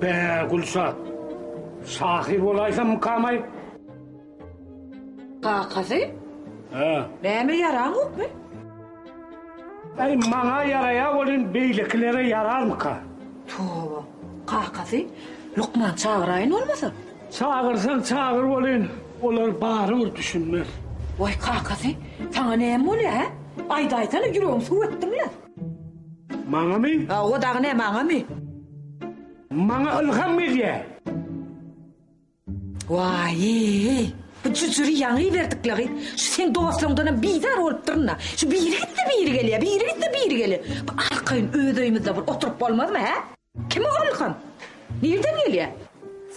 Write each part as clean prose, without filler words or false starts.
Bä, Gülşat, şahyr bolaýsammykam-aý? Kakasy? Hä? Näme ýaraňokmy? Äý, maňa ýaraýar welin, beýlekilere ýararmyka? Toba, kakasy, lukman çagyraýyn bolmasa? Çagyrsaň çagyr welin, olar barybir düşünmez. Waý, kakasy, saňa näme bolýar, hä? Aýdaýsana, ýüregimi suw etdiň-le. Maňamy? Hawa, dagy näme, maňamy? Maňa ylham gelýär. Waý-eý, bu jüjüri ýaňy iberdik-le gyz. Şu seň dostlaňdanam bizar bolupdyryn-da. Şu biri gitse biri gelýär, biri gitse biri gelýär. Bu arkaýyn öz öýümizde bir oturyp bolmazmy, hä? Kim o ylham? Nirden gelýär?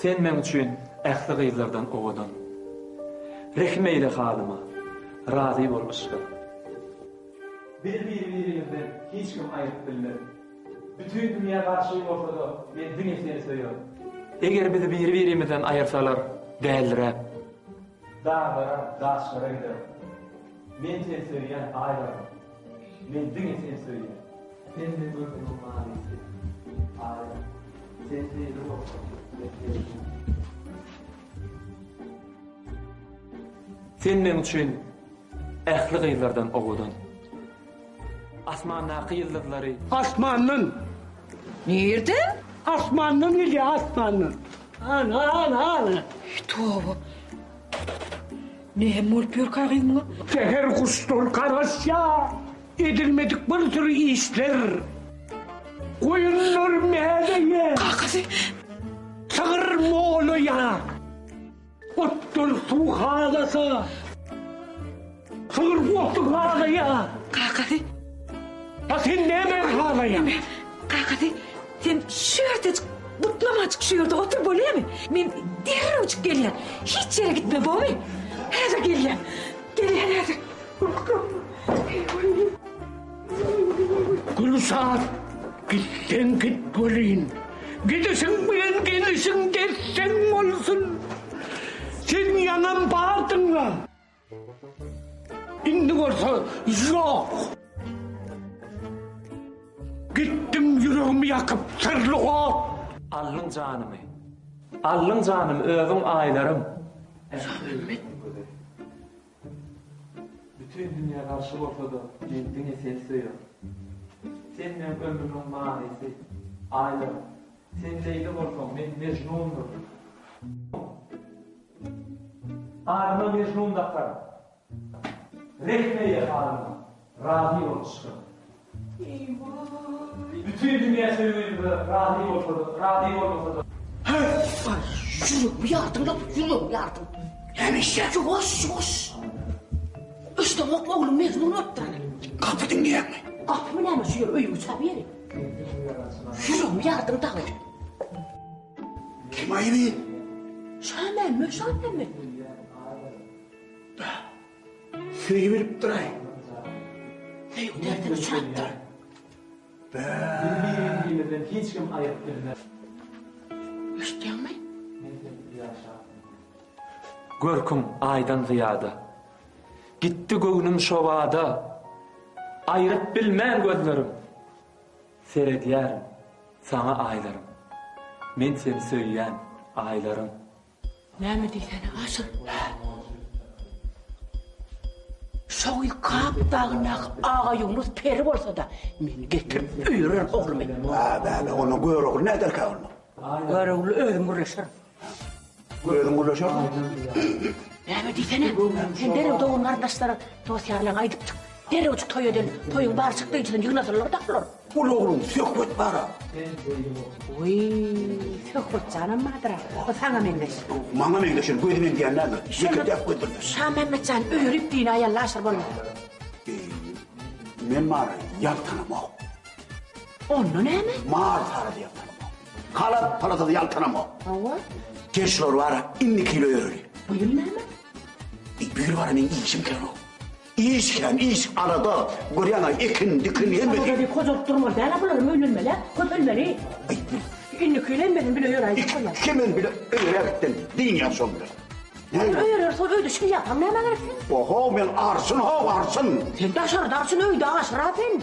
Sen meň üçin ähli gyzlardan owadan. Rehim eýle halyma, razy bol yşga. Bizi biri-birimizden hiç kim aýryp bilmez. Bütin dünýä garşy bolsa-da, men diňe seni söýerin. Eger bizi biri-birimizden aýyrsalar, däliräp. Daglara, daşlara giderin. Men seni söýýän, Aýlarym. Men diňe seni söýýän. Sen meň ömrümiň manysy, Aýlarym. Sen Leýli bolsaň, men Mejnun. Sen meň üçin ähli gyzlardan owadan. Asmandaky ýyldyzlary. Asmandan. Nirden? Asmandan gelýär, asmandan. Ana, ana, ana. Toba. Näme bolup ýörkä gyz muňa? Säher guşlar garaşýar, edilmedik bir sürü işler. Goýunlar mäleýär. Kakasy. Sygyr molaýar. Otdan suw halasa. Sygyr oty halaýar. Kakasy. A sen näme halaýaň? Kakasy, sen şu ýerdejik butnamajyk şu ýerde otur bolýamy? Men derrewjik gelýän. Hiç ýere gitme bomy? Häzir gelýän. Gelýän häzir. Gülşat, gitseň git welin, gidişiň bilen gelişiň des-deň bolsun. Sen ýaňam bardyň-la. Indi bolsa ýok. Gitdiň ýüregimi ýakyp syrly ot. Aldyň janymy. Aldyň janymy özüň aýlarym. Şamämmet. Bütin dünýä garşy bolsa-da, men diňe seni söýerin. Sen meň ömrümiň manysy, Aýlarym. Sen Leýli bolsaň, men Mejnundyryn. Adyma Mejnun dakaryn. Rehm eýle halyma, razy bol yşgym. Bütin dünýä söýgimize razy bolsa-da, razy bolmasa-da. Aý, ýüregimi ýardyň-la, ýüregimi ýardyň. Näme işýäň? Ýuwaş, ýuwaş. Eşdeňok, ogluň Mejnun bolupdyr ana. Gapy diňleýäňmi? Gapymy näme, şu ýer öýüň içi-ä bu ýeri. Ýüregimi ýardyň dagy. Kim aýby? Şamämmet, Şamämmet. Söýübilipdir-aý. Söýgi derdine uçrapdyr. Bizi biri-birimizden hiç kim aýyryp bilmez. Eşitýäňmi? Men sensiz ýaşap bilmen. Görküň aýdan zyýada. Gitdi göwnüm şobada. Aýryp bilmen gözlerim. Seredýärin saňa aýlarym. Men seni söýýän aýlarym. Näme diýsene Aşyr? Şo gyz Kap dagyndaky Agaýunus peri bolsa-da, men getirip öýererin oglumy. Bä, bä, bä, onda Görogly näderkä onda? Görogly özüm gürleşerin. Özüň gürleşersiň? Näme diýsene? Sen derrew dogan-garyndaşlara, dost-ýarlaryňa aýdyp çyk. Derrewjik toý edeli. Toýuň bar çykdajysyny ýygnasynlar-da bular. Uly ogluň Söhbet bar-a. Wiý, Söhbet janam bardyr-a. O saňa meňzeş. Maňa meňzeş, ýöne gözi meňzeýän däldir. Ýeke däp gözdür. Şamämmet jan öýerip diýin aýally aşyr bolma. Eý, men mara ýaltanamok. Onda näme? Mal sara-da ýaltanamok. Halat palata-da ýaltanamok. Hawa. Gel şular bar-a, indiki ýyl öýereli. Bu ýyl näme? Eý, bu ýyl bar-a meň işim kän-ow. Iş kän, iş, alada, görýäň-ä, ekin, dikin, hemmesi. Alada diýip hojalyk durmaly däl-ä bularam öýlenmeli-ä, köpelmeli. Aý, Indiki ýyl hemmesini bile öýeräýjek bolýar. Ikimem bile öýerägitden dynýas şoň bilen. Näme? Öýerer, soň öýde şlýapaň nämä gerek seň? Oho, men arçyn-how, arçyn. Sen daşarda arçyn, öýde aşyr-a sen.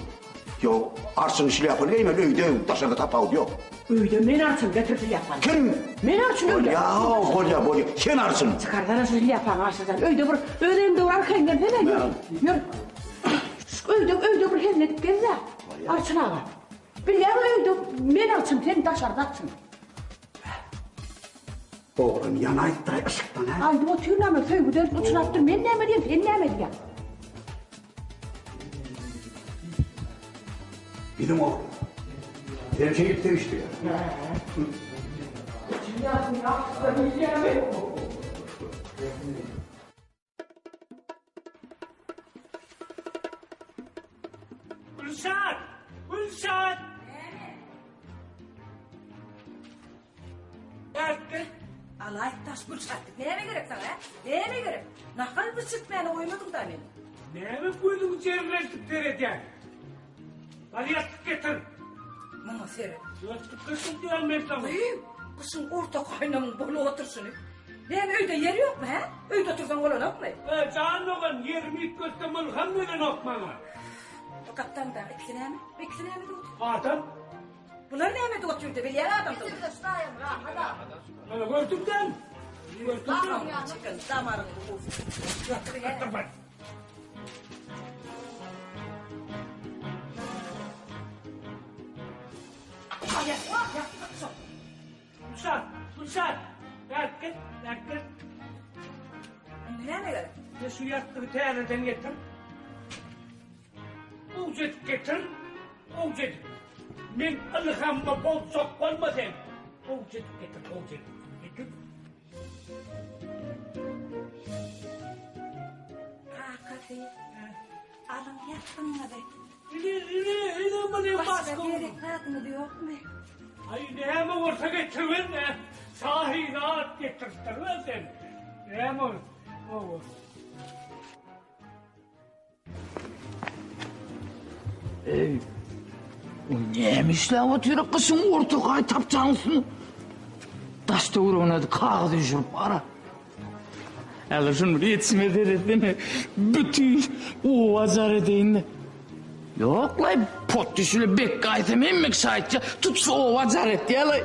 Ýok, arçyn şlýapaly geýmeli öýde, daşarda tapawudy ýok. Öýde men arçyn, getir şlýapany. Kim? Men arçyn öýde. Bolýa, bolýa, bolýa. Sen arçyn. Çykarsana şu şlýapaňy aşyrdan. Öýde bir öz öýüňde bir arkaýyn gelsene. Ýör, ýör. Şu öýde, öýde bir hezil edip gez-dä. Arçyn aga. Bilýäňmi öýde men arçyn, sen daşarda arçyn. Oglan ýanaýypdyr-aý yşykdan, hä? Aýdyp otyryn näme, söýgi derdi uçrapdyr, men näme diýen, sen näme diýýäň? Biziň oglan. Sen şeýdip söýüşdiler. Gülşat! Gülşat! Näme? Alaý daş Gülşat. Näme gerek saňa, hä? Näme gerek? Nahal bişirtmäne goýmadyň da meni. Näme gözüňi jerreltip seredýäň? Bar ýassyk getir. Muňa seret. Ýassyk getir diýýän men saňa. Gyýw, gyşyň orta gaýnamyň bolup oturyşyny. Näme öýde ýer ýokmy, hä? Öýde otursaň bolanokmy? E, jan dogan, ýerimi üýtgetsem ylham gelenok maňa. Bu gapdaldaky ikisi näme? Bu ikisi näme edip otyr? Adam. Bular näme edip otyr-da, bilýän adamdygyny. Mana gördüňden. Gördüňden. Çeken damaryňy ursun. Ýassyk getir bar. Gülşat, Gülşat, bärik gel, bärik gel. Indi näme gerek? Ýa şu ýassygy täzeden getir. Gowja edip getir, gowja edip. Men ylhamymy bozjak bolma sen. Gowja edip getir, gowja edip. Getir. Kakasy, alyň ýassygyňyzy. Ine, ine, ine muny Başga gerek zadyňyz ýokmy? Aý, näme bolsa getiriber-de, şahy zat getiripdir-le sen. Näme ol? Hawa. Eý, o näme işläp otyr gyşyň orta gaý tapjaň üstünde? Daş töweregine kagyz üýşürip bara. Häzir şuny bir ýetişime seretsene, bütin oba jar edeýin-de. Ýok-laý, pot düşüle bek gaýsam hemme kişi aýtýar, tutuş oba jar etýär-laý.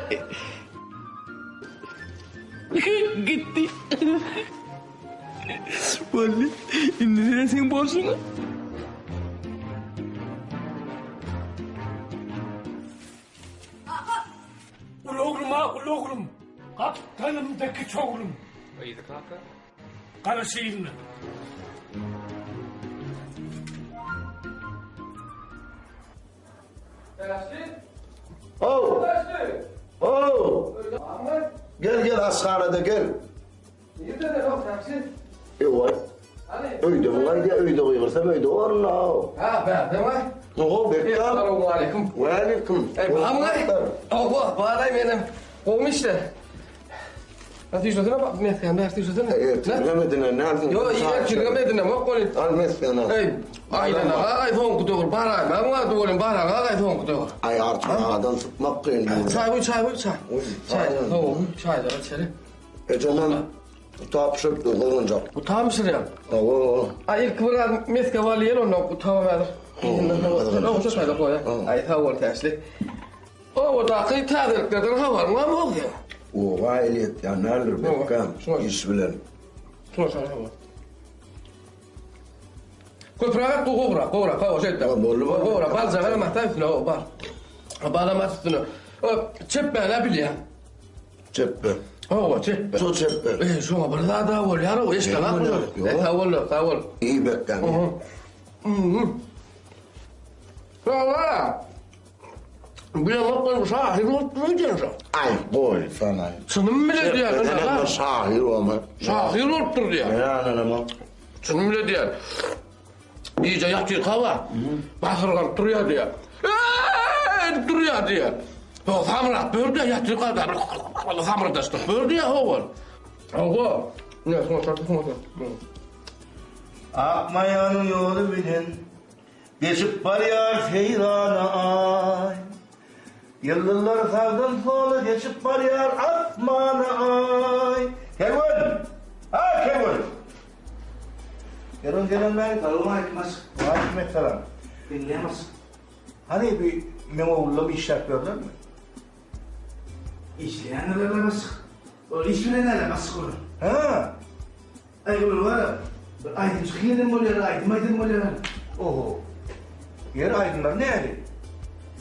Gitdi. Boldy. Indi sen seň bolşuňa. Uly oglum-a, uly oglum. Gapdalymda kiçi oglum. Yzy kaka. Garaş yzyna. How! How! Gel gel aşhanada gel. Ewa. Öýde bu gaýdýa, öýde gygyrsam öýde baryn how. Ha, bärde mi? Oho, bekda. Assalamu aleyküm. We aleyküm. Ey, bammy? Oho, baray menem. Gowmy işler? Nasıl işlesene bak, mesken bärsi işlesene. Ertirgem edine ne aldın? Yo, ertirgem edine, bak goly. Al mesken al. Ey, aýdan aga, soňky döwür baraý, maňa bardy bolun, baraý aga, soňky döwür. Aý, artyk agadan sypmak kyn. Çaý goý, çaý goý, çaý. Çaý, soňky çaýlar içeli. Ejemem gutap bişiripdir, gyzgynjak. Gutap bişirýär? Hawa. Aý, ilki biraz mesge bal iýeli, ondan gutabam häzir. Gyzgynjak. Şu çaýda goý. Aý, sag bol, Täşli. Obadaky täzeliklerden habaryň barmy oguz? Oba el ýetýän däldir, Bekgam, iş bilen. Şuňa şoňa habar. Köpräk et, gowurak, gowurak, hawa, şeýtde. Boldy, boldy. Gowurak, baljagaram at üstüne, hawa, bar. Balam at üstüne. O, çepmäni-ä bilýäň. Çepbe. Hawa, çepbe. Şo çepbe. E, şoňa bir zat-a bolýar, o, eşdeňok muny. E, sag bol, sag bol. Iý, Bekgam. Hawa. Bilemok men şahyr bolup dur öýdýän şo. Aý goý sana. Çynym bile diýýän. Senem bir şahyr bolma. Şahyr bolup dur diýýän. Men ananamok. Çynym bile diýýän. Gije ýatyrka bar. Basyrganyp durýar diýýär. Eee edip durýar diýýär. Ho samrap dur diýýär ýatyrka da samyrdaşdyryp dur diýýär ho ol. Hawa. Ne soň şo soň. Ak maýanyň ýoly bilen Geçip barýar seýrana Aý. Ýyldyzlar sagdan sola geçip barýar asmana Aý. Kerwen! A, Kerwen! Kerwen gelen bäri? Salowmaleýkim aşyk. Waleýkim essalam. Diňleýän aşyk. Hany bi meň ogullam işläp ýörlermi? Işleýändirler-le başlyk. Olar iş bilen däl-ä başlyk olar. Hä? Aý olar bar-a, bir aýdymçy hinem bolýar, aýdym aýdan bolýar. Oho. Ýeri aýdymlary näli?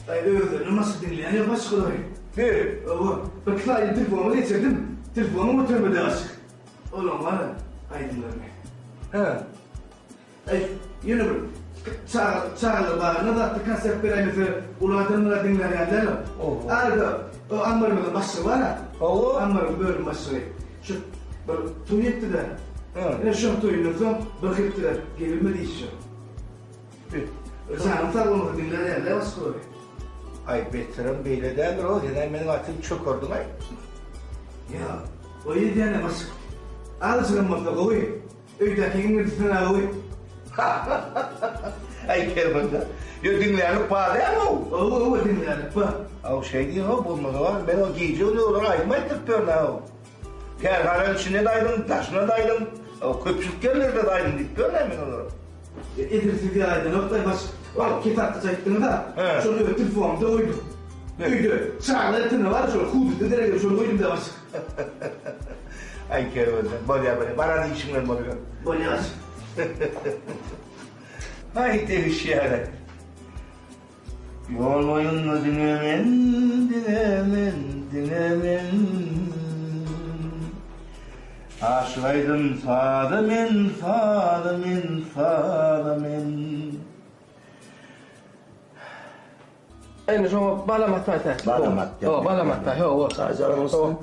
Aý özlerinem başga diňleýän ýok başlyk olary. He. Hawa, birki sany telefonyma geçirdim, telefonym götermedi başlyk. Olaň bar-a, aýdymlaryny. Hä. Aý, ýöne bir çaga, çagalar bagyna zatda konsert beräýmese, uly adamlar-a diňlär ýaly däl-ow. Oho. Arada, o ammarymyzyň başlygy bar-a. Hawa. Ammaryň bölüm başlygy. Şu bir toý etdi-de. Hä. Ine şoň toýundan soň bir hepdeläp gelinmedi işe. Bi. Janyň sag bolmasa diňlär ýaly däl başgalary. Aý, beterem beýle däldir-ow, sen-ä meniň atymy çökerdiň-aý. Ýa, o edýänem başga. Azajygam bolsa gowy. Öýdäki iňňildisine goý. Aý Kermende. Ýo diňlänlik bar dämi-ow? Hawa, hawa diňlänlik bar. Aw şeý diýiň-ow bolmasa bar. Men o gije gündüz olara aýdym aýtdyryp ýörün-ä-ow. Kärhananyň içinde-de aýdym, daşynda-da aýdym, köpçülik ýerlerde-de aýdym diýip ýörün-ä men olara. Edil siz ýaly aýdanok-da baş. Ol kitapda aýtdyňyz-a. Şony öz telefonymda goýdum. Öýde çagalar etinde bar şol huzuda derek şony goýdum-da baş. Aý kerwenjan, bolýar bolýar, baran işiň bilen boluber. Bolýar baş. Aý degişýär-ä. Ýol boýunda diňe men, diňe men, diňe men. Aşyk aýdym saza men, saza men, saza men. Indi şoňa balam atmaýsa. Balam atýar. Hawa, balam atmaý. Hawa. Çaý olsun.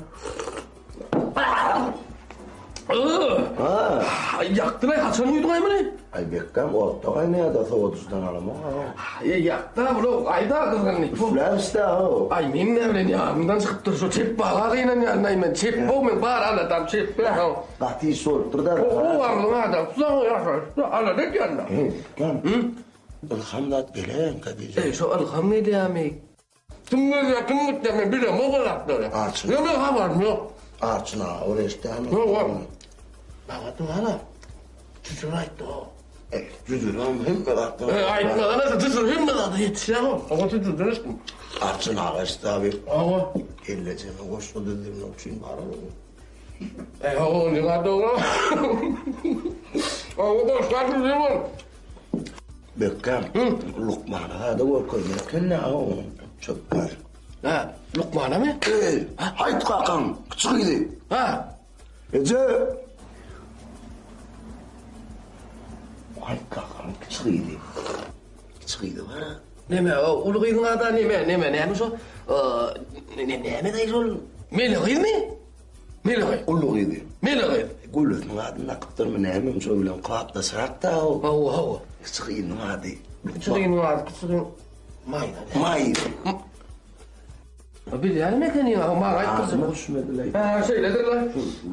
Ha. Ýakdylaý, haçan guýduňaý muny? Aý Bekgam otda gaýnaýar-da sowadyjydan alamok. Eý, ýakda, bula aýda gyzgynly. Üfläris-dä, how. Aý, men näme bilen ýanymdan çykypdyr, şo çep baga gynanýan-aý men. Çep how, men bar aladam çep-dä, how. Gaty iş bolupdyr-da. Ho-ho, agzyň adam, tuzaga ýaşaýyş-da, alada edýän-dä. Eý, Bekgam. Ylham zat geläýenkä diýjek. Eý, şo ylham gelýärmi? Kim gelýär, kim gitýär, men bilemok o zatlary. Arçyn. Ýok, meň habarym ýok. Arçyn aga, ol eşidämi? Ýok, ýok. Maňa diňe Jüjür aýtdy-ow. Eý, Jüjürem hemme zatdan. Eý, aýtmadan etse Jüjür hemme zada ýetişýär-ow. Oňa Jüjürden eşitdim. Arçyn aga eşitdi abi. Hawa. Kellejeme goşgy düzdürmek üçin bar-ow. Eý, hawa, ol nirä dogry. Hawa, goşgy düzdürip ol. Bekgam, lukmana zada görkezmeli eken-dä, onuň çöp bar. Hä, lukmanamy? Eý, haýt kakaň, kiçi gyzy. Hä. Eje! Haýt kakaň kiçi gyzy. Kiçi gyzy bar-a. Neme, uly gyzyň ady neme, neme, näme şo? Näme-de şol? Mele gyzmy? Mele gyz. Uly gyzy. Mele gyz. Gülüsiniň adyny dakypdyrmy näme, şo bilen kybapdaşrakda o. Hawa, hawa. Kiçi gyzynyň ady. Kiçi gyzynyň ady, kiçi gyz. Maýda. Maýda. Bilýänim ekeniň, ha, maňa aýtdyrjak. Adyna düşmediler. Ha, şeýledir-le.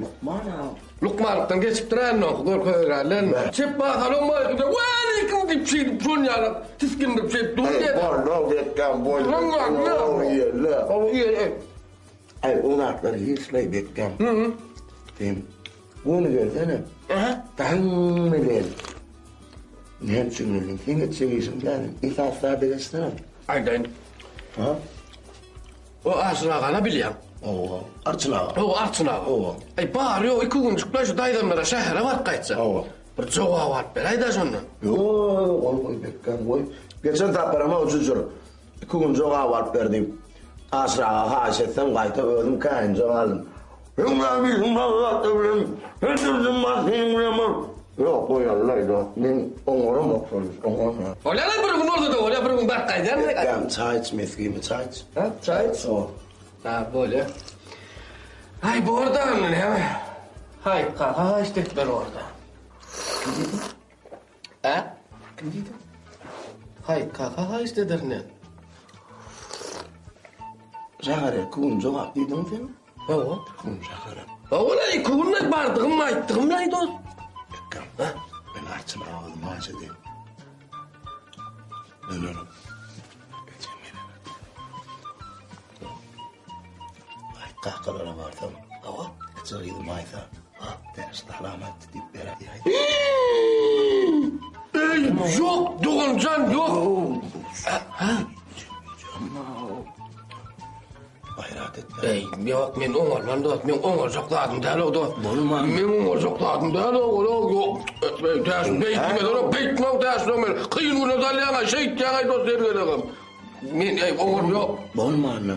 Lukman-a. Lukmanlykdan geçipdir indi oňky görkezerler. Çep bakalym maýda. Waleýkim diýip şeýdip şon ýaly tisgindirip şeýdip dur diýdi. Boldy, bekgam boldy. Hawa, ýe. Aý, o zatlar hiç-leý Bekgam. Sen göni gelsene. Daň bilen. Näme üçin geldiň? Seň etjek işiň däl. Esasy zada geçsene. Aýdaýyn. Ha? O Arçyn agany bilýäň. Hawa. Arçyn aga. Hawa, Arçyn aga. Hawa. Aý, bary ýogy iki günjükle şu daýzamlara şähere baryp gaýtjak. Hawa. Bir jogap alyp beräý-dä şondan. Ýok, goý, goý Bekgam, goý. Geçen saparam o jüjür. Iki gün jogap alyp ber diýip, Aşyr aga haýyş etsem, gaýta özüm käýinje galdym. Öň näme işiň bar zatlar bilen, her dürlüm bar seniň bilen bol. Ýok, goýalylaý dost, men oňaramok şol iş, oňarman. Bolýa-la, bir gün bolsa-da bolýa, bir gün baryp gaýdýan. Bekgam, çaý iç, mesgimi çaý iç. Hä, çaý iç? Hawa. Ha, bolýa. Aý, bor-da onda näme. Haý, kaka haýyşt etmeli bor-da. Kim diýdi? Hä? Kim diýdi? Haý, kaka haýyşt ederin men. Şähere iki gün jogap diýdiňmi sen? Hawa. Iki gün şähere. Hawa-la, iki gün bardygym aýtdygym-laý dost. Bekgam, men Arçyn aga özüm haýyş edeýin. Dönerin. Ejem geler. Aý, kakalara barsam, Hawa. kiçi gyzy Maýsa, Täç salam aýtdy diýip berer diýäý. Eý, ýok, doganjan, ýok. Ha? Gaýrat et. Eý, ýok, men oňarman dost, men oňarjak zadym däl o dost. Bolman. Men oňarjak zadym däl o, ol ýok. Eý, täş, beýtme, ol beýtme, täş, men kyn güne salýaň, şeýtýäň, dost, her gezegem. Men, eý, oňarym ýok. Bolmanda.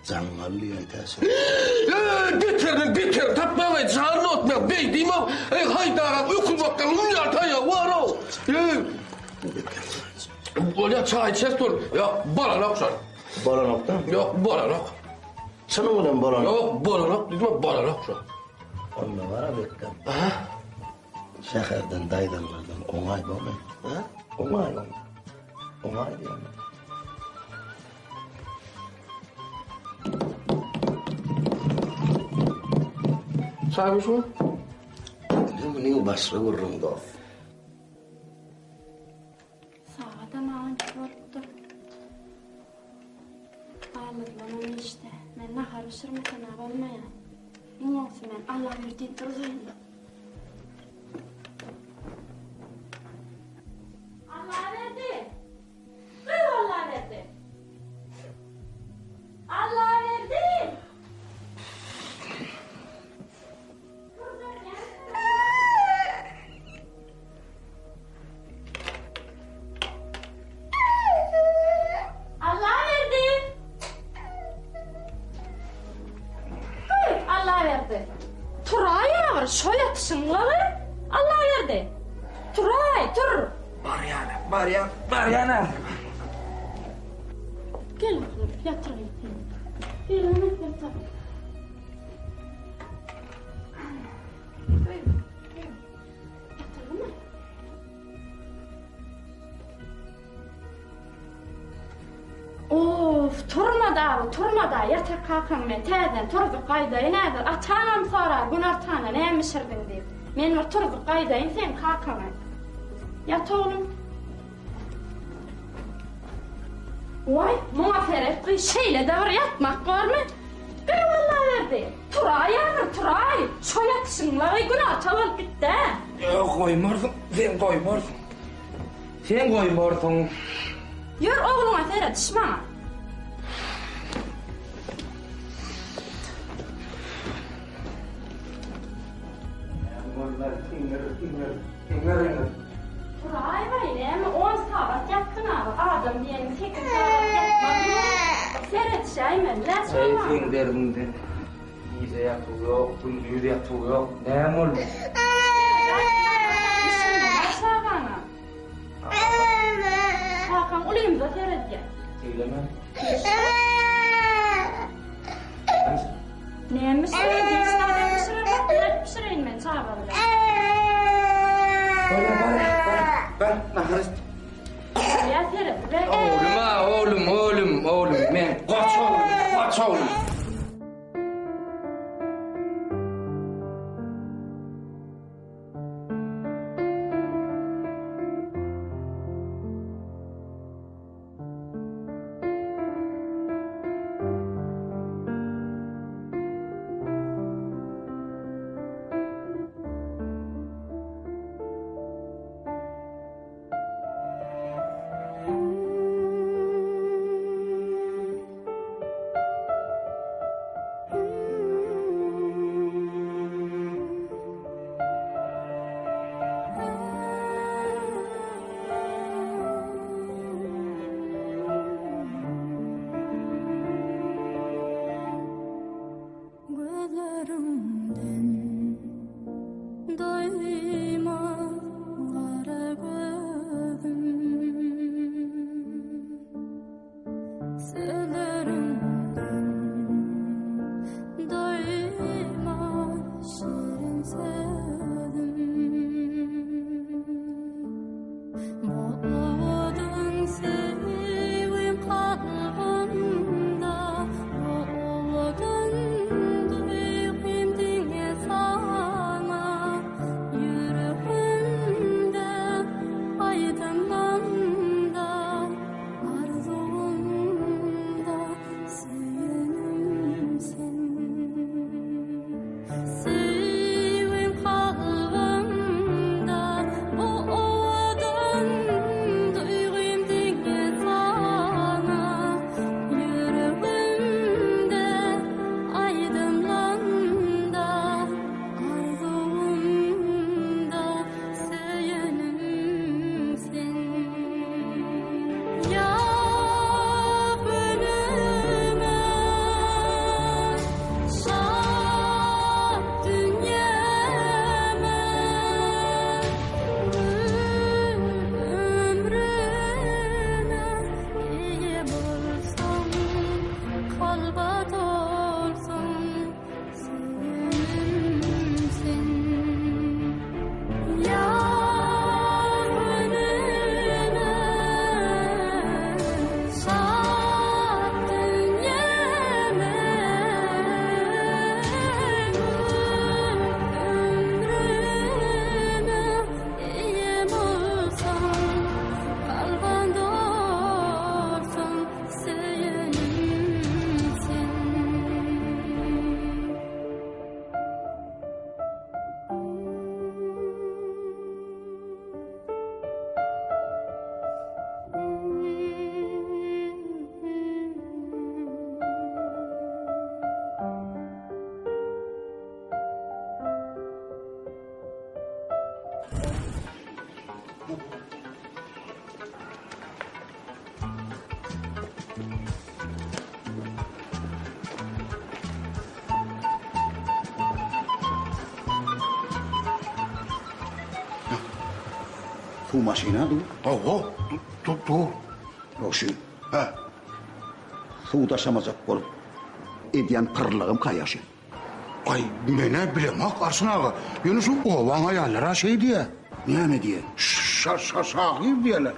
Jaňňally aýdaşy. Eý, beterini beter tapmaň, eý, jan dost, men beý diýmem. Eý, haýdara, öküz bakýan, ýar taýak bar-ow. Eý. Bolýa, çaý içeris dur. Ýok, bolanok şol. Bolanokda? Ýok, bolanok. Çynyň bilen bolanok. Ýok, bolanok diýdim, bolanok şol. Onda gara bekgem. Aha. Şäherden daýzaňlardan oňaý bormy? Ha? Oňaý oňa. Oňaý diýýän. Çaý bişmi? Munuň başga gürrüň dost. Sagadam 12 bolupdyr. Ballyzlamam işde. Men nahar bişirmesem-ä bolmaýar. Iň gowusy men Allaberdi turzaýyn. Allaberdi! Gyz Allaberdi! Allaberdi! Allaberdi! Gyz, Allaberdi! Turaý agyr, şo ýatyşyň lagy! Allaberdi! Turaý, tur! Barýan, barýan, barýan a. Gel oglum, ýatyraýyn seni. Gel, ene, ýatar. Of, turma-da, turma-da, ýatyr kakaň men täzeden turzup gaýdaýyn häzir. Ataňam sorar, günortana näme bişirdiň diýip. Men bir turzup gaýdaýyn seň kakaňy. Ýat oglum. Waý, muňa seret gyz, şeýle-de bir ýatmak bormy? Gyz Allaberdi, turaý ahyr, turaý! Şo ýatyşyňlagy günorta bolup gitdi-ä. Ýok, goýmarsyň, sen goýmarsyň. Sen goýmarsyň. Ýör, ogluňa serediş maňa. Näme bolmaz, iňir, iňir, iňir, iňir. Turaý baý, näme on sagat ýatdyň aga, adam diýeniň sekiz sagat ýatmazmy? Seredişäýmeli-dä Eý, çagaňa. seň derdiňden gije ýatuw ýok, gündiz ýatuw ýok, näme boldy? Düşünme-dä çagaňa. Kakaň ulymyza seredýär. Eýleme. Näme bişireýin, hiç zadam bişiremok, nädip bişireýin men çaga bilen. Bar, bar, bar, bar, nahar iç. Ýa seret, Oglum-a, oglum, oglum, oglum, men goç oglum, goç oglum. Suw maşyna dur. Hawa, dur, dur. Ýok, şu Hä. Suw daşamajak bolup edýän pyrlygym kaýa şu. Aý, men-ä bilemok, Arçyn aga. Ýöne şu obaň aýallary-a şeý diýýä. Näme diýýä? Şa-şa şahyr diýýäler.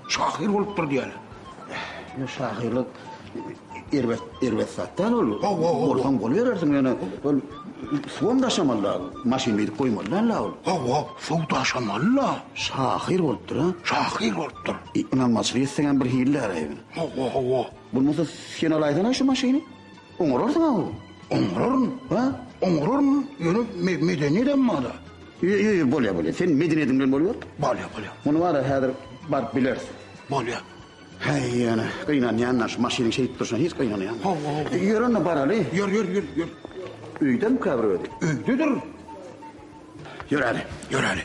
Şahyr bolupdyr diýýäler. Ýa şahyrlyk erbet erbet zat däl ol. Hawa, hawa. Bolsaň boluberersiň ýöne ol suwam daşamaly-la, maşyn beýdip goýmaly däl-la ol. Hawa, suw daşamaly-la. Şahyr bolupdyr, a? Şahyr bolupdyr. Ynanmaçylyk etseňem bir hili däl-ä. Hawa, hawa. Bolmasa sen alaýsana şu maşyny. Oňararsyň-a ol. Oňararyn. Ha? Oňararyn, ýöne medeniýedem bar-da. Ýo, ýo, ýo, bolýar, bolýar. Sen medeniýediň bilen bolýar. Bolýar, bolýar. Muny bar-a häzir baryp bileris. Bolýar. Häý, ýöne gynanýan-da şu maşynyň şeýdip durşuna hiç gynanýan. Hawa, hawa. Ýör onda baraly. Ýör, ýör, ýör, ýör. Öýdemikä bir özi? Öýdedir. Ýöräli. Ýöräli.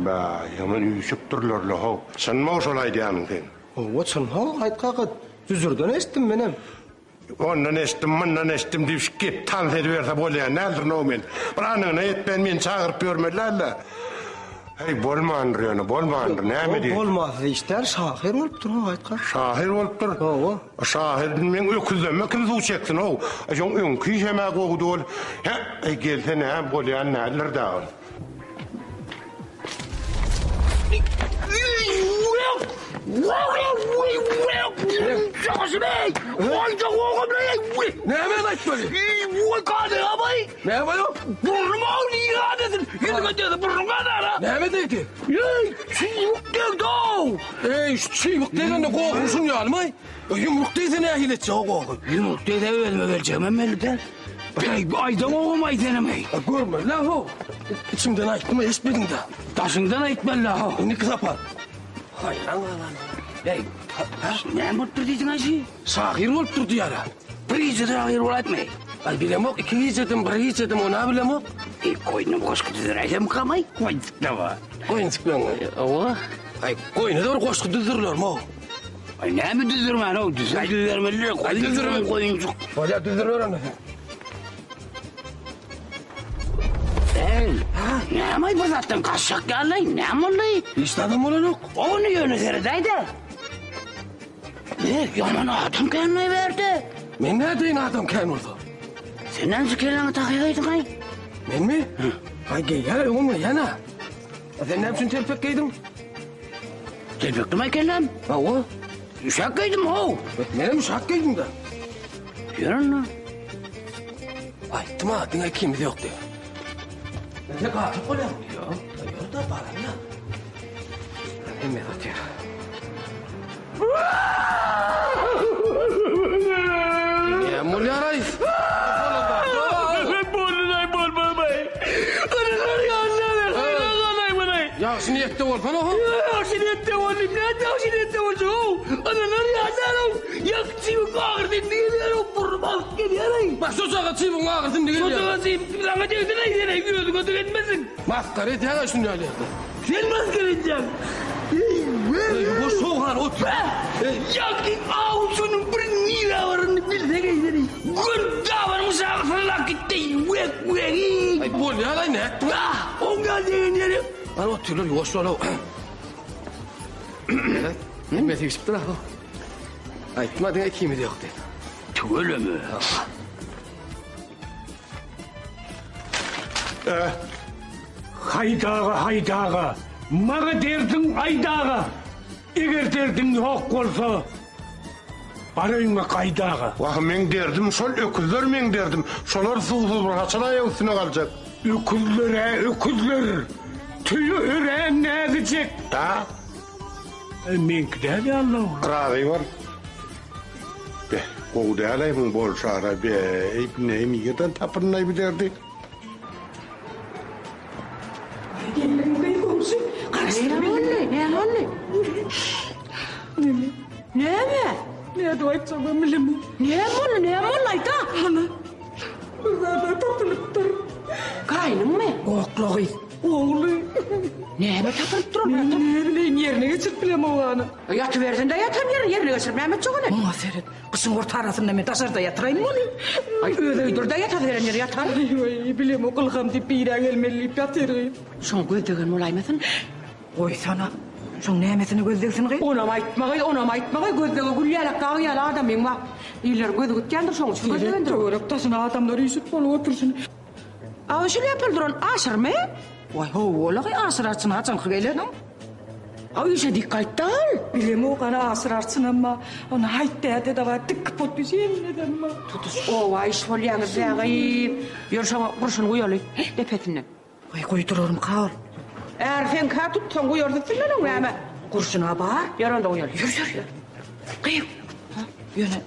Bä, ýaman üýşüpdirler-le how. Çynmy şol aýdýanyň seň? Hawa, çyn how, aýt kaka. Jüzürden eşitdim menem. Ondan eşitdim, mundan eşitdim diýip şu gep tans ediberse bolýan däldir now men. Bir anygyna ýetmän meni çagyryp ýörmeli däl-de. Heý, bolmandyr ýöne, bolmandyr, näme diýeýin. Bolmasyz iş däl, şahyr bolupdyr how aýtga. Şahyr bolupdyr? Hawa. Şahyr meň öküzlenme kim suw çeksin how. Şoň öňki işem-ä gowudy ol. Hä, gelse näme bolýan däldir-dä ol. Näme aýtmaly? Näme ýok? Burnum agdy ýadesin. Ýüzüme degdi burnum ganara. Näme degdi? Ey, çybyk degdi. Ey, şu çybyk degende gohuň şun ýalymy? Ýumruk degse nähili etjek o gohy? Ýumruk degse özüme geljegimem belli däl. Beý, aýdaň ogum aý senem eý. Görmeli-la how. Içimden aýtdym, eşitmediň-dä. Daşyňdan aýtmaly-la how. Indiki sapar. Haýran galan. Beý, näme bolupdyr diýdiň aýşy? Şahyr bolupdyr diýýär-ä. Bir gije şahyr bolaýtmy? Aý, bilemok, iki gijedim, bir gijedim, on-a bilemok. Eý, goýnum goşgy düzüräýsemkamaý, goýunjyklama. Goýunjyklaňa? Hawa. Aý, goýna-da bir goşgy düzdürilermi-ow? Aý, näme düzdürmän-ow, düzse düzermeli-le, goýunjyk, goýunjyk. Bolýar, düzdüriber onda sen. Eý, näme-aý bir zatdan gaçjak ýaly-aý, näme boldy? Hiç zadam bolanok. Ony ýöne seredäý-dä. Ne, ýaman adam kän-aý bu ýerde. Men nädeýin adam kän bolsa? Sen näme kelläňe tahýa geýdiň-aý? Menmi? Aý, geýýän, öňem geýýän-ä. A sen näme üçin telpek geýdiň? Telpekdimi kellem? Hawa. Uşak geýdim how. Menem uşak geýdim-de. Ýör onda. Aýtdym-a, diňe ikimiz ýok diýip. Indi gaçyp bolýarmy? Ýok, ýör-de baranda. Hemme otyr. Näme bolýar-aý? Ýagşy niýetde bolsana ho. Ýagşy niýetde boldum. Näme ýagşy niýetde boljak how? Analar ýanlar-ow. Ýak çybyk agyrdy indi gelýär-ow. Burnum agyp gelýär-eý. Bak şo çaga çybygyň agyrdy indi gelýär. Şo çaga çybyk saňa degsin-eý sen-eý özüňe degenmesin. Masgara edýäň-ä şuny ýaly ýerde. Sen masgara edýäň. Eý, ýuwaş sowhan otur. Ýak awçynyň bir nirä baranyny bilseň-eý sen-eý. Gör dabanyň şagy sallap gitdi. Wek wegi. Aý bolýar-aý nätdiň? Ah, oň ýaly degen ýeri. Hany otyrlar ýuwaş bol-ow. Hemme süýşüpdir-a. Aýtma diňe ikimiz ýok diýip. Tüweleme. Haýdaga, haýdaga, maňa derdiň aýdaga, eger derdiň ýok bolsa, bar öýüňe gaýdaga. Wah, meň derdim şol öküzler meň derdim. Şolar suwsuz bir haçan aýak üstüne galjak. Öküzler-ä öküzler, tüýi örän näzijek. Da. Meňki däl ýaly-la ol. Razy bol. Beh, gowy däl-aý muň bolşy-ara, be-eý, bu neý, nireden tapyndy-aý bu derdi? Gelin, goňşy, garaşdyr boldy, näme boldy? Näme? Näme? Nädip aýtjagam bilemok. Näme boldy, näme boldy, aýt-a! Ana, bir zat-a tapylypdyr. Gaýnyňmy? Gokla gyz. Ogly. Näme tapylyp duran? Men ne bileýin ýerine geçirip bilemok ony. Ýatybersin-dä ýatan ýerine, ýerine geçirip näme etjek ony? Muňa seret. Gyşyň orta arasynda men daşarda ýatyraýynmy ony? Aý, öz öýdür-dä ýatasy gelen ýeri ýatar. Aý, bilemok, ylham diýip birä gelmeli diýip ýatyr gyz. Şoňa göz degen bolaýmasyn? Goýsana. Şoň nämesine göz degsin gyz? Onam aýtma gyz, onam aýtma gyz, göz dege gül ýalak, dag ýaly adamyň bar. Iller gözi gitýändir, şoň üçin göz degendir. Töwerek daşyna adamlar üýşüp bolup oturyşyny. A şu lepel duran Aşyrmy? Waý, hawa-la gyz, Aşyr arçyn haçanky geleniň? A işe dik gaýtdy ol. Bilemok, ana Aşyr arçynam bar, ony Haýt däde-de bar, dik potdyş hemmesem bar. Tutuş oba iş bolýaňyz bä gyz. Ýör şoňa gurşun guýaly, depesinden. Waý, guýdurarmyka ol? Är seňkä tutsaň guýarys üstünden oň näme? Gurşun-a bar. Ýör onda guýaly. Ýör, ýör, ýör. Gyz, ýöne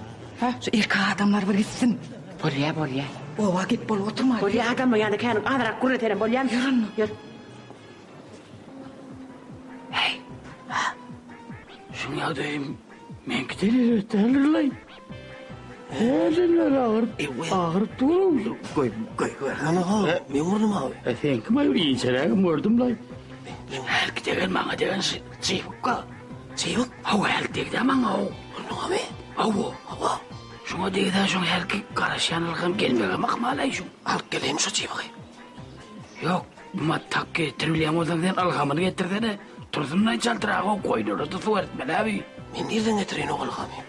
şu erkek adamlar bir gitsin. Bolýa, bolýa. Oba gep bolup oturmaly. Bolýa, adamlaň ýanynda kän azrak gürlesenem bolýamy? Ýör onda. Ýör. Heý, ha? Şuň ýagdaýym meňki däldir, däldir-laý. Hälden bäri agyryp, agyryp dur. Goý, goý, goý. Ana, ha, men gördüm abi. E, seňki maý bir inçerägim gördüm-laý. Hälki degen maňa degen çybyk-ga. Çybyk? Hawa, hälki degdä maňa o. Gördüňmi? Hawa. Hawa. Şuňa degdä şoň hälki garaşýanlygam gelmegem ahmal-aý şuň. Alyp geleýinmi şo çybygy? Ýok, muňa takgy getirip bilýän bolsaň sen ylhamyny getirsene. Tursunlaý çaltyraga goýlara-da suw eritmeli-ä bi. Men nirden getireýin o ylhamy?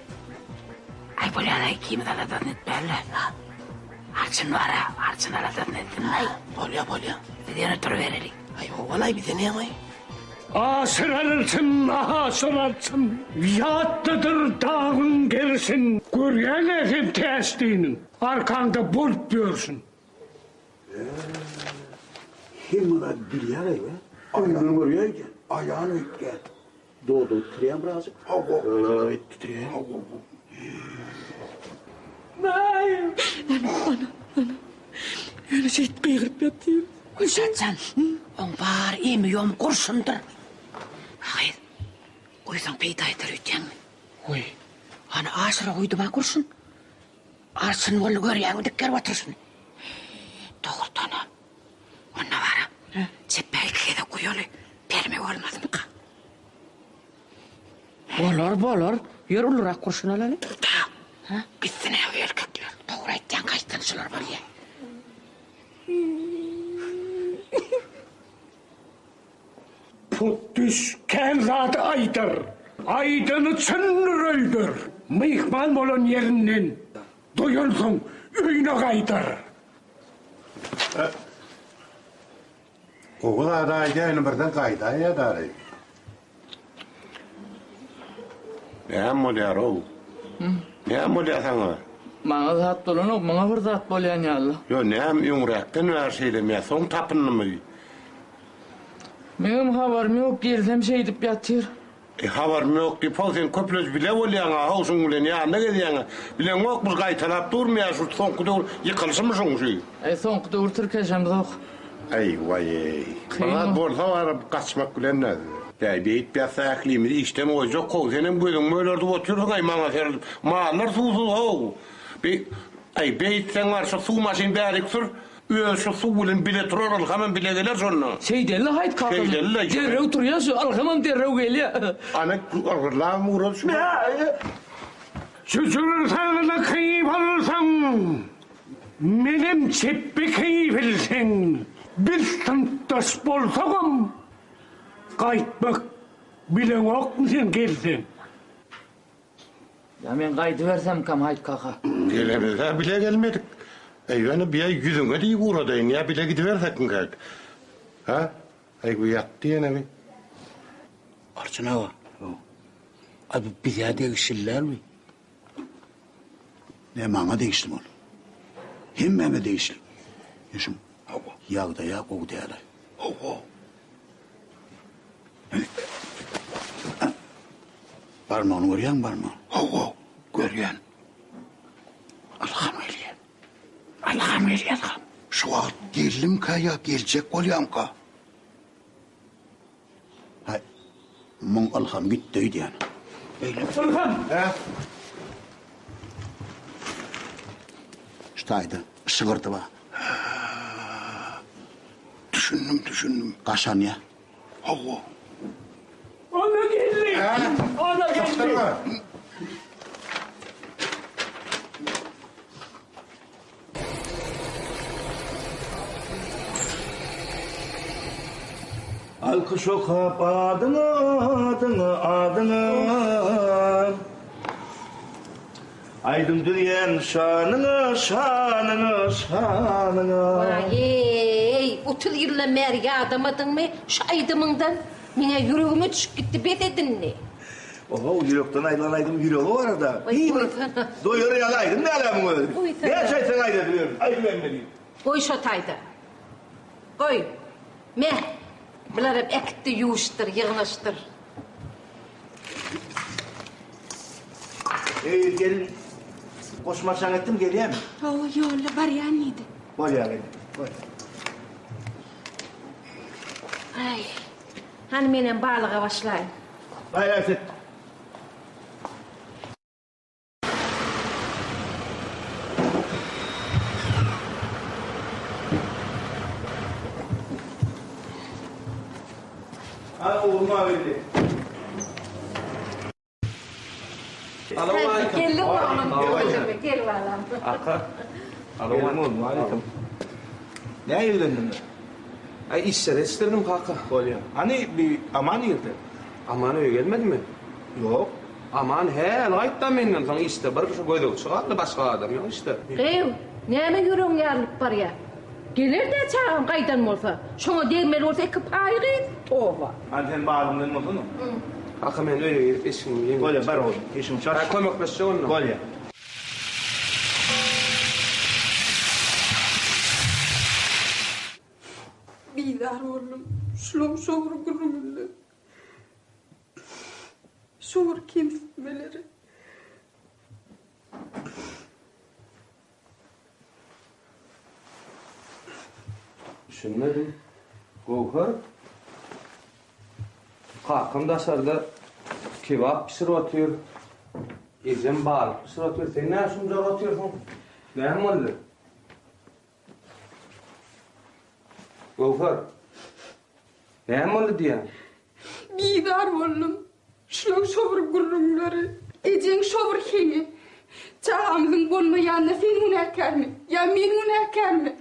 Aý bolýar-aý, ikimiz aladasyny etmäli-le. Arçyn bar-a, arçyn aladasyny etsin-laý. Bolýa, bolýa. Biz ýöne turubereli. Aý, howalaý, bize näme-aý? Aşyr arçyn, aşyr arçyn, Ýatdadyr dagyň gerşin. Görýäň-ä sen Täçliniň, Arkaňda bolup ýörşün. Hemme zady bilýär-eý, be? Aýan görýär öýdýän. Aýan öýtýän. Dodagy titreýän birazjyk. Hawa. Titreýär. Hawa. Ana, ana, ana. Ýöne şeýdip gygyryp ýatyr. Gülşat jan, oň bar emi-ýomy gurşundyr. A gyz, guýsaň peýda eder öýdýäňmi? Goý. Hany Aşyra guýdum-a gurşun. Arçyn boldy görýäňmi dikgerip oturyşyny. Dogrudanam. Onda bara çepbe iki gezek guýaly, berme bolmazmyka? Bolar, bolar. Ýör ulurak gurşun alaly. Da. Gitsin-ä bu erkekler. Dogry aýtýaň, gaýtdan şular bolýa. Putdüş kän zady aýdar. Aýdany çyndyr öýder. Myhman bolan ýerinden doýansoň öýüne gaýdar. Gowy zady aýdaýyn birden gaýdaýýa dary. Näme bolýar-ow? Näme bolýar saňa? Maňa zat bolanok, muňa bir zat bolýan ýaly. Ýo, näme öňräkden bäri şeýlemi ýa soň tapyndymy? Meňem habarym ýok, gelsem şeýdip ýatyr. E, habarym ýok diýip-how, sen köplenç bile bolýaň-a, how, şuň bilen ýanynda gezýäň-ä. Bileňokmy, gaýtalap durmy ýa şu soňky döwür ýykylyşymy şuň şu? Eý, soňky döwür tirkeşemzok. Aý, waý-eý. Bir zat bolsa baryp gaçmak bilen-dä. Bäý, beýdip ýatsa ählimizi işden goýjak how, senem gözüňi mölerdip otyrsyň-aý maňa seredip. Mallar suwsuz how. Beý, aý, beýtseň bar, şu suw maşyn bärik sür, özi şu suw bilen bile turar, ylhamam bile geler şonda. Şeýdeli-le Haýyt kaka. Şeýdeli-le. Derrew turýar şu, ylhamam derrew gelýär. Ana, ylgyrlabam ugrady şu. Jüjür saglyna keýp alsaň, Menem çepbe keýp bilseň. Biz synpdaş bolsagam, Gaýtmak bileňokmy sen gelseň. Ýa men gaýdybersemkäm Haýyt kaka? Gelemizä bile gelmedik. Äý ýöne biýä ýüzüňe diýip ugradaýyn, ýa bile gidibersekmikäk? Hä? Äý bu ýatdy ýene bi. Arçyn aga, aý bu bize degişli dälmi? Ne maňa degişlimi ol? Hemmäme degişli. Ýa şuň ýagdaýa gowy däl-aý. Hawa. Barmagyny görýäňmi, barmagyny? Hawa, görýän. Ylham gelýär. Ylham gelýär, ylham. Şu wagt geldimkä ýa geljek bolýamka? Haý, muň ylhamy gitdi öýdýän. Beýle. Ylham! Hä? Şu taýda şygyrdy bar. Düşündim, düşündim. Gaşanýa. Hawa. Ana geldi. Ana geldi. Alkyş okap adyňa, adyňa, adyňa. Aýdym düzýän şanyňa, şanyňa, şanyňa. Waý-eý, 30 ýyldan bäri ýadamadyňmy şu aýdymyňdan? Meň-ä ýüregime düşüp gitdi, bes et indi. Oho, ýürekden aýdylan aýdym ýürege barar-da. Oý, goýsana. Doýar ýaly aýdym däl-ä muň özi. Goýsana. Näçe aýtsaň aýdasy ýör. Aýdym emmeli. Goý şo taýda. Goý. Me, bularam äkitdi, ýuwuşdyr, ýygnaşdyr. Eý, gelin, goşmaçaň etdim, gelýämi? Hawa, ýolda barýan diýdi. Bolýa, gelin, bolýa. Aý, hany menem balyga başlaýyn. Gaýrat et. Hany oglum Ageldi. Geldiň oglum, gel balam. Aka. Aleýkum. Näme ýüzlendiň? Aý işler etişdirdim kaka. Bolýa. Hany bi Aman nirde? Aman öýe gelmedimi? Ýok. Aman häli gaýtdam menden soň işde bir şu gözegçi galdy başga adam ýok işde. Gyýw, näme ýüregiň ýarylyp barýa? Geler-dä çagam gaýdan bolsa. Şoňa degmeli bolsa iki paý gyz, toba. Hany sen balyň bilen bolsana. Kaka men öýe girip eşigimi ýeňil. Bolýa bar oglum eşigiňi çalş. Hä kömekleşjek onda. Bolýa. Bizar boldum şulaň şo bir gürrüňinden. Şo bir kemsitmeleri. Düşünmedim. Göwher. Kakam daşarda kebap bişirip otyr. Ejem balyk bişirip otyr. Sen näme şunjak otyrsyň? Näme boldy? Göwher. Näme boldy diýýän? Bizar boldum. Şulaň şo bir gürrüňleri, ejeň şo bir heňi. Çagamyzyň bolmaýanyna sen günäkärmi ýa men günäkärmi?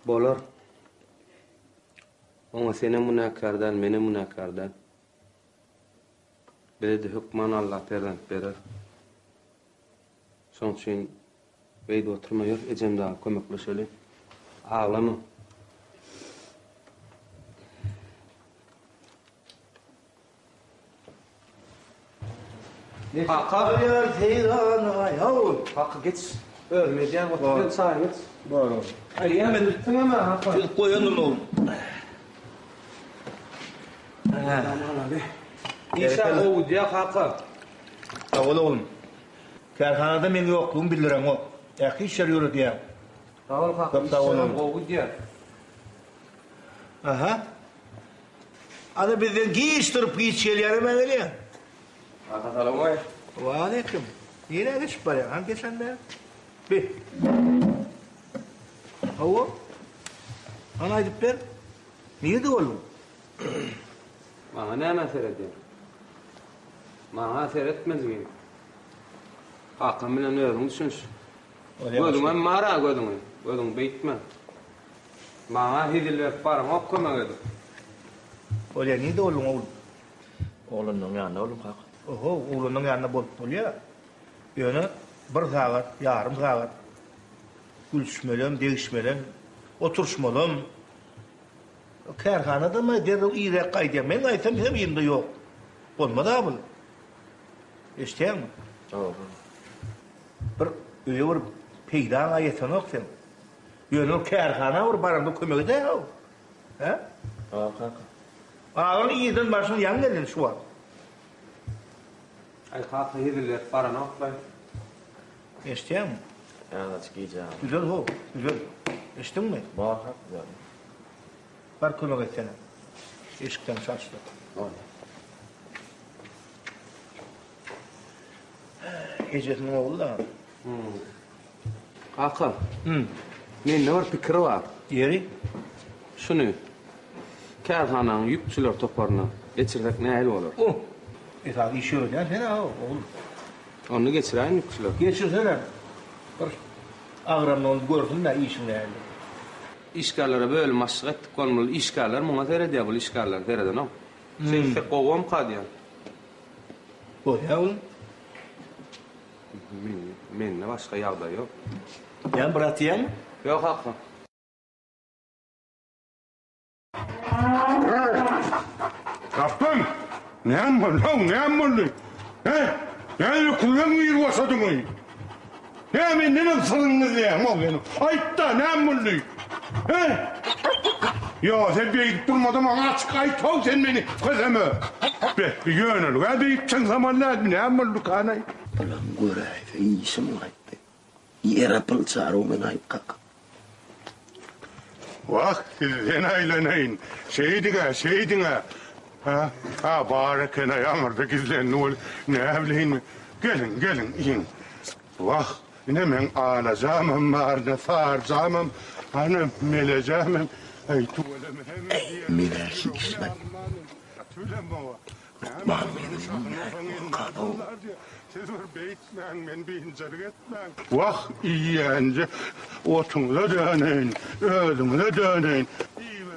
Bolar. Oňa senem günäkär däl, menem günäkär däl. Bize-de hökman Allah perzent berer. Şoň üçin beýdip oturma, ýör, ejem dagy kömekleşeli. Aglama. Kaka. Bolýar seýrana, ýaw. Kaka geç. Özüm edýän, otur sen çaýyňy iç. Bar oglum. Eýýäm edipsiňem-ä, kaka. Çözüp goýandyryn oglum. Işe gowy diýýä kaka. Sag bol oglum. Kärhanada meň ýoklugymy bildireňok. Ähli işleri ýöredýäň. Sag bol kaka, işlerem gowy gidýär. Aha. Ana bizden giç turup giç gelýänem-ä gelýäň. Kaka salowmaý. Waleýkim. Nirä geçip barýaň? Hany geçen bäri. Bi. Hawa. Hany aýdyp ber. Nirede bolduň? Maňa nämä seredýäň? Maňa seretme jigim. Kakam bilen özüň düşüniş. Gözüňem bar-a gözüňi. Gözüňi beýtme. Maňa hezil berip baryňok kömek edip. Bolýa, nirde bolduň oglum? Oglanlaryň ýanynda boldum kaka. Oho, oglanlaryň ýanynda bolup bolýa. Ýöne bir sagat, ýarym sagat gülüşmelem, degişmelem, oturyşmalam. Kärhanadam-a derrew irräk gaýdýar. Men gaýtsam seň yzyňda ýok. Bolmaz-a bul. Eşidýäňmi? Hawa. Bir öýe bir peýdaň-a ýetenok seň. Ýöne ol kärhana bir baraňda kömek edäý-ow. Hä? Hawa kaka. Agaň irden barşyna ýaňy geldi şu wagt. Aý kaka hezil berip baranok-laý. Eşidýäňmi? Azajyk gijä galdym. Düzel how, düzel. Eşitdiňmi? Bar kaka düzeldim. Bar kömek etsene. Eşikden çalyşdyr. Bolýar. Ejesiniň ogly-da. Kaka, mende bir pikir bar. Ýeri? Şuny kärhananyň ýükçüler toparyna geçirsek nähili bolar? O, esasy iş ýöredýän sen-ä, ogul. Onda geçiräýin ýükçüler. Geçirsene. Bir agramyny ony görsün-dä işiň nähili. Işgärlere bölüm başlyk etdik bolmaly. Işgärler muňa seredýär, bul işgärler seredenok. Şeýtsek gowumyka diýýän. Bolýa oglum. Mende başga ýagdaý ýok. Ýa bir atýaňmy? Ýok kaka. Gapdan! Näme boldy-ow, näme boldy? Hä? Näme öküzleň biri boşadyňy? Näme mendenem syryňy gizleýäň-ow sen? Aýt-da, näme boldy? Hä? Ýo, sen beýdip durma-da maňa açyk aýt-ow sen meni köseme! Be, ýönelik-ä beýdip çyňsamaly dälmi, näme boldy-kanaý? Bulam göräýse işim gaýtdy. Ýere pylçaryw men aýt kaka. Wah, sizden aýlanaýyn. Şeýdiň-ä, şeýdiň-ä. Hä, hä, bar eken-aý, aňyrda gizlendi ol. Näbileýin men. Geliň, geliň, iýiň. Wah, ine meň alajamam bar, ine saryjamam, ana melejämem. Äý, tüweleme hemme diýen. Men-ä hiç zat. Lukman gyzyň näme Siz bir beýtmäň, meni biynjalyk etmäň. Wah, iýýänje otuňyza döneýin, özüňize döneýin.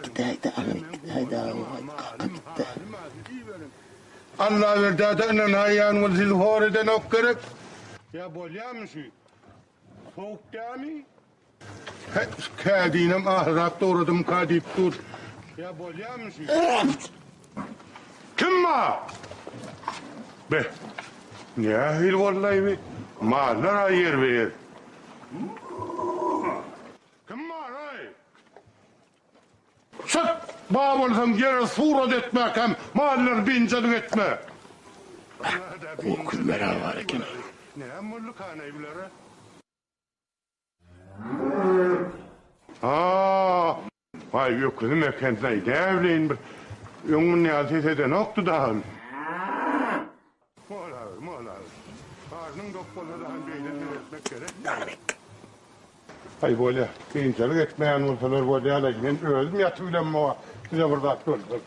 Gidäýdä, alyp gidäýdä, waý, kaka gitdä. Allaberdä-de ynanaýýan bol, sizi hor edenok gerek. Ýa bolýamy şu? Sowuk dämi? He, kädinem azrak dogradymka diýip dur. Ýa bolýamy şu? Kim bar? Be, nähili boldy-aý bi? Mallar-a ýerbe-ýer. Kim bar-aý? Çyk! Bar bolsaň ýere surat etmäkäm mallary biynjalyk etme! Gorkuzmer-ä bar eken. Näme boldy-kanaý bulara? A, aý, öküzim eken-laý, näbileýin bir öň muny ýaly ses edenokdy dagy. Molawer, molawer. Garnyň dok bolsa dagy beýle seretmek gerek däl. Aý, bolýa, kynçylyk etmeýän bolsalar bolýa-laý, men özüm ýatybilemok-a, size bir zat bolsa.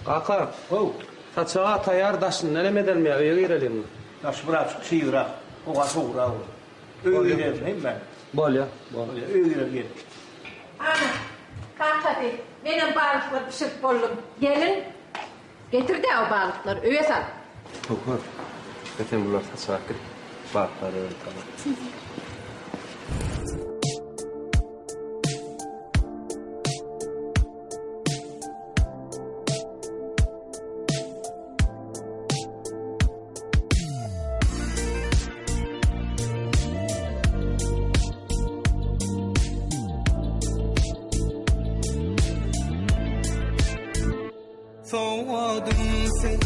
Kaka, how, saçaga taýýar daşyndan hem edelmi ýa öýe gireliňmi? Daşy birazjyk çygrak, howa sowugrak bolar. Öýe girerin hemme. Bolýa, bolýa. Öýe girerin gel. Ana, kakasy, menem balyklary bişirip boldum. Geliň. Getir-dä o balyklary, öýe sal. Göwher, sen bulary saçak git, balyklary öýe sal. Sowgadyň sen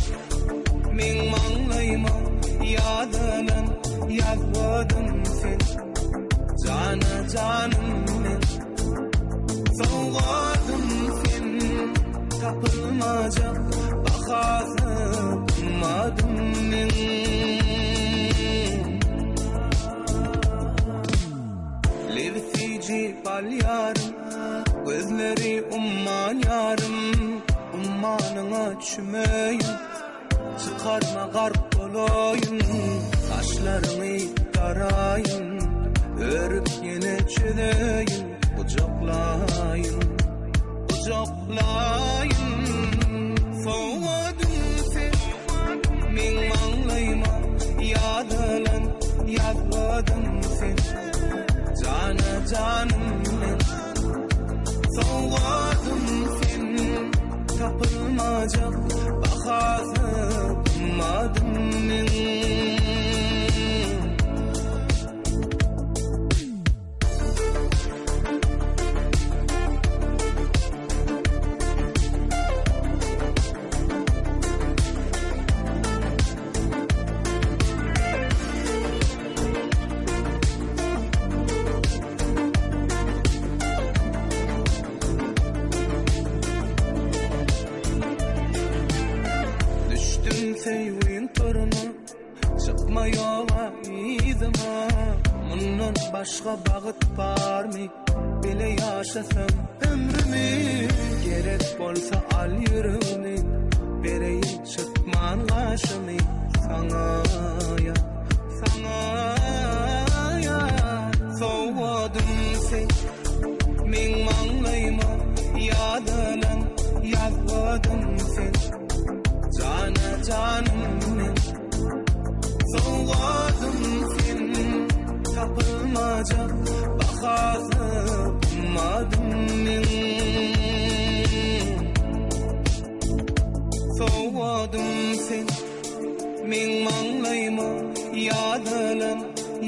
meň maňlaýyma ýazylan ýazgydyň sen jana janym men Sowgadym sen tapylmajak bahasy gymmadym meň Lebi süýji bal ýarym, gözleri umman ýarym, Ummanyňa çümeýin, çykarma gark bolaýyn, Saçlaryňy daraýyn, örüp ýene çözeýin, Gujaklaýyn, gujaklaýyn. Sowgadyň sen, meň maňlaýyma ýazylan ýazgydyň sen, Jana janym men. Sowgadym sen, tapylmajak bahasy gymmadym meň. Başga bagyt barmy bile ýaşasam ömrümi Gerek bolsa al ýüregimi bereýin çytman gaşymy Saňa ýar, saňa ýar Sowgadym sen meň maňlaýyma ýazylan ýazgydym sen Jana janym men Sowgadym sen tapylmajak bahasy gymmadym meň Sowgadym sen meň maňlaýyma ýazylan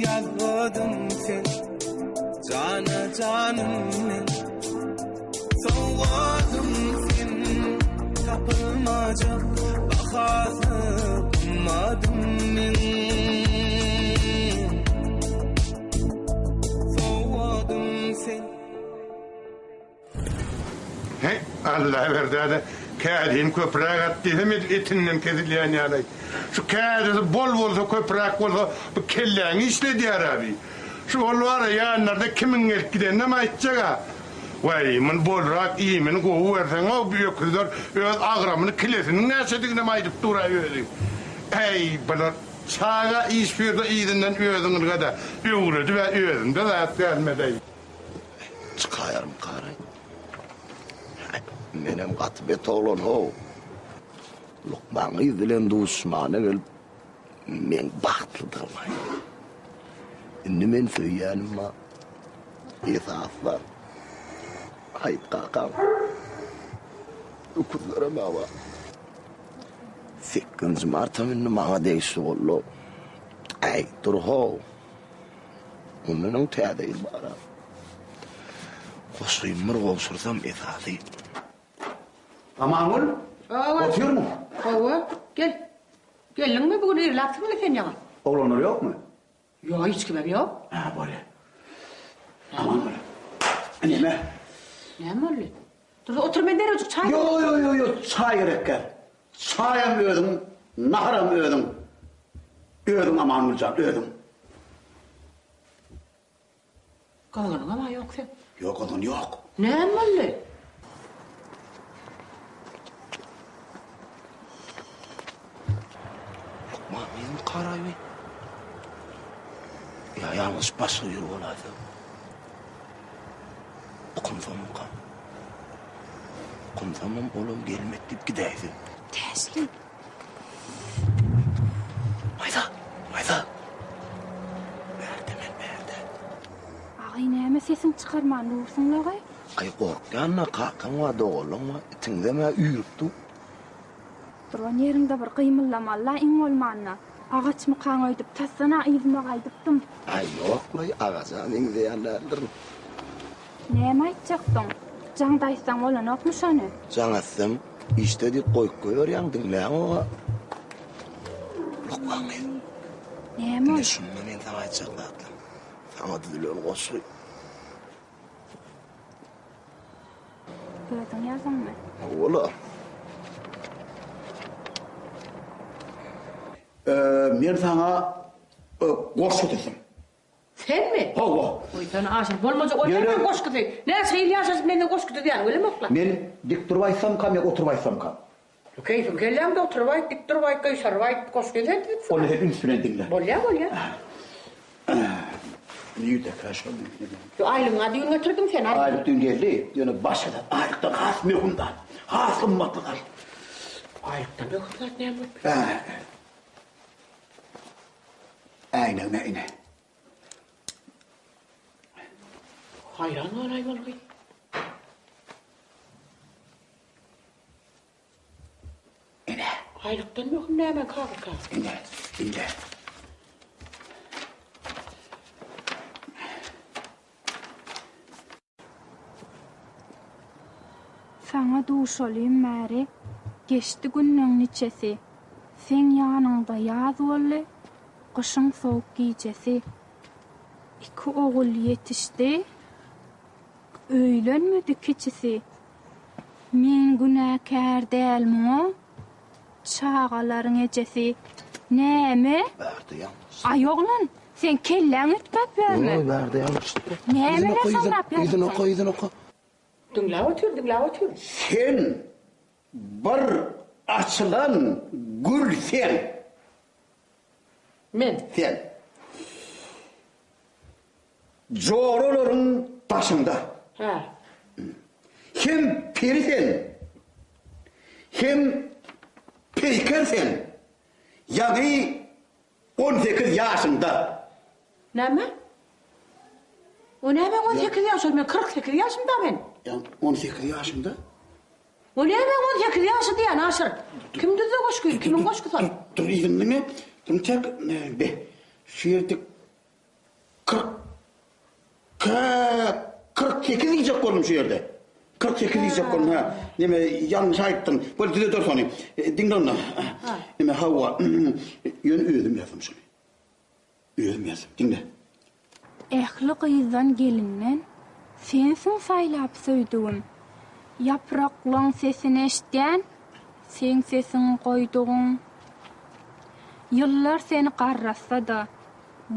ýazgydym sen Jana janym men Sowgadym sen tapylmajak bahasy gymmadym meň Sowgadym sen. Heý, Allaberdi-de kädini köpräk at diýsem edil etinden kesilýän ýaly. Şu kädisi bol bolsa, köpräk bolsa bu kelläňi işledýär-ä bi. Şu ol bar-a ýanlarda kimiň gelip gideninem aýtjag-a. Waý, muny bolrak iýmini gowy berseň-ow bu öküzler öz agramyny kilesiniň näçediginem aýdyp dur-aý özi. Äý, bular çaga iş buýursa yzyndan özüň ylga-da, öwredib-ä özünde zat gelmez-äý. Çykaýarmykaraý? Menem gaty bet oglan-how. Lukman gyz bilen duşmana gelip, meň bagtlydygymy aýtdy. Indi men söýýänim bar. Esasy zat, Haýyt kakam. Öküzlerem-ä bar. Sekizinji martam indi maňa degişli boldy. Äý, dur-how. Mundan öň täze ýyl bar-a. Goşgymy bir gowşursam esasy. Amangül, otyrmyň? Hawa, gel. Geldiňmi bu gün irläpsiň-le sen ýaňy? Oglanlar ýokmy? Ýok, hiç kimem ýok. Hä, bolýa. Amangül, neme? Näme boldy? Dur, otur men derrewjik çaý Ýo, ýo, ýo, ýo, çaý gerek däl. Çaýam özüň, naharam özüň. Özüň Amangül jan, özüň. Gyzgynyňam-a ýok seň. Ýok, gyzgyn ýok. Näme boldy? Lukman gyzmy Karaýby? Ýa ýalňyşyp başga biri bolaýsa. Okunsammykam? Okunsamam olam gelmek diýip gidäýse. Täşli. Maýsa, Maýsa. Bärde men, bärde. Agy näme sesiň çykarman dursuň lagy? Aý gorkýan-da, kakaň bar, doganlaň bar, itiňizem-ä üýrüp dur. Duran ýeriňde bir gymyldamaly-la iň bolmanda. Agaçmykaň öýdüp tasdan-a yzyma gaýdypdym. Aý ýok-laý, agaja meňzeýän däldirin. Näme aýtjakdyň? Jaňda aýtsaň bolanokmy şony? Jaň etsem, işde diýip goýup goýberýäň, diňläňok-a. Lukman gyz. Näme Ine şunda men saňa aýtjak zatlarym. Saňa düzülen goşgy. Özüň ýazdyňmy? Hawa-la. Men saňa goşgy düzdüm. Senmi? Hawa. Goý sen aşyr bolmajak ol näme goşgusy? Näçe ýyl ýaşaşyp menden goşgy düzýäni bilemokla. Men dik durup aýtsamkam ýa oturyp aýtsamkam? Keýpiň kelläňde oturyp aýt, dik durup aýt, gyşaryp aýt, goşgyny sen düzüpsiň. Onda sen üns bilen diňle. Bolýa, bolýa. Nirdekä şol? Ýo aýlygyňa düýn getirdiň sen aýlyk. Aýlyk düýn geldi, ýöne başga zat, aýlykdan has möhüm zat, has gymmatly zat. Aýlykdan möhüm zat näme bolup biler? Äýnegine ine. Haýran galaýmaly gyz. Ine. Aýlykdan möhüm näme kagyz kagyz. Ine, ine. Saňa duşalym bäri, geçdi günleň niçesi, Seň ýanyňda ýaz boldy, gyşyň sowuk gijesi. Iki ogul ýetişdi, öýlenmedi kiçisi, Men günäkär däl muňa, çagalaryň ejesi. Näme? Aý oglan! Seň kelläň üýtgäp ýörmi? Ýok, bärde ýalňyşlyk bar. Nämeler samrap ýörüň Yzyny sen? oka, yzyny oka. Diňläp otyr, diňläp otyr. Sen bir açylan gül sen. Men. Sen. Joralaryň daşyňda. Hä. Hem peri sen. Hem peýker sen. Ýaňy 18 ýaşyňda. Näme? O näme 18 ýaş ol men 48 ýaşymda men. Ýa 18 ýaşyňda? O näme 18 ýaşy diýýän Aşyr? Kim düzdi goşgyny? Kimiň goşgusy ol? Dur yzyny diňle. Dur tek be. Şu ýerde 40 48 diýjek boldum şu ýerde. 48 diýjek boldum ha. Neme ýalňyş aýtdym. Bol düzeder sony. Diňle onda. Neme hawa. Ýöne özüm ýazdym şuny. Özüm ýazdym. Diňle. Ähli gyzdan gelinden sensiň saýlap söýdügim. Ýapraklaň sesini eşitýän seň sesiňi goýdugyň. Ýyllar seni garratsa-da,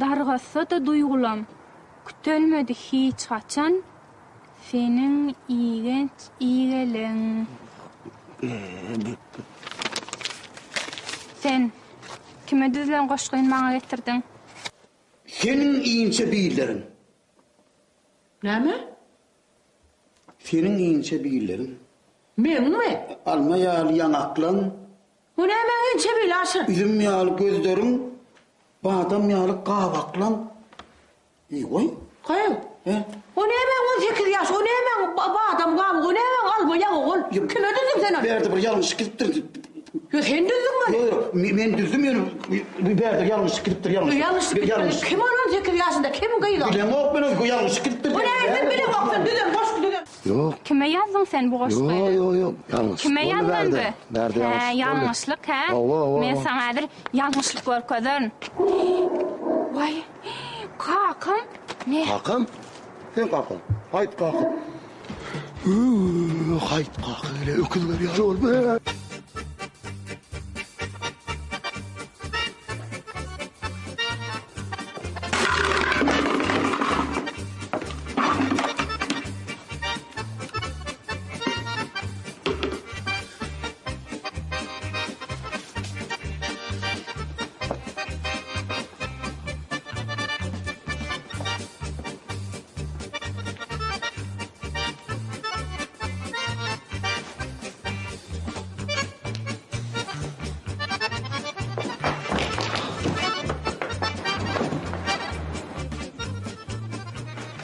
Dargatsa-da duýgulam, Kütelmedi hiç haçan Seniň igenç igeleň. Sen, kime düzülen goşgyny maňa getirdiň? Seniň inçe billeriň. Näme? Seniň inçe billeriň. Meňmi? Alma ýaly ýaňaklaň. Bu nämäň inçe bili, Aşyr? Üzüm ýaly gözleriň, badam ýaly gabaklaň. Eý, goý. Goý. He? O nämäň 18 ýaş, o nämäň badam gabyk, o nämäň alma ýaňak ol? Kime düzdüň sen ony? Bärde bir ýalňyşlyk gidipdir. Ýo, sen düzdüňmi ony? Ýok, ýok, men düzdüm ýöne bu bärde ýalňyşlyk gidipdir, ýalňyşlyk. Ýalňyşlyk gidipdir. Kim ol 18 ýaşynda, kim gyz ol? Bilemok men ony, ýalňyşlyk gidipdir. O näme sen bileňok, sen düzen goşgy düzen. Ýok. Kime ýazdyň sen bu goşgyny? Ýok, ýok, ýok. Ýalňyşlyk Kime boldy ýazdyň bärde. bu? Bärde Hä, ýalňyşlyk boldy. ýalňyşlyk, hä? Hawa, hawa, Men hawa. saňa häzir ýalňyşlyk görkezerin. Waý, kakam. Ne? Kakam? Sen kakam. Haýt kaka. Hüw, haýt kaka gele öküz berýär ol be.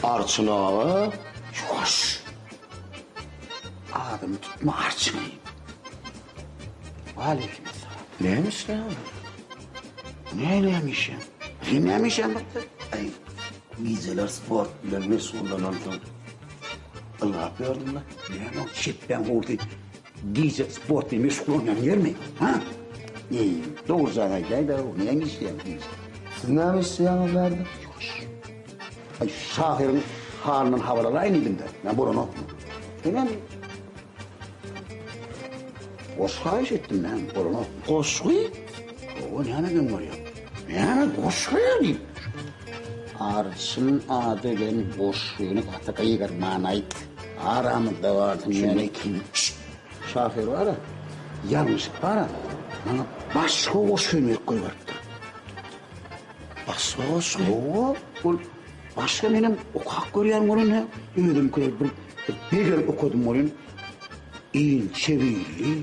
Arçyn aga, ýuwaş. Adymy tutma Arçyn. Waleýkim essalam. Näme işleýäň? Ne näme işem? Sen näme işem bakdy? Aý, gijeler sport bilen meşgullanansoň ylgap ýördüm-le. Näme o çepbäň howlusy gije sport bilen meşgullanýan ýermi? Ha? Eý, dogrujagy aýdaý-da, näme işleýäň gije? Siz näme işleýäňiz bärde? Ýuwaş. Aý, şahyryň halyndan habar alaýyn diýdim-de, men bolanokmy? Senem goşgy haýyş etdim, näme, bolanokmy? Goşgy? Hawa, näme geň görýäň? Näme goşgy diýip? Arçyn ady bilen goşgyny gaty gygyrman aýt. Aramyzda galsyn, ýöne kim? Şşt! Şahyr bar-a, ýalňyşyp bar-a, maňa başga goşgyny berip goýberipdir. Başga goşgy? Hawa, ol başga menem okap görýän welin, özümkiler bir begenip okadym welin, inçe billi,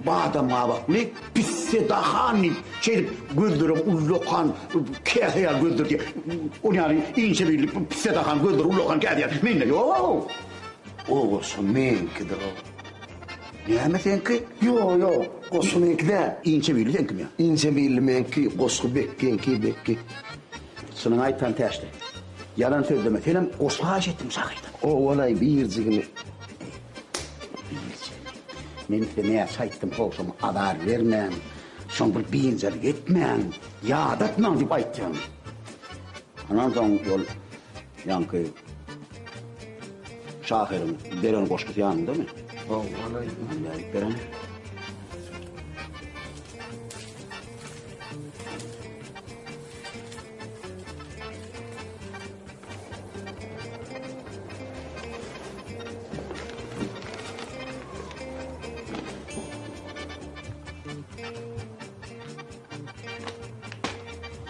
badam gabakly, pisse dahan diýip, şeýdip gözlerem ullakan, käse ýaly gözler diýip, ol ýaly inçe billi, pisse dahan gözleri ullakan käse ýaly, mende ýok. O goşgy meňkidir o. Näme seňki? Ýok, ýok, goşgy meňki däl. Inçe billi seňkimi ýa? Inçe billi meňki, goşgy Bekgiňki, Bekgi. Çynyňy aýtsaň Täşli. Ýalan sözleme, senem goşgy haýyş etdiň şahyrdan. Owalaý birjigini. Birjigini. Men size näçe aýtdym, how şoňa azar bermäň, şoň bir biynjalyk etmäň, ýadatmaň diýip aýtýan. Ondan soň ol ýaňky şahyryň beren goşgusy ýanyňdamy? Owalaý. Nädip beren?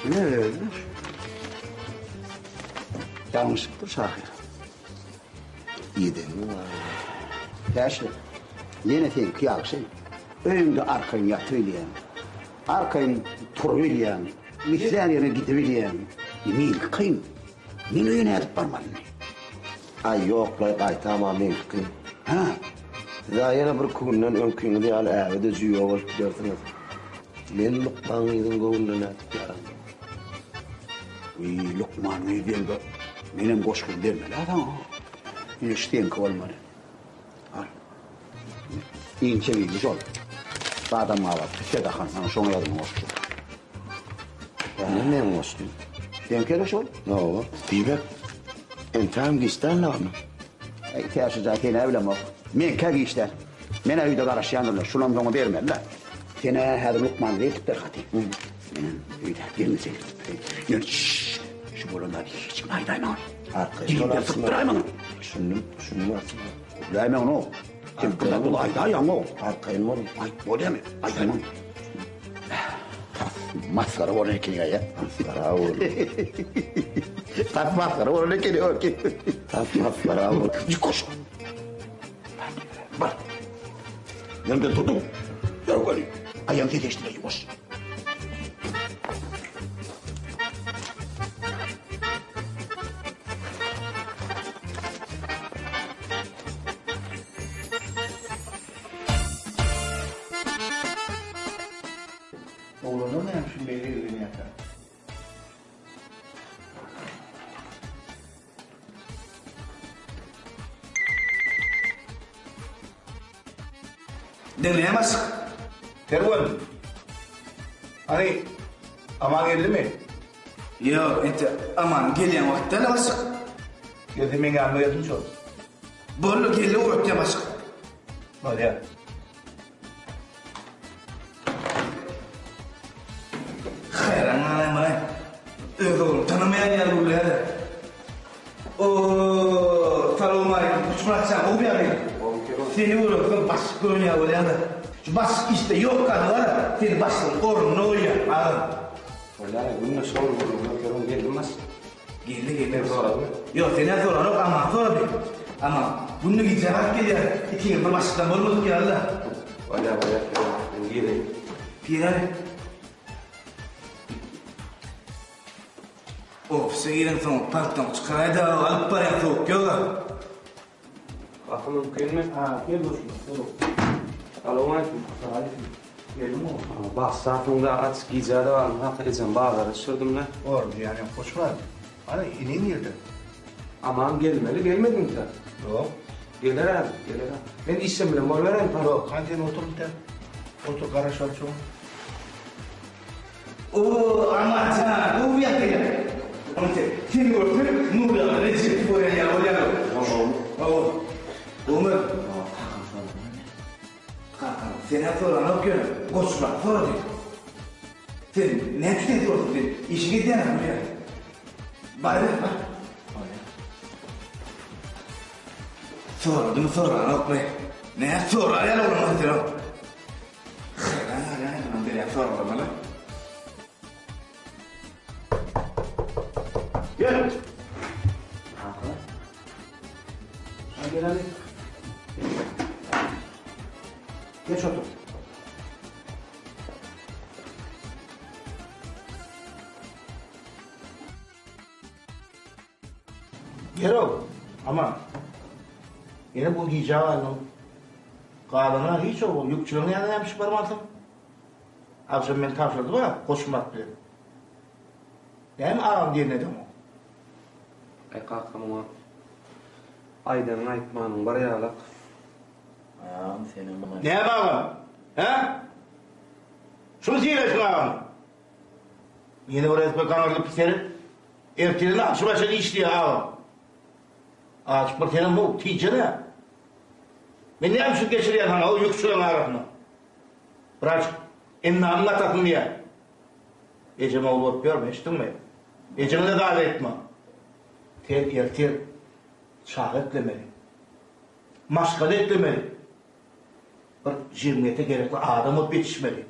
Ine özi. Ýalňyşypdyr şahyr. Ideniň bar. Täşli, ýene seňki ýagşy. Öýüňde arkaýyn ýatybilýäň. Arkaýyn turubilýäň. Islän ýeriňe gidibilýäň. Meňki kyn. Men öýe nädip barmaly indi? Aý, ýok-laý, gaýtam-a meňki kyn. Hä? Siz-ä ýene birki günden öňkiňiz ýaly äbe-de jüýje bolup gidersiňiz. Men lukman gyzyň göwnüne nädip ýarandym? Wiý, lukman gyz diýeňde, menem goşgyny bermeli-ä saňa. Ine, şu seňki bolmaly. Al. Inçe billi şol. Badam gabat, pisse dahan, ana şoňa ýazylan goşgy. Ine meň goşgym. Seňki-de şol? Hawa. Diýmek, entägem giç däl dagmy? Äý, Täşli jan, sen-ä bilemok. Meňkä giç däl. Men-ä öýde garaşýandyrlar. Şunam soňa bermeli-dä. Sen-ä häzir lukmana eltip ber haty. Menem öýde gelneje eltip bereýin. Ýöne, şşş! Şu bolan zady hiç kime aýdaýmaň. Arkaýyn Diliňden sypdyraýmaň. Düşündim, düşündim Arçyn. Gürläýmäň-ow. Sen bir zat bolsa aýdaýaň-ow. Arkaýyn boluň. Aýt, bolýamy? Aýdaýmaň. Tas masgara bolan ekeniň-aý, a? Masgara boldy. Tas masgara bolan ekeniň-ow. Tas masgara boldy. Ýukaş. Bar. Ýeriňden turduň. Ýör göni. Aýagyň sesi eşdiler, ýuwaş. Oglanlar näme üçin beýle eglenýärkä? Diňleýän başlyk. Kerwen. Hany, Aman geldimi? Ýok, ente Aman gelýän wagt däl başlyk. Gelse meň ýanyma gelsin şol. Boldy, geldi ugratýan başlyk. Bolýar. Haýran galaýmaly. Öz ogluny tanamaýan ýaly gürlär. Oo, salowmaleýkim, Uçmyrat jan, gowy ýagdaýmy? Seni göremsoň başlyk görünýär bolýan-da. Şu başlyk işde ýok gany bar-a, seni başlygyň ornuna goýýan, agam. Bolýar, günde şol gürrüňler kerwen geldim başlyk. Geldi, geldi. Sen soradyňmy? Ýok, sen-ä soranok, Aman sorady. Aman, günde gije galyp gelýär, ikiňiz bir başlykdan bolmadyk ýaly-da. Bolýar, bolýar, kerwen, men gireýin. Giräý. Ofise gireňsoň paltoňy çykaraý-da, alyp barýan sowuk ýok-a. Gapy mümkinmi? Ha, gel goşuna, gel. Salowmaleýkim. Aleýkim. Geldiňmi oglum? Bagşy aç, gijä-de bardym, hak ejem bazara düşürdim-le. Orun diýýän ýok, goşuna. Hany, iniň nirde? Aman gelmeli, gelmedimikä? Ýok. Geler häzir, geler. Men işim bilen bolubereýin. Ýok, hany sen otur intäk. Otur, garaşaly şoňa. Oo, Aman jan, gowy ýatýar. Onça seni görsem, Nurýagdy Rejebi görýän ýaly bolýan. Hawa. Gowumy? Kakam soradymy? Kakam sen-ä soranok ýöne, Goçmyrat sorady. Sen näçe sen sorasyn sen işiňi edýäň-ä Nurýagdy. Baryber, bar. Bolýar. Soradymy, soranokmy? Nä sorar ýaly bolanok sen-ow. Haýran galýan adamam berýän soraglaryna-la. Gel. Kaka. Ha gel hadi. Geç otur. Ýer-ow, Aman. Ýene bu gijä galdyň. Galanyň-a hiç ogul, ýükçüleriň ýanyna näme üçin barmansyň? Agşam men tabşyrdym-a Goçmyrat bilen. Näme agam diýenini edeňok? Aý kaka muňa aýdanyň aýtmanyň bir ýalak. Agam senem muňa. Näme agam? Hä? Şuny sylaýşyň agamy? Ýene bir gezek gaňyrlyp seret. Ertirden agşama çenli işleýär agam. Azajyk bir senem bu, tijene. Men näme üçin geçirýän saňa o ýükçüleriň arasynda? Birazjyk endamyň gatasyn diýýän. Ejem ogul bolup ýörme, eşitdiňmi? Ejeňe-de zat aýtma. Sen ertir çaga eklemeli. Maşgala eklemeli. Bir jemgyýete gerekli adam bolup ýetişmeli.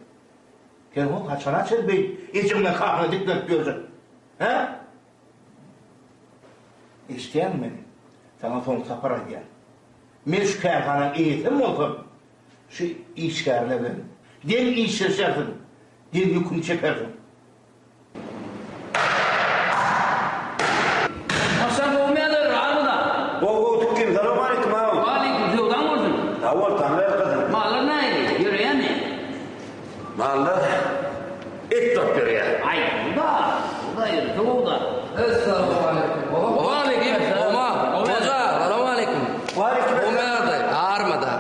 Sen ho haçana çenli beýdip ejeň bilen kakaňa diklenip ýörjek? Hä? Eşidýäňmi meni? Saňa soňky sapar aýdýan. Men şu kärhanaň eýesem bolsam, şu işgärler bilen deň işleşersiň, deň ýüküni çekersiň. Haçan gowy ýazar armyda. Gowy gowy tükgim salowmaleýkim agam. Waleýkim söwdaň bolsun. Sag bol taňryýalkasyn. Mallar nähili ýöreýärmi? Mallar et bolup ýörýär. Aý gowy-da, gowy-da ýörese gowy-da. Essalawmaleýkim. Waleýkim Oma, Hoja, salowmaleýkim. Waleýkim Gowy ýagdaý, armyda.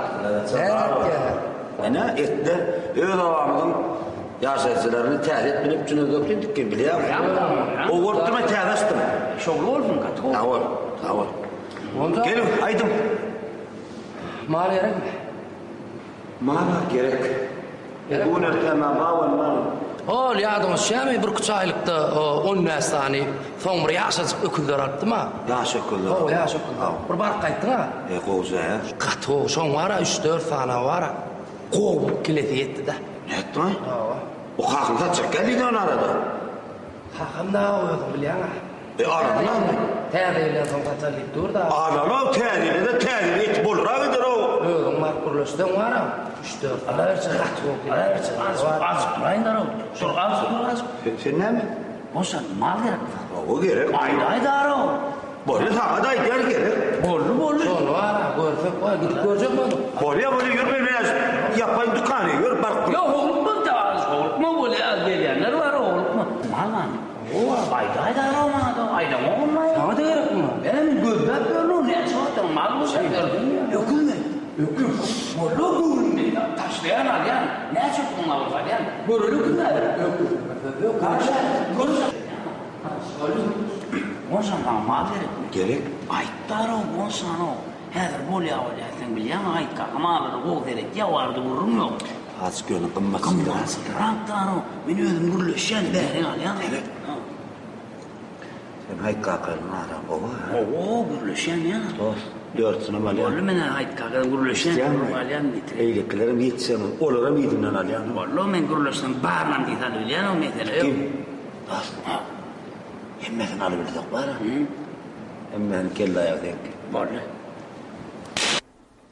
Ine etde öz obamyzyň Ýaşaýjylaryny täze et bilen üpjün edip diýdik ki, bilýäňmi? Gowy men täze açdym. Şowly bolsun, gaty gowy. Sag bol, sag bol. Geliň, aýdyň. Mal gerekmi? Mal-a gerek. Bu gün ertä maňa bar mal. Ol ýadyňa düşýärmi, birküç aýlykda 15 sany, soň bir ýaşajyk öküzler alypdym-a. Ýaş öküzler. Hawa, ýaş öküzler. Bir baryp gaýtdyň-a. E, gowja, hä? Gaty gowy, şoň bar-a, üç-dört sany bar-a. Gowy kilesi ýetdi-dä. Nätdiň-aý? Hawa. O kakaň satjak gel diýdi ony arada. Kakam dagy özüň bilýäň-ä. E, alanam. Täze ýyldan soň satar diýip dur-da. Alan-ow täze ýylda-da täze ýyl eti bolrak eder-ow. Özüň baryp gürleşseň baram, üç-dört Alawerçe, gaty gowy kilesi. Alawerçe, azjyk, azjyk duraýyn-da-ow. Şol azjyk dur, azjyk. Sen, sen näme? Boşan, mal gerek saňa. Hawa, gerek. Aýdaý-da-ow. Boldy saňa-da aýdýan gerek. Boldy, boldy. Şony bar-a, görsek, goý, gidip görjek bolduk. Bolýa, bolýa, ýör men biraz ýapaýyn dükany, ýör baryp. Ýok, howlukma, howlukma, bolýa, gelýänler bar, howlukma. Mal barmy? Hawa, aýdaý-da-ow maňa-da, aýdaňok onda. Saňa-da gerekmi? E, men gözläp ýörün-ow, näçe wagtdan mal bolsa gördüňmi? Öküzmi? Öküz. Boldy, göwnüm mende. Taşlaýan, alýan. Näçe puluň bar bolsa alýan. Göreli öküz nädip? Öküz. Öküz. Görüşe. Gonşam saňa mal gerekmi? Gerek. Aýtdar-ow, gonşan-ow. Häzir bolýa bolýa, sen bilýäňmi Aýt kaka mallara gowy seretýä, o arada gürrüň ýok. Azjyk ýöne gymmatsyzrak. Gymmatsyzrakdar-ow. Men özüm gürleşýän, bäri alýan. Seret. Sen Aýt kakanyň araň gowy-a? Gowy, gürleşýän ýa. Dost, dörtüsinem alýan. Boldy, men-ä Aýt kakadan gürleşýän, alýan getirýän. Beýlekilerem ýetişen, olaram yzyndan alýan. Boldy, men gürleşsem barynam diýse alybilýän-ow, mesele ýok. Kim? Dost, hemmesini alybilsek bar-a. Hemmesini kelle-aýagy seňki. Boldy.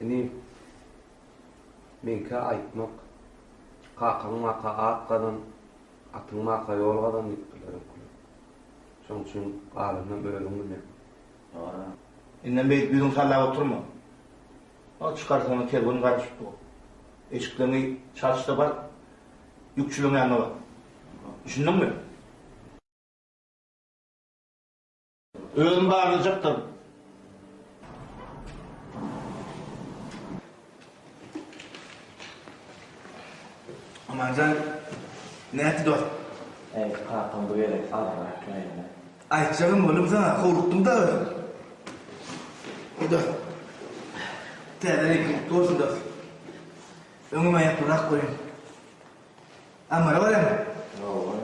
Inim, meňkä aýtmak, kakaň maka at gazan, atyň maka ýol gazan diýipdirler öňküler. Şoň üçin galanynam özüň bilýäň. Dogry. Indem beýdip ýüzüňi sallap oturma. O çykarsaňa kerwen garaşyp dur. Eşikleňi çalyş-da bar, ýükçüleň ýanyna bar. Düşündiňmi? Özüm barlajakdyryn. Amanjan, nätdi dost? Äý, kakam bu gezek azrak käýindi. Aýtjagam boldum saňa, howlukdym-da özüm. Eý dost, täze reňkiň gutly bolsun dost. Öňem aýaklyrak goýun. Ammara barýaňmy? Hawa.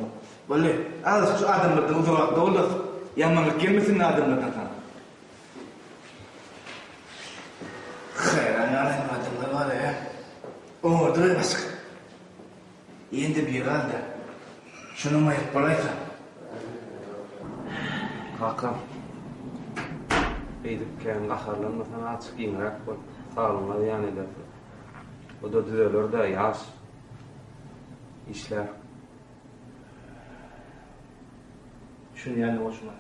Boldy. Azajyk şu adamlardan uzagrakda bol dost. Ýamanlyk gelmesin adamlardan saňa. Haýran galaýyn adamlar bar-a. Oňardylar başga. Ýene-de biri galdy. Şonam aýryp bolaýsa. Kaka, beýdip kän gaharlanmasaň azjyk giňräk bol. Saglygyňa zyýan edersiň. O-da düzeler-dä, ýaş. Işlär. Düşünýän goşuna.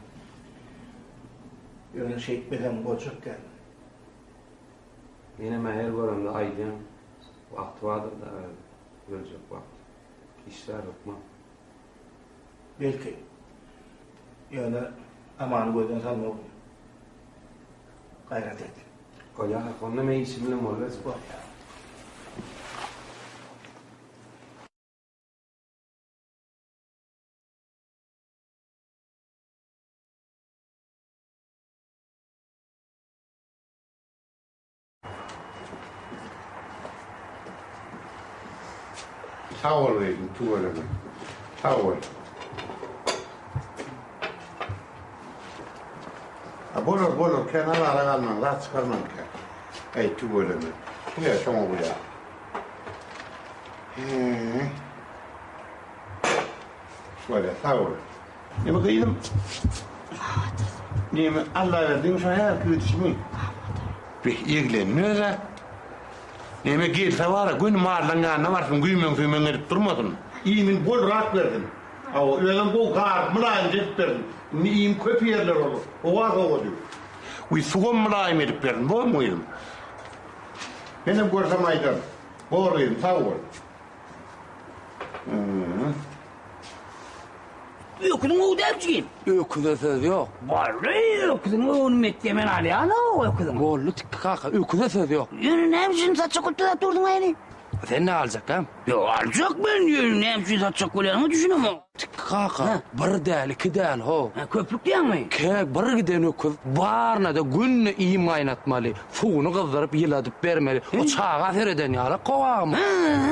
Ýöne şeýtmesem boljak däl. Menem-ä her göremde aýdýan. Wagty bardyr-da özi. Öljek wagty. Işlär hökman. Belki. Ýöne Amany gözden salma oglum. Gaýrat et. Bolýar kaka, onda men işim bilen boluberjek. Bolýar. Sag bol gyzym, tüweleme. Sag bol. A bolar, bolar, kän azara galmaň, zat çykarmaň kän. Äý, tüweleme. Diňe şoňa gulýar. He. Bolýar, sag bol. Neme gyzym? Neme Allaberdiň şo häzirki gidişimi? Beh, eglendi öz-ä. Neme gelse bar-a, göni mallaň ýanyna barsyn, güýmeň-süýmeň edip durmasyn. Iýmini bolrak bersin. Hawa, özem gowy garyp mylaýym edip bersin. Indi iým köp iýerler olar. Howa sowady. Wiý, suwam mylaýym edip bersin, bormy gyzym? Menem görsem aýdaryn. Bor gyzym, sag bol. Öküziň gowy däl jigim. Öküze söz ýok. Boldy, öküziň öwünimi etdi, men alýan-ow öküziň. Boldy tikgi kaka, öküze söz ýok. Ýöne näme üçin satjak bolup zat durduň aýny? Sen ne aljak, hä? Ýok, aljak men, ýöne näme üçin satjak bolýanyňa düşünemok. Tikgi kaka, bir däl, iki däl, how. Hä, köplük diýýäňmi? Kä bir giden öküz baryna-da günde iým gaýnatmaly, suwuny gyzdyryp ýyladyp bermeli. O çaga sereden ýaly kowagym.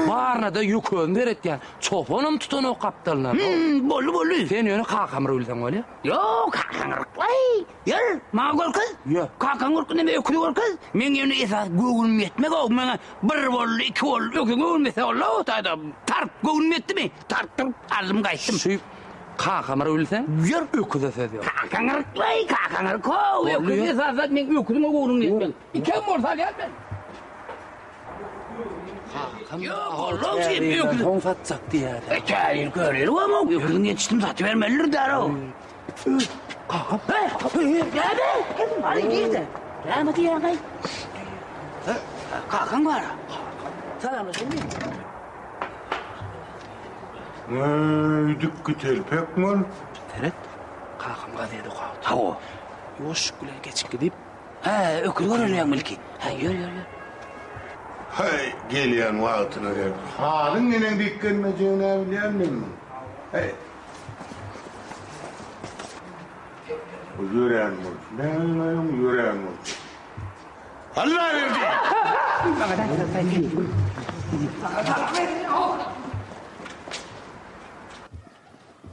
Baryna-da ýöközüni seretýän. Çopanam tutanok gapdalyndan. Hüm, boldy, boldy. Sen ýöne kakamyry bilseň bolýa. Ýok, kakaň yrklaý. Ýör, maňa görkez. Ýö. Kakaň görkez, neme öküzi görkez. Meň ýöne esasy göwnüm ýetmez-ow, maňa bir boldy, iki boldy, öküziň göwnüm ýetse boldy-ow, taýda tarp göwnüm ýetdimi? Tarp turup aldym gaýtdym. Şu kakamyry bilseň, Ýör. öküze söz ýok. Kakaň yrklaý, kakaň yrk-ow, Boldy, öküz ýör. esasy zat meň öküziňe göwnüm ýetmez. Ikem bolsa alýan men. Kakam Ýok, oglum, sen öküz. Soň satjak diýýär. E, täýin köreli bolma, öküziň ýetişdim satybermelidir däl-ow. Kakam. Hey, näme? Hadi girde. Näme diýýäň-aý? Kakaň bar. Salamlaşaýyn. Eý, dikgi telpek mal. Seret, kakam gazet okap otyr. Hawa. Ýuwaşlyk bilen geçip gidip, Hä, öküz görelýäň belki. Hä, ýör, ýör, ýör. Häý, gelýän wagtyna gel. Halyň neneň dikgelmejegin-ä bilýän men muň. Häý. Bu ýörän bolsun. Näme öň ýörän bolsun. Allaberdi!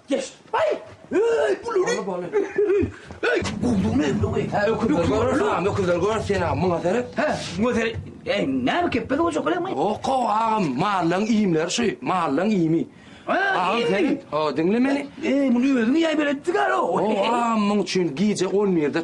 Geç. Ay! Ey, bulary. Boldy. Ey, buldun ömrüňi. Hä, öküzler görer, agam, öküzler görer sen agam, muňa seret. Hä, muňa seret. Ey, näme kepbede goýjak bolýaňmy? Ýok, agam, mallaň iýmleri şu, mallaň iými. Agam seret, ho, diňle meni. Ey, muny özüň iýäý beletdi gar o. O, agam, muň üçin gije on birde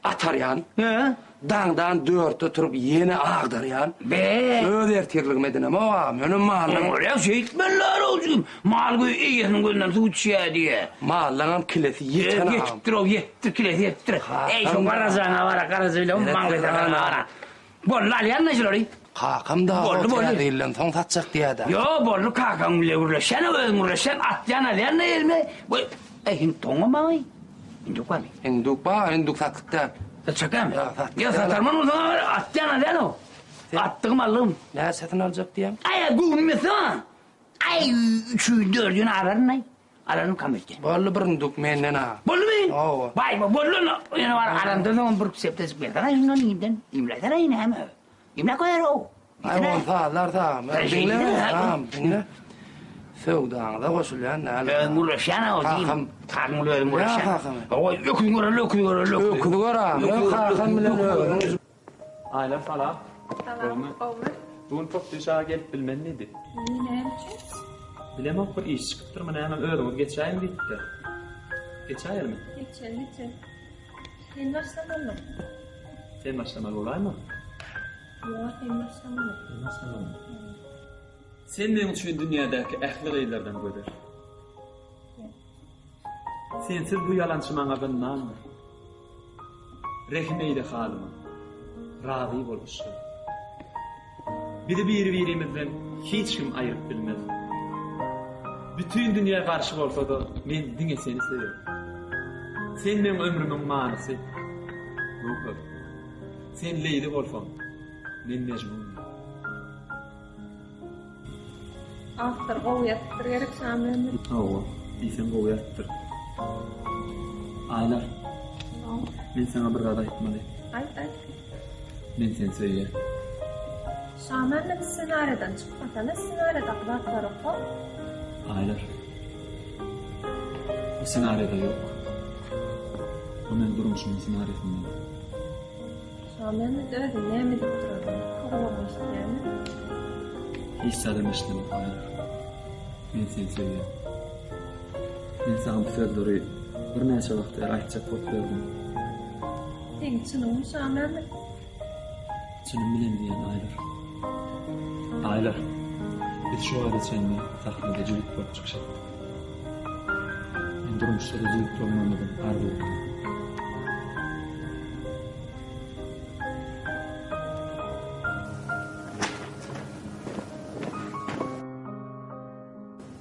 atarýan. Hä? Daňdan dörtde turup ýene agdarýan. Be! Öz ertirligimi edinemok agam, ýöne mallaň. Bolýa şeýtmeliler owjum. Mal göýä eýesiniň gözünden suw içýä diýä. Mallaňam kilesi ýeten agam. Ýetipdir-ow, ýetipdir, kilesi ýetipdir. Eý, şo garajaňa bara, garaja bilen maňlaýsana bara. Boldy, alýan-da şulary. Kakam dagy Boldy, boldy. täze ýyldan soň satjak diýýä-dä. Ýo, boldy, kakaň bile gürleşýän-ä, özüň gürleşýän, atýan, alýan-da elime. Bu, eý, hint doňamaý. Induk barmy? Induk bar, induk satlyk däl. Satjakamy? Ýa, satlyk Ýa, däl. satarman bolsaň aga, atýan, alýan-ow. Atdygym, aldygym. Näçesini aljak diýýäň? Aý, göwnüm ýetse maňa. Aý, üçüni, dördüni alaryn-aý. Alaryn kamerden. Boldy bir induk menden aga. Boldumy? Hawa. Baý, boldy onda. Ýöne bar, alandan soň bir sepdejik bersene şundan iýmden. Iýmläsene, näme? Iýmläp goýar-ow. Aý, ony sazlar sagam. Diňle, agam, diňle. Söwdaňyza goşulýan däl. Özüm gürleşýän-ow, diýim. Kakam. Kakam bilen özüm gürleşýän. Ýa, kakam. Hawa, öküz göreli, öküz göreli, öküz. Öküzi gör, agam. Kakam bilen özüň. Aýlar salam. Salam. Gowmy? Bu gün Topdüş aga gelip bilmen diýdi. Näme üçin? Bilemok bir iş çykypdyrmy näme özüňiz geçäýiň diýipdir. Geçäýelimi? Geçeli, geçeli. Sen başlamaly. Sen başlamaly bolaýma? Ýok, sen başlamaly. Men başlamalymy? Sen meň üçin dünýädäki ähli gyzlardan gözel. Sensiz bu ýalançy maňa zyndandyr. Rehim eýle halyma, razy bol yşgym. Bizi biri-birimizden hiç kim aýryp bilmez. Bütin dünýä garşy bolsa-da, men diňe seni söýerin. Sen meň ömrümiň manysy, Göwher. Sen Leýli bolsaň, men Mejnundyr. Awtor gowy ýazypdyr gerek Şamyrat. Hawa, diýseň gowy ýazypdyr. Aýlar. Men saňa bir zat aýtmaly. Aýt, aýt. Men seni söýýän. Şamyrat ssenariýadan çykmasana, ssenariýadaky zatlary oka. Aýlar. Bu ssenariýada ýok. Bu meň durmuşymyň ssenariýasynda bar. Şamämmet özüň näme edip durarsyň? Gulagyň eşidýärmi? Hiç zadam eşidenok Aýlar. Men seni söýýän. Men saňa bu sözleri birnäçe wagt bäri aýtjak bolup ýördüm. Seň çynyňmy Şamämmet? Çynym bilen diýýän Aýlar. Aýlar, biz şu wagta çenli sahnada jübüt bolup çykyş etdik. Men durmuşda-da jübüt bolmagymyzy arzuw edýän.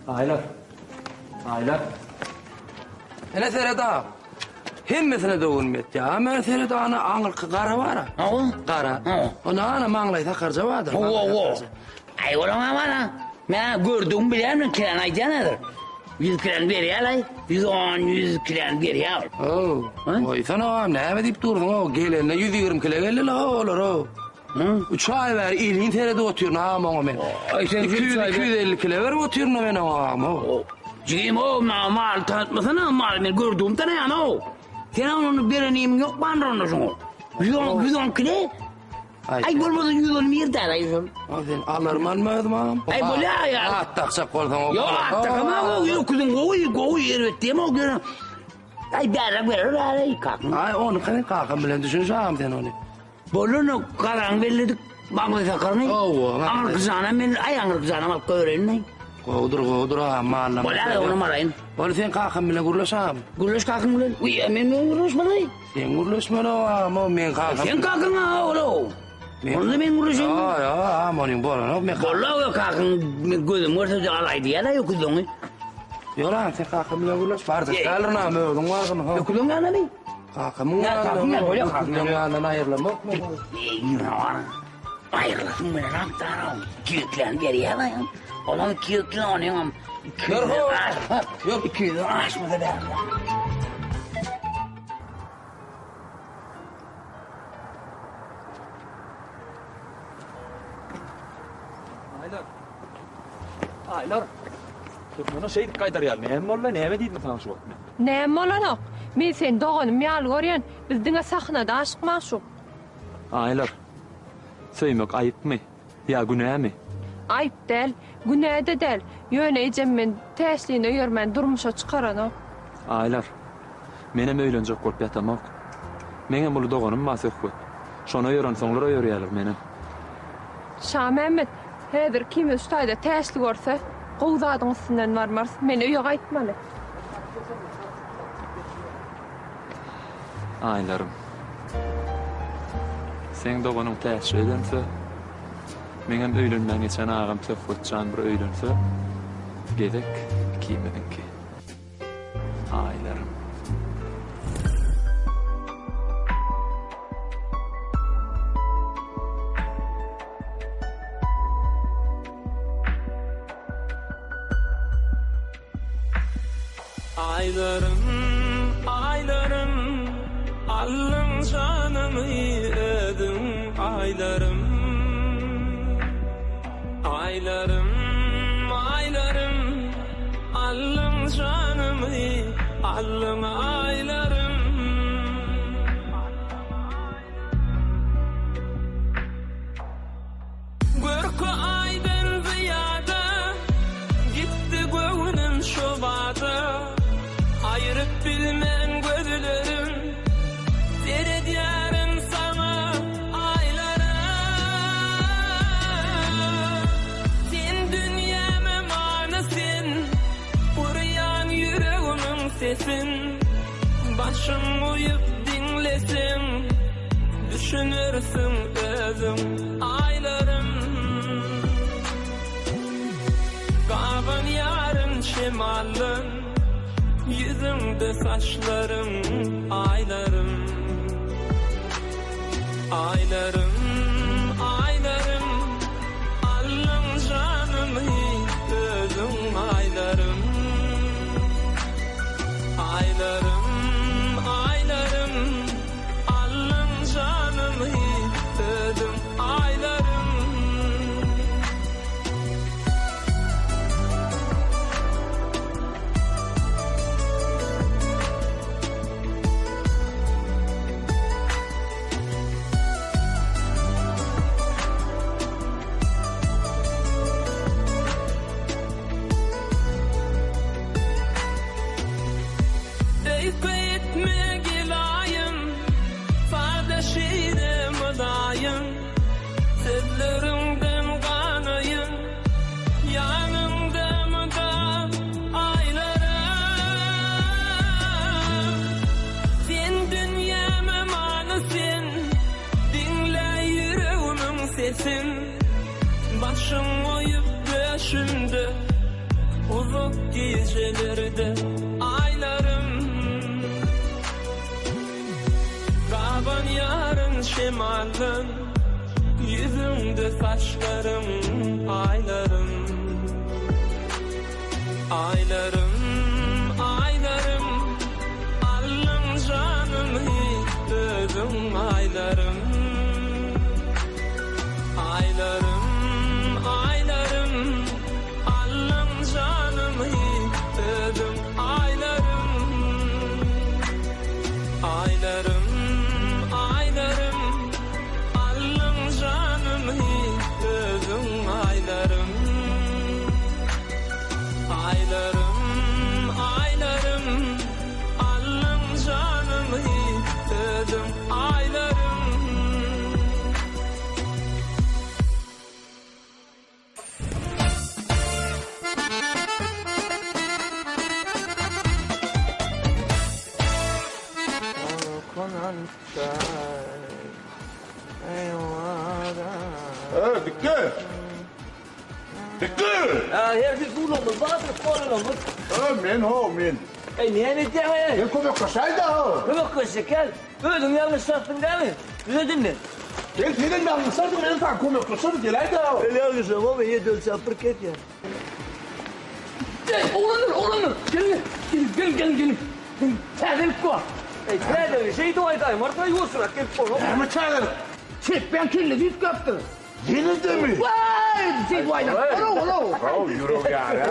Aýlar. Aýlar. Ene seret aga. Hemmesine döwrüm ýetýär. A men seret ana aňyrky gara bar-a. Hawa. Gara. Hawa. Onda ana maňlaý sakarja bardyr. Hawa, hawa. Aý olam ana. Men gördügimi bilýän men kiläni aýdýan häzir. 100 kiläni berýär-aý. 110, 100 kiläni berýär ol. Ow. Goýsana agam, näme diýip dursuň ow? Gelende 120 kile geldi-le olar ow. Üç aý bäri elin seredip otyryn agam oňa men. Aý sen 200 250 kile berip otyryn men oňa agam ow. Jigim ow, maňa maly tanatmasana, maly men gördügimi tanaýan ow. Sen ony beren iýmiň ýok bandyr onda şoňa. 110 110 kile. Aý bolmasa 110 bir däl aý şol. A sen alarman mı özüm agam? Aý bolýar ýa. At dakjak bolsaň o. Ýok at dakama ow, öküziň gowy, gowy erbet diýeme ow, ýöne Aý bärek berer aý kakam. Aý ony kakam bilen düşüniş agam sen ony. Bolany garaňy belledik. Maňlaý sakaryny. Hawa. Aňyrky janam men, aý aňyrky janam alyp goýbereýin. Gowudyr, gowudyr agam, mallam. Bolýar, onam alaýyn. Bol sen kakam bilen gürleş agam. Gürleş kakam bilen. Uý, men bilen gürleşmeli. Sen gürleşmeli agam, o men kakam. Sen kakaň aga ol o. Onda men gürleşeýin. Ýa, ýa, agam onuň bolanok men. Bolla o kakaň men gözüm görse de alaý diýýär-ä öküziňi. Ýok agam, sen kakam bilen gürleş. Bardyr, däldir agam, özüň bargyn. Öküziň ýanyna Kakamyň ýanyndan, öküzleň ýanyndan aýrylamok men. Aýrylasyň bilen akdara 200 berýär aýam. Olam 200 kilo onuňam 200 aşma. 200 aşmasa berýär. Aýlar. Aýlar. Türkmene şeýdip gaýdar ýaly näme boldy, näme diýdim saňa şu wagt men? Näme bolanok? Men seni doganym ýaly görýän. Biz diňe sahnada aşyk-magşuk. Aýlar. Söýmek aýypmy? Ýa günämi? Aýyp däl, günä-de däl. Ýöne ejem meni Täşlini öýermän durmuşa çykaranok. Aýlar. Menem öýlenjek bolup ýatamok. Meňem uly doganym bar Söhbet. Şony öýerensoňlar öýerýärler menem. Şamämmet, häzir ikimiz şu taýda Täşli görse, gowy zadyň üstünden barmarys. Men öýe gaýtmaly. Aýlarym. Seň doganyň Täşli öýlense, meňem öýlenmän geçen agam Söhbetjan bir öýlense, gezek ikimiziňki. Aýlarym. Aýlarym, aýlarym, aldyň janymy özüň aýlarym. Aýlarym, aýlarym, aldyň janymy, aldyň aýlarym. Görki aýdan zyýada, Gitdi göwnüm şo bada. Aýryp bilmen gözlerim, Seredýärin saňa aýlara. Sen dünýäme many sen, Urýan ýüregimiň sesin. Başyň goýup diňleseň, Düşünersiň özüň aýlarym. Gabanýaryn şemaldan, Ýüzüňde saçlaryň aýlarym. Aýlarym, aýlarym, Aldyň janymy özüň aýlarym. Aýlarym, aýlarym, Aldyň janymy özüň aýlarym. Başyň goýup döşümde Uzak gijelerde aýlarym Gabanýaryn şemaldan Ýüzüňde saçlarym aýlarym Aýlarym, aýlarym Aldyň janymy özüň aýlarym Aýlarym, aýlarym Aldyň janymy özüň aýlarym Aýlarym, aýlarym Aldyň janymy özüň aýlarym Aýlarym, aýlarym Aldyň janymy özüň aýlarym. Ey, dikki! Dikki! Ha, her bir suwlamyz bardyr, kolamyz. Ey, men ho, men. Ey, näme edýäň, ey? Men kömekleşäý-dä, ho. Kömekleşjek gel. Özüň ýalňyşarsyň dämi? Düzet indi. Gel, senem ýalňyşarsyň, men saňa kömekleşerin, geläý-dä, ho. Men ýalňyşamok, men ýedi ölçäp bir kesýän. Ey, oglanlar, oglanlar, geliň, geliň, geliň, geliň, geliň. Täzelik bar. Ey, täzeligi şeýdip aýdaýmarsyň, ýuwaşrak gelip bolar. Näme täzelik? Çepbäň kellesi üýtgäpdir. Ýene-demi? Waý, şeýdip aýdar. Olo, olo. Haw, ýürek ýarýar.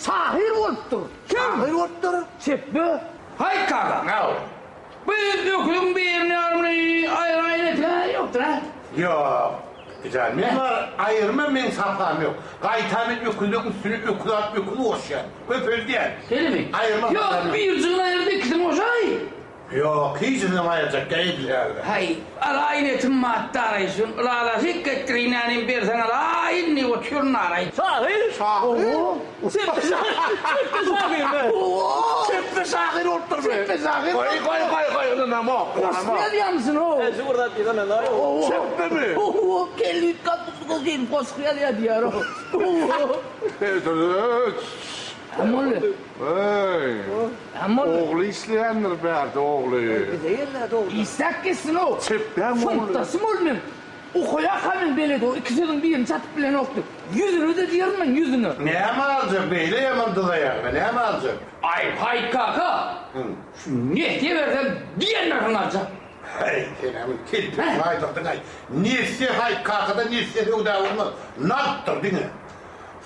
Şahyr bolupdyr. Kim? Şahyr bolupdyr? Çepbe. Haý kaka. Näo? Bu öküziň birini ýarymyny aýraýyn etýän ýokdur-a? Ýok. Jan, men bar, aýyrma meň sapam ýok. Gaýta men öküzleň üstüne öküz alyp öküz goşýan. Köpeldýän. Şeýlemi? Aýyrma Ýok, sapam ýok. birjigini aýyrdy, ikisini goşaý. Ýok, hiçisinem aýyrjak däl häzir. Haý, alaýyn etim matdaraý, şun ylalaşyk getdirin änim berseň alaýyn diýip otyryn araý. Şahyr! Şahyr! Çepbe şahyr! Çepbe şahyr be! Çepbe şahyr bolupdyr be! Çepbe şahyr! Goý, goý, goý, goý, ynanamok, Goşgy ynanamok. ýazýamyşyn-ow. He, şu bir zat diýip ynanaý. Çepbemi? Owo, kelli üýtgäp diýip goşgy ýazýar diýýär-ow. Amolly. Eý. Amolly. Ogly işleýändir bärde ogly. Bize gelmedi ogly. Işläp gitsin-ow. Çepbäň ogly. Synpdaşym ol meň. Okaýarka men beledi o iki sözüň birini çatyp bilenokdy. Ýüzüne-de diýerin men ýüzüne. Näme aljak beýle ýaman dyzaýaňda näme aljak? Aý Haýyt kaka. Şu nesýe bersem diýen nyrhyňy aljak. Häý senem telpegiňi aýdyrdyň-aý. Nesýe Haýyt kakada nesýe söwda bolmaz. Nagtdyr diňe.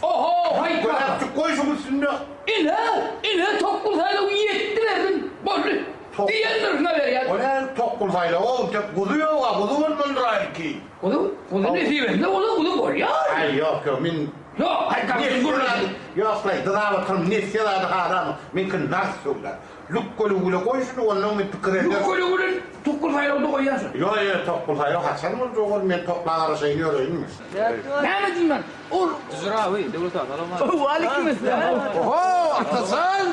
Oho, haý kaka. Göläpjik goý şuň üstünde. Ine, ine tokgul saýlaw ýetdi berdim. Boldy. Diýen nyrhyna berýän. O näme tokgul saýlaw o tek guzy ýog-a, guzy bolmalydyr aýlki. Guzy, guzy nesibesinde bolsa guzy bolýar. Aý ýok, ýok, men Ýok, haý kaka, Nesýe zady, ýok-laý, dyzap oturyp nesýe zady halamok. Meňki nagt söwda. Lükgeli-güle goý şuny, onnoň men pikir ederin. Lükgeli-güle tokgul saýlawda goýýan şuny. Ýok, ýok, tokgul saýlaw haçan boljak ol, men tokla garaşaýyn ýöreýinmi? Näme diýmän, ol. Jüjür abi, Döwlet aga, salam aleýkum. Waleýkim esselam. Oho, Atajan!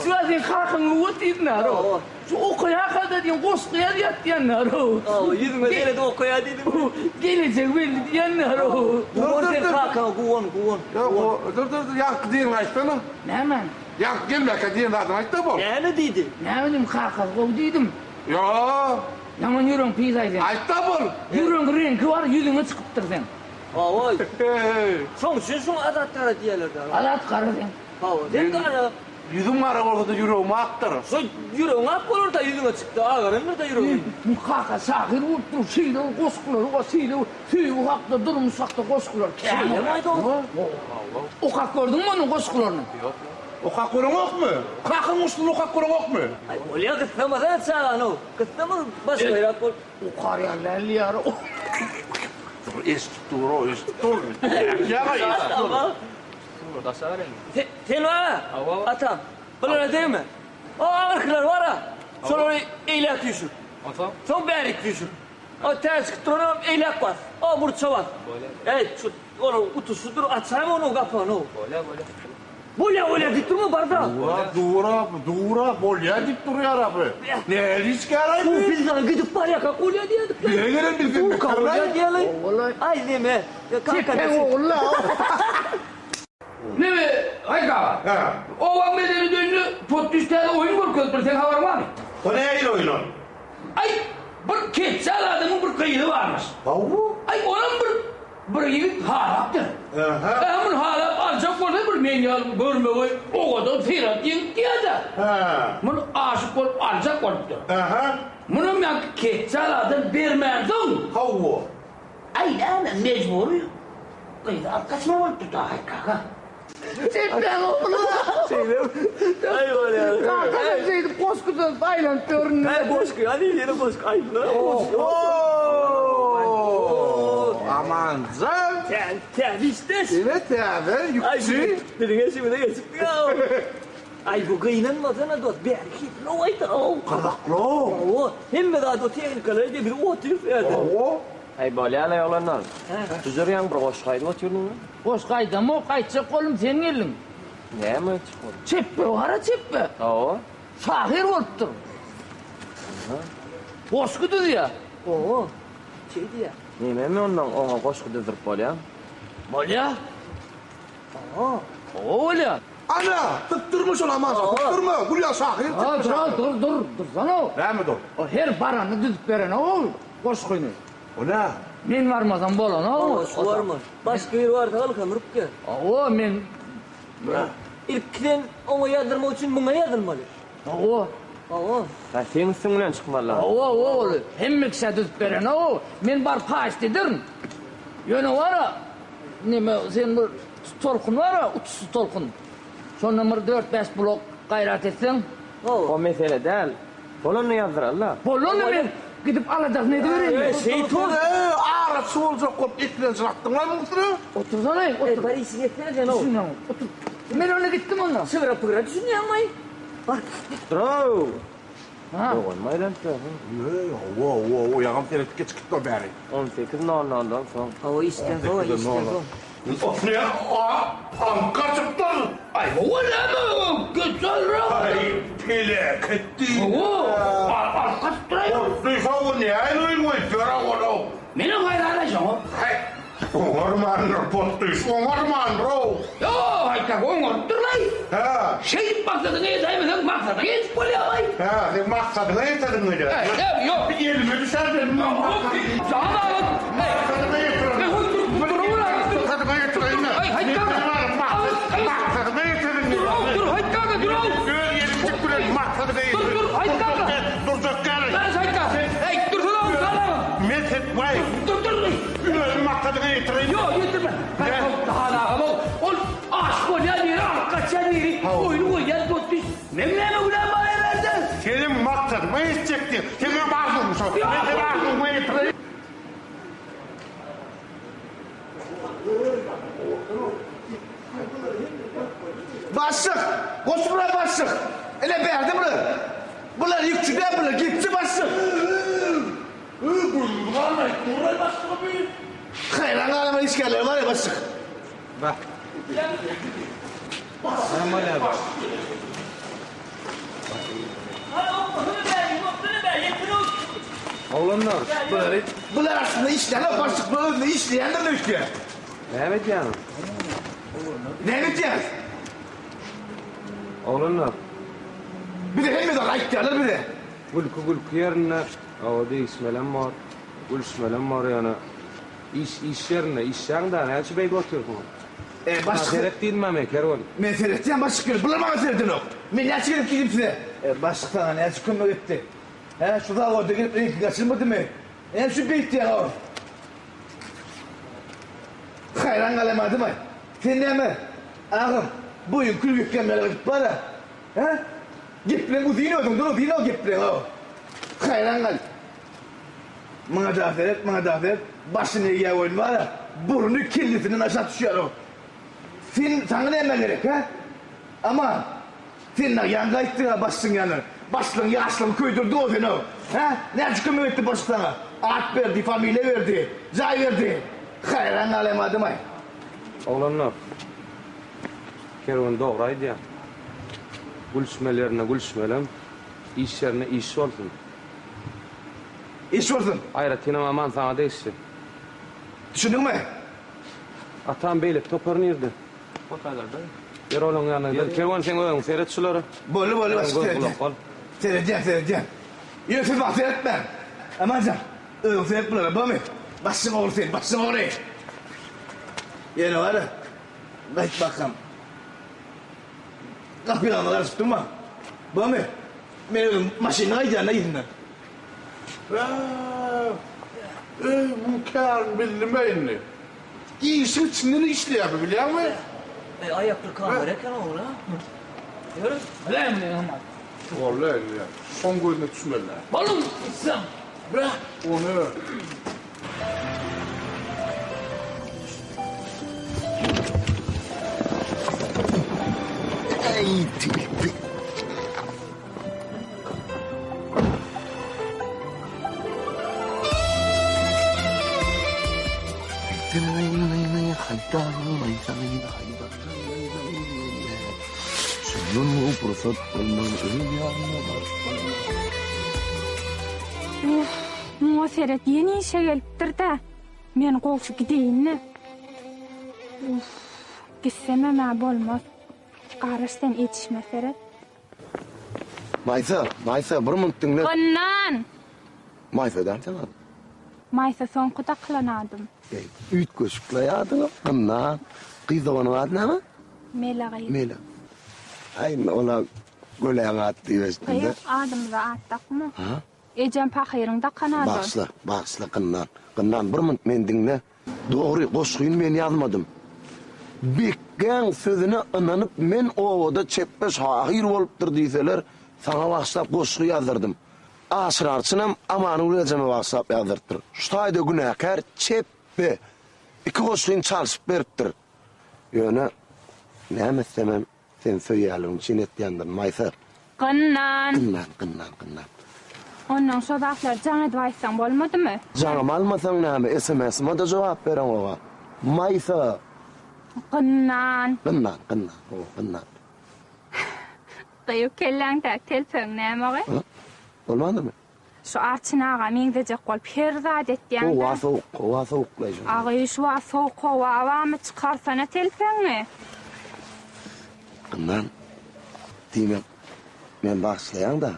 Şu sen kakaň öwet diýdiň-ä, Şu okaýarka-da diýen goşgy ýazýar diýenler-ow. Hawa, ýüzüňe seredip okaýar diýdim. Gelejegi belli diýenler-ow. Guwan sen kakaňa, guwan, guwan. Ýok, dur, dur, dur, ýaňky diýeniňi aýtsana. Nämäni? Ýaňky gelmäkä diýen zadyňy aýt-da bol. Näme diýdi? Näme diýdim, kakasy gowy diýdim. Ýok. Ýaman ýüregiň pis-aý seň. Aýt-da bol. Ýüregiň reňki bar, ýüzüňe çykypdyr seň. Hawa. Şoň üçin şuňa Azat gara diýýärler-dä. Azat gara seň. Hawa, sen gara. Ýüzüm gara bolsa-da ýüregim akdyr. Şo ýüregiň ak bolar-da ýüzüňe çykdy, agarandyr-da ýüregiň. Bu kaka şahyr bolup dur, şeýle bir goşgulary bar, şeýle bir söýgi hakda, durmuş hakda goşgulary kän. Şeýlemi aýdogry? Okap gördüňmi onuň goşgularyny? Ýok. Okap göreňokmy? Kakaň goşgusyny okap göreňokmy? Aý bolýa gyssamasana çagany, gyssama başgaýrak bolup. Okar ýaly däl diýýär. Dur eşidip dur-ow, eşidip dur. Ýa-a eşidip dur. Sen bar-a, atam, bulara degme. O agyrkylar bar-a, şolary eýläk üýşür. Onsoň? Soň bärik üýşür. O täze çykyp duranam eýläk bas, o burça bas. Eý, şu olar utuşydyr, açaýma onuň gapagyny-ow. Bolýar, bolýar. Bolýa, bolýa diýip durma, bar-da. Dura, dura, dura, bolýa diýip durýar abi. Nähili işgär-aý bu? Biz saňa gidip barýarkak bolýa diýerdik. Bize gelen bizden beter-laý. Bolýa diýeli. Aý, neme? Çekseň ogul-la. Neme, Haýyt aga? Hä. Obaň medeni döndi, potdüş täze oýun görkezipdir, seň habaryň barmy? O nähili oýun ol? Aý, bir ketjal adamyň bir gyzy barmyş. Hawa. Aý, onam bir bir ýigit halapdyr. Ähä. Hä, muny halap aljak bolsa bir men ýaly görmegeý, owadan, syrat ýigit diýýär-dä. Hä. Muny aşyk bolup aljak bolupdyr. Ähä. Munam ýaňky ketjal adam bermänsoň. Hawa. Aý näme mejbury gyzy alyp gaçma bolupdyr da Haýyt kaka. Çekmäň ogly. Şeýle. Aý bolýar. Kakasam şeýdip goşgy düzüp aýlanyp ýörün. Hä goşgy, hany ýene goşgy aýtma. Amanjan. Täze işdeş. Ine täze ýükçi. Biziň eşigimize geçipdi ýa. Aý bu gynanmasana dost, bäri heplow aýt-ow. Gyzykly-ow. Hawa, hemme zat o tehnikalar diýip biz otyrys bu ýerde. Hawa. Aý bolýa-laý oglanlar. Jüjürýäň bir goşgy aýdyp otyrdyň-a. Goşgy aýdamok, aýtjak boldum, sen geldiň. Näme aýtjak bolduň? Çepbe bar-a çepbe. Hawa. Şahyr bolupdyr. Goşgy düzýär. Hawa, şeý diýýär. Nememi onnoň oňa goşgy düzdürip bolýa? Bolýa. Hawa. Hawa bolýa. Ana, sypdyrma şony Amanjan, sypdyrma, Gülýa şahyr Ha, dur, dur, dur, dursana. Näme dur? O her barany düzüp berenok ol goşgyny. O nä? Men barmasam bolanok ol. Goşgy barmy? Başga biri barsa alkam rüpge. Hawa, men Ilki sen oňa ýazdyrmak üçin muňa ýazylmaly. Hawa. Hawa. Ha, seň üstüň bilen çykmaly. Hawa, hawa, ol hemme kişä düzüp berenok. Men baryp haýyşt ederin. Ýöne bar-a, neme, sen bir tolkun bar-a, uçuşsyz tolkun. Şondan bir dört-bäş blok gaýrat etseň. O mesele däl. Bolanyny ýazdyraly-da. Bolany men gidip aladasyny edibereýin. Eý, şeýtan! Eý, araçy boljak bolup eklenjini atdyň-laý muň üstüne. Otursana-eý, otur. Eý, bar işiňi etsene sen-ow. Düşünýäň, otur. Men onda gitdim onda. Şygra-pygra düşünýäňmi-aý? Bar. Dur-ow! Ha. Doganym aýlanyp ýör. Eý, hawa, hawa, o ýagam seretip geçip gitdi o bäri. On sekiz nol noldan soň. Hawa, işden soň, işden soň. Ne? A, aňk gaçypdyr. Aý, hawa, näme, geçenrak. Aý, peläket diýdi. Hawa, alyp gaçypdyr-aý. Otly şowy nähili oýun goýup ýör-a ol-ow. Menem haýran-aý şoňa. Häý, oňarmandyr potdyş, oňarmandyr-ow. Ýok, aýtsak oňarypdyr-laý. Hä. Şeýdip maksadyňa ýetäýmeseň, maksadyňa ýetip bolýar-aý. Hä, sen maksadyňa ýetesiň gelýär. Hä, ýok. Elime düşer benim Jan aga. Maksadyňa ýetirerin. Maksadyňa ýetireýin. Aý, haýt aga. Maksadyňa ýetesiň Dur, dur, haýt aga, dur. Öz eliňjik bilen maksadyňa Dur, dur, haýt aga. Durjak däl. Haýt aga. Eý, dursana, jan aga. Men sen, waý. Dur, dur. Özüm maksadyňa ýetireýin. Ýok, ýetirme. Han agam, ol aşyk bolýan biri, alyp gaçýan biri, oýny goýýan potdyş. Meň näme günäm bar eberde? Seniň maksadyňa ýetjekdi. Seňem arzuwyň şo. Men seni arzuwyňa ýetireýin. Başlyk! Goş bular başlyk! Ine bärde bular! Bular ýükçi däl bular gepçi başlyk! Haýran galama işgärler bar ya başlyk. Bah. Näme bolýar bu? Oglanlar, Bulary bular aslynda işlänok başlyk bular özünde işleýändir öýtýän. Näme edýäňiz? Näme edýäs? Oglanlar. Bize hemme zat aýtýarlar bize. Gülki gülki ýerinde, hawa degişmelem bor, gülüşmelem bor ýöne iş iş ýerinde işläň-dä näçe beýdip otyrsyňyz? E, başlyk. Seret diýdim-ä men kerwen. Men seretýän başlyk ýöne bular maňa seredenok. Men näçe gezek diýdim size. E, başlyk saňa näçe kömek etdi? Hä, şu zawoda gelip reňki gaçyrmadymy? Näme üçin beýtýäň-ow? Haýran galamadymy? Sen näme, agam, boýuň kül gepýän ýaly gyzyp bar-a? Hä? Gepleň uzyn özüňden uzyn-ow gepleň-ow. Haýran gal. Maňa da seret, maňa da seret, başyny egýär welin bar-a, burny kellesinden aşak düşýär-ow. Sen, saňa näme gerek, hä? Aman, sen dagy ýaňy gaýtdyň-a başlygyň ýanyna. Başlygyň ýaşlygyny köýdürdiň-ow sen-ow. Hä? Näçe kömek etdi başlyk saňa? At berdi, familiýa berdi, jaý berdi. Haýran galaýmadym-aý. Oglanlar. Kerwen dogry aýdýar. Gülüşmeli ýerinde gülüşmelem, iş ýerinde iş bolsun. Iş bolsun. Aýratynam Aman saňa degişli. Düşündiňmi? Atam beýleki topar nirde? Otaýlarda. Ýör olaň ýanyna gidelim. Kerwen seň özüň seret şulara. Boldy boldy başga Göz gulak bol. Seredýän seredýän. Ýöne siz maňa seretmäň. Amanjan özüň seret bulara bormy? Başyň ogry sen başyň ogry. Ýöne bar-a gaýt bakam. Gapyňa garaşyp durma. Bormy? Men özüm maşynda gaýdýan-da yzyndan. Eý, muň kärini bildim-ä indi. Işiň içinden işleýär bu, bilýäňmi? Eý, aýakly kamera eken ogul-a. Ýör. Biläýin men Aman. Walla indi, şoň gözüne düşmeli-dä. Boluň, gitsem. Beh, ony. Eý, tilpi. Şundan pursat bolmaz öz ýanyna baryp bolmaz. Uff, muňa seret ýene işe gelipdir-dä. Men gowsy gideýin-le. Uff, gitsemem-ä bolmaz. Garaş sen edişime seret. Maýsa, Maýsa, bir munt diňle. Gynnan! Maýsa däl seň adyň. Maýsa soňky dakylan adym. Eý, üýtgeşikle adyňam, Gynnan. Gyz doganyň ady näme? Mele gyz. Mele. Aý, ol-a göläň ady diýip eşitdim-de. Gyz, adymyza at dakma. Ha? Ejem pahyryň dakan ady ol. Bagyşla, bagyşla, Gynnan. Gynnan, bir munt meni diňle. Dogry, goşgyny men ýazmadym. Bekgäň sözüne ynanyp men obada çepbe şahyr bolupdyr diýseler, saňa bagyşlap goşgy ýazdyrdym. Aşyr arçynam Amanygül ejeme bagyşlap ýazdyrypdyr. Şu taýda günäkär çepbe. Iki goşgyny çalşyp beripdir. Ýöne, näme etsemem, Seni söýýänligim üçin etýändirin, Maýsa. Gynnan! Gynnan, gynnan, gynnan. Onnoň şo zatlary jaň edip aýtsaň bolmadymy? Jaňymy almasaň näme, SMS-ime-de jogap bereňog-a. Maýsa! Gynnan! Gynnan, gynnan, hawa, gynnan. Gyýw kelläňdäki telpegiň näme-ogy? Bolmandyrmy? Şu Arçyn aga meňzejek bolup her zat etýäň-dä. Howa sowuk, howa sowuklaý şonda. Agy şu wagt sowuk howa barmy, çykarsana telpegiňi. Gynnan, diýmek, meni bagyşlaýaň-da?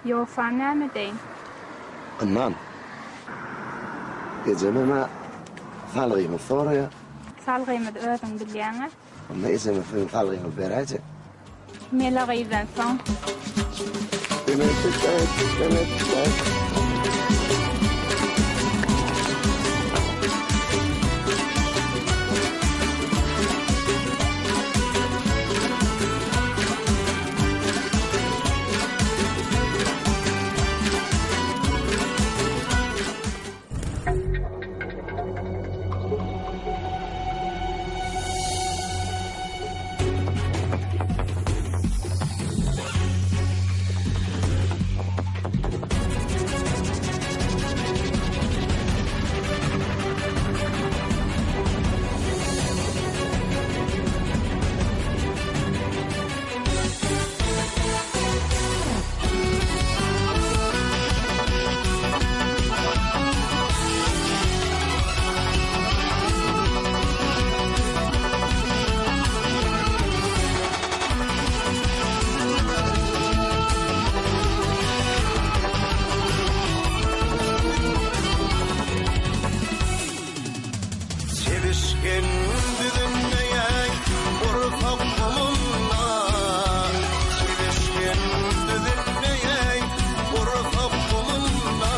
Ýogsam näme edeýin? Gynnan, ejem hem-ä salgyňyzy soraýar. Salgymyzy özüň bilýäň-ä. Onda ejeme siziň salgyňyzy beräýjek. Mele gyzdan soň. Çebişgen düzünde ýaý gursak gumunda Çebişgen düzünde ýaý gursak gumunda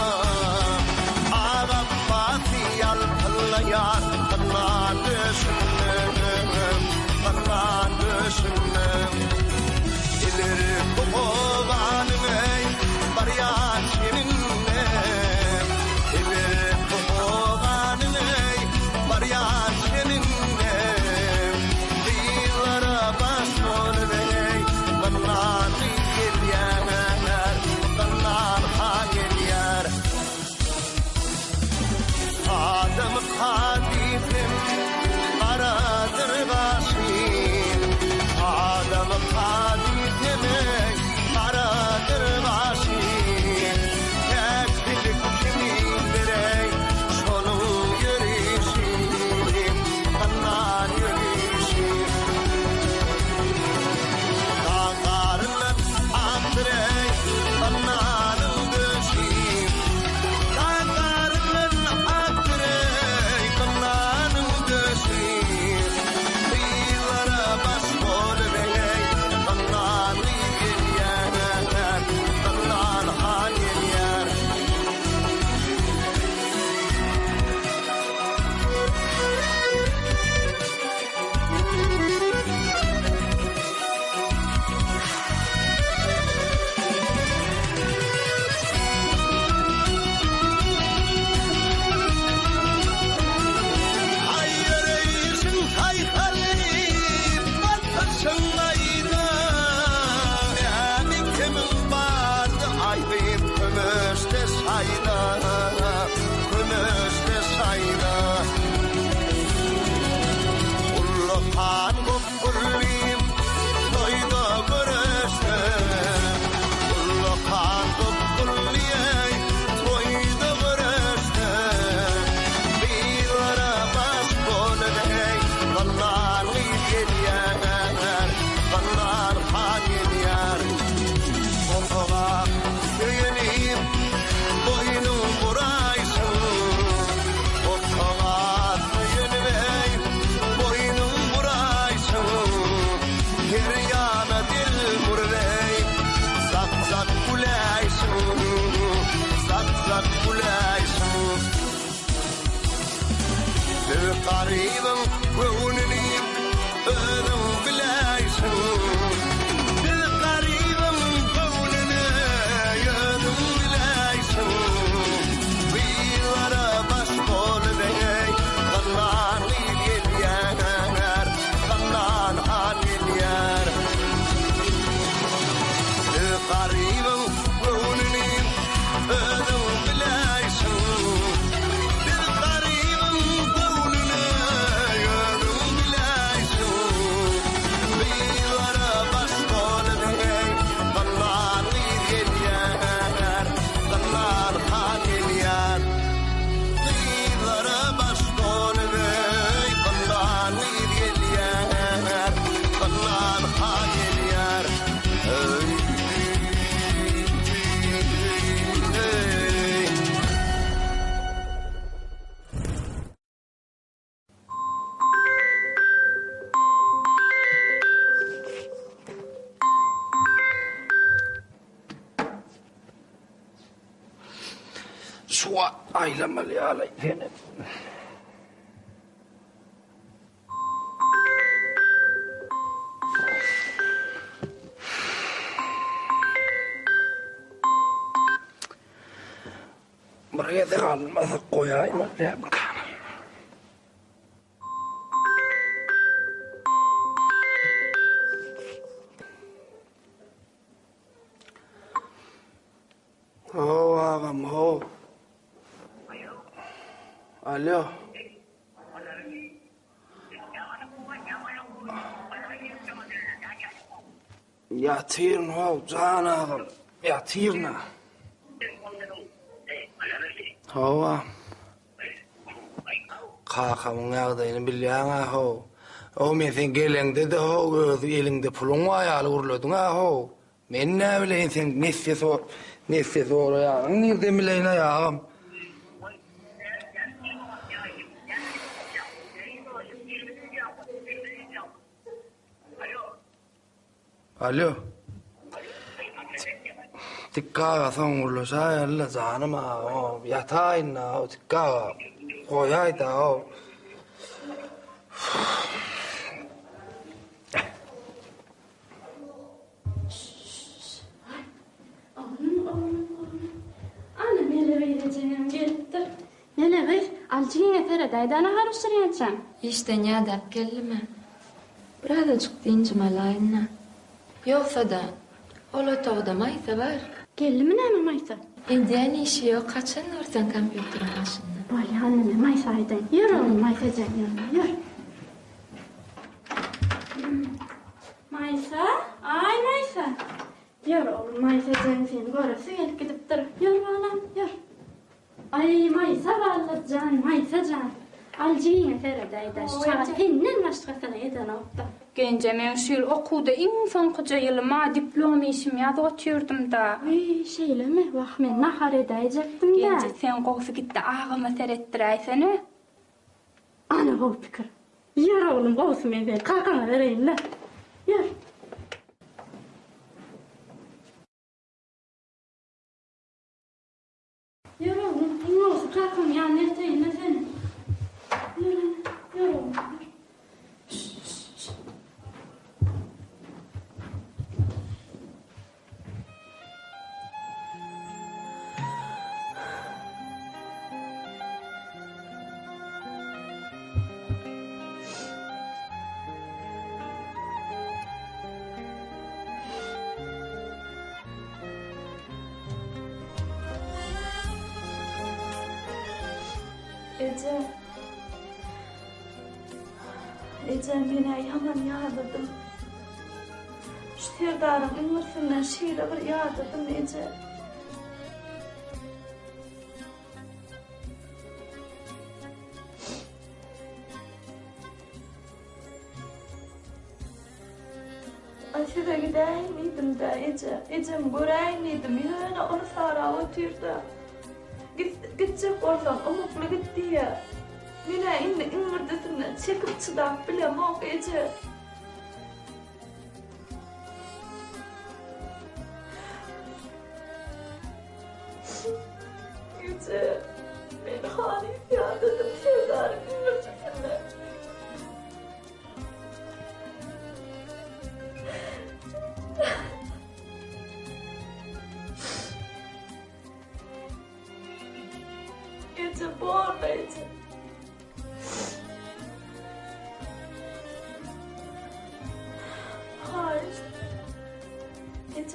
Ak apbasy ýalpyllaýar gynna döşünde Gynna döşünde Ilerki obanyň eý barýan çeninde Ilerki obanyň eý barýan çeninde. Garybyň göwnüni özüň biläýsiň. Biz garybyň göwnüni özüň biläýsiň. Gyzlara baş bolup eý, Gynnan gyz gelýär, Gynnan han gelýär. Biz garybyň göwnüni özüň biläýsiň. Biz garybyň göwnüni özüň biläýsiň. Gyzlara baş bolup eý, Gynnan gyz gelýär, Gynnan han gelýär. Gyzlara baş bolup eý, Gynnan gyz gelýär, Gynnan han gelýär. Eý. Suwa aýlamaly ýaly seni. Bir gezek alynmasa goýaýmaly dälmikä? How agam, how. Alo. Ýatyryn how, jan agam, ýatyryn-a. Hawa. Kakamyň ýagdaýyny bilýäň-ä how. How, men sen geleňde-de how, öz eliňde puluň bar ýaly gürlediň-ä how. Men näbileýin seň nesýe sor, nesýe soraýanyňy nirden bileýin-aý agam. Alýo. Tikki aga soň gürleşäýeli-le janym aga, ýataýyn-da, Tikki aga, goýaý-da. Ana, Mele gyz ejeňem gelipdir. Mele gyz, al jigiňe seredäý-dä nahar bişirýänçäň. Işden ýadap geldim-ä. Birazajyk dynjym alaýyn-da. Ýogsa-da, ol otagda Maýsa bar. Geldimi näme Maýsa? Edýän işi ýok, haçan görseň kompýuteriň başynda. Bolýa, onda men Maýsa aýdaýyn. Ýör oglum, Maýsa ejeň ýanyna, ýör. Maýsa, aý Maýsa! Ýör oglum, Maýsa ejeň seni göresi gelip gidipdir. Ýör balam, ýör. Aý, Maýsa bally jan, Maýsa jan. Al jigiňe seredäý-dä, şu çaga senden başgasyna edenok-da. Genje, meň şu ýyl okuwda iň soňkuja ýylym-a, diplom işimi ýazyp otyrdym-da. Wiý, şeýlemi? Wah, men nahar edäýjekdim-dä. Genje, sen gowsy git-de agama seretdiräýsene. Ana gowy pikir. Ýör oglum gowusy men seni kakaňa bereýinle. Ýör. Ýör oglum, iň gowusy kakaň ýanyna elteýinle seni. Ýör ene, ýör oglum, ýör. Eje. Eje, men-ä ýaman ýadadym. Şu Serdaryň iňňirsinden şeýle bir ýadadym, eje. Aý, size gidäýin diýdim-dä, eje. Ejemi göräýin diýdim. Ýöne ol sarap otyr-da. Git, gitjek bolsaň, ymykly git diýýär. Men-ä indi iňňirdisinden çekip çydap bilemok, eje. Eje, men halys ýadadym Serdaryň iňňirdisinden.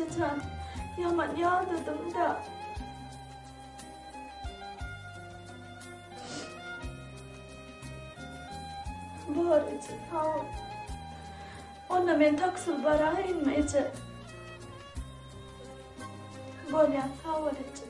Eje jan, ýaman ýadadym-da. Bor eje, sag bol. Onda men taksyl baraýynmy eje? Bolýar, sag bol eje.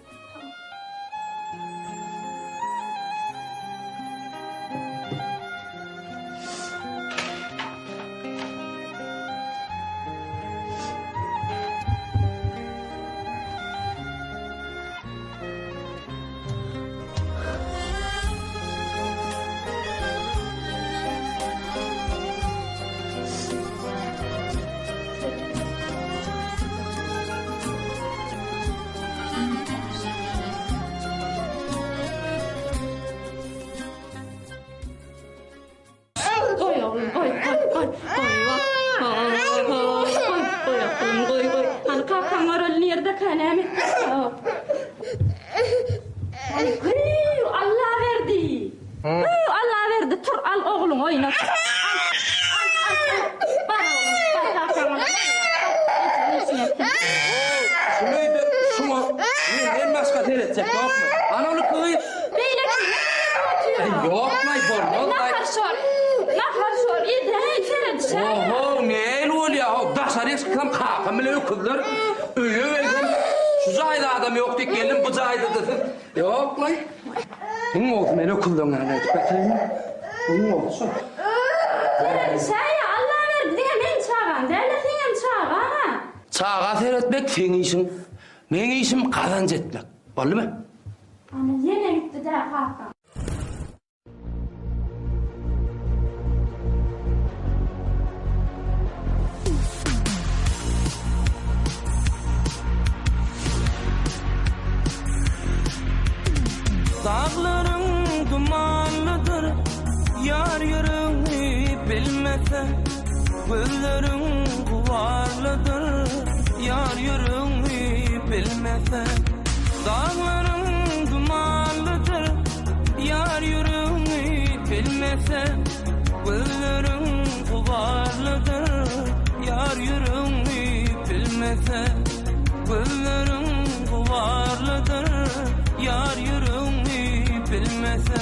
Goý oglum, goý, goý, goý, goý, goý, goý, goý oglum, goý, goý. Hany kakaň göreli nirdekä, näme etdikä? Aý, hüýw, Allaberdi! Hüýw, Allaberdi, tur, al ogluňy oýnat. Al, al, al, al. Bar oglum, bar kakaňa. Şuňa şuňa menden başga seretjek ýokmy? Ana ol gyz. Beýleki otyr. Ýok-laý, bolmaz-laý. Nahar şor. Nahar şor. Edäý, seredişäý. Oho, nähili bolýa? Ho, daşaryk çyksam kakam bile öküzler. Öýe gelsem şu jaýda adam ýok diýip geldim, bu jaýda-da siz. Ýok-laý. Iň gowusy men öküzleň ýanyna gidip ýataýyn. Iň gowusy şol. Seredişäý, Allaberdi diňe meň çagam däl-de, seňem çagaň-a. Çaga seretmek seň işiň, meň işim gazanç etmek. Boldumy? Ana, ýene gitdi-dä kakaň. Daglaryň dumanlydyr, ýar ýüregňi bilmese, Gözleriň gubarlydyr, ýar ýüregňi bilmese. Daglaryň dumanlydyr, ýar ýüregňi bilmese, Gözleriň gubarlydyr, ýar ýüregňi bilmese. Gözleriň gubarlydyr, ýar ýüregňi bilmese.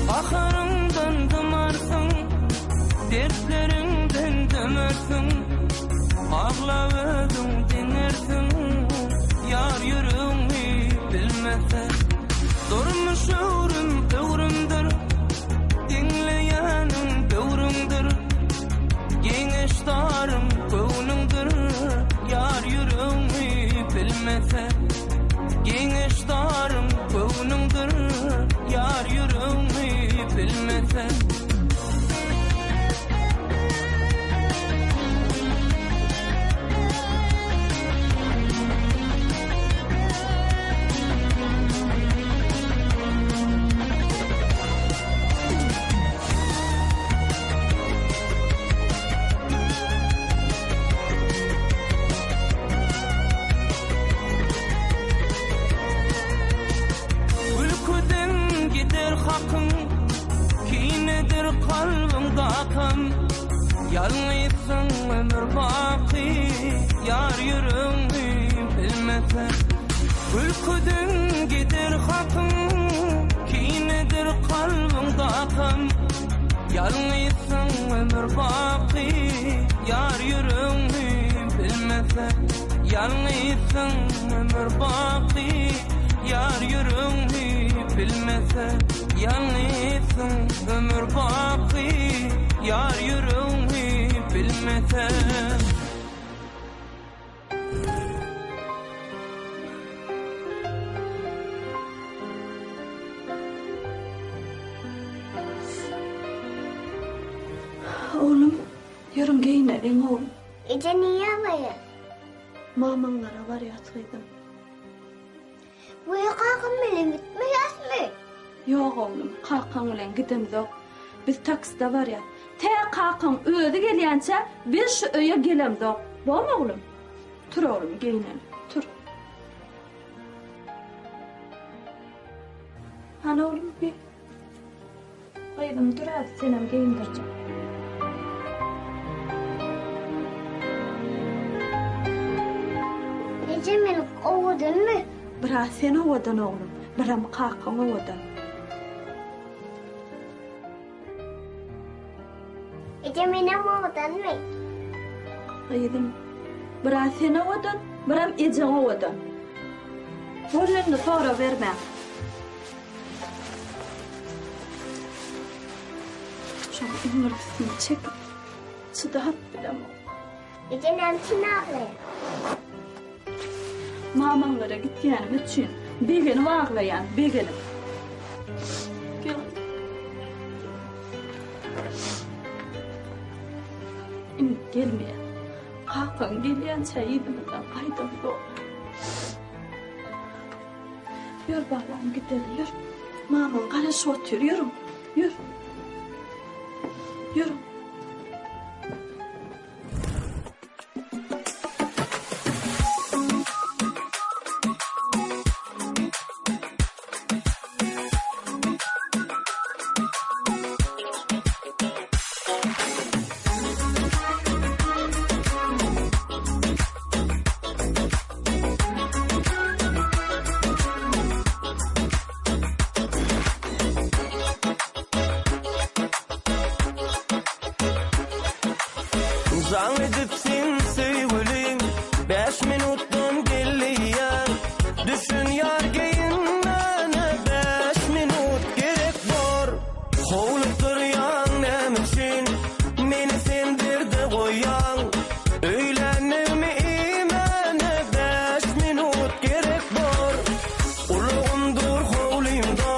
Gaharyňdan dymarsyň, dertleriňden dömersiň, Aglap özüň diňersiň, ýar ýüregňi bilmese. Durmuş öwrüm öwrümdir, diňleýäniň böwrüňdir, Geňeşdaryň göwnüňdir, ýar ýüregňi bilmese. Geňeşdaryň göwnüňdir, ýar ýüregňi bilmese. Gülküden gider hakyň, kinedir kalbyňdakam. Ýalňyzsyň ömür baky, ýar ýüregňi bilmese. Gülküden gider hakyň, kinedir kalbyňdakam. Ýalňyzsyň ömür baky, ýar ýüregňi bilmese. Ýalňyzsyň ömür baky, ýar ýüregňi bilmese. Ýalňyzsyň ömür baky, ýar ýüregňi bilmese. Oglum, ýörüň geýneliň oglum. Eje nirä barýas? Mamaňlara barýas gyzym. Weý kakam bilen gitmeýäsmi? Ýok oglum, kakaň bilen gidemzok. Biz taksida barýas. Tä kakaň özi gelýänçä biz şu öýe gelemzok. Bormy oglum? Tur oglum geýneli. Tur. Jan oglum geý. Gyzym dur az senem geýindirjek. Eje men owadanmy? Biraz sen owadan oglum, biram kakaň owadan. Eje menem owadanmy? Gyzym, biraz sen owadan, biram ejeň owadan. Bol indi sorabermäň. Şoň iňirdisini çekip, çydap bilemok. Eje näme üçin aglaýaň? Mamaňlara gitýänim üçin begenip aglaýan, begenip. Gel. Indi gelmeýän. Kakaň gelýänçä yzymyzdan gaýdam ýok. Ýör balam gideli ýör. Mamaň garaşyp otyr ýörüň. Ýör. Ýörüň. Jaň edip sen söýgülim Bäş minutdan gel diýýän Düşün ýar geýinmäne Bäş minut gerek bor Howlukdyrýaň näme üçin Meni sen derde goýýaň Öýlänligimi iýmäne Bäş minut gerek bor Ulagym dur howlymda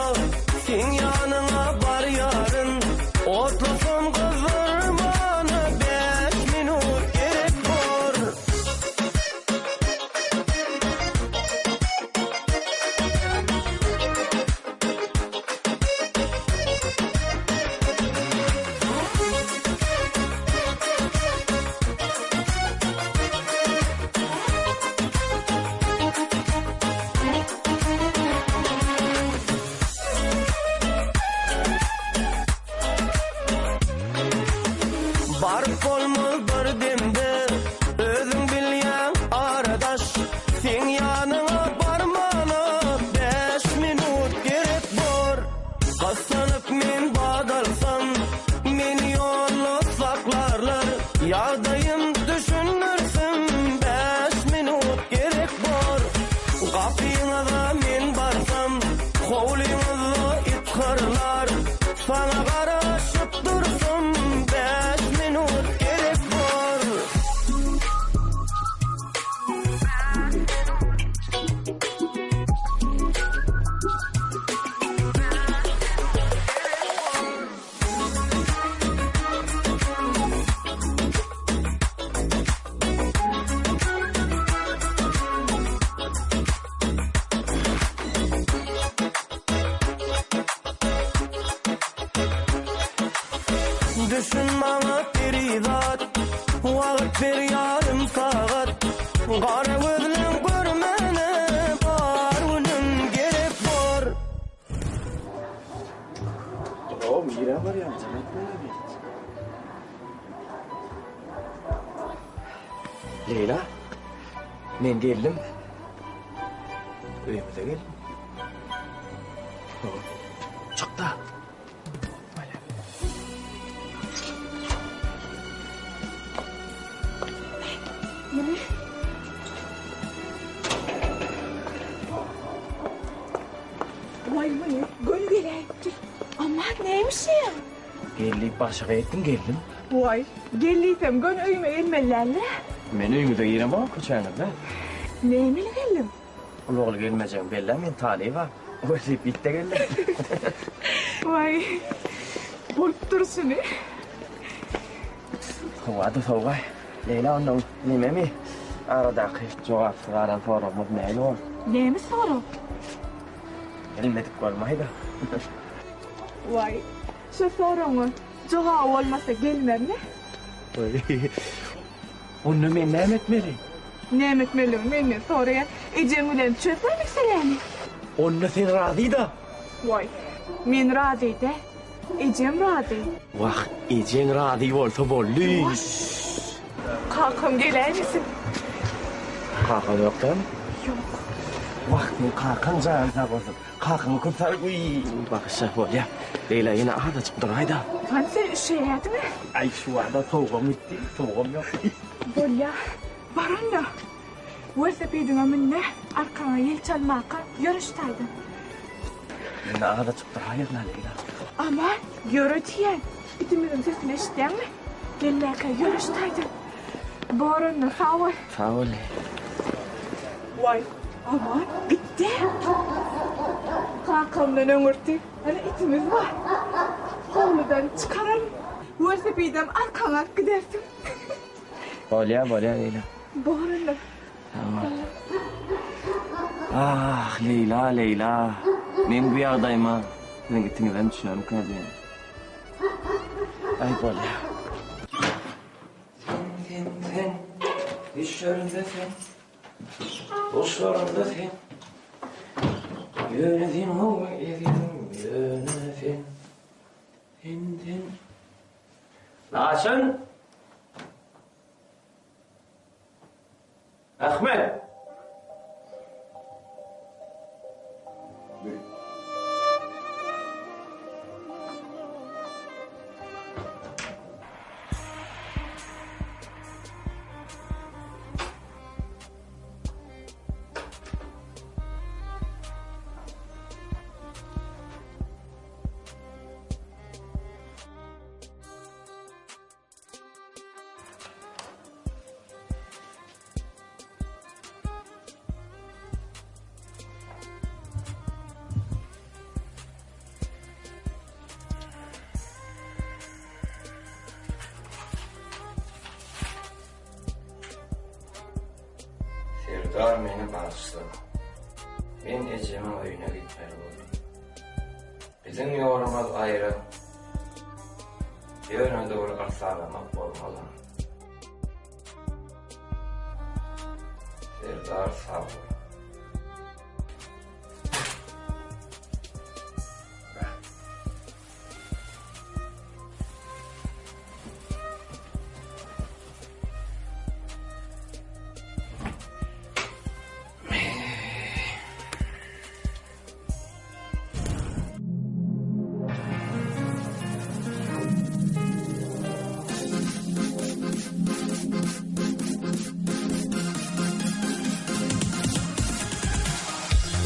Seň ýanyňa barýaryn Otlasam gyzdyrmana Bäş minut gerek bor. Baryp bolmaz bir demde, özüň bilýäň ara daş. Seň ýanyňa barmana bäş minut gerek bor. Gyssanyp men bat alsam, meni ýolda saklarlar. Ýagdaýym düşündirsim, bäş minut gerek bor. Gapyňyza men barsam, howlyňyzda it hyrlar. Saňa garaşyp dursam, bäş minut gerek bor. Düşün maňa perizat, Wagt ber ýarym sagat, Gara gözleň görmene bar günüm gerek bor. Ow, nirä barýaň, jaň etmäne bir. Leýla, men geldim. Öýümize geldim. Çyk-da. Neme? Waý waý, göni geläýipdir. Aman nämişem? Gel diýip başyga etdim, geldim. Waý, gel diýsem göni öýüme gelmeli däldi. Men öýüňize giremok, köçäňizde. Nämeli geldiň? Ulagly gelmejegimi bellä, men talyba. Welosipedde geldim. Waý, bolup durşuny. Howa-da sowugaý. Leýla onnoň nememi? Aradaky jogapsyz galan soragymyz näme ol? Näme sorag? Bilmedik bolmaý-da. Waý, şo soragyňa jogaby bolmasa gelmezmi? Waý, onda men näme etmeli? Näme etmelidigini menden soraýar. Ejeň bilen çözsene meseläni. Onda sen razy-da? Waý. Men razy däl. Ejem razy. Wah, ejeň razy bolsa boldy. Ýuwaş. Kakam geläýmesin. Kakaň ýok dälmi? Ýok. Wah, seň kakaň jany sag bolsun. Kakaňa köp sag Wiý, bagyşla, bolýa. Leýla, ýene azajyk duraý-da. Hany sen üşeýärdiň-ä? Aý, şu wagta sowugam gitdi, sowugam ýok. Bolýa. Bar onda. Welosipediňe mün-de, arkaňa ýel çalmaka ýör şu taýdan. Indi azajyk duraýyn-a, Leýla. Aman, ýöre diýýän. Itimiziň sesini eşidýäňmi? Gelmäkä ýör şu taýdan. Bor onda, sag bol. Sag bol. Waý, Aman, gitdi. Kakamdan öňürti, hany itimiz bar. Howludan çykararyn. Welosipedem arkaňa alyp gidersiň. Bolýa, bolýa, Leýla. Bor onda. Sag bol. Ah, Leýla, Leýla. Meň bu ýagdaýyma siziň itiňizem düşermikä diýýän. Aý, bolýa. Sen, sen, sen. Düşlerinde sen. Guşlarynda sen. Ýöne sen, how, ezizim, ýöne sen. Sen, sen. Laçyn! Ahmet! Serdar meni bagyşla. Men ejemiň öýüne gitmeli boldum. Biziň ýolumyz aýra. Ýöne dogry yrsaramak bolmaz-a. Serdar sag bol.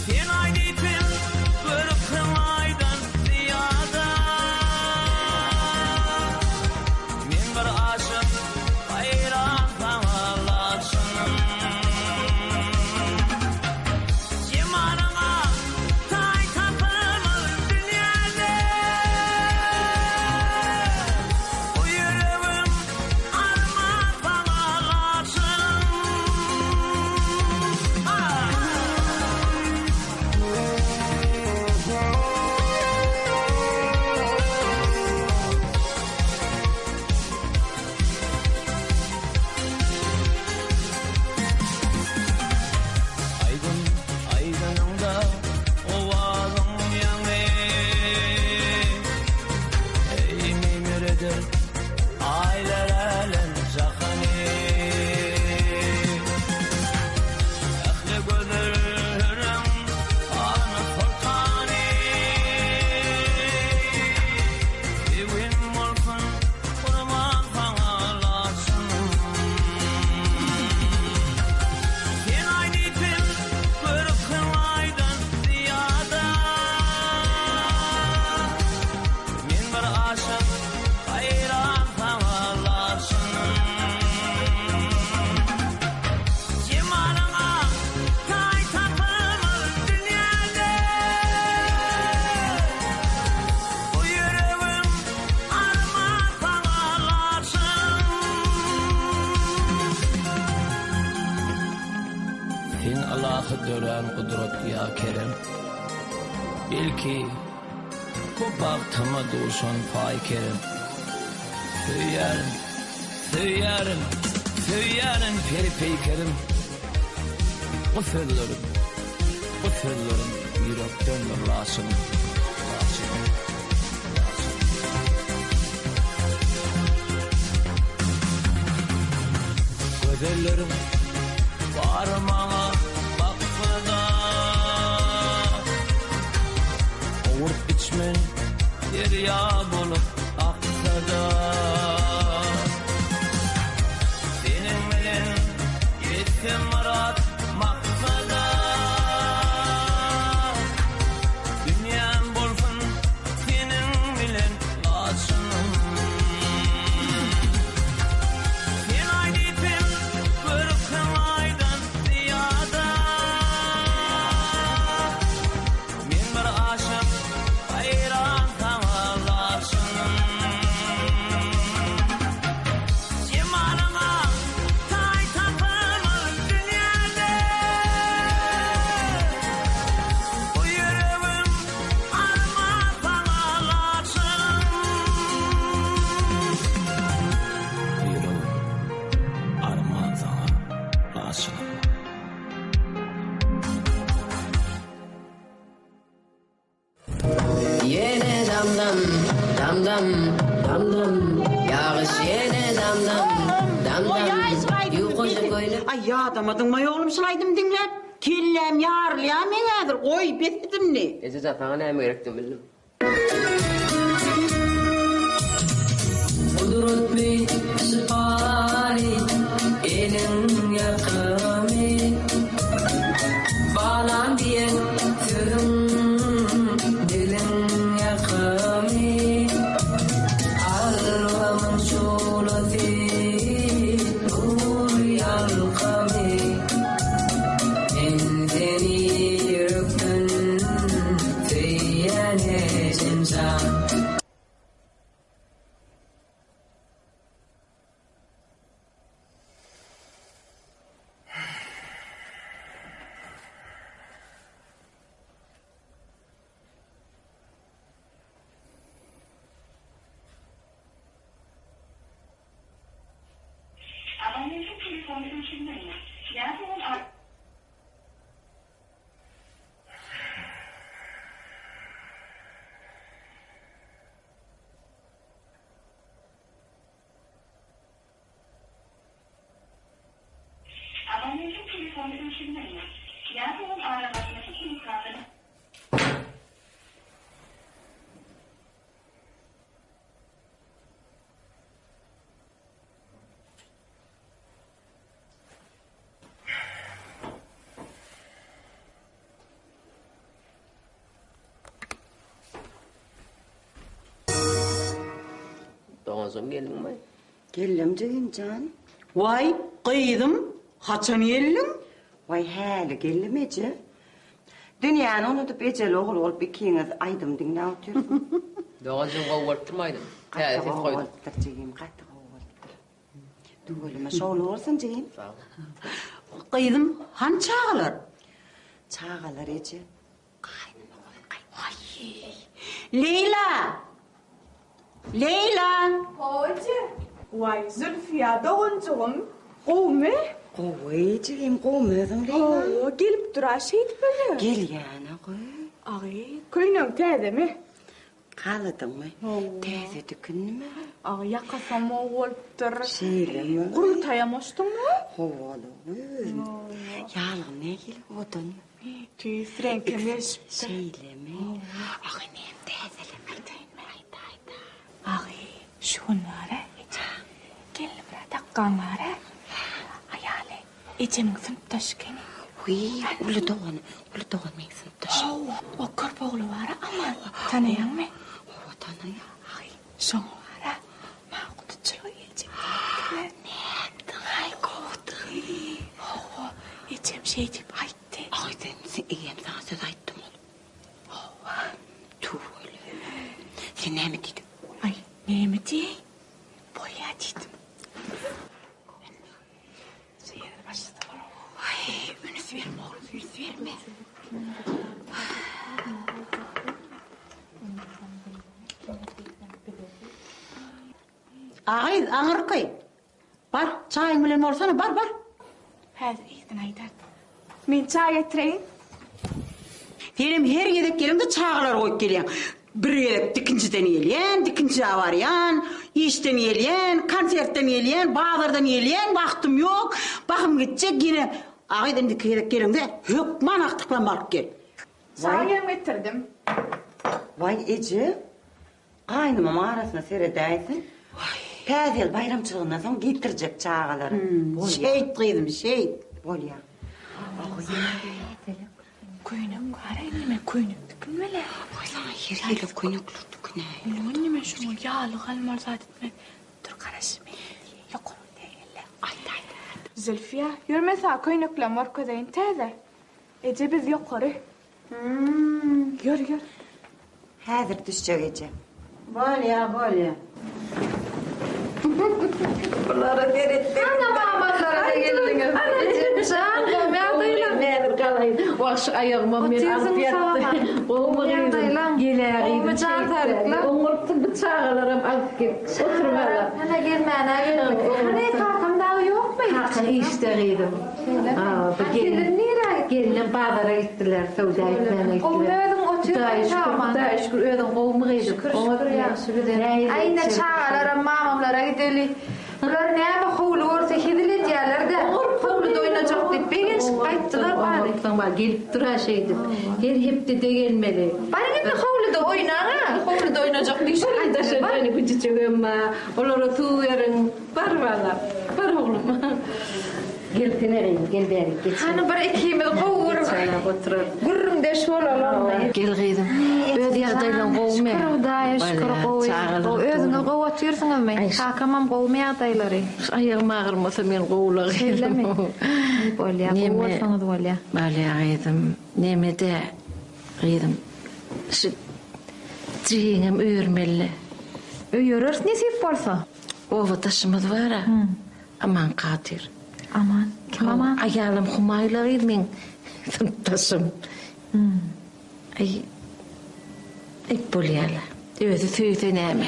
Sen aýdypyň görüpsiň aýdan zyýada Men bir aşyk haýran saňa laçynym Jemalyňa taý tapylmaz dünýäde Bu ýüregim arman saňa laçynym Aýdym aýdanyňda owazyň ýaňy Eý meýmireder aýlar älem jahany Ähli gözelleriň hany soltany Söýgim bolsun gurban saňa laçynym Sen aýdypyň görüpsiň aýdan zyýada Men bir aşyk haýran saňa laçynym Jemalyňa taý tapylmaz dünýäde Bu ýüregim arman saňa laçyn Sen ylahy dörän gudrat ýa kerem. Belki, bu bagtyma duşan paý kerem. Söýýärin, söýýärin, söýýärin peri-peýkerim. Bu sözlerim, bu sözlerim ýürekdendir laçynym, laçynym. Gözelleriň bary maňa baksa-da, Owurt içmen derýa bolup aksa-da. Seniň bilen ýetsem myrat maksada, Dünýäm bolsun seniň bilen laçynym. Sen aý diýsem görüpsiň aýdan zyýada. Men bir aşyk haýran saňa laçynym. Jemalyňa taý tapylmaz dünýäde. Bu ýüregim arman saňa laçynym. Bu ýüregim arman saňa laçynym. Ýene dam-dam, dam-dam, dam-dam, Ýagyş ýene dam-dam, dam-dam, Ýukaja köýnek. Aý ýadamadyňmaý oglum şul aýdym diňläp? Kelläm ýarylýar meň häzir, goý, bes et indi. Ejejan saňa näme gerekdigini bildim. Gudratly, şypaly eliň ýakymy, Balam diýen sözüň diliň ýakymy, Kalbymyň şuglasy, nury ýalkamy. Men seni ýürekden söýýän ejem jan. Abonentiň telefony öçürilmeýär. Ýa-da ol. Abonentiň telefony öçürilmeýär. Ýa-da ol aragatnaşyk hemrasyny. Doganjygym geldiňmi? Geldim jigim jan. Waý, gyzym, haçan geldiň? Waý, häli geldim eje. Dünýäni unudyp ejeli ogul bolup ikiňiz aýdym diňläp otyrsyňyz. Doganjygym gowy bolupdyrmy aýdym? Gaty Täze ses gowy goýdum. bolupdyr jigim, gaty gowy bolupdyr. Tüweleme şowly bolsun jigim. Sag bol. Gyzym, hany çagalar? Çagalar eje. Waý, Leýla! Leýla! Hawa eje. Waý, Zülfiýa doganjygym, gowumy? Gowy jigim, gowumy özüň Leýla? Hawa, gelip dur-a şeýdip öýe. Gelýän-ä goý. Agy, köýnegiň täzemi? Haladyňmy? Täze dikindimi? Agy, ýakasam gowy bolupdyr. Şeýlemi? Gurultaýam goşduňmy? Hawa-la, goý. Ýaglygyň nähili owadanmy? Tüýs reňkem gelşipdir. Şeýlemi? Agy, nem täzeleme? Aýdaýynmy? Aýt, aýt. Agy, şu gün bar-a, eje. Gelnimyrat akgaň bar-a. Aýaly ejemiň synpdaşy ekeni. Wiý, uly dogany, uly dogan meň synpdaşym. Hawa, o körpe ogly bar-a, Aman. Tanaýaňmy? Hawa, tanaýan. Agy, şoň bar-a, maňa guduçylyga geljek diýipdirler. Nätdiň-aý, gowudygy? Hawa, ejem şeý diýip aýtdy. Aý sen sen eýýäm saňa söz aýtdym ol. Hawa. Tüweleme. Sen näme diýdiň? Aý, näme diýeýin? Bolýa diýdim. Şu ýerde başlasa bolar. Aý, üns berme oglum, üns berme. A gyz, aňyrky. Bar, çaýyň bilen bolsana, bar, bar. Häzir yzyny aýdar. Men çaý getireýin. Senem her gezek geleňde çagalary goýup gelýäň. Bir gezek dikinjiden gelýän, dikinjä barýan, işden gelýän, konsertden gelýän, bazardan gelýän, wagtym ýok, bahym gitjek, ýene A gyz indiki gezek geleňde hökman agtyklarymy alyp gel. Çaý hem getirdim. Waý eje, gaýnymam arasyna seredäýsin. Täze ýyl baýramçylygyndan soň getirjek çagalary. Şeýt gyzym, şeýt. Bolýa. Köýnek bar-aý neme köýnek dikinmeli. Goý saňa her hili köýnekler dikinäýin. Ýok neme şoňa ýaglyk almaly zat etmeli. Dur garaş men diýeýin ýokary diýeýin-le. Aýt aýt. Zülfiýa, ýör men saňa köýneklerimi görkezeýin täze. Eje biz ýokary. Ýör ýör. Häzir düşjek eje. Bolýa bolýa. Bulara seretseň. Ana mamalara geldiňiz. Ejem jan, gowy ýagdaýlar. Näzir galaýyn. Wah şu aýagymam men alyp ýatdy. Gowumy gyzym? Gelä gyzym. Gowumy jan saglyklar? Oňarypsyň bu çagalaram alyp gel. Otur balam. Hana gelmäne geldik. Hany kakam dagy ýokmy? Kakaň işde gyzym. Gelin nirä gitdi? Gelinem bazara gitdiler, söwda etmäne gitdiler. Gowumy özüň otur Hudaýa şükür, Hudaýa şükür, özüň gowumy gyzym? Şükür, şükür ýagşy bizem. Aý ine çagalaram mamamlara gideli. Bular näme howly görse hezil edýäler-dä. Howluda oýnajak diýip begenişip gaýtdylar bary. Oňatlygyň bar, gelip dur-a şeýdip. Her hepdede gelmeli. Baryň indi howluda oýnaň-a, howluda oýnajak diýşip. Aý daşarda ýöne güjüjegem bar. Olara suw beriň. Bar balam, bar oglum. Gelsene gyzym, gel bärik geç. Hany bir ikimiz gowy bir gürrüňdeş bolaly onda. Gel gyzym. Öz ýagdaýlaň gowumy? Şükür Hudaýa şükür gowy. Gowy özüňiz gowy otyrsyňyzmy? Kakamam gowumy ýagdaýlary? Aýagym agyrmasa men gowula gyzym. Şeýlemi? Bolýa, gowy bolsaňyz bolýa. Bolýa gyzym. Neme-dä gyzym. Şu jigiňem öýermeli. Öýereris nesip bolsa. Obadaşymyz bar-a, Aman Kadyr. Aman? Kim Aman? Aýalym Humaýla gyz meň synpdaşym. Aý, aýt bolýa-la. Özi söýse näme?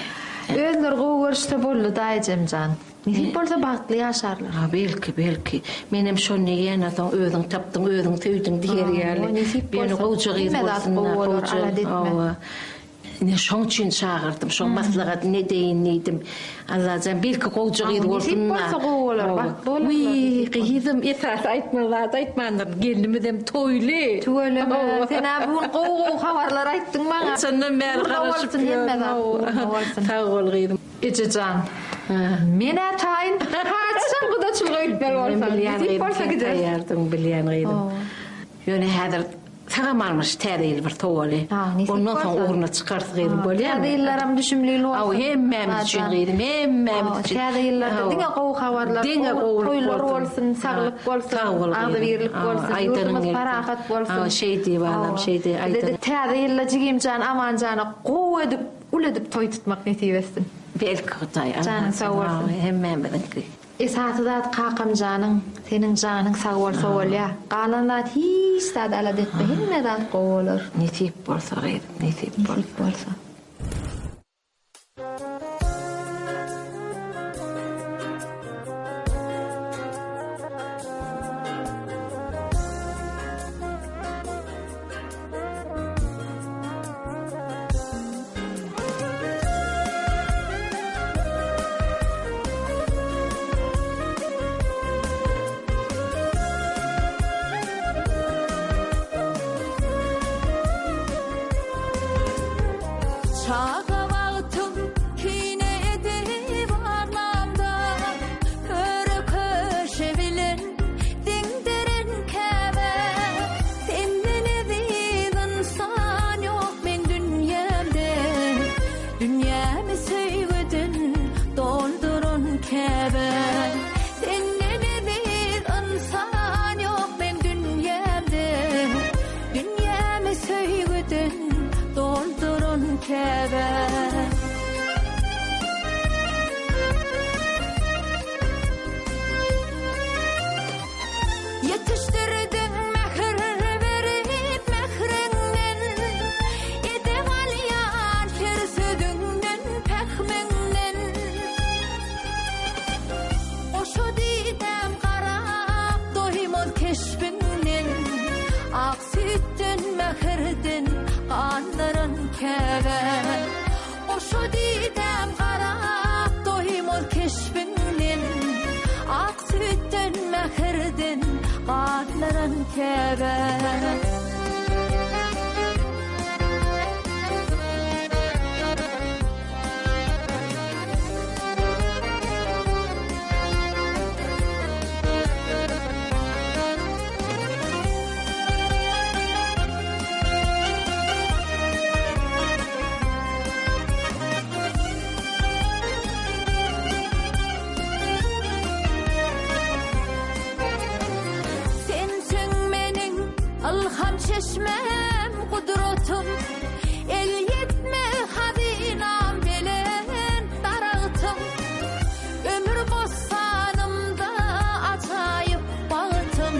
Özleri gowy görüşse boldy-da, ejemjan. Nesip bolsa bagtly ýaşarlar. Ha, belki, belki. Menem şony diýýän-ä, soň özüň tapdyň, özüň söýdüň diýer ýaly. Nesip bolsa. Ýöne gowja gyz Hemme zat bolsun-da, gowy bolar, gowja. alada etme. Hawa. Ine şoň üçin çagyrdym, şoň maslahatyny edeýin diýdim. Allajan belki gowja gyz bolsun-da. Nesip bolsa gowy bolar, bagtly bolarlar. Wiý, gyzym, esasy aýtmaly zady aýtmandyryn, gelinimizem toýly. Tüweleme, sen-ä bu gün gowy-gowy habarlar aýtdyň maňa. Haçandan bäri garaşyp Ugruna bolsun hemme zat, ugruna bolsun. Sag bol gyzym. Eje jan, men-ä taýyn. Haçan gudaçylyga gitmeli bolsaň, nesip bolsa gideris. Taýýardygyňy bilýän gyzym. Ýöne häzir Sagam almyş täze ýyl bir sowaly. Ondan soň ugruna çykarys gyzym bolýamy? Täze ýyllaram düşümli ýyl bolsun. Aw hemmämiz üçin gyzym hemmämiz üçin. Täze ýyllarda diňe gowy habarlar, diňe gowy toýlar bolsun, saglyk bolsun, agzybirlik bolsun, ýurdumyz parahat bolsun. Aw şeý diý balam şeý diý aýdan. Bize-de täze ýylda jigimjan Amanjana gowy edip uly edip toý tutmak nesip etsin. Belki Hudaý Janyň sag bolsun. Hemmämiziňki. Esasy zat kakamjanyň seniň janyň sag bolsa bolýa galan zat hiç zat alada etme hemme zat gowy bolar. Nesip bolsa gyzym nesip bolsa. Nesip bolsa. Çaga wagtym kine edip aglamda, Köre-köşe bilen Diňdirin käbä, Senden eziz ynsan ýok meň dünýämde. Dünýämi söýgüden dolduran käbä. Senden eziz ynsan ýok meň dünýämde. Dünýämi söýgüden dolduran käbä. Ýetişdirdiň mähir berip mähriňden, Edep alýan her sözüňden, pähmiňden. Goşa didäm garap doýmaz keşbiňden, Ak süýtden, mähirden gandyran käbäm. güldüren Käbe. Sensiň meniň ylham çeşmäm, gudratym, Elýetmez hazynam, belent daragtym. Ömür bossanymda ajaýyp bagtym,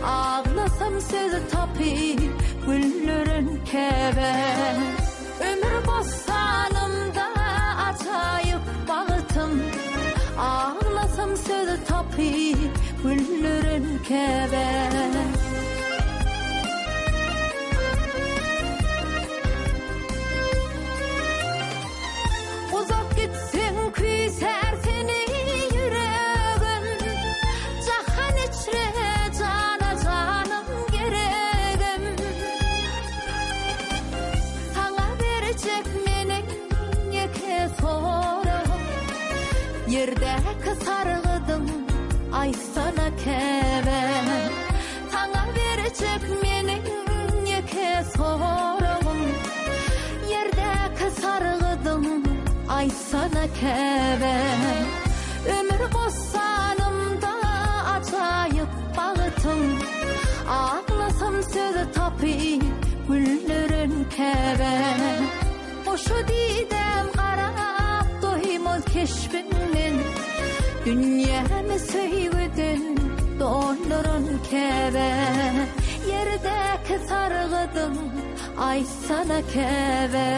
Aglasam söz tapyp güldüren käbäm. Ömür bossanymda ajaýyp bagtym, Aglasam söz tapyp güldüren käbäm. Uzak gitseň küýsär seni ýüregim, Jahan içre jana janym geregim. Saňa berjek meniň ýeke soragym, Ýerdäki sargydym aýtsana käbäm. Saňa berjek meniň ýeke soragym, Ýerdäki sargydym aýtsana käbäm. Ömür bossanymda ajaýyp bagtym, Aglasam söz tapyp güldüren käbäm. Goşa didäm garap doýmaz keşbiňden, Dünýämi söýgüden dolduran käbä. Ýerdäki sargydyň aýtsana käbä.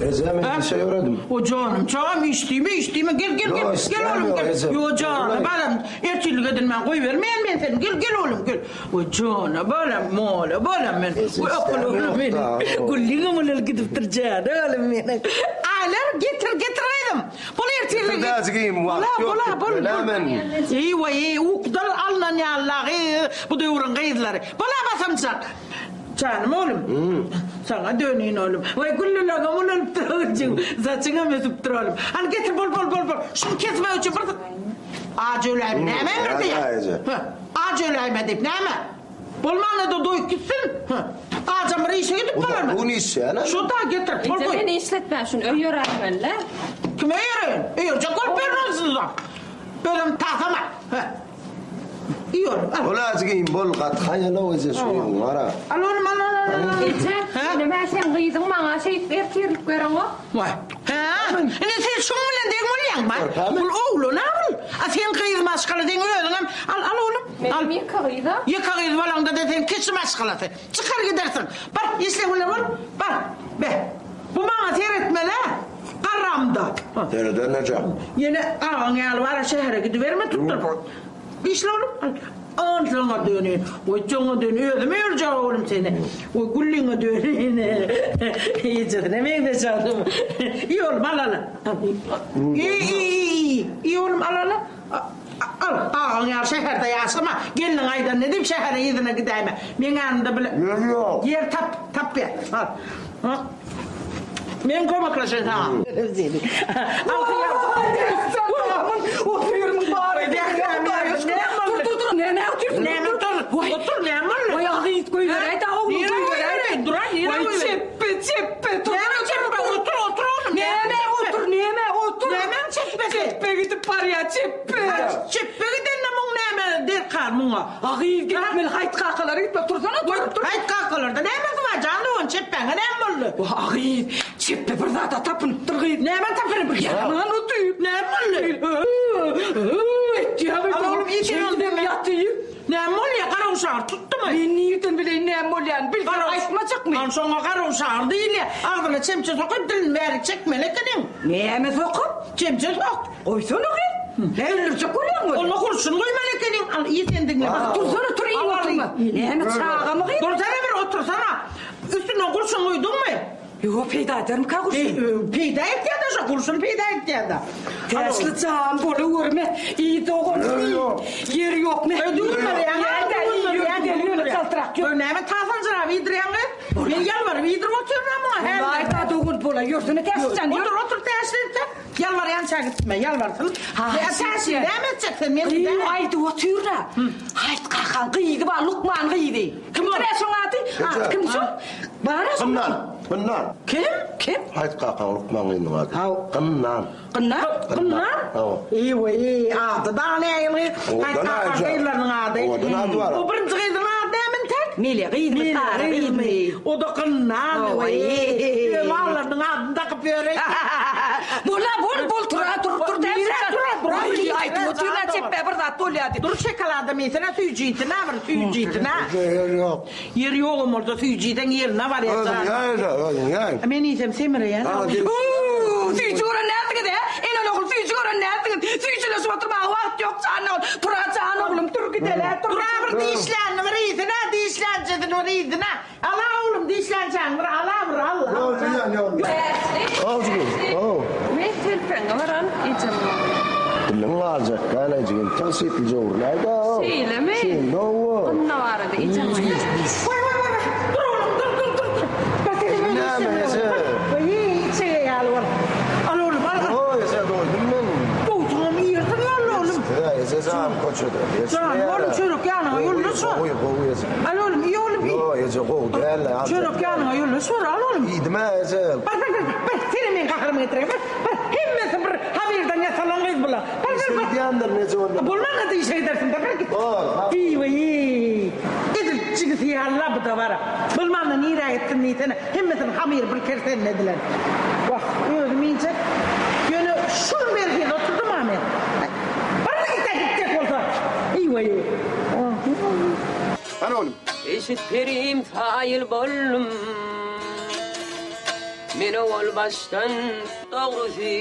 Eje men işe ýöredim. O janym çagam iş diýme iş diýme gel gel gel gel oglum gel. Ýo jana balam ertirlik edinmän goýbermeýän men seni gel gel oglum gel. O jana balam mola balam men. O akylly oglum meniň. Gülliňem ulalyp gidipdir jana oglum meniň. Aýlar getir getir gyzym. Bol ertirlik. Getir däjigim wagt ýok. Bola bol bol. Eý waý ukudan alnan ýaly gyz bu döwrüň gyzlary. Bola basamjak. Janym oglum, saňa döneýin oglum. Waý, güllülagam ulalypdyr oguljygym. Saçyňam ösüpdir oglum. Hany getir, bol, bol, bol, bol. Şuny kesmek üçin bir Aç öläýme, näme emr diýýä? Hä, aç öläýme diýip, näme? Bolmanda-da doýup gitsin. Hä, ajam bir işe gidip bolarmy? Bu gün işleýän-ä. Şu da getir, bol Eje, goý. meni işletmä, şuny öý ýöräýmeli-le. Kime öýereýin? Öýerjek bolup ýörün onsuzam. Özüm tasama. Hä. Iýolim, al. Bol azgyn, bol, gaty haýal-ow eje şu ýygyň, gara. Al oglum, al, al, al, al. Eje, ine-hä seň gyzyň maňa şeýdip ertirlik bereňok. Waý, hä? Ine sen şuň bilen deň bolýaň, bar. Bul oglan-a bul. A sen gyz maşgala, seň özüňem, al, al oglum, al. Menem ýeke gyz-a. Ýeke gyz bolaňda-da sen kişi maşgalasy. Çykar gidersiň. Bar, işleň bilen bol, bar. Be, bu maňa seretmeli-ä, garramda. Sereder neje? Ýene agaň ýaly bar-a şähere gidiberme tutduryp. Işle oglum, al. Onsoňa döneýin. Goý, çoňa dön, özüm öýerjek oglum seni. Goý, gülliňe döneýin. Ejesine meňzeş adam. Iý oglum, al, al. Iý, iý, iý, iý oglum, al, al. Al, agaň ýaly şäherde ýaşama. Gelniň aýdanyny edip, şähere yzyna gidäýme. Meň ýanymda bile. Ýer ýok. Ýer tap, tap ber. Al. Men kömekleşeýin saňa. Otyrmyň bary. Dur dur dur. Näme otyrsyň? Näme otur? Otur näme boldy? Oý agyz goýberäý da oglum goýberäý. Dur nirä goýberäý? Çepbe çepbe tur. Näme çepbe? Otur otur oglum. Näme otur näme otur? Näme çepbesi? Çepbe gidip barýa çepbe. Çepbe gidende muň näme derkar muňa? Agyz gitmeli haýt kakalara gitmeli tursana tur tur. Haýt kakalarda nämesi bar jan dogan çepbäňe näme boldy? Wah agyz çepbe bir zada tapynypdyr gyz. Näme tapynyp? Ýaman otyr. Näme boldy? Etýä gyz. Al oglum iýsene ony. Şeýdibem ýatyr. Näme bolýa garawşagyr tutdumy? Men nirden bileýin näme bolýanyny bilsem aýtmajakmy? An şoňa garawşagyr diýilýä. Agzyna çemçe sokup dilini bärik çekmeli ekeniň. Näme sokup? Çemçe sok. Goýsana gyz. Ne öldürjek bolýaň ony? Onda gurşun guýmaly ekeniň. Al, iý sen diňle. Ah, dursana, tur, iýip oturma. Näme, çagamy gyz? Dursana bir, otursana. Üstüne gurşun guýduňmy? Ýok, peýda edermikä gurşun? Peýda etýär-de şo, gurşun peýda etýär-de. Täçli jan, bola görme. Iý dogan, iý. Ýok. Ýer ýok. Ne? Düwünmeýäň. Ýöne çaltrak ýör. Näme tasanjyrap iýdirýäň gyz? Men ýalbaryp iýdirip otyryn-a muňa häzir. Aý, da dogul bola ýörsene Täşlijan. Otur, otur Täşli. Ýalbarýança gitme, ýalbarsyn. Täşli näme etjek sen? Men Gyýw aýdyp otyr-a. Haýt kakaň gyzy bar, lukman gyzy. Kim ol? Şoň ady? Ady kim şoň? Bar-a şoň. Gynnan, gynnan. Kim? Kim? Haýt kakaň lukman gyzynyň ady. Gynnan. Gynnan? Gynnan? Hawa. Eý, ady dagy nähili? Haýt kakaň gyzlarynyň ady. Owadan ady bar. O birinji gyzyň ady näme entek? Mele gyzmy, Sary gyzmy? O-da Gynnan. Eý, mallarynyň adyny dakyp ýöreý. Bol-a, bol, bol, tur-a, tur, tur, Nirä tur-a, tur-a. Aý, aýdyp otyr-a, çepbe bir zat bolýa diýip. Dur, şokoladam iýsene, süýji iýsene, bir süýji iýsene. Ýer ýok. Ýer ýogam bolsa süýji iýseň ýerine barýar. Özüň ýaý-da, özüň ýaý. Men iýsem semreýän. Huu, süýji gören näsiňiz, hä? Enen ogul süýji gören näsiňiz? Süýjüleşip oturmaga wagt ýok, jan ogul. Tur-a, jan oglum, tur gidel-ä, tur. Tur-a, bir dişlänini bir iýsene, dişlänçesini bir iýsene. Ala oglum, dişlänçäňi bir ala bir, al, al. Ýok, diýýän ýok. Aw, Men telpegiňe baran ejem ogly. Diliň galjak däl jigim, tygşytlyja urlaý-da. Şeýlemi? Şeýle hawa. Onda barada ejem aýtdy. Waý, waý, waý, waý, dur oglum, dur, dur, dur, dur. Bar seni men Näme, eje? Waý, içege ýaly bol. Al oglum, al, al. Ýok, eje, doýdum men. Doýduňam iýersiň ýaly oglum. Size eje jan köçede. Jan, oglum, çörek ýanyňa ýoldaş bar. Gowy, gowy eje. Al oglum, iý oglum, iý. Ýok, eje, gowy däl. Çörek ýanyňa ýoldaş bar, al oglum. Iýdim-ä, eje. Bar, bar, bar, bar, senem meň gaharymy getiräý, bar, bar. Hemmesi bir hamyrdan ýasalan gyz bular. Bar, bar, bar. Gidýändir, eje onda. Bolmanda-da işe gidersiň-dä, bar git. Bar. Eý-weý, edil jigisi ýaly-la bu-da bar. Bolmanda nirä gitsin diýsene, hemmesiniň hamyry bir kersenine edilen. Wah, özüm iýjek. Ýöne şul merhili oturdym-a men. Bar-da git-ä, gitjek bolsa. Eý-weý. Hany oglum. Eşit perim saýyl boldum. Men owal başdan dogrusy.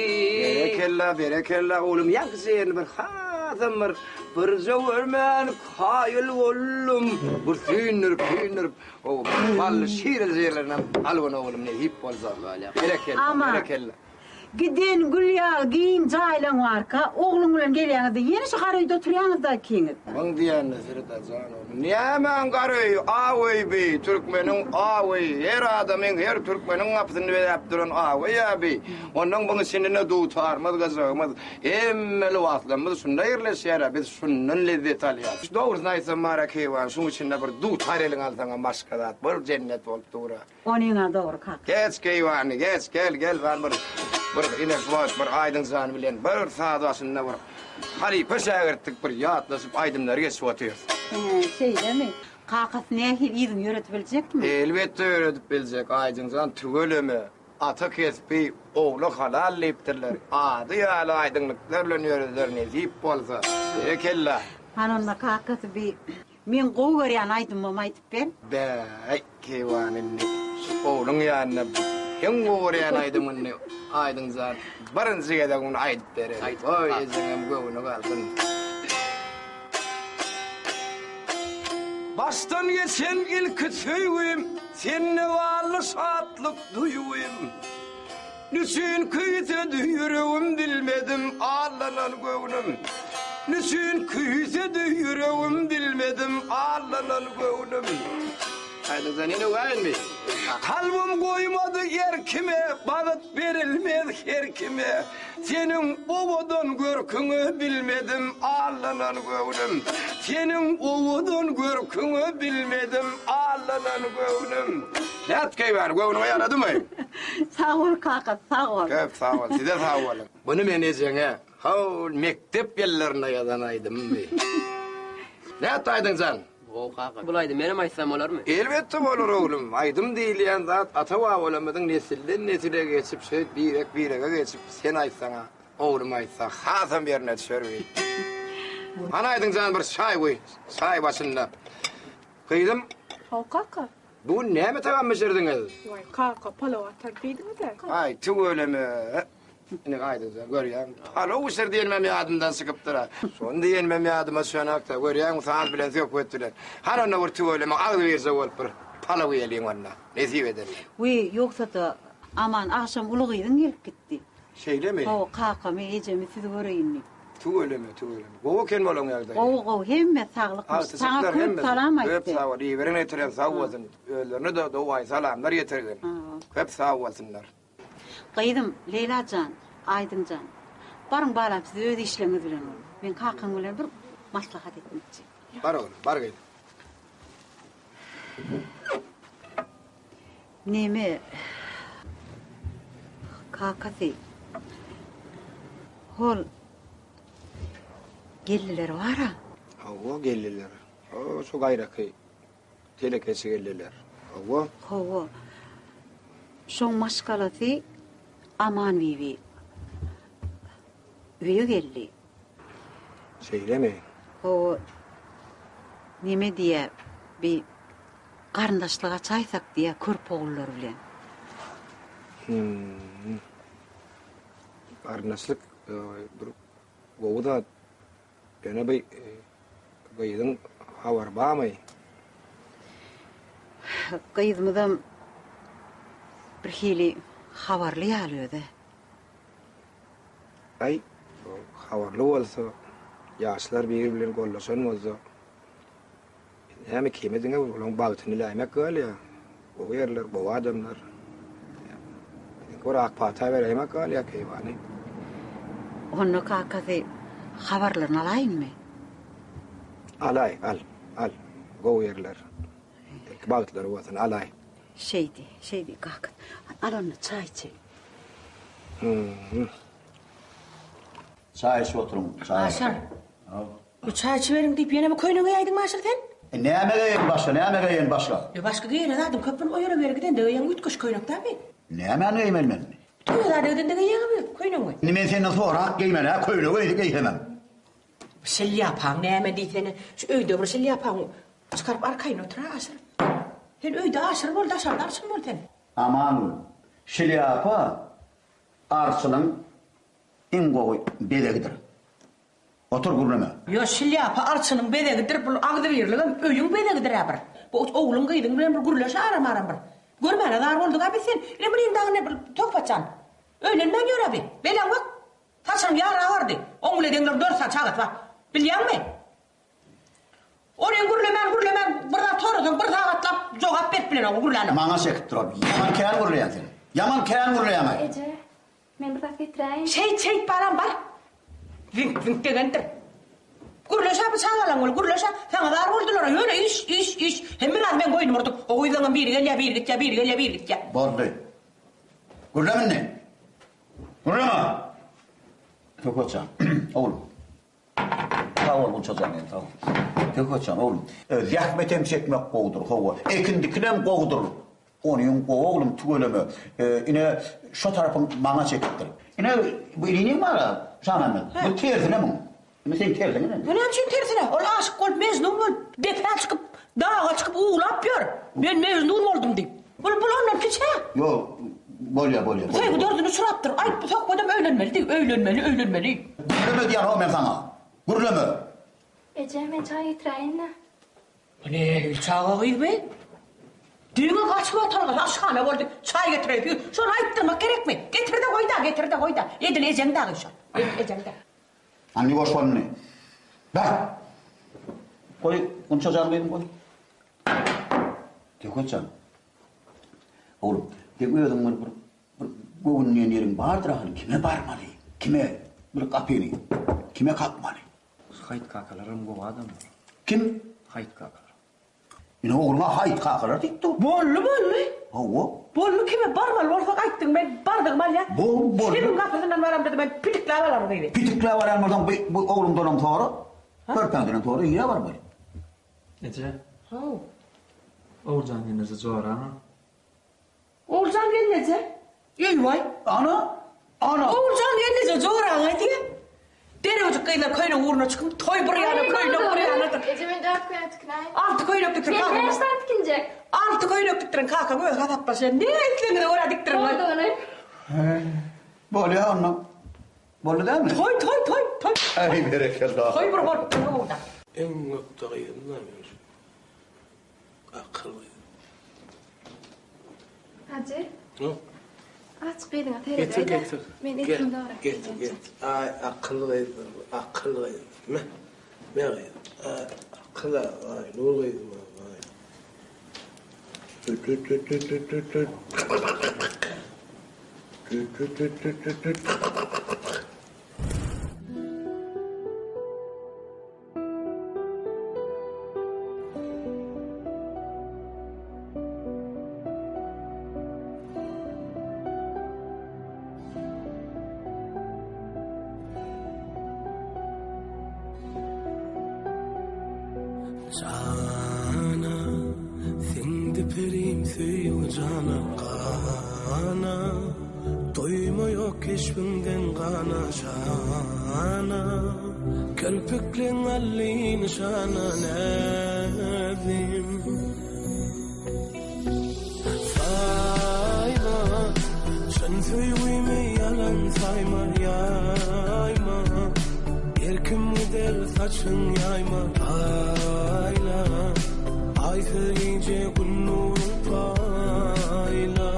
Berekella, berekella oglum, ýaňky ýerini bir hasam bir birje görmän kaýyl boldum. Bir süýndürip, süýndürip, o bally şireli ýerlerinem algyn oglum nesip bolsa. Berekella, berekella. Giden gül ýaly giň jaýlaň barka, ogluň bilen gelýäňiz-de, ýene şu gara öýde oturýaňyz-da ikiňiz. Muň diýenine seret-ä jan oglum. Nämäň gara öýi, aw öý bi, türkmeniň aw öýi, her adamyň, her türkmeniň gapysyny bezäp duran aw öý-ä bi. Onnoň buň içinde-de dutarymyz, gyjagymyz, hemme lybaslarymyz şunda ýerleşýär-ä, biz şundan lezzet alýas. Dogrusyny aýtsam, Mara keýwany, şuň içinde bir dutar eliňe alsaňam başga zat, bir jennet bolup dur-a. Onyňa dogry kaka. Geç keýwany, geç, gel, gel, bar bir, bir ine şu wagt bir Aýdyň jan bilen bir saz başynda bir halypa şägirtlik bir ýatlaşyp aýdymlary geçip otyrys. Hä, şeýlemi? Kakasy nähili yzyny ýöredip biljekmi? Elbetde ýöredip biljek, Aýdyň jan, tüweleme, ata kesbi ogla halal diýipdirler. Ady ýaly aýdyňlyklar bilen ýörediler nesip bolsa. Berekella. Hany onda kakasy bi Meň gowy görýän aýdymym aýdyp ber. Bäý, keýwany indi şu ogluň ýanynda iň gowy görýän aýdymyny Aýdyň jan birinji gezek muny aýdyp bererin. Goý ejeňem göwni galsyn. Başdan geçen ilki söýgim, Sende barly şatlyk duýgym. Nüçün küýsedi ýüregim bilmedim Allanan göwnüm. Nüçün küýsedi ýüregim bilmedim Allanan göwnüm. Aýdyňjan ene öwäýinmi? Kalbym goýmady erkime, Bagt berilmez her kime. Seniň owadan görküňi bilmedim Allanan göwnüm. Seniň owadan görküňi bilmedim Allanan göwnüm. Nätdi keýwany, göwnüňe ýaradymy? Sag bol kaka, sag bol. Köp sag bol, size sag boluň. Muny men ejeňe hol mekdep ýyllarynda ýazan aýdymym. Nätdi aýdyň jan? Gowy kaka. Bul aýdym menem aýtsam bolarmy? Elbetde bolar oglum. Aýdym diýilýän zat ata-babalarymyzyň nesilden-nesile geçip, şeýdip birek-birege geçip, sen aýtsaň-a, oglum aýtsa, hasam ýerine düşer bi. Hany aýdyň jan bir çaý guý, çaý başynda. Gyzym. Haw kaka. Bu gün näme tagam bişirdiňiz? Waý kaka, palaw atar diýdiňiz-ä. Aý, tüweleme. Ine aýdyňja, görýäňmi? Palaw bişir diýenimem ýadymdan çykypdyr-a. Şony diýenimem ýadyma düşenok-da, görýäňmi, saz bilen, söhbet bilen. Hany onda bir tüweleme, agzybirje bolup bir palaw iýeliň onda, nesip edende. Wiý, ýogsa-da, Aman, agşam uly gyzyň gelip gitdi. Şeýlemi? Hawa, kakamy, ejemi sizi göreýin diýip. Tüweleme, tüweleme. Gowy eken bolaň ýagdaýy. Gowy, gowy, hemme saglykmyş. Saňa köp salam aýtdy. Köp sag bol, iberiň ýetiren sag bolsun. Özlerine-de dowaýy salamlar ýetirgin. Köp sag bolsunlar. Gyzym, Leýla jan, Aýdyň jan, baryň balam siz öz işleriňiz bilen boluň. Men kakaň bilen bir maslahat etmekçi. Bar oglum, bar gyzym. Neme, kakasy, hol geldiler bar-a. Hawa, geldiler. O, şu gaýraky telekeçi geldiler. Hawa. Hawa. Şoň maşgalasy Amanbibi öýe geldi. Şeýlemi? Hawa. Neme diýýä, bi Garyndaşlyk açaýsak diýýä körpe ogullar bilen. Hum. Garyndaşlyk bir gowy zat. Ýöne bi gyzyň habary barmy? Gyzymyzam birhili habarly ýaly özä. Aý, habarly bolsa, ýaşlar biri bilen gollaşan bolsa, Näme kime diňe olaň bagtyny diläýmek galýar. Gowy ýerler, gowy adamlar. Biziňki bir ak pata beräýmek galýar keýwany. Onda kakasy habarlaryny alaýynmy? Alaý, al, al. Gowy ýerler. Belki bagtlary bolsun, alaý. Şeýdi, şeýdi kaka. Al onda çaý içeýin. Hum. Çaý içip oturyň, çaý. Aşyr. Bu çaý içiberiň diýip ýene bir köýnek geýäýdiňmi Aşyr sen? E näme geýeýin başga, näme geýeýin başga? E başga geýere zadyň köp bolup o ýere bu ýere gidende geýeň üýtgeşik köýnek dämi? Nämäni geýmeli men? Toýa zada gidende geýeňmi bu köýnegiňi? Indi men senden sorap geýmeli hä köýnegi geýsemem. Şlýapaň näme diýsene, şu öýde bir şlýapaňy çykaryp arkaýyn otur-a Aşyr. Sen öýde Aşyr bol, daşarda arçyn bol sen. Amangül, şlýapa arçynyň iň gowy bezegidir. Otur gürleme. Ýo şlýapa arçynyň bezegidir bul agzybirligem öýüň bezegidir-ä bir. Bu ogluň gyzyň bilen bir gürleş aram-aram bir. Görmäne zar bolduga biz sen. Ine munyň dagy ne bir Töhbetjan. Öýlenmän ýör-ä bi. Belaň bak. Saçynyň ýary agardy. Oň bile deňler dört sany çagasy bar. Bilýäňmi? Onuň gürlemän gürlemän bir zat sorasaň bir sagatlap jogap berip bilenok gürlänok. Maňa çekip duran. Ýaman kän gürleýäň sen. Ýaman kän gürleýäň-aý. Eje, Men bir zat getiräýin. Şeýt, şeýt balam, bar. Ziňk, ziňk degendir. Gürleş-ä bu çagalaň bolup, gürleş-ä. Saňa zar boldular-a, ýöne iş, iş, iş. Hemme zady meň boýnuma urduň. O gyzlaňam biri gelýär, biri gitýär, biri gelýär, biri gitýär. Boldy. Gürleme indi. Gürleme! Söhbetjan, oglum. Sag bol Gunça jan, sag bol. Söhbetjan, oglum. Zähmetem çekmek gowudyr, hawa. Ekin-dikinem gowudyr. Onyň gowy oglum tüweleme. Ine şo tarapyň maňa çekipdir. Ine bu iniň bar-a, Şamämmet. Bu tersine muň. Ine seň tersiňe ine. Bu näme üçin tersine? Ol aşyk bolup, mejnun bolup, depä çykyp, daga çykyp uwlap ýör. Men mejnun boldum diýip. Bul bul ondan kiçi-ä. Ýok, bolýa, bolýa. Söýgi derdine uçrapdyr. Aýt, bu söhbedem öýlenmeli diý, öýlenmeli, öýlenmeli. Gürleme diýýän-ow men saňa. Gürleme. Eje, men çaý getiräýin-dä. Bu nähili çaga gyz be? Diňe gaçyp oturgasy aşhana boldy, çaý getireýdi. Şony aýtdyrmak gerekmi? Getir-de goý-da, getir-de goý-da. Edil ejeň dagy şol. Edil ejeň-de. Indi boş bol indi. Bar. Goý, Gunça jan gyzym goý. Töwket jan. Oglum, seň özüň bir bir bir göwün diýen ýeriň bardyr ahyry. Kime barmaly? Kime bir gapyny kime kakmaly? Haýyt kakalaram gowy adamlar. Kim? Haýyt kakalar. Ine ogluňa Haýyt kakalar diýip dur. Boldy, boldy. Hawa. Boldy, kime barmaly bolsak aýtdyň, men bardygym alýan. Boldy, boldy. Kimiň gapysyndan baramda-da men pitikläp alaryn gyzy. Pitikläp alýan bolsaň bu bu ogluňdanam sora. Körpäňdenem sora, nirä barmaly? Eje. Haw. Oguljan gelneje joraňa. Oguljan gelneje. Eý-waý. Ana! Ana! Oguljan gelneje joraňa diýýä. Derewjik gyzlar köýnek ugruna çykyp, toý bir ýana, köýnek bir ýanadyr. Eje men dört köýnek tikinäýin. Alty köýnek dikdir Men kakaň. bäş sany tikinjek. Alty köýnek dikdirin kakaň özi hasaplaşýar. Ne islegiňize görä dikdiriň. Boldy ony. Bolýa onda. Boldy dälmi? Toý, toý, toý, toý. Äý berekella. Toý bir bolupdyr bu-da. Iň ökde gyzym-da meniň şu. Akylly. Hajy. Hä? Aç gyzyňa Getir, seredäý-dä. getir. Men Gel, etimi dograp getir, gelýänçä. getir. Aý, akylly gyzdyr bu, akylly gyz. Me, me gyzym. Aý, akyl-a, aý, nur gyzym-a, aý. Tüt, tüt, tüt, tüt, tüt, tüt, tüt. Tüt, tüt, tüt, tüt, tüt, tüt. Jana, siňdi perim söýgi jana, gana, Doýma ýok keşbiňden gana, jana, Kirpikleň aldy nyşana, näzim. Saýma, çyn söýgümi ýalan saýma, ýaýma. Erkim gider saçyň ýaýma, aýla. Aýsyz gije Gün nuruň paýla.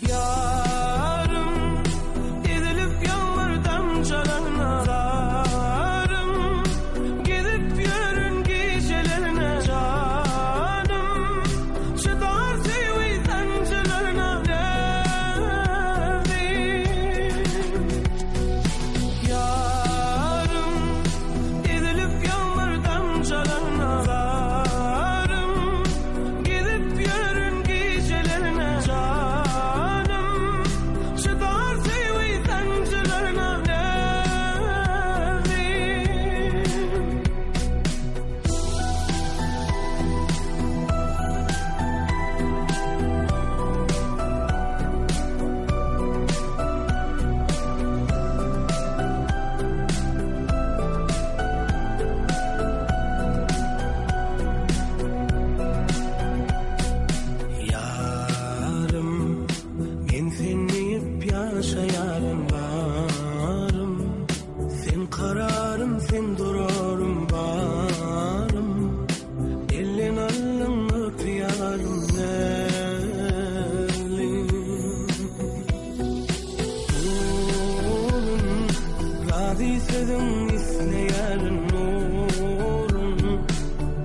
Ýarym, ezilip ýagmyr damjalarna, Zarym, gezip ýörün gijelerine, Janym, çydar söýgi sanjylaryna, Näzim. Ýarym, ezilip ýagmyr damjalarna, Zarym, Gezip ýörün gijelerine janym, Çydar söýgi sanjylaryna näzim. Ýarym, men sen diýip ýaşaýaryn barym, Sen kararym, sen durarym barym, Elden aldyň ygtyýarym näzlim. Nurun, razy sözüň isleýärin nurun,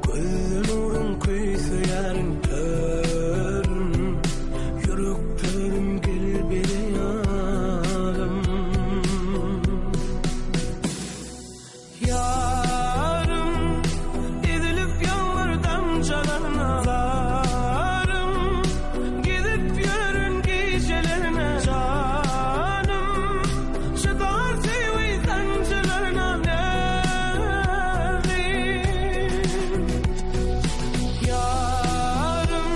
Gözde nuruň küýseýärin törün, Ýürek törüm gel bile ýarym. Ýarym, ezilip ýagmyr damjalarna, Zarym, gezip ýörün gijelerine, Janym, çydar söýgi sanjylaryna, Näzim. Ýarym,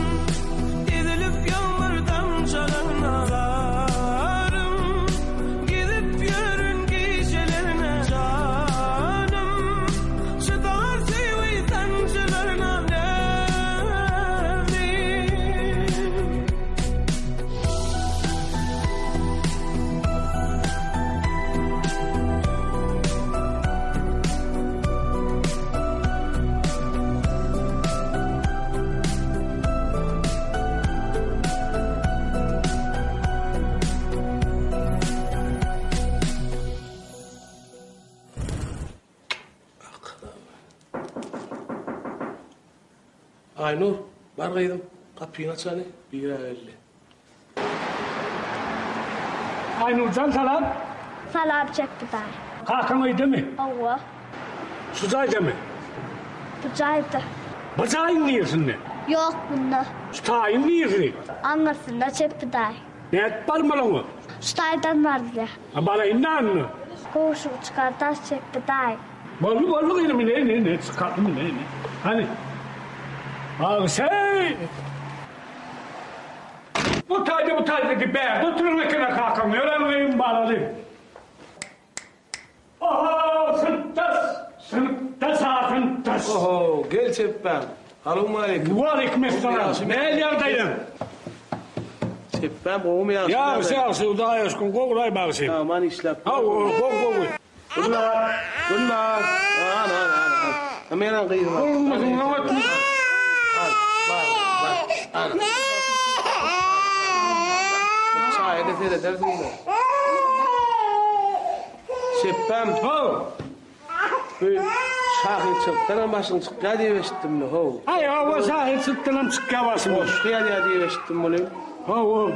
ezilip ýagmyr damjalarna, Zarym, gezip ýörün gijelerine, Janym, çydar söýgi sanjylaryna, Näzim. Aýnur, bar gyzym, gapyny aç hany, bir-ä geldi. Aýnurjan salam. Salam Çepbi daýy. Kakaň öýdemi? Hawa. Şu jaýdamy? Bu jaýda. Bu jaýyň niresinde? Ýok munda. Şu taýyň niresi? Aňyrsynda Çepbi daýy. Nädip barmaly oňa? Şu taýdan barylýar. A baraýyn-da onda. Gowşugy çykar daş Çepbi daýy. Boldy, boldy gyzym, ine, ine, ine, çykardym, ine, ine. Hany. Bagşy! Bu taýda, bu taýda diýip bärde oturan eken-ä kakaň, ýör aňryň balaly. Oho, synpdaş, synpdaş a synpdaş. Oho, gel çepbäm. Salowmaleýkim. Waleýkim essalam. Näl ýagdaýyň? Çepbäm gowumy ýagşy? Ýagşy, ýagşy, Hudaýa şükür, gowulaý bagşy. Aman işläp. Hawa, gowy, gowy. Gülnar, Gülnar. Ana, ana, ana. Ha menem gyzym. Bolmasyn, oňatmy? Al, bar, bar. Ana. Gelende seredersiň-de. Şepbäm, how! Bu şahyrçylykdanam başyň çykýar diýip eşitdim-le, how. Aý, hawa, şahyrçylykdanam çykýar başym. Goşgy ýazýar diýip eşitdim welin. Hawa,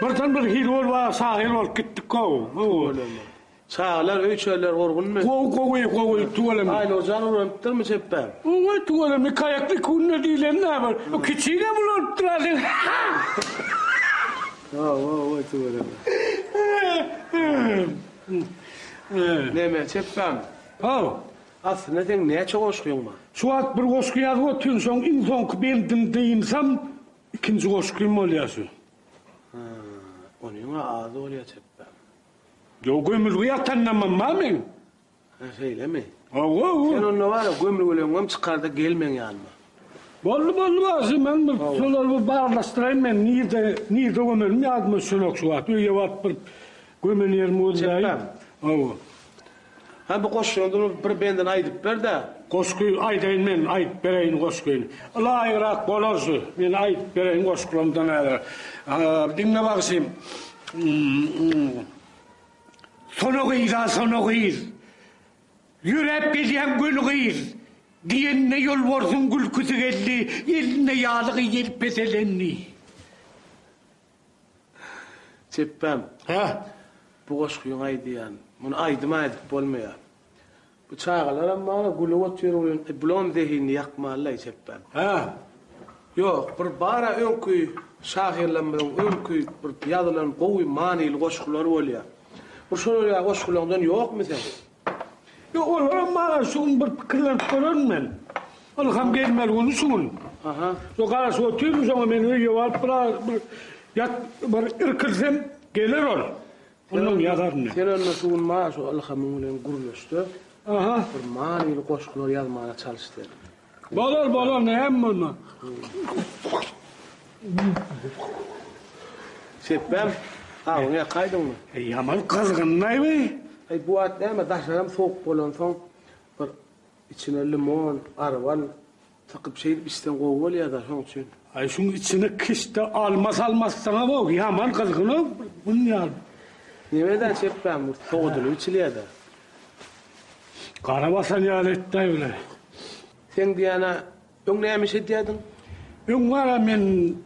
birden bir hili bolup a şahyr bolup gitdik, how. Tüweleme. Çagalar, öý-çöller gurgunmy? Gowy, gowy, gowy, tüweleme. Aýnurjan ulanypdyrmy şepbäm? Gowy, tüweleme, iki aýakly iki günde diýleni näme? O kiçigem ulanypdyr a sen. Hawa, hawa, tüweleme. Neme, çepbäm? Haw. Aslynda seň näçe goşgyň bar? Şu wagt bir goşgy ýazyp otyryn, şoň iň soňky bendini dynsam, ikinji goşgym bolýar şu. Hä, onyň-a az bolýar çepbäm. Ýok, gömülgi ýatandanam bar meň. Hä, şeýlemi? Hawa, hawa. Sen onda bar-a, gömülgeleňem çykar-da gel meň ýanyma. Boldy, boldy bagşy, men bir şolary bir barlaşdyraýyn men, nirde, nirde gömelim ýadyma düşenok şu wagt. Öýe baryp bir gömen ýerimi gözläýin. Çepbäm. Hawa. Hä, bu goşgyňda bir bendini aýdyp ber-dä. Goşgy aýdaýyn men, aýdyp bereýin goşgyny. Ylaýygrak bolar şu, men aýdyp bereýin goşgulamdan häzir. Diňle bagşym. Sona gyz-a, sona gyz. Ýöräp gelýäň göni gyz. Diýenine ýolbarsyň gülküsi geldi, elinde ýalygy gelip peselendi. Çepbäm. Hä? Bu goşgyňy aýdýan. Muny aýdym aýdyp bolmaýar. Bu çagalaram bar-a, gülüp otyr welin, bulam zehinini ýakmaly-laý çepbäm. Hä? Ýok, bir bar-a öňki şahyrlarymyzyň öňki bir ýazylan gowy manyly goşgulary bolýar. Bir şolar ýaly goşgulaňdan ýokmy seň? Ýok, olaram bar-a, şu gün bir pikirlenip görerin men. Ylham gelmeli güni şu gün. Aha. Şo garaşyp otyryn şoňa men öýe baryp biraz bir ýat bir irkilsem geler ol. Onnoň ýazaryn men. Sen onda şu gün maňa şu Ylhamyň bilen gürleşde. Aha. Bir manyly goşgular ýazmaga çalyş sen. Bolar bolar näme bolmaz. Şepbäm, agyň ýakaýdyňmy? Eý ýaman gyzgynlaý bi. Eý bu wagt näme daşaram sowuk bolansoň bir içine limon, arwal Sykyp şeýdip içseň gowy bolýada şoň üçin. Aý şuň içine kişde alma salmasaňa bok ýaman gyzgyn-ow bun ýaly. Nemeden çekmän bu sowadylyp içilýädä. Gara basan ýaly etdäý bile. Seň diýýänä öň näme iş edýädiň? Öň bara men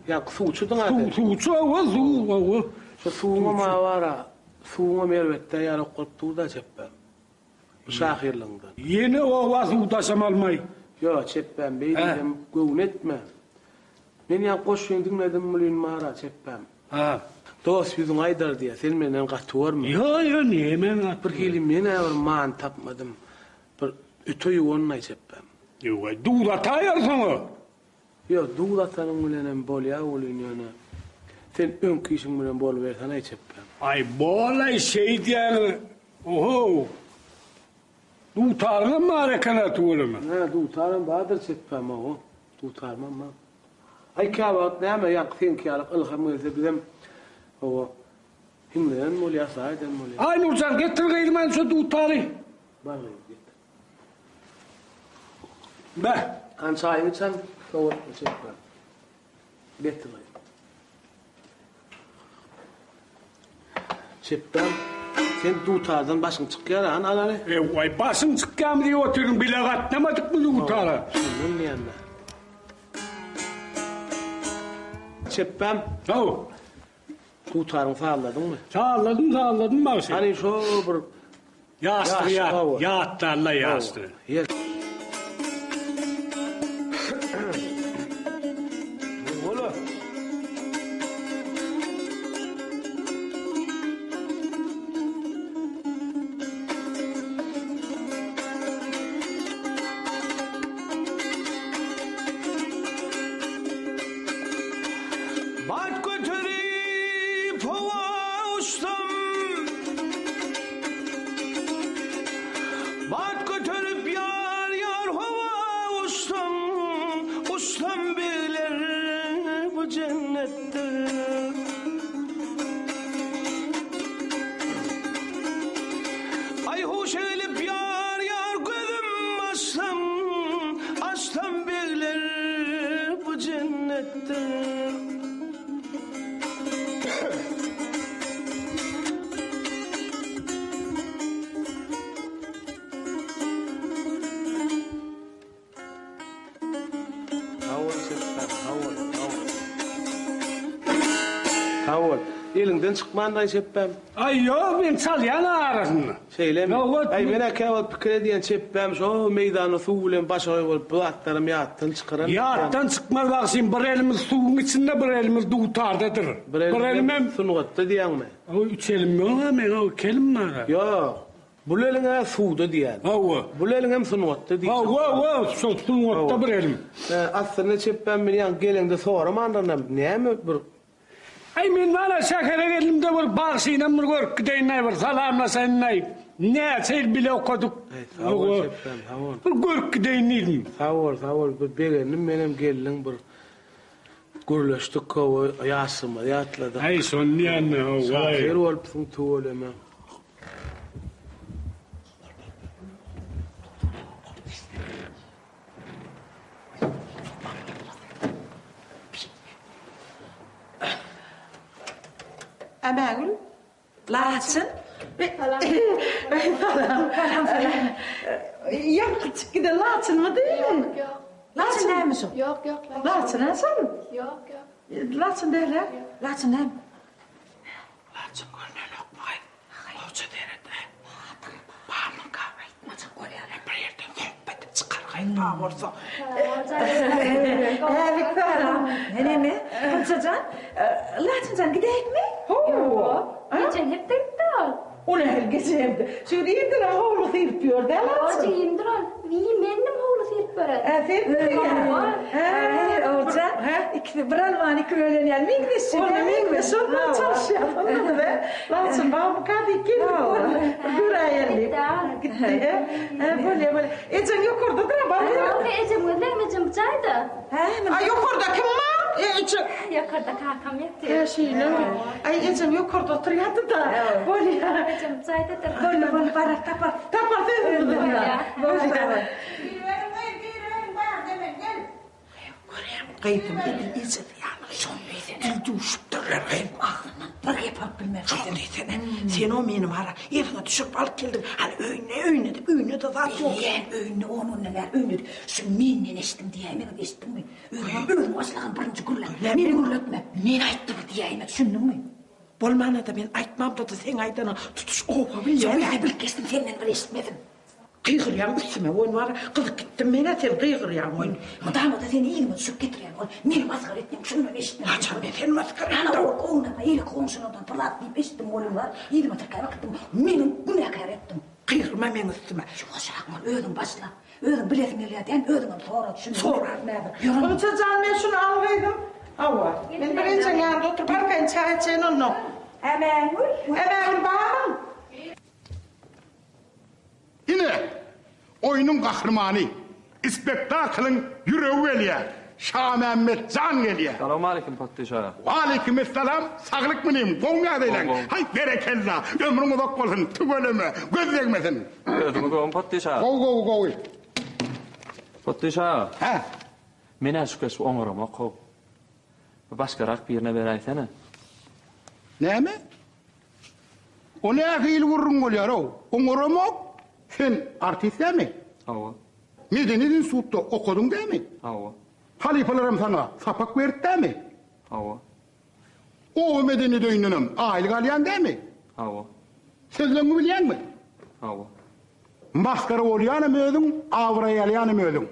Ýaňky suwçudyň-a sen. Suw suwçy hawa suw hawa. Şo suwuňam-a bara suwuňam erbetdä ýarak bolup dur-da çepbäm. Bu şahyrlygyňdan. Ýene oba suw daşamalmaý. Ýo, çepbäm, beý diýsem göwün etme. Men ýaňky goşgyňy diňledim welin bar-a, çepbäm. Hä. Dost ýüzüň aýdar diýýä, sen menden gaty görme. Ýo, ýo, näme men gaty Bir hili men-ä bir many tapmadym. Bir öte ýuwanlaý çepbäm. Ýogaý, duz ataýarsyň-a. Ýok, duz atanyň bilenem bolýar welin ýöne sen öňki işiň bilen bolubersenaý çepbäm. Aý, bol-aý, şeýdýäňiz. Ohow! Dutaryňam bar eken-ä tüweleme. Hä, dutaram bardyr çepbäm, hawa. Dutarymam bar. Aý, käwagt näme, ýaňky seňki ýaly ylham gelse bizem, hawa, hiňlenen bolýas, aýdan bolýas. Aý, Nurjan, getir gyzym hany şo dutary. Bar gyzym, getir. Beh! Hany çaýyňy iç hany, sowatma çepbäm. Getir gyzym. Çepbäm, sen dutardan başyň çykýar, hany alaly. Eý, başyň çykýarmy diýip otyryn, bile gatnamadykmy dutara? Şondan diýende. Çepbäm. Haw. Dutaryňy sazladyňmy? Sazladym, sazladym bagşy. Hany şo bir Ýaşlygy ýat, ýatda alla ýaşlygy. Bat göterip howa uçsam, Bat göterip ýar-ýar howa uçsam, Uçsam begler bu jennetdir. Aý huşa gelip ýar-ýar gözüm açsam, Açsam begler bu jennetdir. Eliňden çykmandyraý çepbäm. Aý ýok, men çalýan arasynda. Şeýlemi? Aý men-ä käwagt pikir edýän çepbäm şo meýdanda suw bilen başagaý bolup bu zatlaram ýatdan çykaran. Ýatdan çykmaz bagşym, bir elimiz suwuň içinde, bir elimiz dutardadyr. Bir elimem sungatda diýýäňmi? Hawa, üç elim ýog-a meň, iki elim bar-a. Ýok. Bul eliň-ä suwda diýýän. Hawa. Bul eliňem sungatda diýjek. Hawa, hawa, şol sungatda bir elim. Aslynda çepbäm men ýaňky geleňde soramandyrynam, näme bir Aý men bana şähere geldimde bir bagşynam bir görüp gideýin-aý, bir salamlaşaýyn-aý. Näçe ýyl bile okadyk. Aý sag bol çepbäm, sag bol. Bir görüp gideýin diýdim. Sag bol, sag bol. Bir begendim menem geldiň bir gürleşdik hawa, ýaşlygymyzy ýatladyk. Aý şony diýýän-de, hawa. Şahyr bolupsyň tüweleme. Ämägül, Laçyn. Salam. Salam. Salam. Ýaňky çykyp giden Laçynmydy? Ýok, ýok. Laçyn dälmi şo? Ýok, ýok. Laçyn a şol? Ýok, ýok. Laçyn däl-ä? Laçyn näme? Laçyn görnenokmy gaý? Gowja seret-ä. Barmyka? Aýtmajak bolýar-a, bir ýerden söhbet edip çykar gaý, bar bolsa. Älik salam. Näme? Gunça jan, Laçyn jan gidäýikmi? Hawa. Geçen hepde gitdi ol. O nähili geçen hepde? Şu gün irdenem howly syryp ýör-dä Laçyn. Hoja indir ol. Wiý, mendim howly syryp beren. Hä, senmidiň? Hawa. Hä, Oguljan, ikisi bir almany iki bölen ýaly meňzeşje. Onda meňzeş, şonda çalyşýas onda biz-ä. Laçyn barmyka diýip geldik, bir göräýeli diýip. Gitdi, hä? Hä, bolýa, bolýa. Ejeň ýokardadyr-a, bar ýa? Ýok, ejem gözlerim, ejem bu jaýda. Hä, a ýokarda kim bar? Eje. Ýokarda kakam ýatyr. Hä, şeýlemi? Aý, ejeň ýokarda oturýardy-da. Bolýa. Ejem bu jaýdadyr. Boldy, boldy, barar, tapar. Tapar sözümizi. Bolýa. Bolýa. Giriberiň, gyz, giriberiň, bärde men, gel. Görýäňmi, gyzym edil ejesi ýaly. Şony diýsene. Dil duşupdyrlar gyz. Agzyndan bir gep alyp bilmez. Şony diýsene. Sen o meni bara yzyňa düşürip alyp geldiň. Hany öýünde, öýünde-de, öýünde-de zat ýok. Bilýän, öýünde on günden bäri öýünde. Şu menden eşitdim diýäýmegem eşitdiňmi? Özüňem özüň başlagan birinji gürläp. Meni gürletme. Men aýtdym diýäýme, düşündiňmi? Bolmanda-da men aýtmamda-da seň aýdanyňy tutuş oba bilýär. Ýok, bilip geçdim, senden bir eşitmedim. Gygyrýaň üstüme oýun bar, gyzyp gitdim men-ä sen gygyrýaň oýun. Mydama-da seni yzyma düşürip getirýän ol. Meni masgara etdiň, şundan eşitdim. Haçan men seni masgara etdim? Ana, ol ownama, eýleki goňşulardan bir zat diýip eşitdim welin bar, yzyma tirkäp äkitdiň, meni günäkär etdiň. Gygyrma meň üstüme. Ýuwaşrak bol, özüň başla. Özüň bilesiň gelýär diýen, özüňem sora, düşünme. Soraryn häzir. Gunça jan, men şuny al gyzym. Hawa. Men bir ejeň ýanynda oturyp arkaýyn çaý içeýin onnoň. Ämängül. Ämängül barmyň? Ine, oýnuň gahrymany, spektaklyň ýüregi gelýär, Şamämmet jan gelýär. Salowmaleýkim, Patdyş aga. Waleýkimessalam, saglyk munym, gowmy ýagdaýlaň? Haý, berekella, ömrüň uzak bolsun, tüweleme, göz degmesin. Özüňiz gowumy, Patdyş aga? Gowy, gowy, gowy. Patdyş aga. Hä? Men-ä şu keşbi oňaramok-how. Bir başgarak birine beräýsene. Näme? O nähili gürrüň bolýar-ow? Oňaramok. Sen artist dälmi? Hawa. Medeniýet institutda okadyň dälmi? Hawa. Halypalaram saňa sapak berdi dälmi? Hawa. Oba medeniýet öýündenem aýlyk alýaň dälmi? Hawa. Sözleňňi bilýäňmi? Hawa. Masgara bolýanam özüň, abraý alýanam özüň.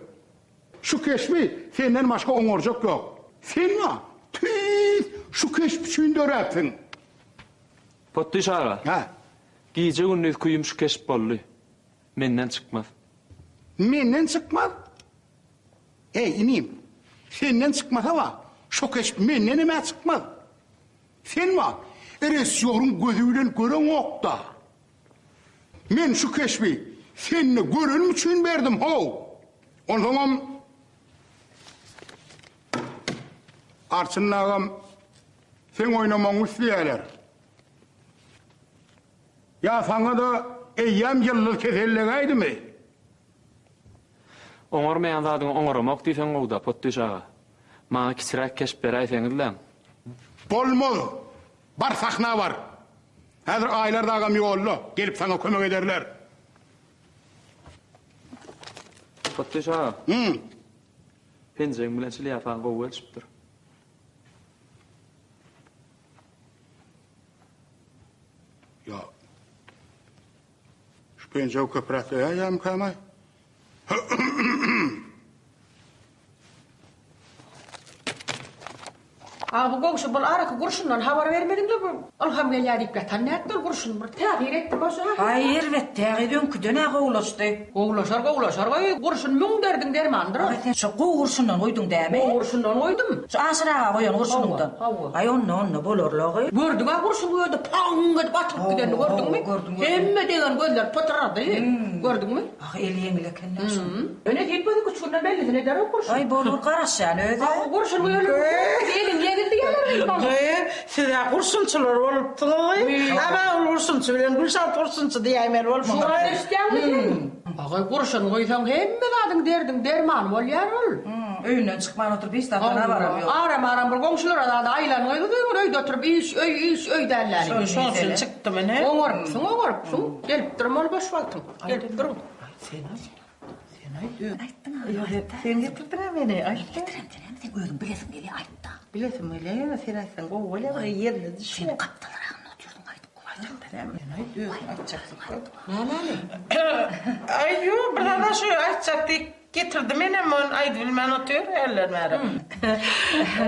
Şu keşbi senden başga oňarjak ýok. Sen-ä tüýs şu keşp üçin döräpsiň. Potdyş aga. Hä? Gije-gündiz küýüm şu keşp boldy. Menden çykmaz. Menden çykmaz? Eý, inim, senden çykmasa bar, şo keşp mendenem-ä çykmaz. Sen bar, režissýoryň gözi bilen göreňok-da. Men şu keşbi sende görenim üçin berdim, how! Onsoňam Arçyn agam seň oýnamagyňy isleýärler. Ýa saňa-da eýýäm ýyldyz kesellegäýdimi? Oňarmaýan zadyňy oňaramok diýseň gowy-da, Potdyş aga. Maňa kiçiräk keşp beräýseňizläň. Bolmaz! Bar sahna bar. Häzir Aýlar dagam ýolda, gelip saňa kömek ederler. Potdyş aga. Hü. Penjegiň bilen şlýapaň gowy gelşipdir. Şu penjegi köpräk geýäýemkäm-aý? A bu goňşy bul araky gurşundan habar bermediňle bu Ylham gelýär diýip ýatan nätdi ol gurşun bir täsir etdi başa. Aý erbet tägyz öňküden-ä gowulaşdy. Gowulaşar gowulaşar goý gurşun müň derdiň dermanydyr ol. Aý sen şo gowy gurşundan goýduň dämi? Gowy gurşundan goýdum. Şu Aşyr aga goýan gurşunyňdan. Hawa. Aý onda onda bolarla gyz. Gördüň-ä gurşun bu ýerde paň edip atylyp gidenini gördüňmi? Gördüm gördüm. Hemme degen gözler pytyrady. Gördüňmi? Ah eli ýeňil eken-dä şoň. Ýöne sen gözi güçgünden bellisini eder o gurşun. Aý bolur garaşýan özä. Hawa gurşun öli eliň ýeňil diýýärler gyz maňa. Gyz siz-ä gurşunçylar bolupsyňyz. Aman ol gurşunçy bilen Gülşat gurşunçy diýäýmeli bolmaň. Şuňa eşitýäňmi sen? Agaý gurşun guýsaň hemme zadyň derdiň dermany bolýar ol. Öýünden çykman oturyp hiç zatdan habaram ýok. Aram-aram bir goňşulara zada aýlan gyz öýüň öýde oturyp iş öý iş öý dälläni. Şoň üçin çykdym ine. Oňarypsyň oňarypsyň. Gelip durun ol boş wagtyň. Gelip duruň. Sen aýt. Sen aýt. Özüň aýtdyň. Sen getirdiň-ä meni. Aýt. Men getirem sen sen özüň bilesiň gelýär aýt-da. Bilesim gelýär ýöne sen aýtsaň gowy bolýar bir ýerine düşýär. Sen gapdalragynda otyrdyň aýdyp goý. Sen aýt özüň aýtjaksyň. Nämäni? Aý ýok bir zada şu aýtjak diýip Getirdi menem ony aýdybilmän otyr hälden bäri.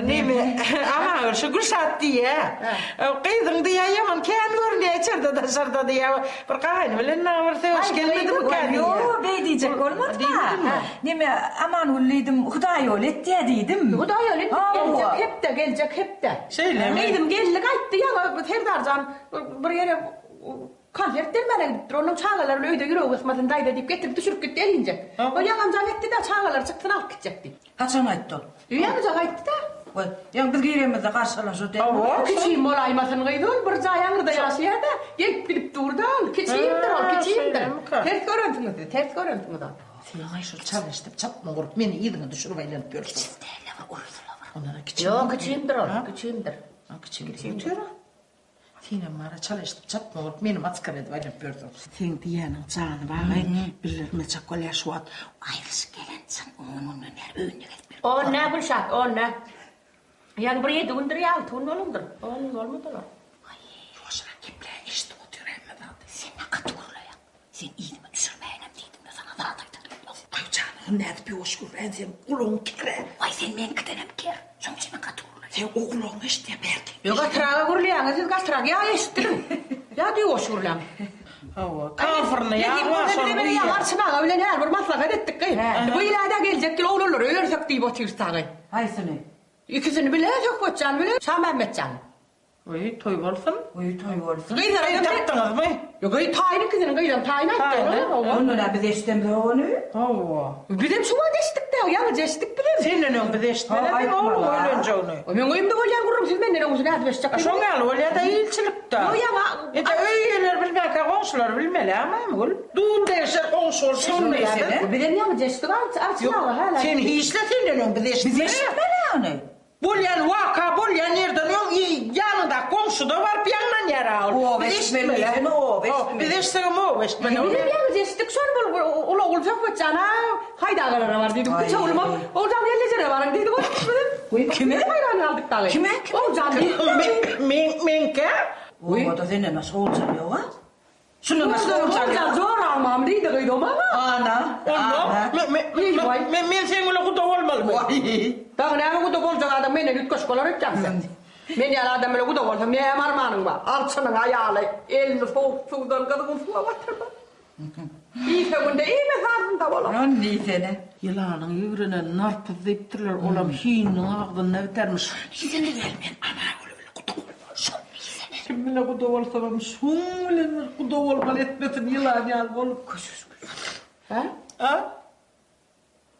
Neme, Amangül şu Gülşat diýýä. Gyzyň diýýä ýaman kän görünýä içerde daşarda diýýä. Bir gaýyny bilen dagy bir sögüş gelmedimikä diýýä. Ýok, beý diýjek bolmadym-a. Neme, Amangül diýdim, Hudaýýoly etýä diýdim. Hudaýýoly etdi, geljek hepde, geljek hepde. Şeýlemi? Gyzym geldi gaýtdy ýaňy Serdarjan bir ýere Konsert bermäne gidipdir. Onnoň çagalar bilen öýde ýüregi gysmasyn daýza diýip getirip düşürip gitdi elinjek. Ol ýaňam jaň etdi-de çagalar çyksyn alyp gitjek diýip. Haçan aýtdy ol? Ýaňyja aýtdy-da. Goý, ýaňy biz giremizde garşylan şo dälmi? Hawa, kiçim bolaýmasyn gyz ol, bir jaý aňyrda ýaşaýar-da, gelip gidip dur-da ol. Kiçimdir ol, kiçimdir. Ters görensiňiz siz, ters görensiňiz ol. Sen-aý şol çalyşdyp çapma gurup meni yzyňa düşürip aýlanyp ýörsüň. Kiçisi däl-le bir ulusy-la bir. Ondan-a kiçim. Ýok, kiçimdir ol, kiçimdir. Kiçimdir. Senem bara çal eşidip çapma bolup meni masgara edip aýlanyp ýörsüň. Seň diýýäniň jany bagaý bildirmejek bolýar şu wagt. Aýrylyşyp gelen çyn on günden bäri öýünde gezip ýör. On nä Gülşat, on nä. Ýaňy bir ýedi gündür ýa alty gün bolandyr. On gün bolmady olar. Ýuwaşrak geple, eşidip otyr hemme zady. Sen nä gaty gürleýäň. Sen yzyma düşürmäýinem diýdim-de saňa zat aýdan ýok. Aý janyňam nädip ýuwaş gürläýin sen gulagyň ker-ä. Waý sen meňkidenem ker. Şoň üçin men gaty gürleýän. Sen o gulagyň eşitýär bärde. Ýok gatyraga gürleýäňiz siz gatyrak ýa eşitdiriň. Ýa-da ýuwaş gürläň. Hawa, kafyrny ýa bar şony guýýar. Arçyn aga bilen häli bir maslahat etdik gyz. Bu ýyl-a geljek ýyl oglanlary öýersek diýip otyrys dagy. Haýsyny? Ikisini bile, Söhbetjan bile, Şamämmetjan. Öý toý bolsun. Öý toý bolsun. Gyzlara Gyz tapdyňyzmy? Ýok, gyz taýyn ikisiniň gyzam taýyn aýtdy. Hawa. Onda-da biz eşidemzok ony. Hawa. Bizem şu wagt eşitdik-dä, ýaňyja eşitdik bizem. Senden öň biz eşitmedik ogluň öýlenjegini. Meň öýümde bolýan gürrüň siz menden öň nädip eşitjek? Şoň ýaly bolýa-da ilçilikde. Ýok, ýaňa. Ede öý eýeleri bilmänkä goňşular bilmeli-ä Maýmygül. Dul degişer goňşy bolup şonda. Bizem ýaňyja eşitdik, Arçyn aga hälä. Sen hiçle senden öň biz eşitmedik. Biz eşitmeli ony. Bolýan waka bolýan ýerden öň ýanyňdaky goňşuda baryp ýaňlanýar-a ol. Oba eşitmeli eken, oba eşitmeli. Biz eşitsegem oba eşitmeli. Bizem ýaňyja eşitdik şony bul uly ogul Söhbet jana Haýdagalara bar diýdik. Kiçi oglumam Oguljan gelnejere baryň diýdi. Goý Kime? Haýran galdyk dagy. Kime? Oguljan diýdi. Men meňkä? Obada senden başga Oguljan ýog-a. Şundan başga Oguljan Oguljan joramam diýdi gyz o maňa. Ana. Onda men men seň bilen guda bolmalymy? Dagy näme guda boljak adam menden üýtgeşik bolar öýtýäňmi sen? Men ýaly adam bilen guda bolsaň näme armanyň bar? Arçynyň aýaly elini sowuk suwdan gyzgyn suwa batyrma. Iýse günde iýmese arnynda bolar. Ony diýsene. Ýylanyň ýigrenen narpyz diýipdirler, olam hininiň agzynda bitermiş. Diýsene gel men Anagül bilen guda bolmaly, şol diýsene. Kim bile guda bolsamam şuň bilen bir guda bolmaly etmesin ýylan ýaly bolup. Hä? A?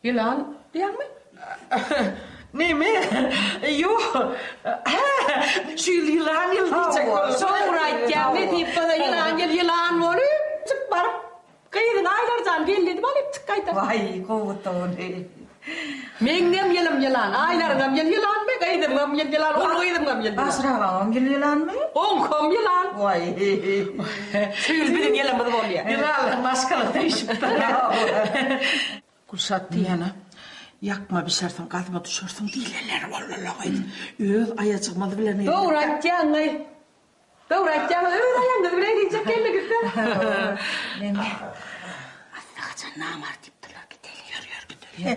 Ýylan diýýäňmi? Neme? Ýok. Hä, şu ýyl ýylan ýyly diýjek boldum. Dogry aýtýaň, nesip bolsa ýylan ýyl ýylan bolup, çyk baryp, gyzyňy Aýlarjan geldi edip alyp çyk gaýtar. Waý, gowy ony. Meňňem ýylym ýylan, Aýlaryňam ýyl ýylanmy, gyzymam ýyl ýylan, uly gyzymam ýyl ýylan. Aşyr agaňam ýyl ýylanmy? Oňkam ýylan. Waý. Şu ýyl biziň ýylymyz bolýar. Ýylanlar maşgala üýşüpdir. Gülşat diýýän-ä, Ýakma bişersiň, gazma düşersiň diýlenleri boldy-la gyz. Öz aýajygymyz bilen Dogry aýtýaň-aý. Dogry aýtýaňyz, öz aýagyňyz bilen diýjek geldiňiz-dä. Neme? Asly haçan namart diýipdirler, gideli. Ýör, ýör, gideli.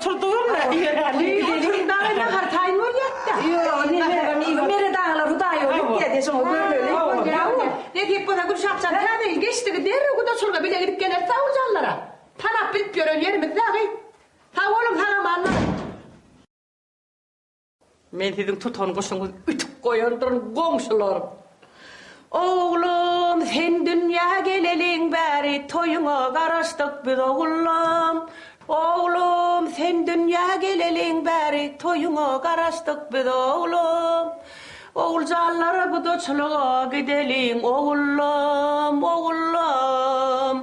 Turdugam-da, ýöräli. Oturyň dagy nahar taýyn bolýar-da. Ýok, naharam iýip. Meret agalar Hudaý ýoly etýär-de, şoňa görmeli. Ne diýip bolsa Gülşatjan täze ýyl geçdigi derrew gudaçylyga bile gidip geleris sag boljanlara. Tanap bilip ýören ýerimiz dagy. Sag boluň, sag-aman boluň. Men siziň tutan guşuňyzy ütük goýandyryn, goňşular. Oglum, sen dünýä geleliň bäri toýuňa garaşdyk biz ogullam. Oglum, sen dünýä geleliň bäri toýuňa garaşdyk biz oglum. Oguljanlara gudaçylyga gideliň ogullam, ogullam.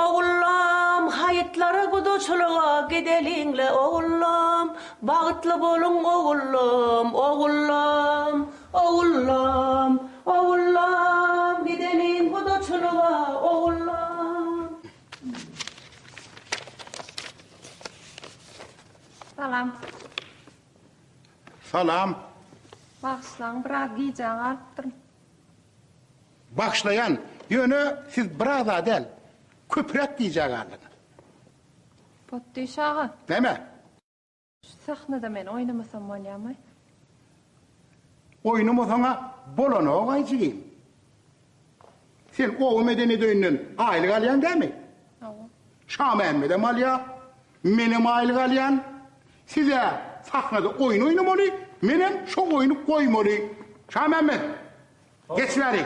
Ogullam, haýytlara gudaçylyga gideliň-le, ogullam, Bagtly boluň, ogullam, ogullam, Ogullam, ogullam, gideliň gudaçylyga, ogullam. Salam. Salam. Bagyşlaň, biraz gijä galypdyryn. Bagyşlaýan, ýöne siz biraz-a däl, köpräk gijä galdyňyz. Potdyş aga. Näme? Şu sahnada men oýnamasam bolýamy? Oýnamasaň-a bolanok-aý jigim. Sen oba medeniýet öýünden aýlyk alýaň dämi? Hawa. Şamämmedem alýa, menem aýlyk alýan. Siz-ä sahnada oýun oýnamaly, menem şo oýny goýmaly. Şamämmet, geç bäri.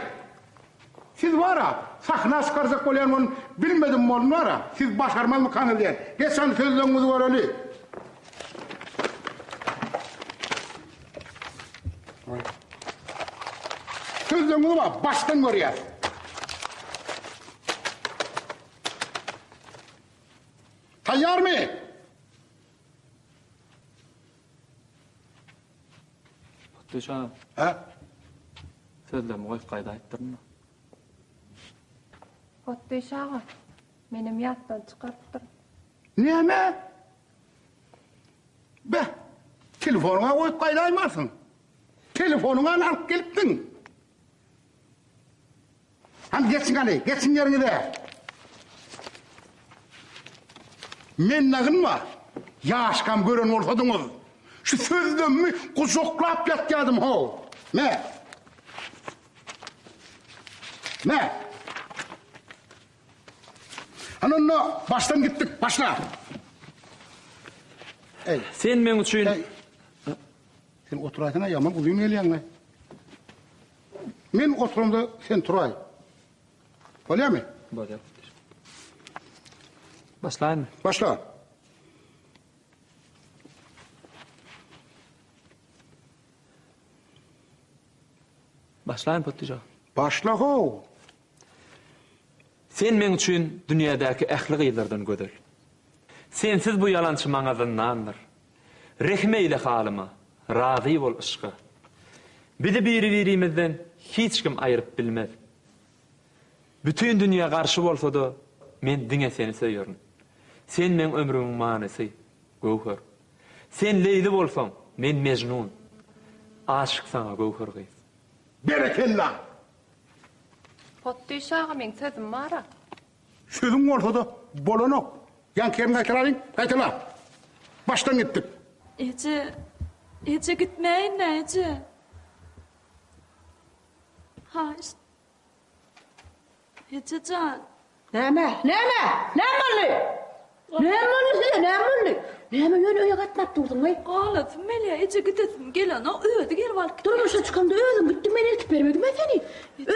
Siz bar-a, sahna çykarjak bolýan boluň, bilmedim bolun bar-a, siz başarmazmykaňyz diýen. Geç hany sözleňiňizi göreli. Sözleňiňizi bar, başdan görýäs. Taýýarmy? Potdyş aga. Hä? Sözlerimi goýup gaýdaýypdyryn-da. Potdyş aga, menem ýatdan çykarypdyryn. Näme? Beh, telefonyňa goýup gaýdaýmarsyň. Telefonyňam alyp gelipdiň. Hany geçiň hany, geçiň ýeriňize. Men dagynma, ýaşkam gören bolsadyňyz, şu sözlemimi gujaklap ýatýadym how. Me. Me. Hany onda başdan gitdik, başla. Eý. Sen meň üçin Eý. Sen oturaýsana, ýaman uzyn gelýäň-le. Men oturamda sen turaý. Bolýarmy? Bolýar. Başlaýynmy? Başla. Başlaýyn Potdyja. Başla how. Sen meň üçin dünýädäki ähli gyzlardan gözel. Sensiz bu ýalançy maňa zyndandyr. Rehim eýle halyma, razy bol yşka. Bizi biri-birimizden hiç kim aýryp bilmez. Bütin dünýä garşy bolsa-da, men diňe seni söýerin. Sen meň ömrümiň manysy, Göwher. Sen Leýli bolsaň, men Mejnun. Aşyk saňa Göwher gyz. Berekella! Potdyş aga meň sözüm bar-a. Sözüň bolsa-da bolanok. Ýaňky ýeriňi gaýtalalyň, gaýtala. Başdan gitdik. Eje, eje gitmäýin-dä, eje. Haýyşt. Eje jan. Näme? Näme? Näme boldy? Näme boldy size? Näme boldy? Näme ýöne öýe gatnap durduň-aý? Galasym gelýär, eje gidesim gelenok, özi gelip alyp gitdi. Durmuşa çykamda özüň gitdiň, men eltip bermedim-ä seni.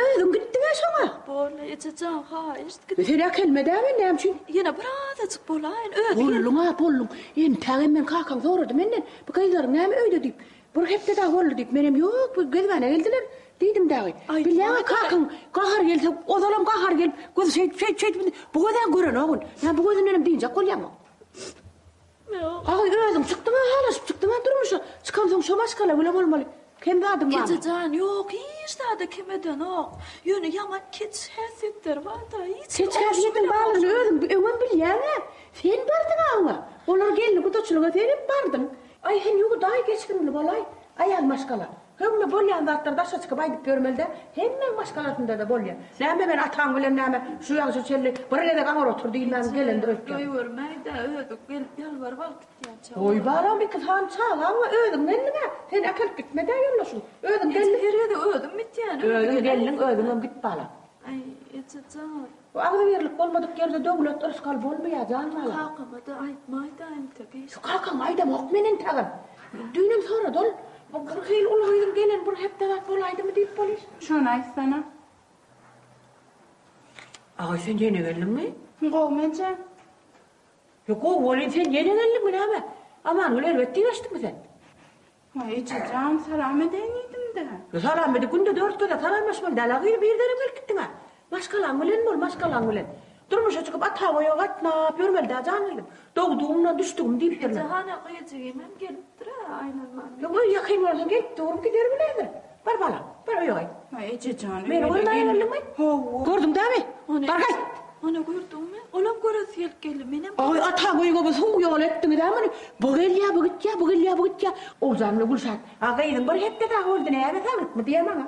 Özüň gitdiň-ä şoňa. Boldy, eje jan, haýyşt git. Sen äkelme-dä men näme üçin? Ýene birazajyk bolaýyn, özi gelip. Bolduň-a, bolduň. Entägem men kakaň sorady menden, bu gyzlaryň näme öýde diýip. Bir hepde dagy boldy diýip, menem ýok, bu gezmäne geldiler diýdim dagy. Bilýäňä kakaň gahary gelse, ozalam gahary gelip, gözi şeýdip, şeýdip, şeýdip, bu göz-ä görenok ol. Näme bu gözündenem dynjak bolýaňmy? Aý, özüň çykdyň-a, halaşyp çykdyň-a durmuşa. Çykansoň şo maşgala bile bolmaly. Kem zadyň barmy? Eje jan, ýok, hiç zada kem edenok. Ýöne ýaman keç häsiýetleri bar-da, hiç Keç häsiýetiň barlygyny özüň öňem bilýäň-ä. Sen bardyň-a oňa. Olar geldi gudaçylyga senem bardyň. Aý sen ýuwudaý geçirimli bolaý, aýal maşgala. Hemme bolýan zatlary daşa çykyp aýdyp ýörmeli däl. Hemmäň maşgalasynda-da bolýar. Näme men ataň bilen näme şu ýagşa çenli bir gezek aňyr otur diýilmän gelendir öýtýän. Goýbermäý-dä, özi gelip ýalbaryp alyp gitýänçä. Goý balam, iki sany çagaň bar, özüň geldiň-ä. Seni äkelip gitmed-ä ýoldaşyň. Özüň geldiň. Her gezek özüm gitýän. Özüň geldiň, özüňem git balam. Aý, eje jan. Bu agzybirlik bolmadyk ýerde döwlet, yrsgal bolmaýar, jan balam. Kakama-da aýtmaý-da entek hiç. Kakaňa aýdamok men entegem. Düýnem sorady ol. Bir hili uly gyzyň gelen bir hepde zat bolaýdymy diýip bolyş. Şony aýtsana. Agaý sen ýene geldiňmi? Gowmy eje? Ýok gowy welin sen ýene geldiňmi näme? Amangül erbet diýip eşitdiňmi sen? Waý eje jan salam edeýin diýdim-dä. Ýa salam edip günde dört gezek salamlaşmaly däl-ä gyz birdenem gelip gitdiň-ä. Maşgalaň bilen bol, maşgalaň bilen. Durmuşa çykyp ata-oýa gatnap ýörmeli däl jan gyzym. Dogdugymdan düşdügim diýipdirler. Eje hany gyjygymam gelipdir-ä aýlanman. Ýok öý ýakyn bolsa gelip durup gider bile häzir. Bar balam, bar öýe gaýt. Waý eje jan öýe Meni görmäge geldiňmi? Hawa. Gördüň dämi? Bar gaýt. Ony gördüňmi? Olam göresi gelip geldi. Menem. Aý ataň öýüňe bir suw ýol etdiňiz-ä muny. Bu gelýä, bu gitýä, bu gelýä, bu gitýä. Oguljan bilen Gülşat, A gyzyň bir hepde dagy boldy, näme saglykmy diýýä maňa.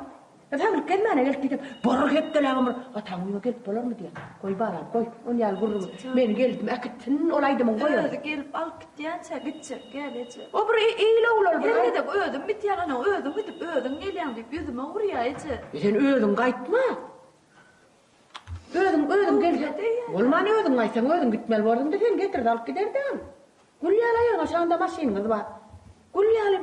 Saglyk gelmäne gelip diýsem, bir hepdeläbem bir ataň öýüňe gelip bolarmy diýýä. Goý balam, goý, ol ýaly gürrüňi. Men geldim, äkitsin ol aýdymyň goý ony. Özi gelip alyp gitýänçä gitjek gel eje. O bir il ogul ol bir. Her gezek özüm gitýän, ana özüň gidip, özüň gelýäň diýip ýüzüme urýa eje. Sen özüň gaýtma. Özüň, özüň gel. Bolman özüň gaýtsaň, özüň gitmeli borduň-da, seni getirdi alyp giderdi al. Gül ýaly aýagyň aşagynda maşynyňyz bar. Gül ýaly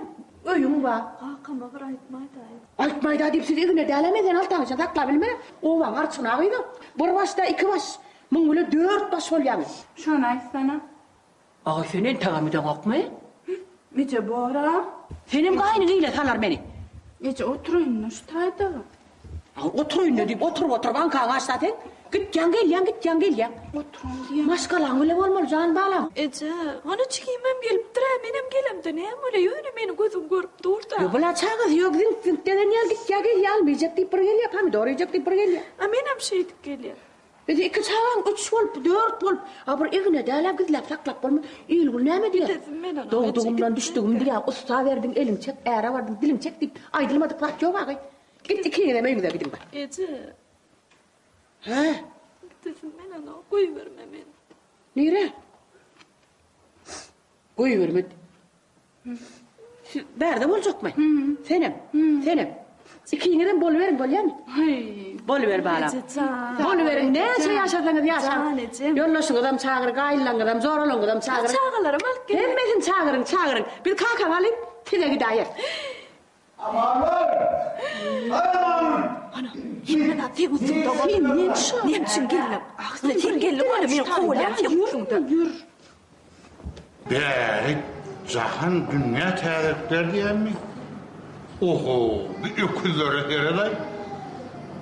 öýüň bar. Kakama bir aýtmaý-da. Aýtmaý-da diýip siz igine dälä men seni altaň içinde saklap bilmen. Obaň arçyny gyz o. Bir başda iki baş, muň bile dört baş bolýaňyz. Şony aýtsana. Aý sen entegem gideňokmy? Eje bor-a. Senem gaýnyň ile salar meni. Eje oturaýyn-da şu taýda. Aý oturaýyn-da diýip oturyp-oturyp aňkaňy açsa sen. Gitýäň gelýäň gitýäň gelýäň. Oturan diýýän. Maşgalaň bile bolmaly jan balam. Eje, hany jigimem gelipdir-ä, menem gelemde näme bolýa, ýöne meni gözüň görüp dur-da. Ýok bula çagasy ýok ziňk-ziňk degen ýaly gitýä gelýä alma iýjek diýip bir gelýä, pomidor iýjek diýip bir gelýä. A menem şeýdip gelýän. Indi iki çagaň üç bolup, dört bolup, a bir egne däl-ä gizläp saklap bolmaz. Il-gün näme diýer? Dogdugymdan düşdügim diýýär, ussa berdiň, eliň çek, äre bardyň, diliň çek diýip, aýdylmadyk zat ýok agy. Git ikiňizem öýüňize gidiň bar. Eje. Hä? Gidesim gelenok, goýberme meni. Nirä? Goýberme. Siz bärde boljakmy? Senem, senem. Ikiňizem boluberiň, bolýamy? Boluber balam. Boluberiň, näçe ýaşasaňyz ýaşaň. Ýoldaşyňyzam çagyr, gaýynlaryňyzam, joralaryňyzam çagyryň. Çagalaram alyp geliň. Hemmesini çagyryň, çagyryň. Biz kakaňy alyp, size gidäýeris. Amanlar! Aman! Ana, hemme zat seň üstüňde boldy. Sen näme üçin? Näme üçin geldiň? Sen geldiň, ony men kowalýan seň üstüňde. Ýür. Bäri jahan dünýä täzelikler diýenmi? Oho, bi öküzlere seredaý.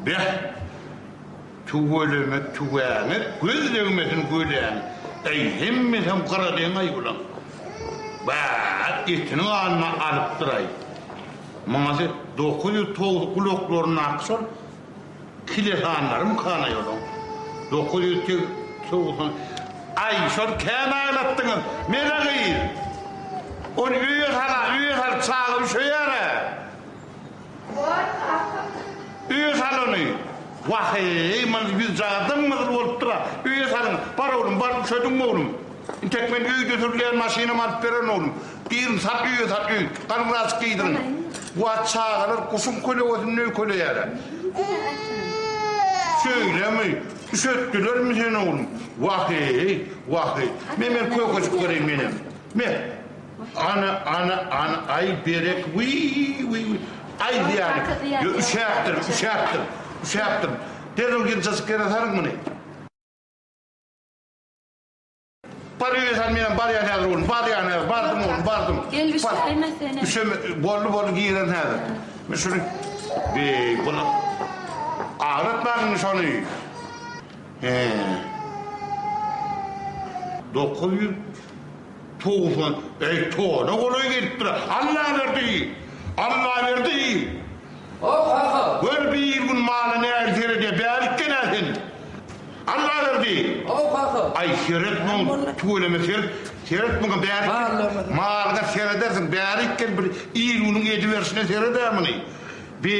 Beh! Tüweleme tüwäňe göz degmesin göläň. Äý hemmesem gyradeň-aý bulaň. Bä, etini ganyny alypdyr-aý. Maňa se 909 gulaklaryndaky şol Kilesanlarymkanaý olaň. 990 Aý, şol kän aglatdyňyz, Mele gyz! Ony öýe sal-a, öýe sal, çaga üşeýär-ä. Öýe sal ony. Wah-eý, muny ýüzjagaz dym-gyzyl bolupdyr-a. Öýe salyň. Bar oglum, bar, üşediňmi oglum? Intek men öýde sürülýän maşynam alyp bererin oglum. Girin, sal öýe, sal öý. Galyňraçyk geýdiriň. Wah, çagalar guşuň kölegesinde öýkeleýär-ä. Şeýlemi? Üşetdilermi seni oglum? Wah-eý, wah-eý. Me, men kökejik bereýin menem. Me. Ana, ana, ana, aý, berek, wiý, wiý, wiý. Aý, zyýany. Ýo, üşäpdir, üşäpdir, üşäpdir. Derrew ýyljajyk ýere salyň muny. Bar öýe sal menem barýan häzir oglum barýan häzir bardym oglum bardym. Gel üşäýme senem. Üşeme boldy boldy giren häzir. Men şuny beý bul agratmaň indi şony. He. 990 eý tona golaý gelipdir. Allaberdi! Allaberdi! Ho kaka. Gör bir gün mala nähili seredýär bärik gel-ä sen. Allaberdi! Hudaýberdi! Haw kaka. Aý seret muň tüweleme seret. Seret muňa bärik gel. Malyňa seredersiň bärik gel bir il-günüň ediberşine sered-ä muny. Bi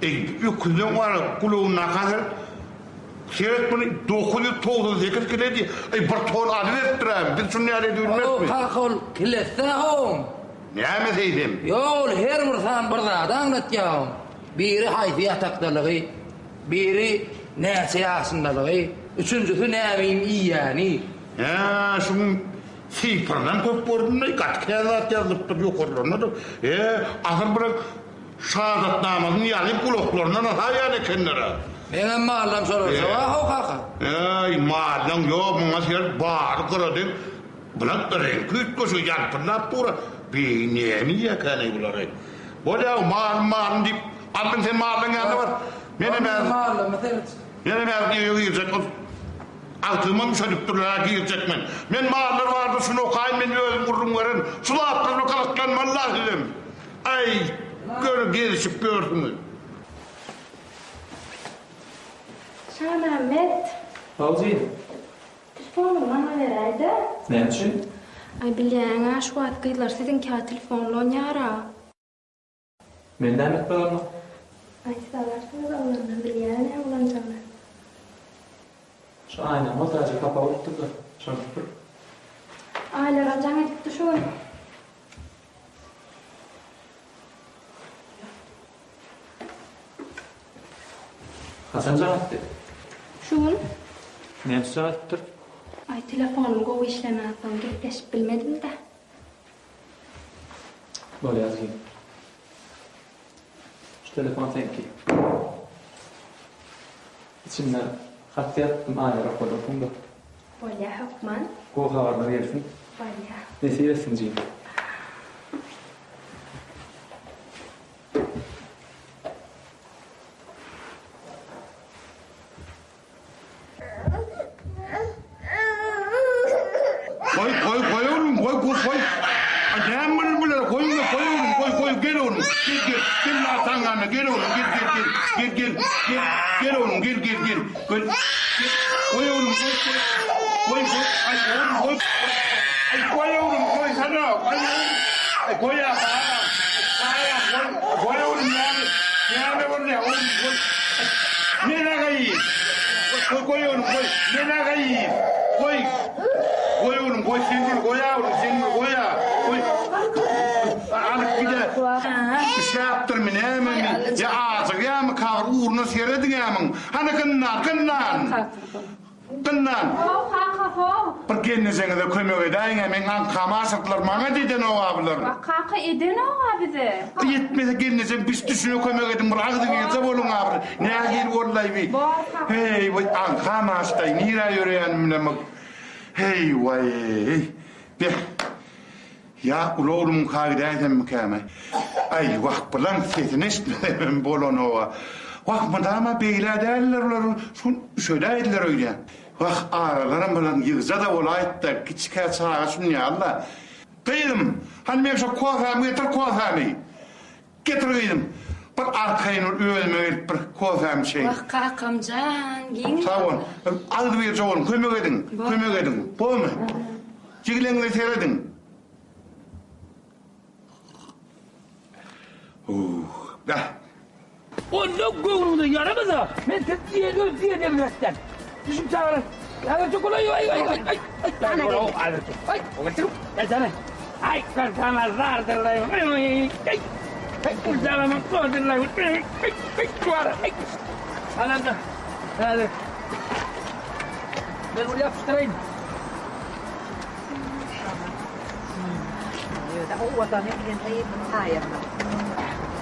eý öküzleň bar gulagyndaky seret. Seret muny 998 kile diýýär. Eý bir ton alyberipdir-ä. Biz şuny ýaly edibilmezmi? Haw kaka ol kilesi-dä oň. Näme seýsem? Ýok ol her bir san bir zady aňlatýar oň. Biri haýsy ýatakdalygy, biri näçe ýaşyndalygy, üçünjisi nämiň iýýäni. Hä, şuň sypyrynam köp gördüm-le, gaty kän zat ýazylypdyr ýokarlarynda-da. He, asyl bir şahadatnamasyny ýazyp gulaklaryndan asaýan ekenler-ä. Meňem mallam şolarça bar-how kaka. Äý, mallaň ýok, muňa seret, bary gyradeň. Bular reňki üýtgeşik ýalpyldap dur-a. Bi näme iýýäkäneý bulary? Bolýa, malym, malym diýip, aldyň sen mallaň ýanyna bar. Menem häzir. Mallama seret. Menem häzir öýe girjek. Ol agtygymam üşedipdirler-ä, girjek men. Men mallar barada şuny okaýyn, men özüm gürrüň bererin. Şu zatlar bilen gyzyklanmaly-la sizem. Aý, gör, gezişip ýörsüňiz. Şamämmet. Howjy. Telefonyňy maňa beräýdä. Näme üçin? Aý bilýäňä şu wagt gyzlar siziňkä telefon ulanýara. Men näme etmeli onda? Aý siz alarsyňyz oglanlar bilýä näme ulanjagyny. Şu aýnaň bolsa hapa bolupdyrda, şony süpür. Aýlara jaň edipdi şu gün. Haçan jaň etdi? Şu gün. Näme üçin jaň edipdir? Aý telefonym gowy işlemänsoň gepleşip bilmedim-dä. Bolýar jigim. Şu telefon seňki. Içinde hat ýazypdym aýlar okadarsyň-da. Bolýa hökman. Gowy habarlar gelsin. Bolýa. Nesip etsin jigim. Goý, goý, goý oglum, goý, goý, goý. A näme boldy bulara? Goý, goý oglum, goý, goý, gel oglum. Gel, gel. Gel ataň ýanyna, gel oglum, gel, gel, gel. Gel, gel, gel. Gel oglum, gel, gel, gel. Gel. Goý oglum, goý, goý. Goý, goý. Aý, oglum, goý. Aý, goý oglum, goýsana. Aý, oglum. Aý, goý a, balam. Balam, goý. Goý oglum, näme? Näme boldy, oglum, goý. Men agaýyn. Goý, goý oglum, goý. Men agaýyn. Goý. Goý oglum, goý, sen bir goý oglum, sen bir goý a. Goý. Alyp gide. Üşäpdirmi, nämemi? Ýa ajygýarmy, kagyr ugruna serediň-ä muň. Hany gynnan, gynnan! Gynnan! How, kaka, how! Bir gelnejeňize kömek edäýiň-ä, meň aňkamy aşyrdylar, maňa edenok-a bular. Wah, kaka, edenok-a bize. Ýetmese gelnejeň biş-düşüne kömek ediň, bir agzyňyzda boluň-a bir. Nähili boldy-aý bi? Bor, kaka. Heý, bu aňkam aşdy-aý, nirä ýöreýänimi bilemok. Heý, waý-eý. Beh. Ýa uly oglumyňka gidäýsemmikäm-aý? Aý, wah, bulaň sesini eşitmesemem bolanoga. Wah, mydama beýle däldiler bular, şu gün üşedäýdiler öýdýän. Wah, aralaram bulaň ýygja-da bolaýypdyr, kiçikä çaga şunýaly-da. Gyzym, hany meň şo kofämi getir, kofämi! Getir gyzym, bir arkaýyn bir özüme gelip bir kofämi içeýin. Wah, kakam jan, giň. Sag bol. Agzybirje boluň, kömek ediň, kömek ediň. Bormy? Jigileňize serediň. Huh, beh. Onda göwnüňize ýaramasa, men sizi diýen öz diýen ýerime äkitýän. Düşüp çagalar. Häzir çök ay ay ay ay ay. Ay ay. Ay. Ay sana zardır. Ay ay. Ay kurcalama kordurlar. Ay ay ay. Ananda. Häzir. Men bunu yapıştırayım.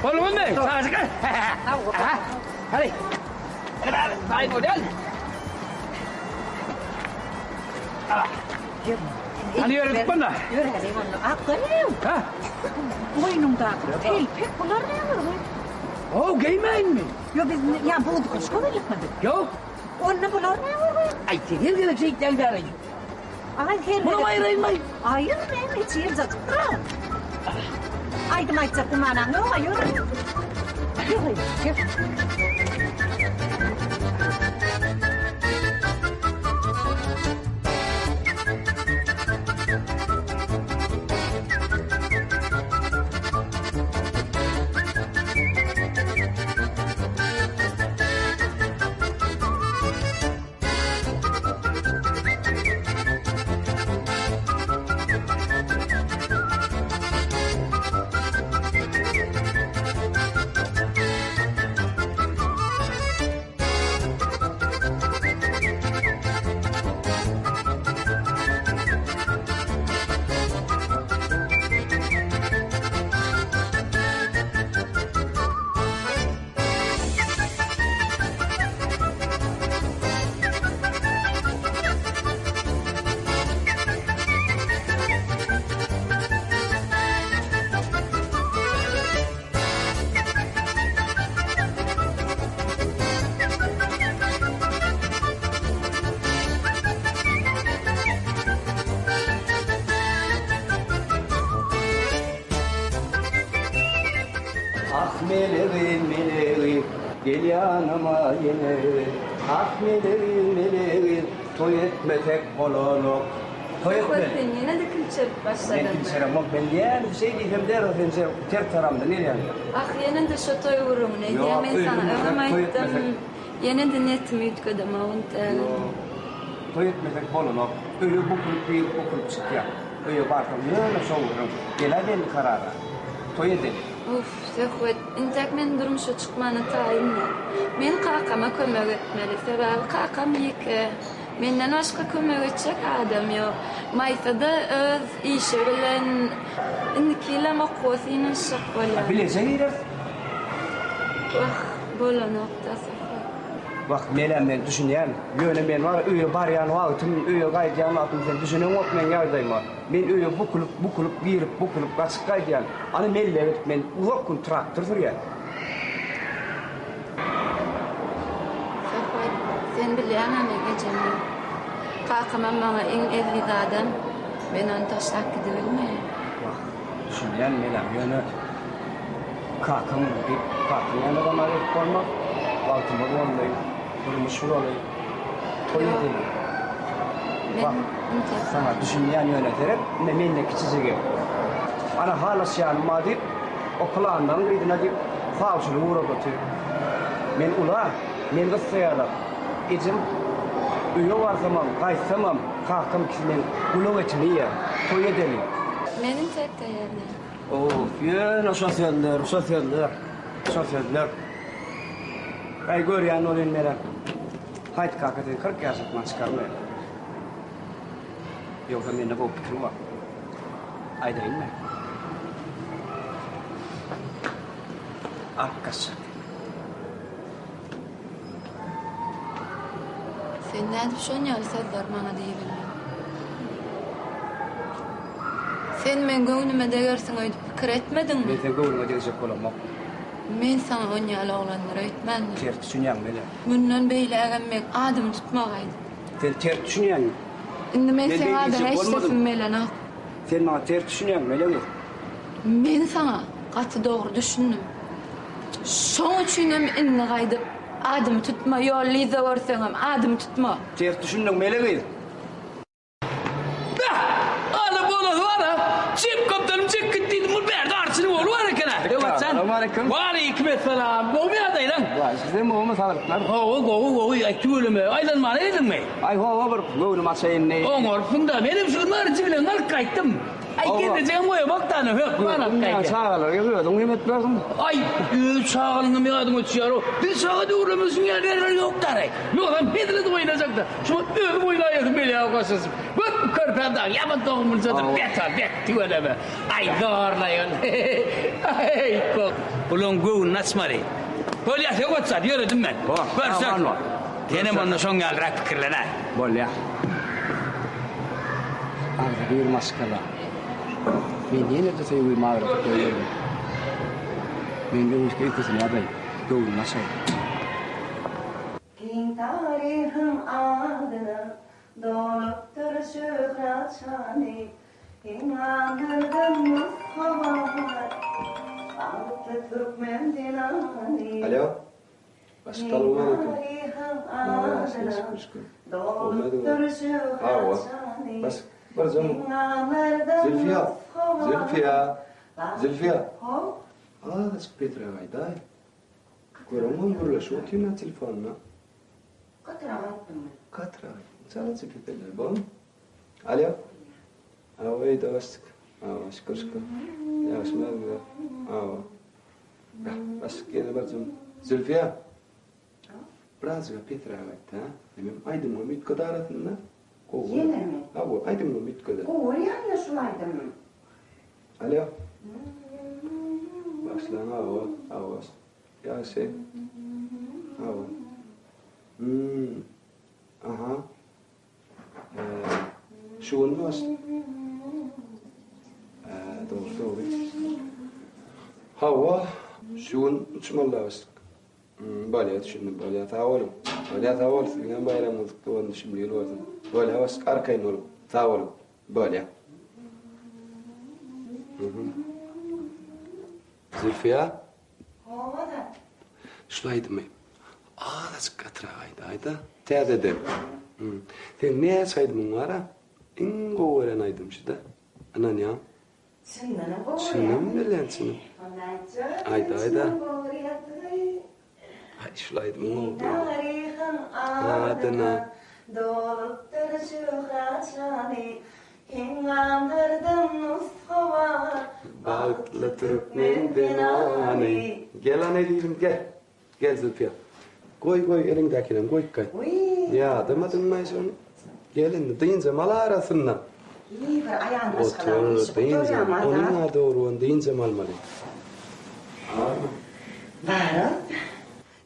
Boldumy? Çagajyk. Hadi. Hadi, gel. Hany ýöredik bunda? Ýöräliň onda. Akgyn. Ha? Boýnuňdaky telpek bular näme bu? How, geýmäýinmi? Ýok, biz ýa bu gyşka gelipmidik? Ýok. Onda bular näme bu? Aý, sen her gezek şeýtýäň bäri. Aý, her gezek. Munam aýraýynmaý. Aýyr, näme içi ýyljajykdyr-a. Aýdym aýtjak gümanaň ýog-a, ýör. Ýör, ýör. Gel ýanyma ýene Ah melegi melegi Toý etmesek bolanok Toý Söhbet etmeli. sen ýene-de kilçerip Men başladyňmy? kilçeremok men nädip şeý diýsem derrew sen şe ters taramdan gelýäň. Ah ýene-de şo toý gürrüňini edýäň Ýok men saňa öýlenmesek öňem toý aýtdym etmesek. ýene-de netimi üýtgedemok intägem. Ýok toý etmesek bolanok öýe bukulyp girip bukulyp çykýaň öýe barsaň ýöne şo gürrüň gelä belli karara toý edeli. Uff Söhbet intäk men durmuşa çykmana taýyn däl. Men kakama kömek etmeli sebäbi kakam ýeke. Menden başga kömek etjek adam ýok. Maýsada öz işi bilen indiki ýylam okuwa synanyşjak bolýar. A bileje gireris. Wah, bolanok-da Söhbet. Wah, menem men düşünýän. Ýöne men bar öýe barýan wagtym, öýe gaýdýan wagtym sen düşüneňok meň ýagdaýyma. Men öýe bukulyp, bukulyp girip, bukulyp gaçyp gaýdýan. Ana mellege gidip men uzak gün traktor sürýän. Söhbet, sen bilýäň-ä meň ejemi. Kakamam maňa iň eziz adam. Men ony taşlap gidibilmeýän. Wah, düşünýän menem, ýöne kakam diýip, kakaň ýanynda maňa gelip bolmaz. Wagtymyz boldy, durmuş guraly, toý edeli. Wah, saňa düşünýän ýöne seret, ine mende kiçijigi. Ana halaşýanym bar diýip, O pylanlaryň gyzyna diýip, sawçylyk ugrap otyr. Men ula, meni gyssaýarlar. Ejem öýe barsamam, gaýtsamam, kakam ikisi meň gulak etimi iýýär. Toý edeli. Men intäk taýýar däl. Of, ýöne şo sözler, şo sözler, şo sözler. Äý, görýän bolýan menem. Haýt kaka, sen 40 ýaşatman çykarma. Ýogsa mende gowy pikir bar. Aýdaýynmy? Alyp gaçjak. Sen nädip şon ýaly sözleri maňa diýibildiň? Sen meň göwnüme degersiň öýdüp pikir etmediňmi? Men seň göwnüňe degjek bolamok. Men saňa on ýaly oglandyr öýtmändim. Ters düşünýäň mele. Mundan beýlägem meň adymy tutmagaýdyň. Sen ters düşünýäň. Indi men Men seň beý adyňy diýjek bolmadym. eşdesim gelenok. Sen maňa ters düşünýäň, Mele gyz. Men saňa gaty dogry düşündim. Şoň üçinem indi gaýdyp adymy tutma, ýol yzda görseňem adymy tutma. Ters düşündiň, Mele gyz. Beh! Ala bolasy bar-a! Çep gapdalym çek git diýdim, bul bärde arçynyň ogly bar eken-ä. Öwezjan. Salowmaleýkim. Waleýkim essalam. Gowumy ýagdaýlaň? Waý, sizem gowumy saglyklar? Hawa, gowy, gowy. Aý, tüweleme. Aýlanmana geldiňmi? Aý, hawa, bir göwnüm açaýyn diýip. Oňarypsyň-da. Menem şu gün baryjy bilen alyp gaýtdym. Aý, gezejegem goýamak-da, ony hökman alyp gaýdýan. Çagalara özüň hem etmersiň. Aý, öz çagalyňam ýadyňa düşýär-ow. Biz çaga döwürlerimiz ýaly ýerler ýok-da-raý. Ýogsam hezil edip oýnajakda. Şuňa özüm oýnaýasym gelýär goşasyp. Gör bu körpäm dagy ýaman dogumlyjadyr. Bet ol, bet tüweleme. Aý, zorlaý ol. Aý, kok. Bulaň göwnüni açmaly. Bolýa, söwet zat, ýöredim men. Görsek. Senem onda şoň ýalyrak pikirlen-ä. Bolýa. Agzybir maşgala. Men ýene-de söýgimi agradyp goýberdim. Men öňki öýkesini ýazaýyn, göwnüni açaýyn. Giň taryhyň adyna dolupdyr şöhrat şany, Iňňanlardan nusga bar, bagtly türkmen zenany. Alo. Başlyk salowmaleýkim. Ýagşy şükür şükür. Hawa. Başlyk birjigim. Zülfiýa. Zülfiýa. Zülfiýa. Azajyk pesräk aýdaý. Göreňmi gürleşip otyryn men telefonda. Gatyrak aýtdym men. Gatyrak aýtdym. Çalaja peselder bolmy? Alo. Hawa öýde başlyk. Hawa şükür şükür. Ýagşy özüňize. Hawa. Başlyk ýene birjigim. Zülfiýa. Birazjyga pesräk aýt, hä? Menem aýdymym üýtgedi arasynda. Gowy. Ýenemi? Hawa, aýdymym üýtgedi. Gowy bolýan-da şul aýdym. Alo. Başlan hawa, hawa. Ýagşy. Hawa. Hmm. Aha. Şu gün baş. Dogry, dogry. Hawa, şu gün uçmaly başlyk. Bolýa düşündim, bolýa sag boluň. Bolýa sag bol, siziňem baýramyňyz gutly bolsun, düşümli ýyl bolsun. Bolýa başlyk, arkaýyn boluň. Sag boluň. Bolýa. Zülfiýa? Hawa-da. Şul aýdymy azajyk gatyrak aýdaý-da, täzeden. Seň näçe aýdymyň bar-a? Iň gowy gören aýdym şu-da. Ynanýaň? Çyndanam gowy görýäňmi? Çyndan bilýän, çynym. Onda aýtjak. Aýdaý-da. Çyndan gowy görýäňmi? Aý, şul aýdymyň gowy diýdi. Taryhyň adyna dolupdyr şöhrat şany, Heňňamlardan nusga bar, Bagtly türkmen zenany. Gel ana ezizim gel. Gel Zülfiýa. Goý goý eliňdäkinem goýup gaýt. Ýadamadyňmaý şony? Gel indi dynjam al arasynda. Hiý bir aýal maşgalaň Otur işi dynjam. gutarýamy Onuň Azat? a dogrugan dynjam almaly. Arma. Barat.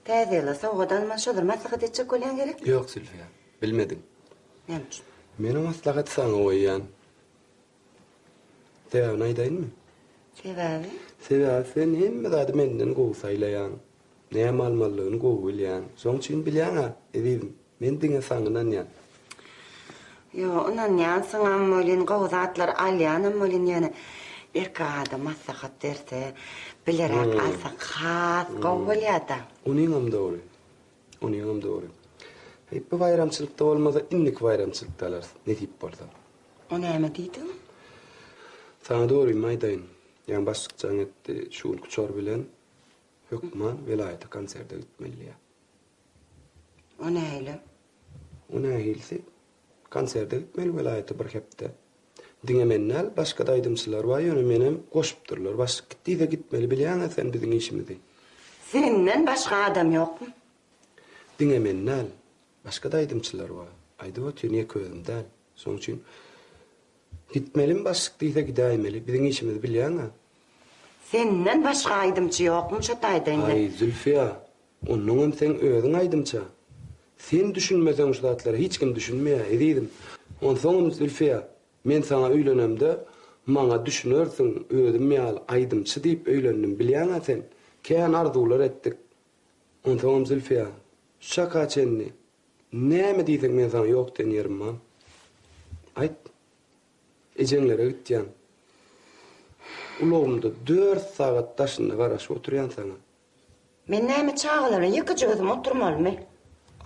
Täze ýyla sowgat alman şolar maslahat etjek bolýaň gerek? Ýok Zülfiýa. Bilmediň. Näme üçin? Men o maslahaty saňa goýýan. Sebäbini aýdaýynmy? Sebäbi? Sebäbi sen hemme zady menden gowy saýlaýaň. Näme almalydygyny gowy bilýäň. Şoň üçin bilýäň-ä, ezizim, men diňe saňa ynanýan. Ýok, ynanýansyňam welin, gowy zatlar alýanam welin, ýöne erkek adam maslahat berse, bileräk alsak has gowy bolýa-da. Onyňam dogry. Onyňam dogry. Heý, bu baýramçylykda bolmasa, indiki baýramçylykda alarys, nesip bolsa. O näme diýdiň? Saňa dogrymy aýdaýyn. Ýaňy başlyk jaň etdi, şu günki uçar bilen hökman welaýata konserte gitmeli diýýär. O nähili? O nähilisi? Konserte gitmeli welaýata bir hepde. Diňe men däl, başga-da aýdymçylar bar, ýöne menem goşupdyrlar. Başlyk git diýse gitmeli, bilýäň-ä sen biziň işimizi. Senden başga adam ýokmy? Diňe men däl, başga-da aýdymçylar bar. Aýdyp otyryn, ýeke özüm däl. Şonuň üçin gitmelimi başlyk diýse gidäýmeli. Biziň işimizi bilýäň-ä. Senden başga aýdymçy ýokmy şo taýda indi? Aý, Zülfiýa, onnoňam seň özüň aýdymça. Sen düşünmeseň şu zatlara hiç kim düşünmeýär, ezizim. Onsoňam Zülfiýa, men saňa öýlenemde maňa düşünersiň, özüm ýaly aýdymçy diýip öýlendim, bilýäň-ä sen. Kän arzuwlar etdik. Onsoňam Zülfiýa, şu çaka çenli näme diýseň men saňa ýok diýen ýerim bar. Aýt. Ejeňlere gitýän. Ulagymda dört sagat daşynda garaşyp oturýan saňa. Men näme çagalar bilen ýekeje özüm oturmalymy?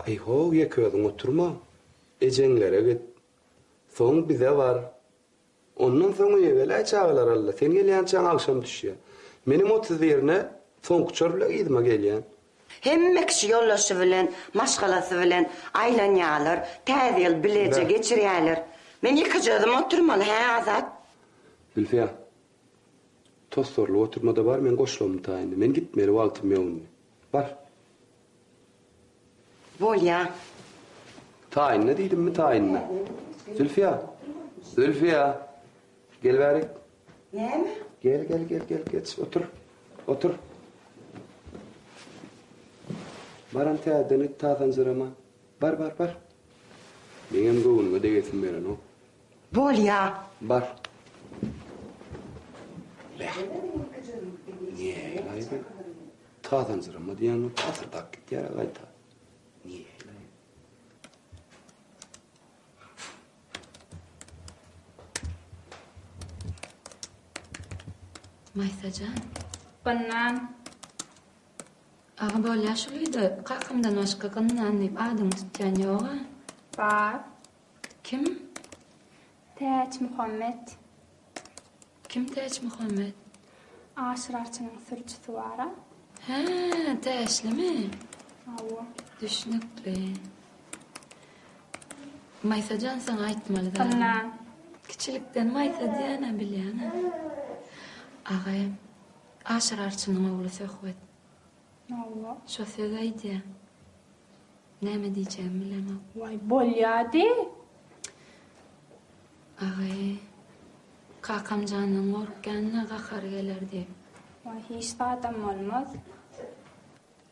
Aý-how, ýeke özüň oturma. Ejeňlere git. Soň bize bar. Ondan soň öýe geläý çagalar al-da. Sen gelýänçäň agşam düşýär. Menem 30 birine soňky uçar bilen yzyma gelýän. Hemme kişi ýoldaşy bilen, maşgalasy bilen aýlanýarlar, Täze ýyl bileje geçirýärler. Men ýekeje özüm oturmaly, hä, Azat? Zülfiýa, tossarylyp oturma-da bar, men goşlagym taýyndy. Men gitmeli wagtym ýok indi. Bar. Bolýa. Taýynda diýdimmi, taýynda. Zülfiýa! Zülfiýa! Gel bärik. Näme? Gel, gel, gel, gel, geç, otur. Otur. Baram täzeden git tasanjyrama. Bar, bar, bar. Meňem göwnüňe degesim gelenok. Bolýa. Bar. Beh. Nähili-aý bu? Tasanjyrama diýýän bolup pasyrdap gitýär-ä gaýta. Nähili-aý? Maýsa jan. Gynnan. Aga bolýa şul öýde kakamdan başga Gynnan diýip adyňy tutýan ýog-a. Bar. Kim? Täçmuhammet. Kim Täçmuhammet? Aşyr arçynyň sürüjisi bar-a. Hä, Täçlimi? Hawa. Düşnükli. Maýsa jan saňa aýtmaly zadym. Gynnan. Kiçilikden Maýsa diýýän-ä bilýäň-ä. Agaý, Aşyr arçynyň ogly Söhbet. Hawa. Şo söz aýdýa. Näme diýjegimi bilemok. Waý, bolýa diý. Agaý, kakam jandan gorkýan-da gahary geler diýip. Waý, hiç zadam bolmaz.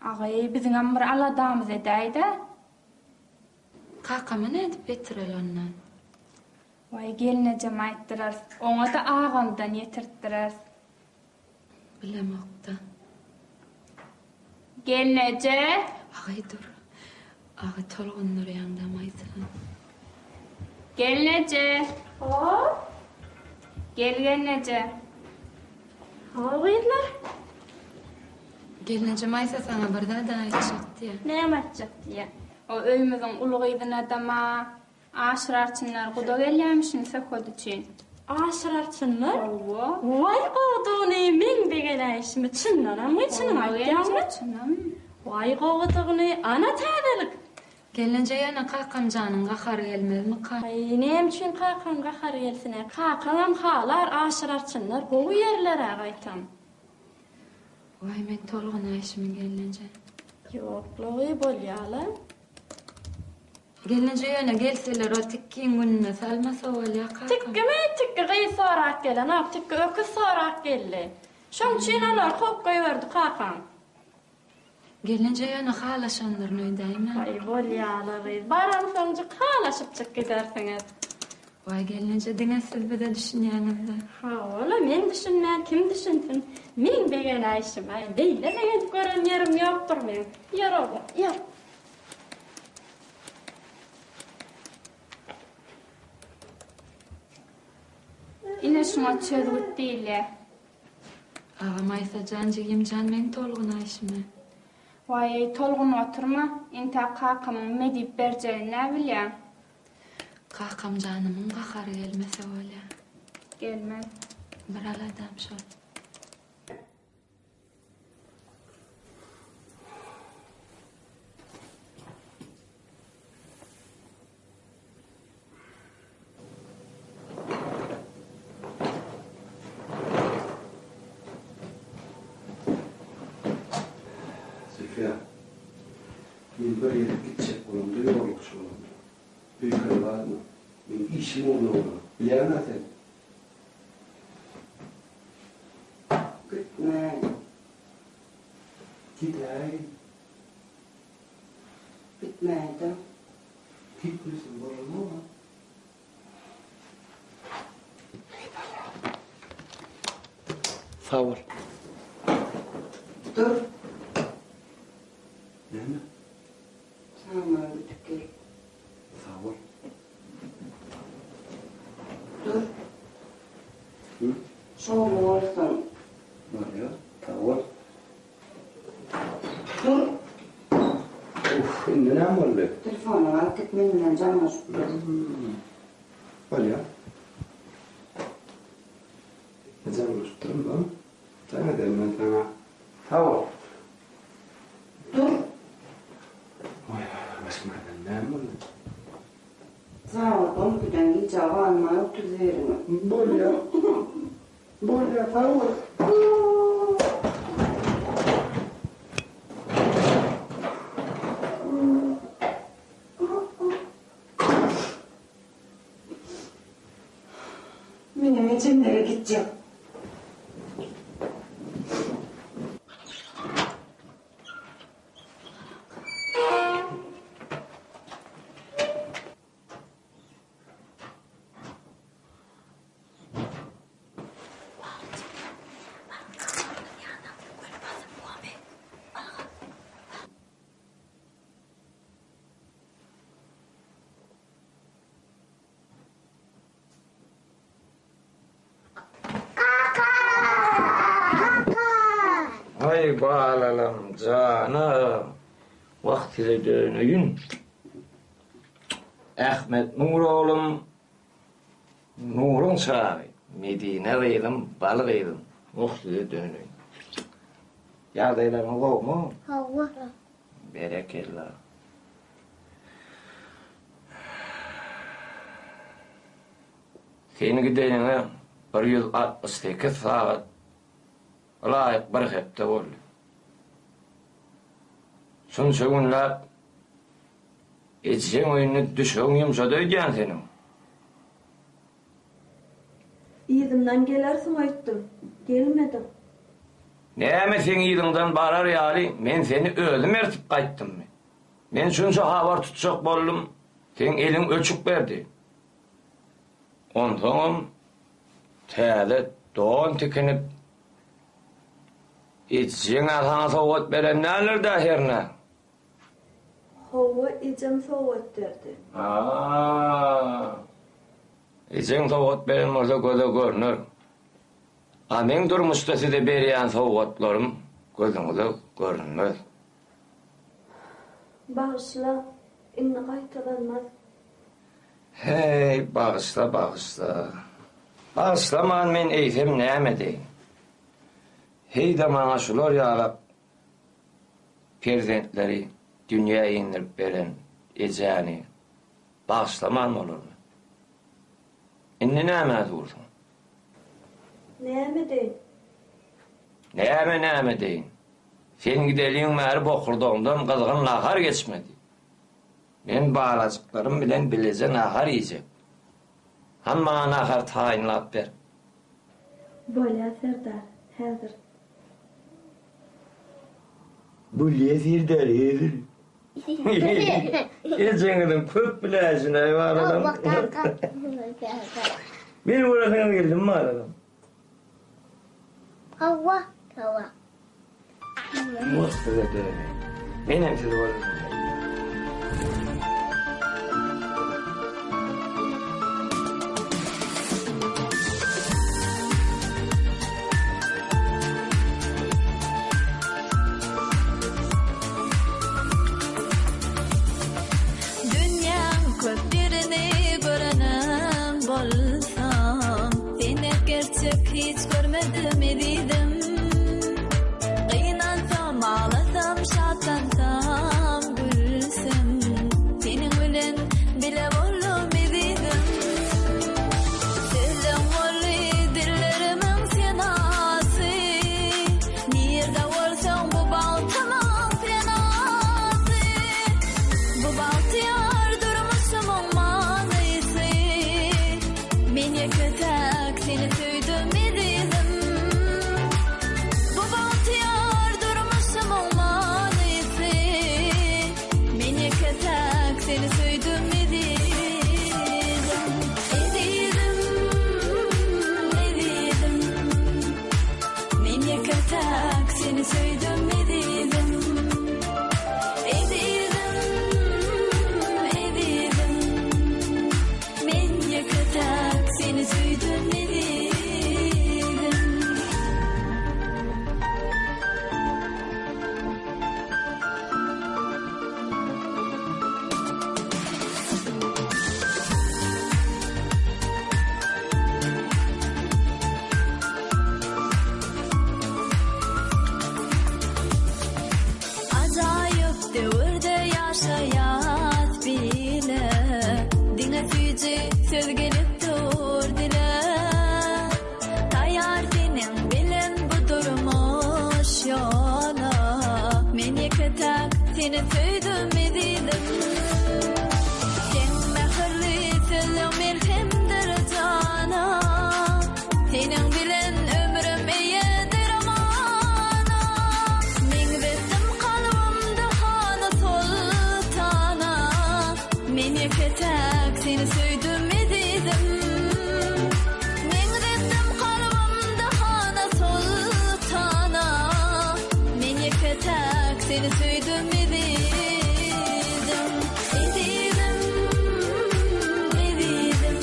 Agaý, biziňem bir aladamyzy edäý-dä. Kakama nädip ýetireli ondan? Waý, gelnejeme aýtdyrarys. Oňa-da agamdan ýetirtdireris. Bilemok-da. Gelneje! Agaý dur. Agaý tolgundyrýaň-da Maýsa. Gelneje! Hop! Gel gelneje. Hawa gyzlar. Gelneje Maýsa saňa bir zat aýtjak diýýä. Näme aýtjak diýýä? O öýümiziň uly gyzynadama Aşyr arçynlar guda gelýämişin söhbet üçin. Aşyr arçynlar? Hawa. Waý gowudygyny meň begenäýşimi çyndanammy çynyňy aýtýaňmy? Çynym. Waý gowudygyny ana täzelik. Gelneje ýöne kakamjanyň gahary gelmezmika? Aý näme üçin kakaň gahary gelsin-ä? Kakaňam halar Aşyr arçynlar gowy ýerler-ä gaýtam. Waý men tolgunaýşymy gelneje. Ýoklugy bolýa-la. Gelneje ýöne gelseler o tikgiň gününe salmasa bolýa kakam. Tikgimi tikgi gyz sorap gelenok tikgi öküz sorap geldi. Şoň üçin olary kowup goýberdi kakaň. Gelneje ýöne halaşandyryn öýdäýme. Aý bolýala gyz baransoňjyk halaşypjyk gidersiňiz. Waý gelneje diňe siz bize düşünýäňizde. Hawa-la men düşünmän kim düşünsin. Meň begenäýşim-aý beýle begenip gören ýerim ýokdur meň. Ýör oglum ýör. Ine şuňa çözgüt diýilýär. Aga Maýsa jan jigim jan meň tolgunaýşymy. Waý-eý tolgunyp oturma, entäk kakamyň me diýip berjegini näbilýäň. Kakam janymyň gahary gelmese bolýa. Gelmez. Bir aladam şol. Zülfiýa, men bir ýere gitjek bolamda ýolagçy bolamda, öýkeli galma. Meň işim ugruna bolar. Bilýäň-ä sen. Gitme. Gidäý. Gitmäýdä. Gitmeseň bolanok-a. Sag bol. Dur. Näme? Saňa ötüp gel. Sag bol. Dur. Hı? Şowly bolsun. Bolýar. Sag bol. Dur. Uff, indi näme boldy? Telefonyňy alyp git, men bilen jaňlaşyp dur. Bolýar. Jaňlaşyp durun, bam. Jaň ederin men saňa. Sag bol. Dur. Oý, başyma näme boldy? Sagat on ikiden gijä galmaý 30 biriňe. Bolýar. Bolýar, sag bol. Menem ejemlere gitjek. Aý balalam janam, wah size döneýin. Ahmet Nur oglum, Nuruň çagy, Medine gyzym, bal gyzym, wah size döneýin. Ýagdaýlaryňyz gowumy? Hawa. Berekella. Sen gideniňe 168 sagat ylaýyk bir hepde boldy. Şunça günläp ejeň öýünde düşegiň ýumşady öýdýän seniň. Yzymdan gelersiň öýtdüm. Gelmediň. Näme seň yzyňdan barar ýaly men seni özüm ertip gaýtdymmy? Men şunça habar tutjak boldum, seň eliň öçük berdi. Onsoňam täze don tikinip, ejeň-ä saňa sowgat beren däldir-dä hernä? Hawa, ejem sowgat berdi. A-a, ejeň sowgat beren bolsa göze görner. A meň durmuşda size berýän sowgatlarym. Gözüňize görünmez. Bagyşla, indi gaýtalanmaz. Heý, bagyşla, bagyşla. Bagyşlaman men eýsem näme edeýin? Heý-de maňa şular ýalak perzentleri dünýä indirip beren ejäni bagyşlaman bolarmy? Indi nämä dursuň? Näme edeýin? Näme näme edeýin? Sen gideliň bäri bokurdagymdan gyzgyn nahar geçmedi. Men balajyklarym bilen bileje nahar iýjek. Hany maňa nahar taýynlap ber. Bolýa serdar, häzir. Bolýa serdar, häzir. Ejeňiziň köp biläýşin-aý balalam. Meni göresiňiz geldimi balalam? Hawa, hawa. Wah size döneýin. Menem sizi göresim geldi. Dünýäň köp ýerini görenem bolsam, Seni gerçek hiç görmedim ezizim. Gynansam, aglasam, şatlansam, gülsem, Seniň bilen bile boldum ezizim. Sözleň boldy dillerimiň senasy, Nirde bolsaň bu bagtymyň senasy. Bu bagtyýar durmuşymyň manysy. Men ýeke-täk seni söýdüm ezizim. Bu bagtyýar durmuşymyň manysy. Men ýeke-täk seni söýdüm ezizim. Ezizim, ezizim. Men ýeke-täk seni söýdüm ezizim. Ezizim, ezizim. Men ýeke-täk seni söýdüm ezizim. Ajaýyp döwürde ýaşaýas bile, Diňe süýji söz gelip dur dile. Taýýar seniň bilen bu durmuş ýola, Men ýeke-täk seni söýdüm ezizim. Seň mähirli sözleň melhemdir jana, Seniň bilen ömrüm eýedir amana. Meňzetdim kalbymda hana soltana, Men ýeke-täk seni söýdüm ezizim. Meňzetdim kalbymda hana soltana, Men ýeke-täk seni söýdüm ezizim. Ezizim, ezizim.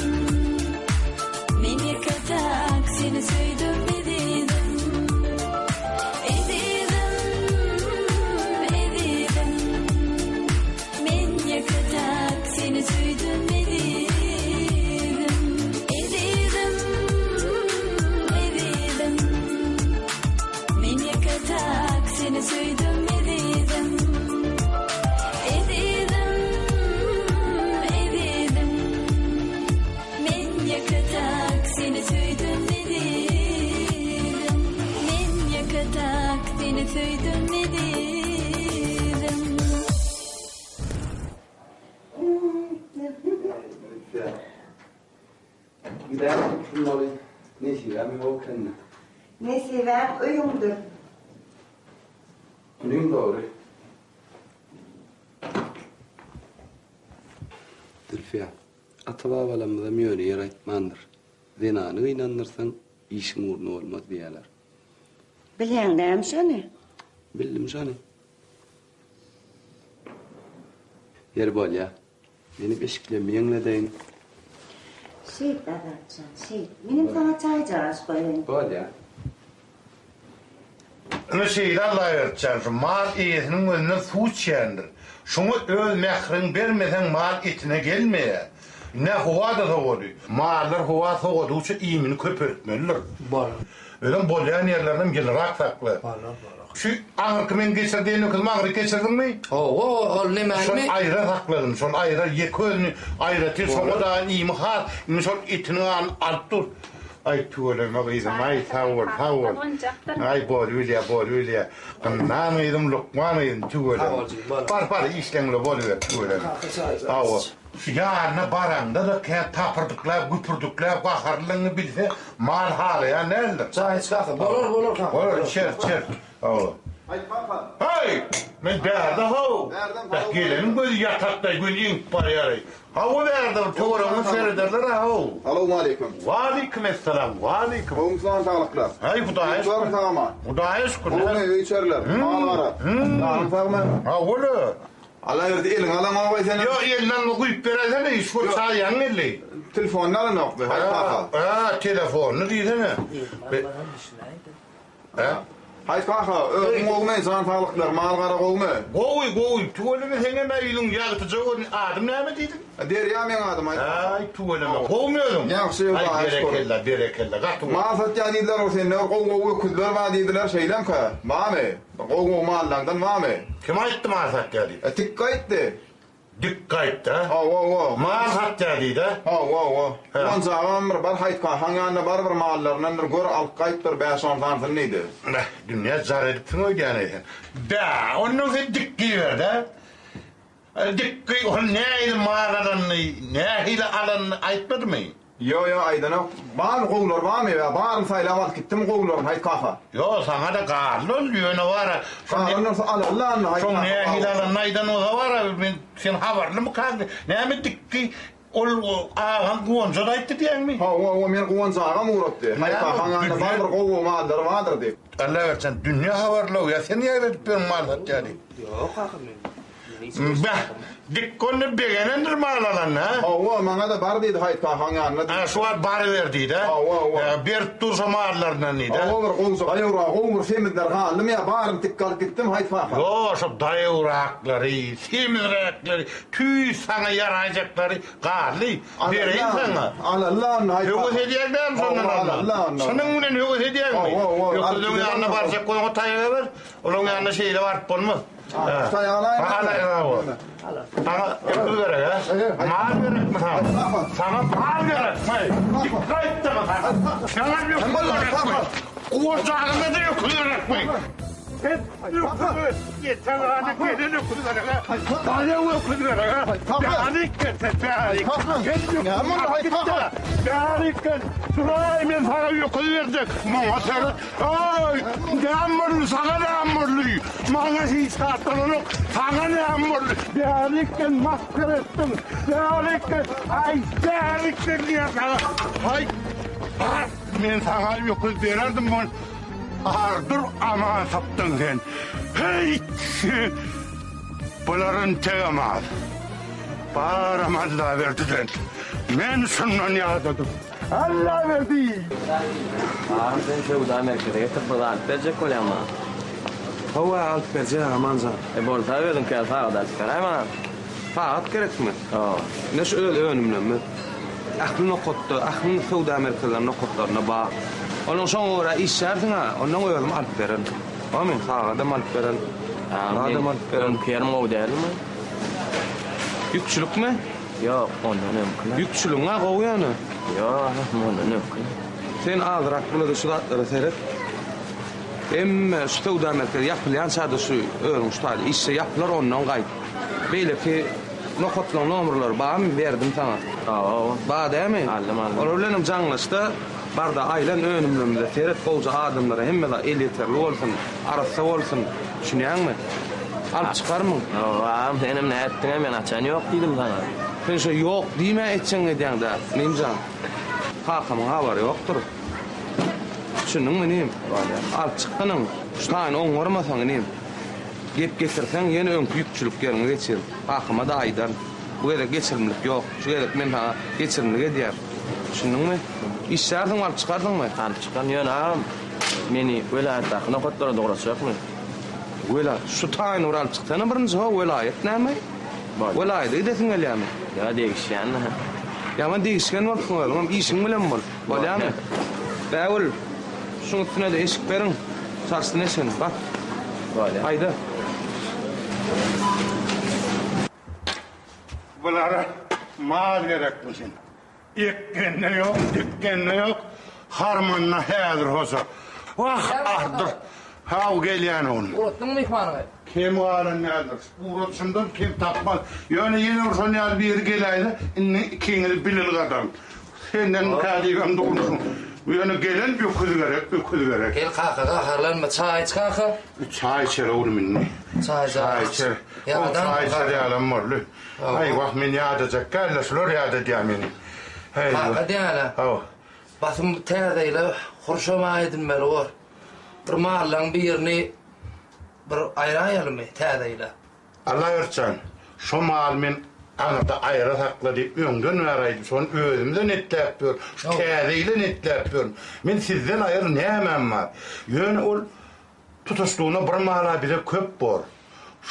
Men ýeke-täk seni söýdüm ezizim. Ezizim, ezizim. Men ýeke-täk seni söýdüm ezizim. Ezizim, ezizim. Men ýeke-täk seni söýdüm ezizim. Ezizim, ezizim. Men ýeke-täk seni söýdüm ezizim. Men ýeke-täk seni söýdüm ezizim. Gidäýip oturmaly. Nesibäm ýok ekende. Nesibäň öýüňdir. Munyň dogry. Zülfiýa, ata-babalarymyzam ýöne ýere aýtmandyr. Zenany gynandyrsaň, işiň ugruna bolmaz diýýärler. Bilýäň dämi şony? Bildim şony. Ýeri bolýa. Meni beşiklemmi ýeňledeýin. Şeýt, Azatjan, şeýt. Menem saňa çaýjagaş goýaýyn. Bolýa. Ine şeýle Allaberdi jan, şu mal eýesiniň gözünden suw içýändir. Şoňa öz mähriňi bermeseň mal etine gelmeýär. Ine howa-da sowady. Mallar howa sowadygyça iýmini köpeltmelidir. Bolar. Özem bolýan ýerlerinem ýylyrak sakla. Bolar, bolar. Şu aňyrky men geçir diýen öküzimi aňryk geçirdiňmi? Hawa, ol nemäni? Şol aýra sakladym, şol aýra ýeke özüni aýratyn şoňa daýan iými has, indi şol etiniň ganyny alyp dur. Aý tüweleme gyzym, aý sag bol, sag bol. Aý bolubilýä, bolubilýä. Gynnan gyzym, lukman gyzym, tüweleme. Bar, bar, işleňle boluber, tüweleme. Hawa. Şu ýanyna baraňda-da kä tapyrdyklap, güpürdikläp gaharlylygyňy bilse, mal halaýan däldir. Çaý iç kaka. Bolar, bolar kaka. Bolar, içeris, içeris. Hawa. Aýt kaka. Haý! Men bärde how. Bärden how. Geleniň gözi ýatakda göni eňip barýar-aý. Hawa bärde bir töweregiňe serederler-ä how. Salowmaleýkim. Waleýkim essalam, waleýkim. Gowumy jan saglyklar? Haý, Hudaýa şükür. Ýurtlarym sag-aman. Hudaýa şükür. Gowumy öý-içeriler, mal-gara? Janyň sagmy? Hawa-la. Allaberdi eliňe alaňogaý senem. Ýok eliňe alma guýup beräýsene iş bolup çaý ýaňy geldi. Telefonyny alanokmy haý kaka. Hä telefonyny diýsene. Hä. Haý kaka özüň gowumy jan saglyklar mal gara gowumy. Gowy gowy tüweleme seňem-ä ýüzüň ýagtyja görünýär adym näme diýdiň. Derýa meň adym aýt kaka. Aý tüweleme gowumy özüň. Ýagşy Aý Hudaýa şükür. berekella berekella gaty gowy. Mal satýan diýdiler ol sende bir gowy gowy öküzler bar diýdiler şeýlemkä barmy. Gowy-gowy mallaňdan barmy? Kim aýtdy mal satýar diýip? E, Tikgi aýtdy. Dikgi aýtdy-a? Hawa, hawa. Mal satýar diýdi-ä? Hawa, hawa. Guwanç agam bir bar Haýt kakaň ýanyna bar bir mallaryndan bir gör alyp gaýt bir bäş-on sanysyny diýdi. Beh, dünýä jar edipsiň öýdýän-eý sen. Bä, onnoň sen Dikgi ber-dä. Dikgi ol nähili mal alanyny, nähili alanyny aýtmadymy? Ýo, ýo, aýdanok. Barmy gowulary barmy? Ýa baryny saýlap alyp gitdimi gowularyny, Haýt kaka? Ýo, saňa-da galdy ol, ýöne bar-a. Galan bolsa alaly-la onda, Haýt Şoň kaka. nähili alanyny aýdan bolsa bar-a, men sen habarlymykaň? Näme Dikgi Ol agaň Guwanja-da aýtdy diýýäňmi? Hawa, hawa, meni Guwanç agam ugratdy. Haýt kakaň ýanynda bar bir gowy-gowy mallary bardyr diýip. Allaberdi jan, dünýe habarly-ow, ýa sen ýaýradyp ýörüň mal satýar diýip. Ýok kaka, men Beh, dik onda begenendir mal alanyna, hä? Hawa, maňa-da bar diýdi Haýt kakaň ýanyna diýdi. Hä, şu wagt baryber diýdi, hä? Hawa, hawa. Hä, berip dur şo mallaryndan diýdi, hä? Hawa, bir gowja daýawrak, gowy bir semizler galdymy ýa baryny tik alyp gitdim, Haýt kaka. Ýo, şo daýawraklary, semizräkleri, tüýs saňa ýaraýjaklary galdy. Bereýin saňa. Alalla onda, Haýt kaka. Höwes edýäň dälmi şondan Hawa, alma? alalla onda. Çynyň bilen höwes edýäňmi? Hawa, hawa. Öküzleň ýanyna barjak bolsaň, taýaga ber. Olaň ýanyna şeýle baryp bolmaz. Saňa öküz gerek, hä? Mal gerekmi saňa? Saňa mal gerekmi? Dikkat etdimi saňa? Saňa öküz gerekmi? Guwanjagyňa-da öküz gerekmi? Sen öküz, ýetagana gelen öküz gerek, hä? Daýaw öküz gerek, hä? Bärik gel sen, bärik. Sen öküz git-de, bärik gel. Turaý, men saňa öküz berjek. Maňa seret. Aý, näme boldy, saňa näme boldy? Maňa hiç zat bolanok, saňa näme boldy? Bärikden masgara etdiň, bärikden, aý, bärikden diýýän saňa. Aý, bar, men saňa öküz bererdim, ol Ardur aman sypdyň sen. Heý, sen, bular entegem az. Baram Allaberdiden. Men şundan ýadadym. Allaberdi! Agam sen söwda merkeze getirip bir zat alyp berjek bolýaň maňa. Hawa alyp berjek Aman jan. E bolsa özüňkä sagat alyp beräý maňa. Sagat gerekmi? Hawa. Ine şu öz önümlerimiz. Ähli nokatda, ähli söwda merkezleriniň nokatlarynda bar. Onuň şoňa görä işlärsiň-ä, onnoň özüm alyp bererin. Barmy? Sagadam alyp bererin. Zadam alyp bererin. Öňki ýerim gowy dälmi? Ýükçülikmi? Ýok, ondan öňküler. Ýükçüligiň-ä gowy ýöne. Ýok, ondan öňküler. Sen azrak bula-da şu zatlara seret. Hemme şu söwda merkezi ýapylýança-da şu özüň şu taýda işje ýapylar, ondan gaýt. Beýleki nokatlaryň nomerlary barmy? Berdim saňa. Hawa. Bar dämi? Aldym, aldym. Olar bilenem jaňlaşda, bar-da aýlan önümlerimize seret, gowja adamlara hemme zat elýeterli bolsun, arassa bolsun. Düşünýäňmi? Alyp çykarmyň? Hawa, agam, senem nätdiň-ä, men açan ýok diýdim saňa. Sen şo ýok diýmä etjegiňi edýäň-dä, inim jan. Kakamyň habary ýokdur. Düşündiňmi, inim? Alyp çykgynyň, şu taýyny oňarmasaň, inim. Gep getirseň, ýene öňki ýükçülik ýeriňe geçir. Kakama-da aýdaryn. Bu gezek geçirimlik ýok. Şu gezek men saňa geçirimlik edýän. Düşündiňmi? Işlärsiňmi, alyp çykarsyňmy? Alyp çykaryn, ýöne agam. Meni welaýatdaky nokatlara dogratjakmy? Wela, şu taýyny bir alyp çyksana birinji ho, welaýat näme? Welaýada gidesiň gelýärmi? Ýa degişýän-dä. Ýaman degişgen bolupsyň özüňem, işiň bilen bol. Bolýamy? Bägül, şuň üstüne-de eşik beriň. Çalşsyn eşigini, bas. Bolýar. Haýda. Bulara mal gerekmişin. Ekgende ýok, dikgende ýok, harmanda häzir hoja. Wah, ardyr. Haw, gelýän oglum. Ugratdyňmy myhmanyňy? Kem galan däldir. Ugradyşymdan kem tapmaz. Ýöne ýene bir şon ýaly biri geläýse, indi ikiňizi bile ylgadaryn. Sendenmikä diýibem durmuşyň. Ýöne gelen öküz gerek, öküz gerek. Gel kaka, gaharlanma, çaý iç kaka. Çaý içer oglum indi. Çaý, çaý içer. Ol çaý içer ýalam boldy. Aý wah men ýadajak däl-de şular ýadadýar meni. Heý. Kaka diýýän-ä. Hawa. Basym täze ýyla hurşam edinmeli bor. Bir mallaň birini bir aýraýalymy täze ýyla? Allaberdi jan, şo maly men aňyrda aýra sakla diýip öňden bäri aýdyp, şony özümde netläp ýörün, şu täze ýyla netläp ýörün. Men sizden aýry nämäm bar? Ýöne ol Tutuşlygyna bir mala bize köp bor.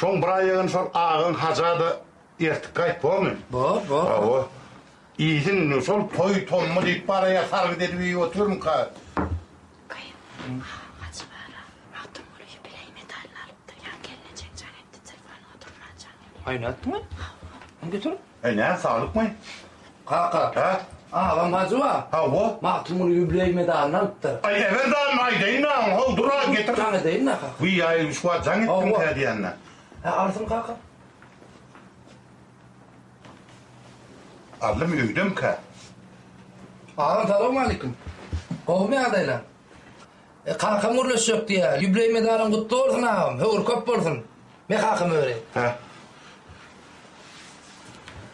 Şoň bir aýagyny şol agaň haja-da ertip gaýt bormy? Bor, bor. Hawa. Iýsin indi, şol toý tommy diýip baraýa sargyt edip iýip otyrmyka? Gaý, hajy bar-a, Magtymguly ýubileý medalyny alypdyr, ýaňy gelnejeň jaň etdi, telefonyňa durman jaň edýär. Aý, nätdiň? Hawa. Ony getir. Äý, näme, saglykmy? Kaka. Hä? Agam hajy bar. Hawa. Magtymguly ýubileý medalyny alypdyr. Aý, ebedan aýdaýyn-a, how, dur-a, getir. Jaň edeýin-dä, kaka. Wiý, aý, şu wagt jaň etdiňkä diýende. Hä, alsyn, kaka. Aldymy, öýdemkä? Agam, salowmalikim. Gowumy ýagdaýlar? E, kakam gürleşjek diýýär. Ýubileý medalyň gutly bolsun, agam. Höwür köp bolsun. Me kakam öri. Hä.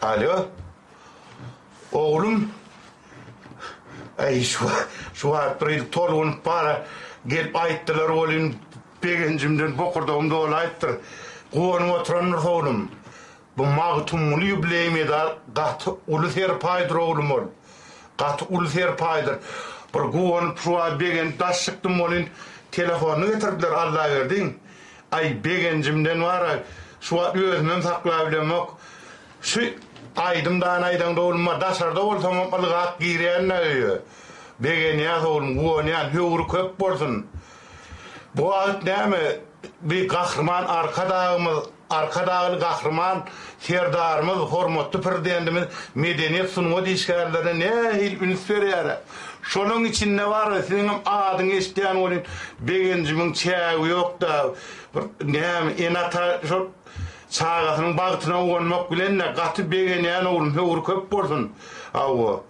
Alo. Oglum. Äý, şu şu wagt bir hili tolgunyp bara gelip aýtdylar welin, begenjimden bokurdagym dolaýypdyr. Guwanyp oturandyrys oglum. Bu Magtymguly ýubileý medal gaty uly serpaýdyr oglum ol. Gaty uly serpaýdyr. Bir guwanyp şu wagt begenip daş çykdym welin, telefonyny getirdiler Allaberdiň. Aý begenjimden bar-a, şu wagt özümem saklabilemok. Şu aýdym dany aýdaňda oglum bar, daşarda bolsamam ylgap girýän-dä öýe. Begenýäs oglum, guwanýan, höwri köp bolsun. Bu wagt näme, bi Gahryman Arkadagymyz Arkadagly Gahryman Serdarymyz, hormatly Prezidentimiz medeniýet, sungat işgärlerine nähili üns berýär-ä. Şolaň içinde bar-a, siziňem adyňy eşidýän welin, begenjimiň çägi ýok-da. Bir näme, ene-ata şol çagasynyň bagtyna guwanmak bilen-de, gaty begenýän oglum, höwri köp bolsun. Hawa.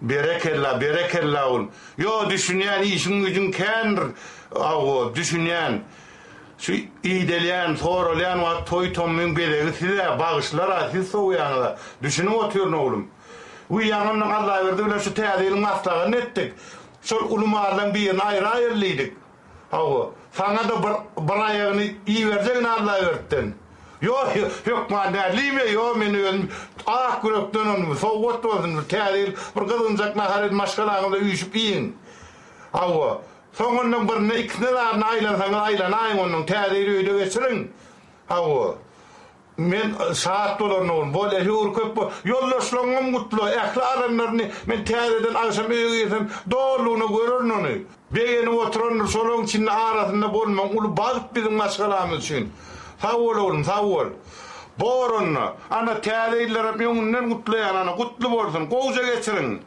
Berekella, berekella oglum. Ýo, düşünýän, işiň-güýjüň kändir, hawa, düşünýän. Şu idelýän, soralýan wagt toý-tommuň bezegi siz-ä, bagyşlar-a, siz sowýaňyz-a. Düşünip otyryn, oglum. Wiý, ýaňy onnoň Allaberdi bilen şu täze ýylyň maslahatyny etdik. Şol uly mallaň birini aýraýaly diýdik. Hawa, saňa-da bir, bir aýagyny iberjegin Allabertden. Ýo, hökman däl diýme, ýo, men özüm ak ýürekden ony, sowgat bolsun, bir täze ýyl, bir gyzgynjak nahar edip maşgalaňyzla üýşüp iýiň. Hawa, soň onnoň birine, ikisine zadyna aýlansaňyz aýlanaýyň onnoň, täze ýyly öýde geçiriň. Hawa. Men şat bolaryn oglum. Bolýa, höwür köp bol. Ýoldaşlaryňam gutla. Ähli alanlaryny men täzeden agşam öýe girsem, dolulygyna görerin ony. Begenip oturandyr, şolaryň içinde arasynda bolmagyň uly bagt biziň maşgalamyz üçin. Sag bol oglum, sag bol. Bor onda. Ana, täze ýyllaram öňünden gutlaýan, ana, gutly bolsun. Gowja geçiriň.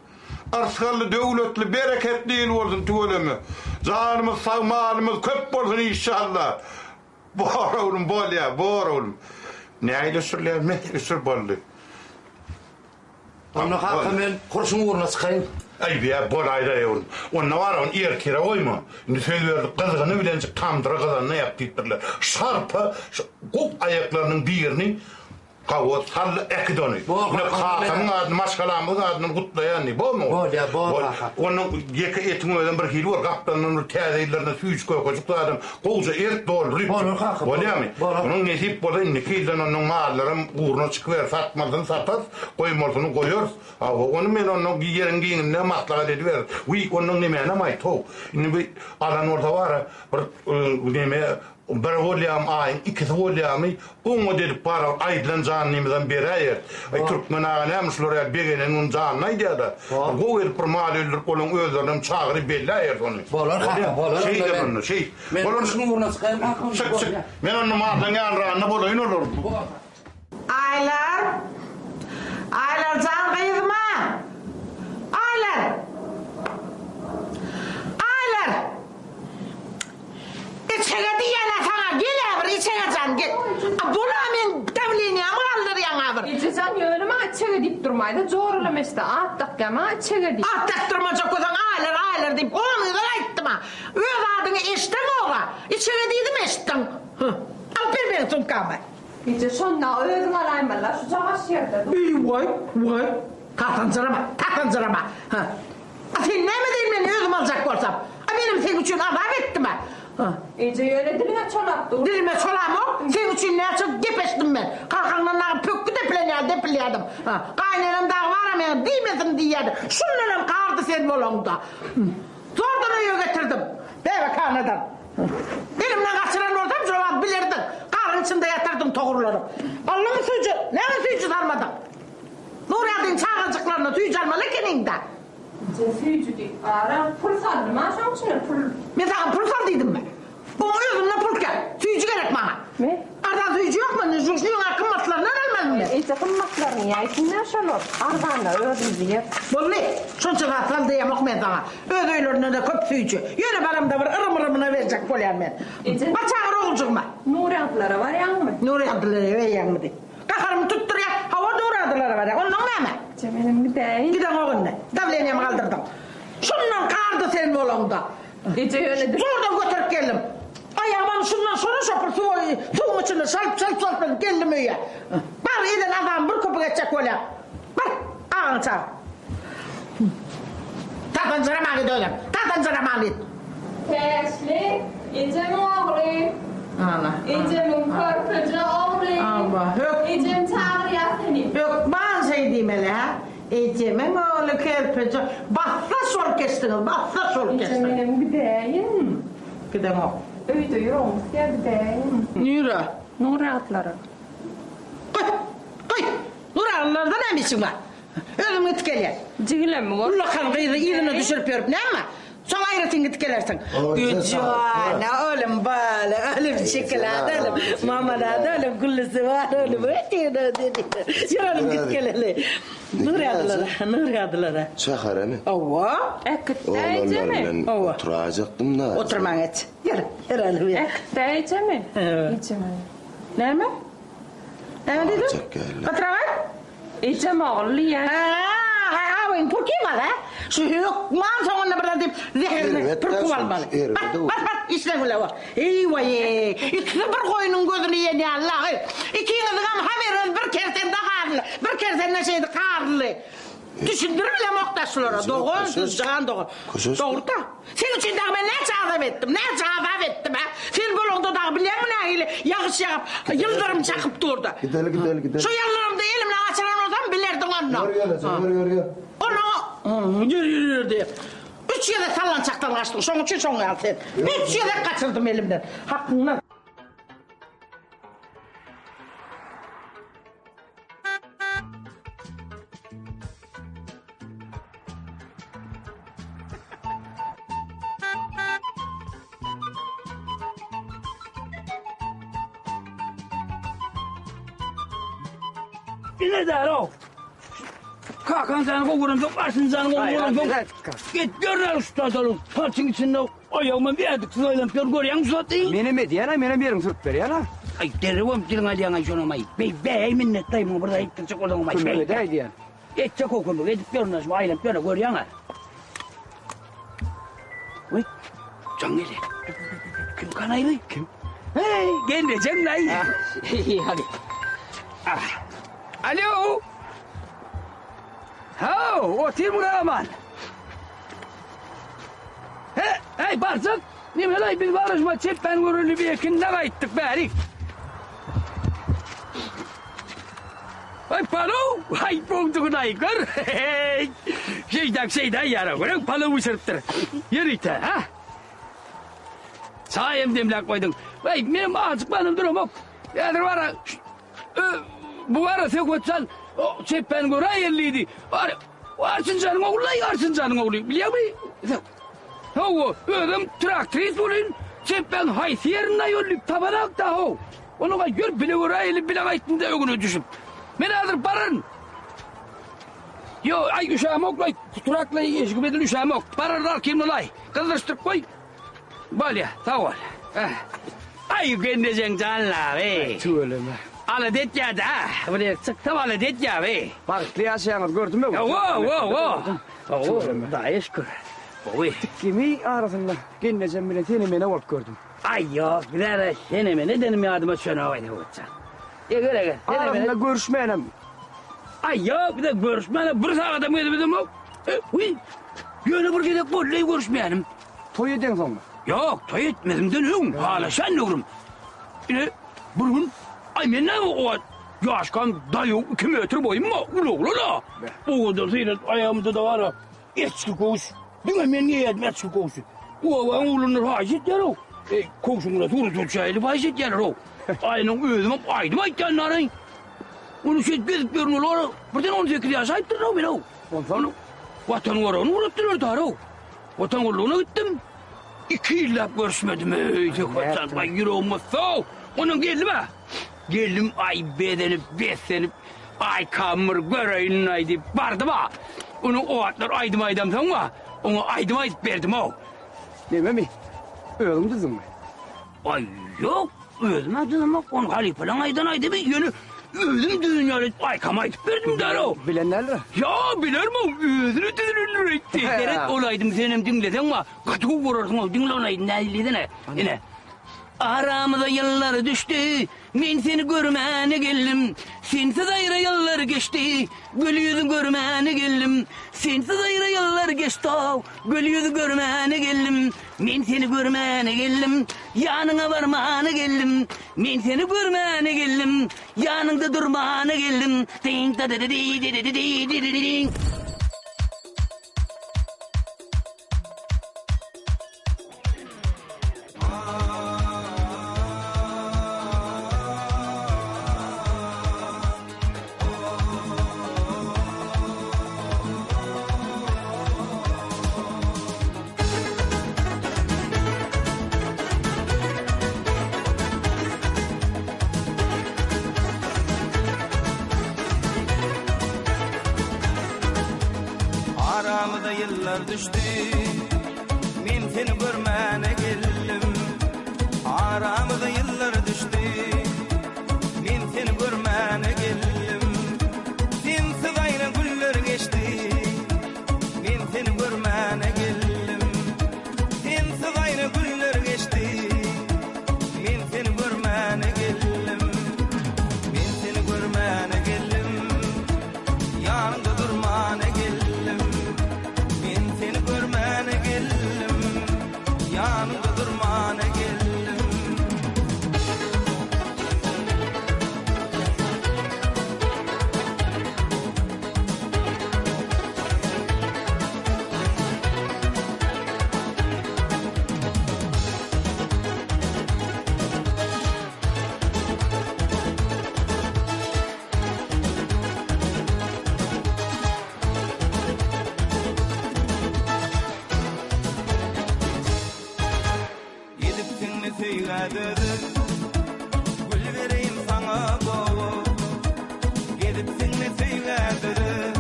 Yrsgally, döwletli, bereketli ýyl bolsun tüweleme. Janymyz sag, malymyz köp bolsun işşalla. Bor oglum bolýa bor oglum. Nähili öçürilýär me öçür boldy. Onda kaka men hurşuň ugruna çykaýyn. Aý bä bolaýdaý oglum. Onda bar ony ertire goýma. Indi söz berdik gyzgyny bilenjik tamdyra gyzanda ýap diýipdirler. Şarpa şu guk aýaklarynyň birini. Hawa, sal äkit ony. Ine, kakamyň adyny, maşgalamyzyň adyndan gutlaýan diý. Bormy oglum? Bolýar, bor kaka. Onuň ýeke etiň özem bir hili bor. Gapdalyndan bir täze ýyllarynda süýji-kökejik zadam gowja ert dolduryp. Bolar kaka, bolar. Bolýarmy? Bolar. Onuň nesip bolsa indiki ýyldan onuň mallaram ugruna çykyberer. Satmalysyny satarys, goýmalysyny goýarys. Hawa, ony men ondan ýeriň giňinde maslahat ediberis. Wiý, ondan nemänem aýt-how. Indi bi alan bolsa bar-a, bir neme Bir bolýamy aýyň ikisi bolýamy oňat edip gara aýdylan janlymyzam beräýeris. Aý türkmen aga näme şular ýaly begenen gün janyny aýdýada. Bir gowy edip bir mal öldürip olaň özlerinem çagyryp belläýeris ony. Bolar kaka bolar onda Şeýder men. onda şeýt. Men Bolar. şuň ugruna çykaýyn kaka. Çyk çyk. Men onda mallaň ýanragynda bolaýyn olar. Aýlar! Aýlar jan gyzym-a! Aýlar! Aýlar! Içege diýýän-ä saňa, gel-ä bir içege jan, gel. A bul-a meň dawleniýamy galdyrýaň-a bir. Eje jan, ýöne maňa içege diýip durmaýda, joralameşde at dakýa maňa içege diýip. At dakdyrmajak bolsaň Aýlar, Aýlar diýip on gezek aýtdym-a. Öz adyňy eşdeňog-a. Içege diýdim, eşitdiň. Huh. Alyp ber meň sumkamy. Eje şonda özüň alaýmalyda şu jagaş ýerde dur. Eý waý, waý, tasanjyrama, tasanjyrama. Ha. A sen näme deýin men özüm aljak bolsam? A menem seň üçin azap etdim-ä. Ha. Eje ýöne diliňe çolap dur. Dilime çolamok, seň üçin näçe gep eşitdim men. Kakaňdan dagy pökgi depilen ýaly depilýärdim. Ha. Gaýynenem dagy bar-a meň diýmesin diýýärdi. Şundanam gardy sen bolaňda. Zordan öýe getirdim. Bäbekhanadan. Elimden gaçyran bolsam jogap bilerdiň. Garyň içinde ýatyrdyň togurlanyp. Aldyňmy süýji? Näme süýji sarmadyň? Nurýagdyň çagajyklaryna süýji almaly ekeniň-dä. Eje süýji diýip gara pul saldym-a şoň içine pul. Men saňa pul sal diýdimmi? Oň özünde pul kän. Süýji gerek maňa. Me? Arzan süýji ýokmy? Indi şuň gymmatlaryndan almalymy men? Eje gymmatlaryny ýaýsyn-da şolar. Arzanlary özümiz iýeris. Boldy. Şonça zat sal diýemok men saňa. Öz öýlerinde-de köp süýji. Ýöne baramda bir yrym-yrymyna berjek bolýan men. Eje. Bar çagyr oguljygyma. Nurýagdylara barýaňmy? Nurýagdylara berýäňmi diý. Gaharymy tutdurýar. Hawa, Nurýagdylara barýan. Onnoň näme? Eje menem gideýin. Gideňok indi. Dawleniýamy galdyrdyň. Şundan gardy sen bolaňda. Eje ýöne. Zordan göterip geldim. Aýagymam şundan şora şopur suwa suwuň içinde şalp şalp şalp edip geldim öýe. Bar eden azabym bir köpük etjek bolýaň. Bar, agaňy çagyr. Tasanjyrama git özem. Tasanjyrama git. Täşli, ejemiň ogly. Ana. Ejemiň körpeje ogly. Aba, hök. Ejem çagyrýar seni. Hökman şeý diýmeli, hä? Ejemiň ogly körpeje. Bassaş bolup geçdiňiz, bassaş bolup Eje geçdiňiz. menem gidäýin. Gideňok. Öýde ýüregim gysýar gidäýin. Nirä? Nurýagdylara. Goý, goý. Nurýagdylarda näme işiň bar? Özüm gidip gelýän. Jigilemi gör. Ullakan gyzy yzyna düşürip ýörüp näme? Soň aýratyn gidip gelersiň. Güjana oglum bala oglum şokolad oglum mamalad oglum güllüsi bar oglum. Ýör oglum gidip geleli. Nurýagdylara, Nurýagdylara. Şäheremi? Hawa. Äkitdä Oglanlar ejemi? bilen Hawa. oturaýjakdym-da. Oturmaň et. Ýör, ýör oglum ýör. Äkitdä ejemi? Ejemi. Näme? Näme diýdiň? Gatyrak aýt. Ejem ogul diýýän. Hä, hä, awyň purky bar, hä? Şu hökman soňunda bir zat diýip, zäherini pürküp almaly. Bas, bas, bas, işleň bile bor. Eý, waý-eý, ikisi bir goýnuň gözüni iýen ýaly-la, eý. Ikiňiziňem haberyňyz bir kersende garly, bir kersende şeýdi garly. Düşündirip bilemok-da şulara, dogan, siz jan dogan. Dogry-da. Seň üçin dagy men näçe azap etdim, näçe azap etdim, hä? Sen bolaňda dagy bilýäňmi nähili ýagyş ýagyp, ýyldyrym çakyp durdy. Gideli, gideli, gideli. Şu ýyldyrymda elimden gaçyran bolsam bilerdiň onda. Ýör, ýör, eje, ýör, ýör, ýör. Onda, ýör, ýör, ýör diýip. Üç gezek sallançakdan gaçdyň, şoň üçin şoň ýaly sen. Üç gezek gaçyrdym elimden. Hakyňdan. Ine däl-ow. Kakan seni gowuransoň, başyn seni gowuransoň. Git gör ussadalyň. Palçyň içinde Aýagyma bir ädiksiz aýlanyp ýör, görýäňmi şu zaty? Menem edýän-ä, menem ýeriňi sürüp berýän-ä. Aý, derrewem diliňi alýaň-aý şonam-aý. Beý, beý, minnetdaý muňa bir zat etdirjek bolsaňam-aý. Kömek edäý diýýän. Etjek-ow kömek, edip ýörün-ä, şu aýlanyp ýör-ä, görýäň-ä. Wiý, jaň gelýär. Kim kanaý bu? Kim? Heý, gelnejeň-laý. Hadi. Ah. Alo! Haw, otyrmyň aman? He, heý, barjak, nemelaý biz baryşma çepbän göreli bir ekinde gaýtdyk bärik. Aý palow, aý boldugynaý gör. Heý, şeýdäk şeýdäý ýara, görüň palow bişiripdir. Ýörite, ha? Çaý hem demläp goýduň. Aý, menem ajykmanym duramok. Häzir bara, bu bara Söhbetjan çepbän göräýeli diýdi. Bar, Arçynjanyň ogly-laý, Arçynjanyň ogly, bilýäňmi? Hawa, özem traktorist welin, çepbäň haýsy ýerinde ýol diýip tabanak-da, how. Onuň-a ýör bile göräýeli, bile gaýtdym-da öňüne düşüp. Men häzir bararyn. Ýo, aý, üşämok-laý, trakla eşigim edil üşämok. Bararyn arkymda-laý. Gyzdyryşdyryp goý. Bolýa, sag bol. Aý, gelnejeň janlaby. Tüweleme. Alada etýä-dä. Bir ýere çyksam alada etýä-bi. Bagtly ýaşaýaňyz gördüm öň. Hawa, hawa, hawa. Hudaýa şükür. Gowy. Tikgimi arasynda gelnejem bilen sene-mene bolup gördüm. Aý, ýok, bizä-de sene-mene edenim ýadyma düşenok, Aýnagökjan. Eger, eger, sene-mene. Arasynda görüşmänem. Aý, ýok, bize görüşmäne bir sagadam gezibizemok. Wiý, ýöne bir gezek boldy-laý görüşmänim. Toý edeňsoňmy? Ýok, toý etmezimden öň, halaşan döwrüm. Ine, bir gün, aý, men näme o wagt ýaşkam daýaw iki metr boýum bar, uly oglan-a. Owadan syrat, aýagymda-da bar-a, eçgi köwüş. Diňe men geýerdim eçgi köwşi. Obaň oglanlary haýyş etýär-ow. Eý, köwşüň bilen surata düşäýeli haýyş edýärler-ow. Aýynyň özümem aýdym aýtýan-daraý. Ony şeýdip gezip ýörün olar, birden 18 ýaşaýypdyryn-ow men-ow. Onsoň? Watan goragyny ugratdylar daraw. Watan gullugyna gitdim. Iki ýyllap görüşmedim, eý, Söhbetjan, baý, ýüregim gysdy-ow. Ondan geldim-ä. Geldim, aý, bezenip, beslenip, aýkam bir göreýin-aý diýip bardym-a. Onuň o wagtlar aýdym aýdamsoň-a, oňa aýdym aýdyp berdim-ow. Nememi? Özüň düzdüňmi? Aý, ýok, özüm-ä düzemok, ony halypalaň aýdan aýdymy, ýöne özüm düzen ýaly edip aýkama aýdyp berdim däl-ow. Bilen däldir. Ýa, bilerim-ow, özüni düzülendir öýtdi. Seret, ol aýdymy senem diňleseň bar, gaty gowy görersiň-ow, diňle ol aýdymy nähili-desene. Ine. Aramyza ýyllar düşdi, Men seni görmäne geldim. Sensiz aýra ýyllar geçdi, Gül ýüzi görmäne geldim. Sensiz aýra ýyllar geçdi-ow, Gül ýüzi görmäne geldim. Men seni görmäne geldim, Ýanyňa barmana geldim. Men seni görmäne geldim, Ýanyňda durmana geldim. Diň-da-da-da-di-di-di-di-di-di-di-diň. Aramyza ýyllar düşdi, Men seni görmäne geldim. Aramyza ýyllar düşdi, Men seni görmäne geldim. Sensiz aýra günler geçdi, Men seni görmäne geldim. Sensiz aýra günler geçdi, Men seni görmäne geldim. Men seni görmäne geldim. Ýanyňda durmana geldim. Men seni görmäne geldim. Ýanyňda durmana geldim. Edipsiňmi söýgä dözüp, Gül bereýin saňa gowy. Gezipsiňmi söýgä dözüp,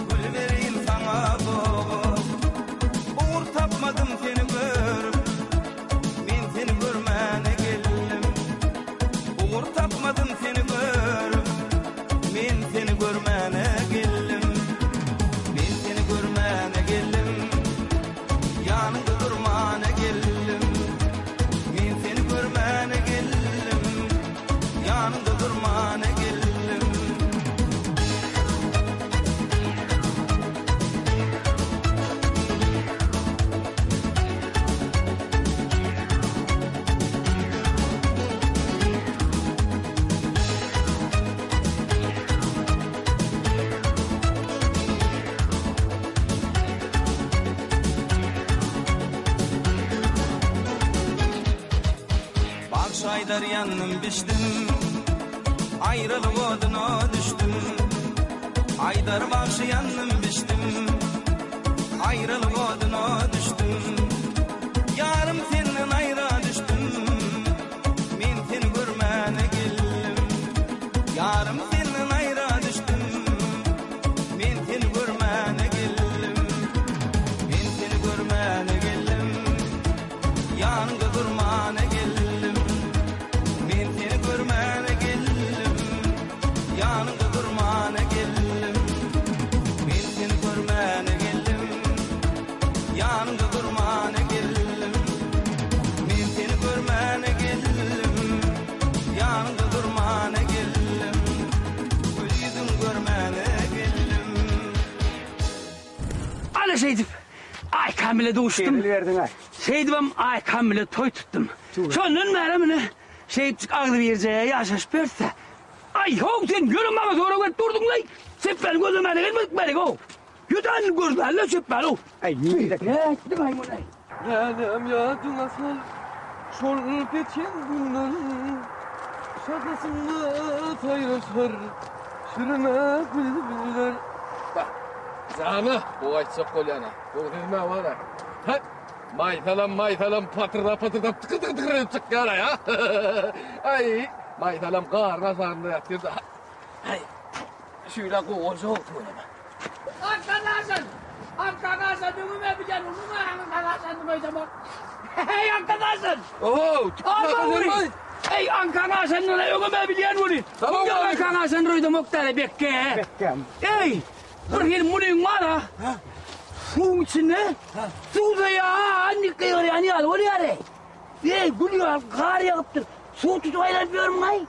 Gül bereýin saňa gowy. Ugur tapmadym seni görüp, Men seni görmäne geldim. Ugur tapmadym seni görüp, Men seni görmäne geldim. Men seni görmäne geldim. Ýanyňda durmana geldim. Men seni. Aýdar ýandym bişdim Aýralyk oduna düşdüm Aýdar bagşy ýandym bişdim Aýralyk oduna düşdüm Ýarym senden aýra düşdüm Men seni görmäne geldim Ýarym senden aýra düşdüm Men seni görmäne geldim Men seni görmäne geldim Ýanyňda durmana geldim Men seni görmäne geldim Ýanyňda durmana geldim Men seni görmäne geldim Ýanyňda durmana geldim Men seni görmäne geldim Ýanyňda durmana geldim Gül ýüzüň görmäne geldim. Ana şeýdip Aýkam bile duşdum. Kepil berdiň-ä. Şeýdibem Aýkam bile toý tutdum. Şondan bäri mine şeýdipjik agzybirje ýaşaşyp ýörüs-dä. Aý, how, sen ýöne maňa sorag berip durduň-laý. Çepbäni gözlemäne gelmedik bärik-ow. Ýöne gözlänle çepbäni-ow. Aý, nirde? Nätdiň-aý muny? Läläm ýadyňa sal, şol geçen günleri, Şahasynda saýraşar şirine bilbiller. Bak, jana, gowy aýtjak bolýan-a. Gowy sözüm-ä bar-a. Hä, maýsalam, maýsalam patyrdap-patyrdap tykyr-tykyr edip çykýar-aý, a? Aý, maýsalam garyň aşagynda ýatyr-da. Aý, şüýle gowy boljak-ow tüweleme. Arkadaşlar! Arkadaşlar öňüme bilen unuň arkadaşlar öýdeme. Hey arkadaşlar! Oo, Aman Ey arkadaşlar öňüme bilen bunu. Tamam abi. Arkadaşlar öýdeme oktara bekke. Bekkem. Ey! Bir hil munyň bar ha. Suwuň içinde suwda ya annik gyýarýan ýaly bolýar ey. Ey gül ýaly gar ýagypdyr. Suw tutup aýlanyp ýörmüň aý.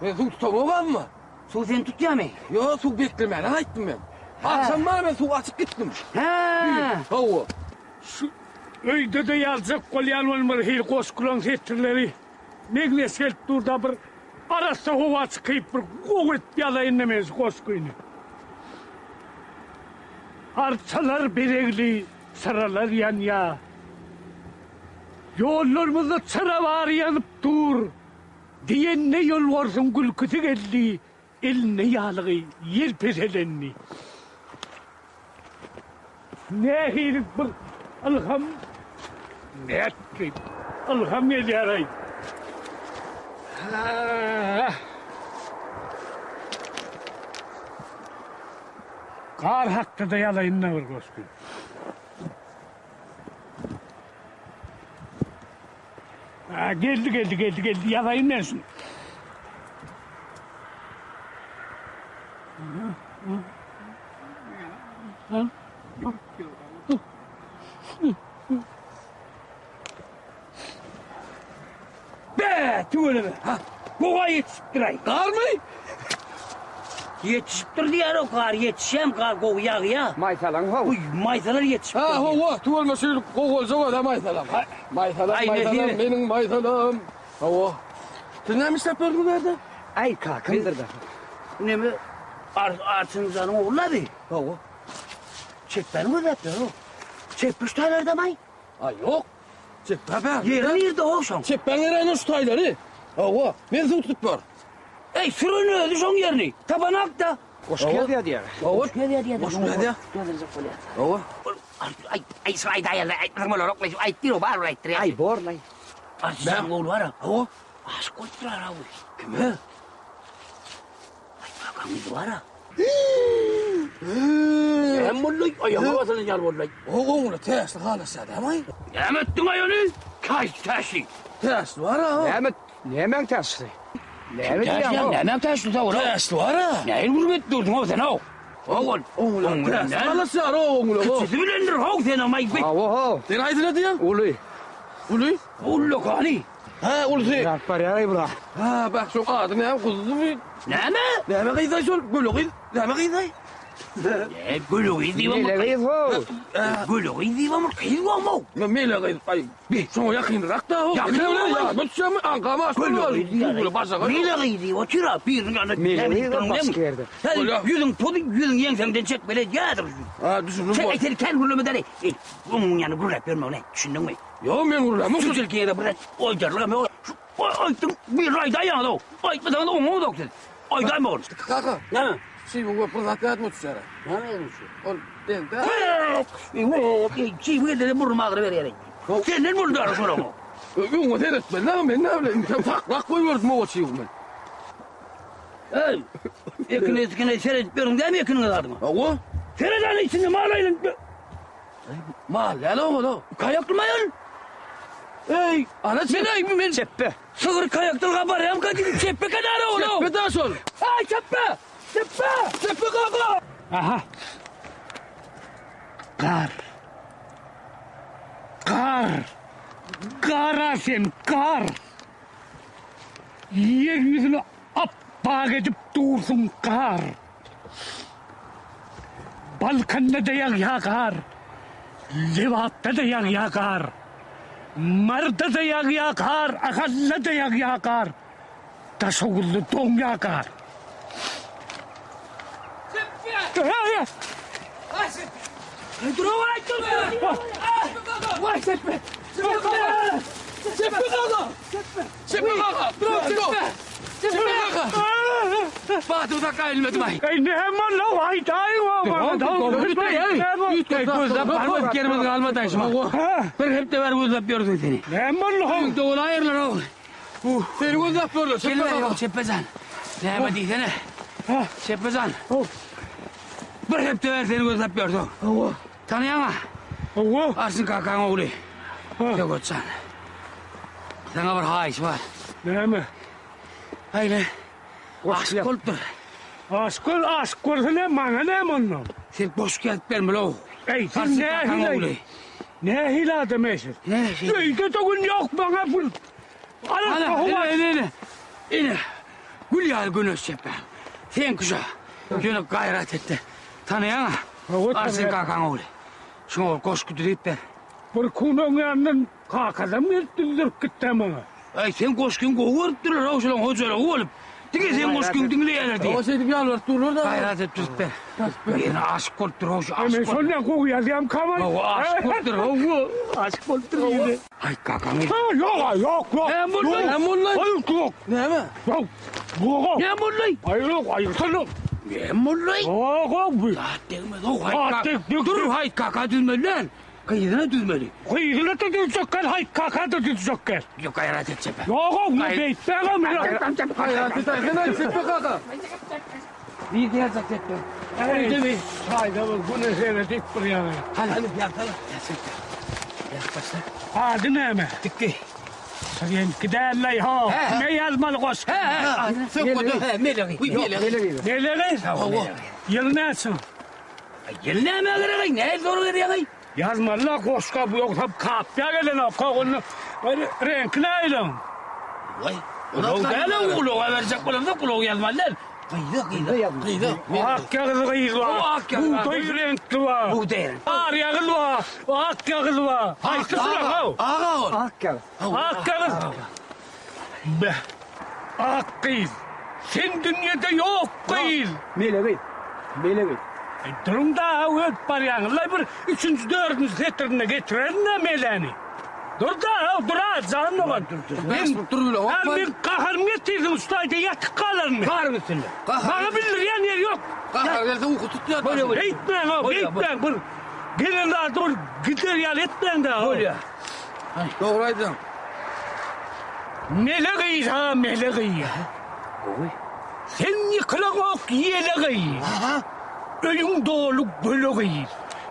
Men suw tutamogam mı? Suw seni tutýarmy? Ýo, suw beklemäne gaýtdym men. Agşam bar men suw açyp gitdim. Hä. Hawa. Şu öýde-de ýazjak bolýan ol bir hili goşgulaň setirleri meňzeş gelip dur-da bir arassa howa çykyp bir gowy edip ýazaýyn-da men şu goşgyny. Arçalar bezegli, çyralar ýanýa. Ýollarymyzda çyra bary ýanyp dur. Diýende ýolbarsyň gülküsi geldi, elinde ýalygy ýel peselendi. Nähili bir ylham nätdi, ylham gelýär-aý. Hä. Gar hakda-da ýalaýyn-da bir goşgy. Ha, geldi geldi geldi geldi ýazaýyn men şuny. Be, tüweleme. Ha, gowa ýetişipdir-aý. Garmy? Ýetişipdir diýýär-ow, gar ýetişýäm, gar gowy ýagýa. Maýsalaň how. Uý, maýsalar ýetişipdir. Ha, hawa, tüweleme şu ýyl gowy boljak o-da maýsalam. Maýsalam, Aý, maýsalam, nesibe. meniň maýsalam. Hawa. Siz näme işläp ýördüňiz bu ýerde? Aý, kakam. Neme, Ar Arçynjanyň ogly-la bi. Hawa. Çepbäni gözläp ýör-ow. Çepbe şu taýlardamaý? Aý, ýok. Çepbe bä. Ýeri nirde how şoň? Çepbäň ýeri şu taýlary. Hawa, men suw tutup bar. Eý, süren özi şoň ýerini. Tabanak-da. Goşgy ýazýar diýýär. Hawa. Goşgy ýazýar diýýär. Goşgy ýazýar. Ýazyljak bolýar. Hawa. Aý, aý, şu aýdaýarlar, aýtmasaň bolar, oklaý, aýt diýr, barybir aýtdyrýar. Aý, borlaý. Arçynyň ogly bar-a. Hawa. Aşyk bolup durar-a bu. Kime? Aý, kakaň gyzy bar-a. Näme boldy? Aýagyňa basylan ýaly boldy. O oňuna täşli halaşýar, dämi? Näme etdiň aý ony? Kaýsy täşli? Täşli bar-a. Näme, nämäň täşlisi? Näme diýýäň? Nämäň täşlisi o? Täşli bar-a. Nähili gürrüň edip durduň-ow sen-ow? Ogul. Oňuna täşli halaşýar, o oňuna. Kiçisi bilendir how senem aý. Hawa, how. Sen haýsyna diýýäň? Uly. Uly? Ullakany. Hä, ulusy. Ýaryp barýar-aý bula. Hä, bak şoň ady näme, guzumy? Näme? Näme gyzaý şol, göle gyz, näme gyzaý? Ne, göle gyz diýibem Mele gyz how. Göle gyz diýibem bir gyz bolmaw. Mele gyz, aý, bi, şoňa ýakynrak-da how. Ýakyn bolmaý. Ýadyma düşýärmi, aňkam aşyk Göle gyz diýýär. Mele gyz diýip otyr-a, biriniň ýanyna Mele gyz ol başga ýerde. Sen ýüzüň pozy, ýüzüň ýeňsäňden çekmeli edýärdir. Ha, düşündim. Çek, aý, seni kän gürlemedeli. Eý, onuň ýanyna gürläp ýörmegine, düşündiňmi? Ýok, men gürlämok. Şu tilkiňe bir oýdarlygam ýok. Şu aýtdyň, bir aýdaýaňyz-ow. Aýtmasaňyz oňaňyzok siz. Aýdaýma ol. Kaka. Näme? Şiwiň görüp bir zat ýadyma düşýär. Näme ýadyňa düşýär? Ol degdi. Şiwiň elde burnum agyry berýär. Senden boldy ara şoraň. Öňe seretmeli näme men näme bileýin. Sen saklap goýberdim owa şiwiň men. Eý, ekine etkine seredip ýörüň dämi ekiniňe zadyňa? Hawa. Seret ana içinde mal aýlanyp. Mal däl oňa da. Kaýakly maýal. Eý, ana men aý men çepbe. Sygyr kaýakdan barýam ka gidip çepbe kenara ol. Çepbe da şol. Aý çepbe. Çepbe. Çepbe kaka. Aha. Gar. Gar. Gara sen gar. Ýer ýüzüni apbak edip dursuň gar. Balkanda-da ýagýar gar, Lebapda-da ýagýar gar, Maryda-da ýagýar gar, Ahalda-da ýagýar gar, Daşoguzda doňýar gar. Çepbe kaka. Çepbe. Çepbe kaka. Batyr dakga ilmedim ay. Ey ne hemen la aýdaýyň Gözläp barmadyk ýerimiz galmady aýşyma. Bir hepde bäri gözläp ýördük seni. Näme boldy hom? Dowul aýyrlar ogul. Seni gözläp ýörler. Çepbe kaka. Çepbe jan. Näme diýsene? Çepbe jan. Bir hepde bäri seni gözläp ýördük. Hawa. Tanaýaňa? Hawa. Arşyn kakaň ogly. Söwet jan. Saňa bir haýyş bar. Näme? Aýle. Aşyk bolupdyr. Aşyk bol, aşyk bolsa näme, maňa näme ondan? Sen goşgy ýazyp bermeli-ow. Eý, sen nähili? Nähili adam eý siz? Öýde-de gün ýok maňa bu. Ana, ine, ine, ine. Ine, gül ýaly güneş çepbäm. Seňki şo. Ýöne gaýrat et-de. Tanaýaň-a? Arşyn kakaň ogly. Şuňa bir goşgy düzüp ber. Bir kun öň ýanyndan kakasam gelip düzdürip gitdi maňa. Aý, seň goşgyňy gowy görüpdirler-ow, şolaň hojalygy bolup. Diňe seň goşgyňy diňleýärler diýýär. Hawa, şeýdip ýalbaryp durlar-da. Gaýrat et, düzüp ber. Ýene aşyk bolupdyr-ow, şu aşyk Men bolup. şonda gowy ýazýamkam-aý. Hawa, aşyk bolupdyr, hawa, aşyk bolupdyr ýene. Aý, kakaň. Ha, ýok, ýok, ýok. Näme boldy? Näme boldy? Aý, ýok. Näme? Ýok. Ýok. Näme boldy? Aý, ýok, aýyrsana. Näme boldy? Ýok, ýok. Zat degmez-ow, haý, kaka. Dur, haý, kaka düzmeli däl. Gyzyna düzmeli. Gyzyna da düzjek gel, haý, kaka da düzjek gel. Ýok, gaýrat et, çepe. Ýok, ow, men beýtmägem. Gaýrat et, aýtsana, çepe kaka. Bir diýerjek çepe. Eý, çaýda bir güne seredip bir ýaňy. Hany, ýaksana. Ýa, çepe. Ýak başla. Ady näme? Dikki. Seňki däl-leý, ho. Kime ýazmaly goşgy? He, he. Melegi. Melegi? Melegi? Hawa. Ýyl näçe? Ýyl nämä gerek-aý? Nähili sorag berýäň-aý? Ýazmaly-la goşga, bu ýogsa kapýa gelenok-a, onda reňki nähili oň? Waý, ulag däl-ow, ulaga berjek bolamzok, ulag ýazmaly däl. Gyza, gyza, gyza. Ak ýagyz gyz bar, bugdaý reňkli bar. Bugdaý reňkli. Ar ýagyz bar, ak ýagyz bar. Haýsy syrak-ow? Aga ol. Ak ýagyz. Ak ýagyz. Beh, ak gyz. Sen dünýede ýok gyz. Mele gyz. Mele gyz. Aý, duruň-da, ötüp barýaňyz-laý, bir üçünji, dördünji setirinde getirerin-dä meläni. Dur-da, dur-a, jan dogan. Men dur bile, Hä, men gaharymy getirdiň, şu taýda ýatyp galaryn men. Garyň üstünde. Maňa bildirýän ýeri ýok. Gahar gelse uky tutýar. Bolýa, bolýa. Beýtmäň-ow, beýtmäň, bir gelen zady bir gider ýaly etmäň-dä. Bolýa. Dogry aýdýaň. Mele gyz, ha, mele gyz. Gowy. Sen ýykylaňok ýele gyz. Öýüň doly göle gyz.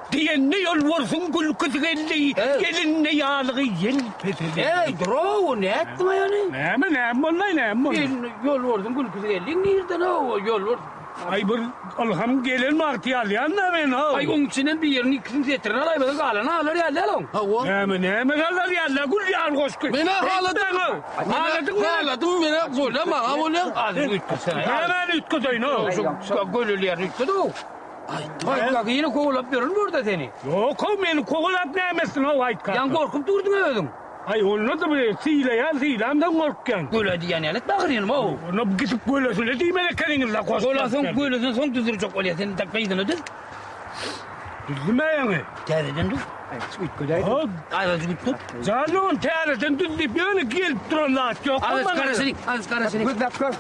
Diýende ýolbarsyň gülküsi geldi, elinde ýalygy ýel peseledi. Eý, dur-ow, nätdiň-aý ony? Näme, näme boldy-aý, näme boldy? Elinde ýolbarsyň gülküsi geldi, nirden-ow, ýolbars? Aý, bir ylham gelen wagty ýazýan-da men-ow. Aý, oň içinden birini, ikisini setirini alaýmasaň, galany alar ýaly däl oň. Hawa. Näme, näme alar ýaly däl, gül ýaly goşgy. Men-ä haladym. Haladyňmy? Haladym, men-ä bolýa, maňa bolýa. Azyny üýtgetsene. Nämäni üýtgedeýin-ow? Şu göleli ýerini üýtged-ow. Aýt kaka, ýene kowalap ýörün bu ýerde seni. Ýok-ow, meni kowalap näme etsin-ow, aýt kaka. Ýaňy gorkup durduň özüň. Aý, onda-da bir sylaýan, sylamdan gorkýan. Göle diýýän ýaly etme ahyrynam-ow. Onda gidip gölesine diýmeli ekeniňiz-le, goşgy Göle soň, ýazyp gölesine soň düzdürjek bolýar, sen entek gyzyny düz. Düzdüm-ä ýaňy. Täzeden düz. Üýtgedäýdim. Azajyk üýtget. Jan dogan täzeden düz diýip ýöne gelip duran zat ýok. Azajyk garaşalyk, azajyk garaşalyk. Gözläp gör.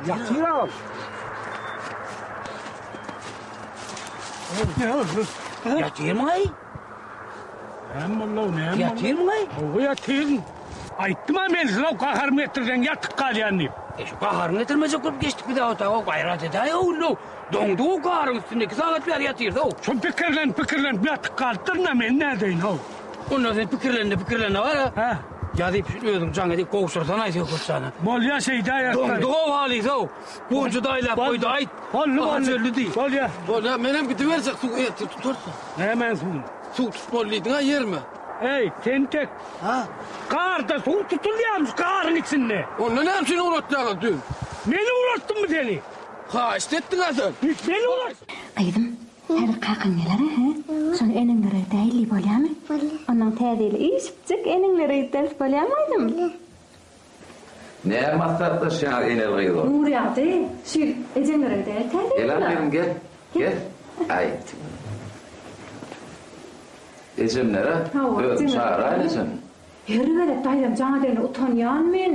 Ýatyr agam. Ýatyrmyň-aý? Näme boldy, näme boldy? Ýatyrmyň-aý? Hawa ýatyryn. Aýtdym-a men size gaharymy getirseň ýatyp galýan diýip. E şu gaharyňy getirmejek bolup geçdik biz-ä otaga, gaýrat edäý-ow, doňduk-ow garyň üstünde 2 sagat bäri ýatyrys-ow. Şo pikirlenip, pikirlenip ýatyp galypdyryn-a men nädeýin-ow. Onda sen pikirlen-de pikirlen-de bar-a. Hä? Ýazyp özüň jaň edip gowşursana Söhbet jana. Bolýa şeýdä ýatsaý. Doňduk-ow halys-ow. Gonja daýlap goýdy aýt. Boldy boldy. Çölli diý. Bolýa. Bolýa menem gidiberjek suw ertir tutarsyň. Nämäň suwuny? Suw tutmaly diýdiň-ä ýerime. Eý, tentek. Ha? Garda suw tutulýarmyş garyň içinde. Onda näme üçin ugratýaňyz düýn? Men ugratdymmy seni? Haýyşt etdiň-ä sen. Men ugrat. Gyzym, häzir kakaň geler-ä, hä? Şony eneňlere däl diý bolýamy? Bolýa. Onnoň täze ýyly üýşüpjik eneňlere gitderis bolýamy gyzym? Bolýa. Näme maslahatlaşýaňyz eneli gyz bolup? Nurýagdy, şu ýyl ejeňlere däl täze Gel ýyla. gyzym gel. Gel. Aý. Ejemlere Hawa, özüm ejeňlere. çagyraýyn ejem. Her gezek daýzam jaň edende utanýan men.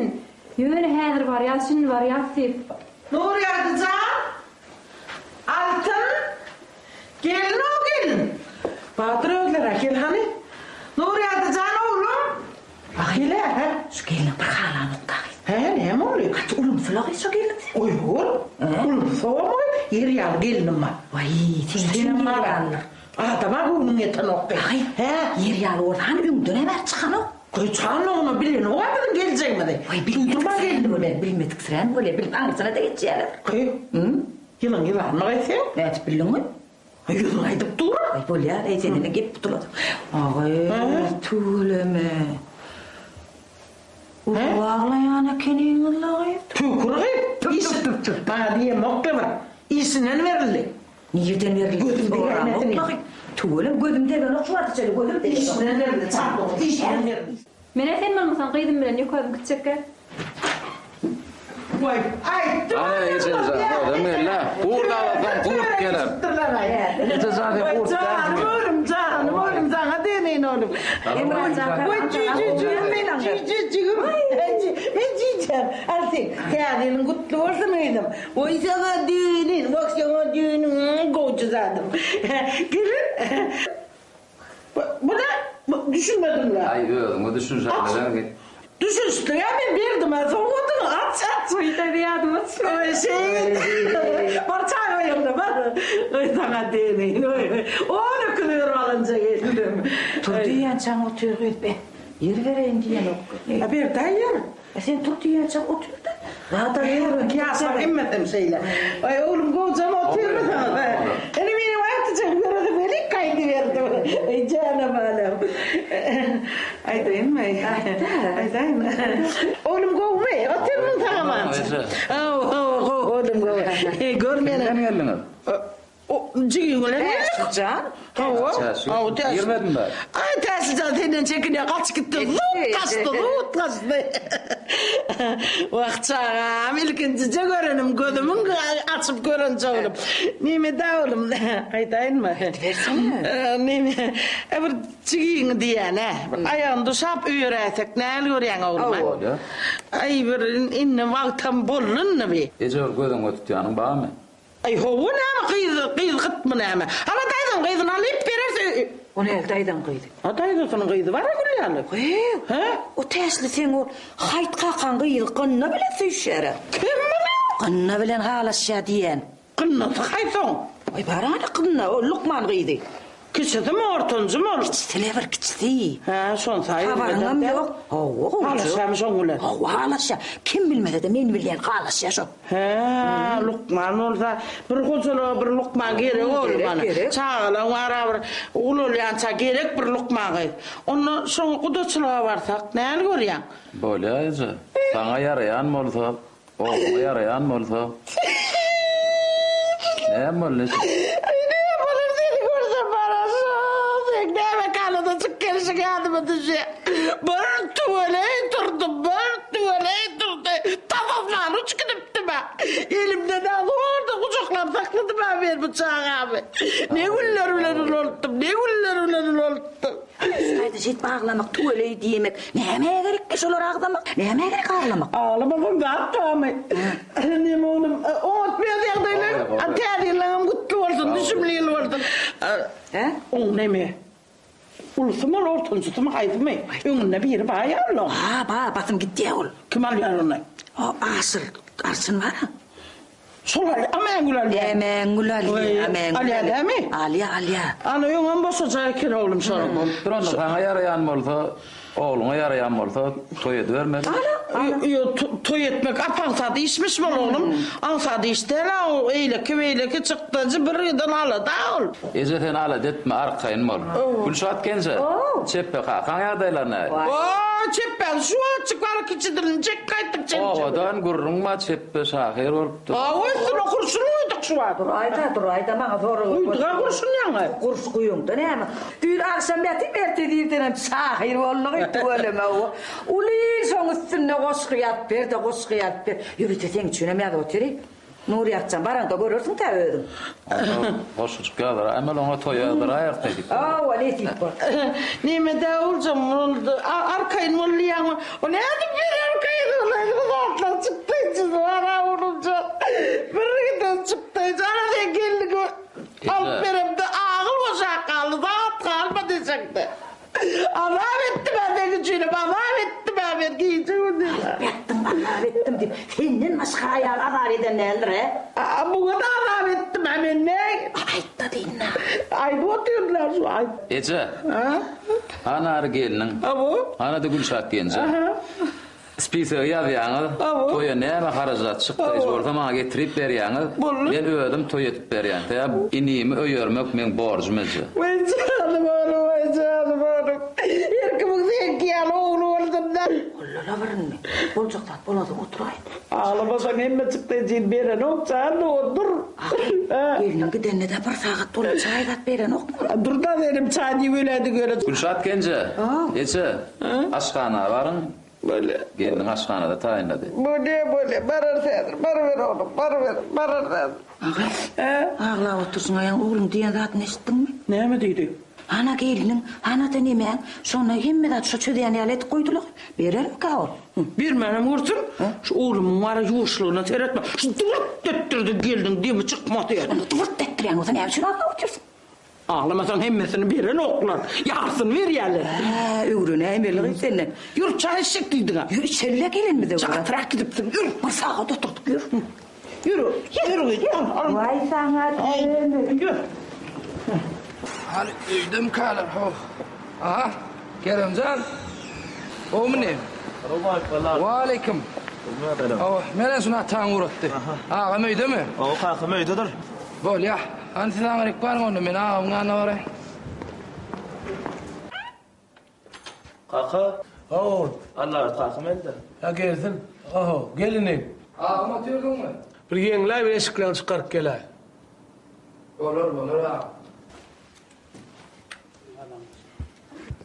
Ýöne häzir barýas, şindi barýas diýip. Nurýagdy jan! Altyn! Gelin-ow gelin! Batyr özler-ä gel hany. Nurýagdy jan oglum! Ah ile hä? Şu gelniň bir halanok dagy. Hä, näme boldy? Gaty ulumsyla gyz şo gelniň sen. Goý bol. Ulumsy-omy? Ýer ýaly gelnim bar. Waý, sen Senem ýer bar. ýalydyr. Adama göwnüň ýetenok gyz. Aý, Hä? ýer ýaly bolsa hany öňden-ä bäri çykanok. Goý çanlygyny bilenok-a biziň geljegimizi. Waý, Duýdurma bilmediksirän geldim bolýa, men. bilmediksirän bolýa, bilip aňyrsyna-da geçýärler. Gyz, ýylyň ýylanyny gyz sen. Nädip bildiň gyz? Ýüzüň aýdyp dur. Aý bolýar, eý sen ine gep gutulady. Agy, tüweleme. Uly aglaýan ekeniňiz-la gyz. Tükür gyz. Işi maňa diýemok-da bir. Işinden berildi. Nirden berildi? Gözüm degäýmesin. Tüweleme, gözüm degenok şu wagta çenli gözüm degenok. Işinden berildi, çarpyk, işinden berildi. Menä sen bolmasaň gyzym bilen ýeke özüm gitjekgä. Waý, aýtdym. Ana ejem jan, özem geldi. Gurt alasaň gurt geler. Eje jan sen gurt dälsiň. Janym oglum, janym oglum, saňa deneýin oglum. Waý, jüýjüjigim men, jüýjüjigim. Men jüýjem. Al sen, täze ýylyň gutly bolsun gyzym. Waý, saňa deneýin, wah, saňa deneýin, gowja zadym. Gelin. Bu ne? Düşünmedim la. Aý özüňe düşünşäňden git. Düşünişdik-ä men berdim-ä sowgadyňy aç aç. Goý tabi ýadyma düşmedi. Oý şeýt. Bar çaý goýaňda bar. Oý saňa deneýin oý. On öküz berip alynja geldim. Tur diýýänçäň otur gyz be. Ýer bereýin diýenok. A ber-dä ýer. A sen tur diýýänçäň otur-da. Zada ýer. Ýaşlar hemmesem şeýle. Aý oglum gowjam otyrmysyňyz? Ine meniň agtyjagym göresi welin gaýdyberdi. Aý janam balam. Aýdaýynmy? Aýt-da. Aýdaýyn. Oglum gowumy? Otyrmyň sag-amança? Hawa, hawa, gowy oglum gowy. Gör meni. Kimden geldiňiz? O jigiň bilen geldik. Täşlijan. Hawa. Hawa, Täşli. Girmedin bäri. Aý, Täşlijan senden çekinýär, gaçyp gitdi. Zut gaçdy, zut gaçdy. Wah, çagam, ilkinjije görenim, gözümiň açyp görenje oglum. Neme-dä oglum, aýdaýynmy? Aýdybersene. Neme, bir jigiňi diýýän-ä. Bir aýagyny duşap öýeräýsek, näl görýäň oglum, a? Bolýar. Aý, bir indi wagtam boldy indi bi. Eje, bir gözüňe tutýanyň barmy? Aý hawa näme gyz gyz gytmy näme. Hala daýzaň gyzyny alyp bereris ö. O näl daýzaň gyzy? A daýzasynyň gyzy bar-a gül ýaly. Heý. Hä? O Täşli seň ol Haýt kakaň gyzy Gynna bilen söýüşýär-ä. Kim bilen? Gynna bilen halaşýar diýýän. Gynnasy haýsy oň? Aý bar ana Gynna, ol lukman gyzy. Kiçisimi, ortanjymy ol? Kiçisi-le bir kiçisi. Hä, şonsy aýry Habaryňam ýok. Hawa, gowja. Halaşýarmy şoň bilen? Hawa, halaşýar. Kim bilmese-de men bilýän, halaşýar şo. Hä, lukman bolsa, bir hojalyga bir lukman gerek oglum Gerek, ana. gerek. Çagalaň bar-a bir ulalýança gerek bir lukman gyz. Onda şoňa gudaçylyga barsak, näl görýäň? Bolýa eje. Saňa ýaraýan bolsa, ogluňa ýaraýan bolsa. Näme boldy eje? Aý, näme bolar sen? ýadyma düşýär. Bir tüweleý turdy, bir tüweleý turdy. Tas asmana uçup gidipdim-ä. Elimden-ä zordan gujaklap sakladym-ä men bu çagamy. Ne günler bilen ulaltdym, ne günler bilen ulaltdym. Gaýta şeýdip aglamak, tüweleý diýmek nämä gerekdi şolary agzamak? Nämä gerek aglamak? Aglamagam zat barmy? Neme oglum, oňat biraz ýagdaýlar. Täze ýylyňam gutly bolsun, düşümli ýyl bolsun. Oň neme? Ulusymy ol, ortanjysymy, haýsymy? Öňünde biri bar ýa olaň? Bar, bar, basym gitýä ol. Kim alýar ony? O Aşyr, arçyn bar-a. Şol alýar, Amängül alýar. Ämängül alýar, Amängül. Alýar dämi? Alýar, alýar. Ana, öňem boşajak eken oglum şonuň. Bolup dur onda, saňa ýaraýan bolsa, ogluňa ýaraýan bolsa, toý edibermeli. Ýok, toý etmek ap-aňsat işmiş bol oglum. Aňsat iş däl-ä o, eýleki-beýleki çykdajy bir giden alada ol. Eje sen alada etme, arkaýyn bol. Gülşat genje, Çepbe kakaň ýagdaýlary nähili? O, Çepbäň şu wagtjyk bar kiçi dilini çek gaýtdyk çemçe. Owadan gürrüň bar, Çepbe şahyr bolupdyr. Hawa, üstüne gurşun guýduk şu wagt. Duraýda, duraýda, maňa zorag Guýduk-a gurşun ýaňy. Gurş guýuňda näme? Düýn agşam ýatyp, ertir irdenem şahyr boldugy, tüweleme. Uly il şoň üstünde goşgy ýazyp ber-de, goşgy ýazyp ber. Ýörite seň üçinem ýazyp otyry. Nurýagtjan, baraňda görersiň tä özüň. Onda goşgujyk ýazdyraýmaly, oňa toý ýazdyraýarys nesip bolsa. Hawa, nesip bolsa. Neme-dä oljam, arkaýyn bol diýýäňmi? O nädip men arkaýyn bolaýyn, bu zatlar çykdaýjysy bar-a oglumjan. Bir giden çykdaýjy, ana sen gelniňi alyp beremde agyl boşap galdy, zat galmady ejeňde. Azap etdim-ä seň üçinem, azap etdim-ä men gije-gündiz. Aýyp ýatdyň, azap etdim diýip, senden başga aýal azap eden däldir-ä? A muňa-da azap etdim-ä men, ne? Aýt-da diýin-dä. Aýdyp otyryn-a şu, aýt. Eje. Anary gelniň. Hawa. Ana-da Gülşat genje. Aha. Spisegi ýazýaňyz, toýa näme harajat çykdajy bolsa maňa getirip berýäňiz, men özüm toý edip berýän. Sebäbi inimi öýermek meň borjum eje. Weý janym oglum, weý janym oglum. Her kimiň seňki ýaly ogly bolsun-da. Gollala bir indi. Boljak zat bolansoň oturaýyn. Aglamasaň hemme çykdajyny berenok jan dogan, dur. Gelniň gidenine-de bir sagat boldy, çaý zat berenokmy? Dur-da berim çaý diýip öläýdik ýöne. Gülşat genje, eje, aşhana baryň, Bolýa. Gelniň aşhanada taýynlady. Bolýa, bolýa, bararys häzir, baryber oglum, baryber, bararys häzir. Aga, aglap otyrsyň aýaň ogluň diýen zadyny eşitdiňmi? Näme diýdi? Hana gelniň, hana-da nemäň, şonda hemme zady şo çözýän ýaly edip goýdular. Berermikä ol? Bermänem görsün, şu oglumyň bara ýuwaşlygyna seretme, şu dybyrt etdirdi gelniň demi çykmady. Onda dybyrt etdirýän bolsa näme üçin aglap otyrsyň? Aglamasaň hemmesini berenoklar, ýarysyny berýärler. Hä, öwrenäýmeli gyz senden. Ýür, çaý içjek diýdiň-ä. Ýür, içeli-le gelenimize görä. Çatrak gidipsiň, ýür. Bir sagat oturdyk, ýür. Ýür, ýür gyz, al, al. Waý saňa dönük. Ýür. Hany öýdemkäler, how. Aha, Keremjan. Gowumy ne? Waleýkim. Hawa, menen şuny ataň ugratdy. Agam öýdemi? Hawa, kakam öýdedir. Bolýa. Hany siz aňryk baryň onda, men agamyň ýanyna baraýyn. Kaka. Hawa oglum. Allaberdi kakam elde. Hä gelsin. Oho, gel inim. Agam otyrdyňmy? Bir ýeňläý bir eşiklerini çykaryp geläý. Bolar, bolar agam.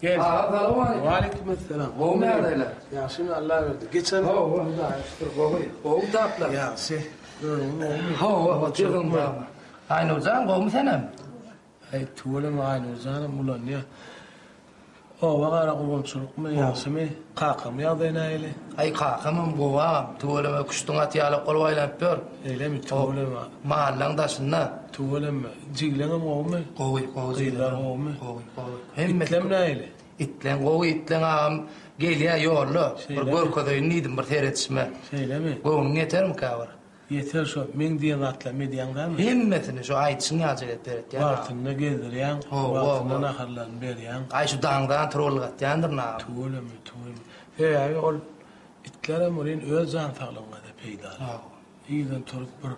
Gel. Agam salowmaleýkim. Waleýkim esselam. Gowumy ýagdaýlar? Ýagşymy Allaberdi. Geçen. Hawa, Hudaýa şükür gowy. Gowy taplar. Ýagşy. Özüň gowumy? Hawa, otyryn baba. Aýnurjan gowumy senem? Aý, tüweleme Aýnurjanam ulanýa. Oba gara gurgunçylykmy, ýagşymy? Kakamyň ýagdaýy nähili? Aý, kakamam gowy agam. Tüweleme küşdüň aty ýalak bolup aýlanyp ýör. Eýlemi, tüweleme. Mallaň daşynda. Tüweleme. Jigleňem gowumy? Gowy, gowy Gyzlar gowumy? Gowy, gowy. Hemmesi. Itlem nähili? Itleň gowy, itleň agam gelýä ýolda. Bir Şeýlemi? görkezeýin diýdim bir seredişime. Şeýlemi? Göwnüň ýetermikä bir? Ýeter şo, meň diýen zatlarymy edýäň dälmi? Hemmesini şo aýdyşyň ýalyjak edip beretýän agam. Wagtynda gezdirýäň, Hawa, wagtynda hawa. naharlaryny berýäň. Aý şu daňdan turulgatýandyryn agam. Tüweleme, tüweleme. Sebäbi ol itlerem welin öz jan saglygyňa-da peýdaly. Hawa. Irden turup bir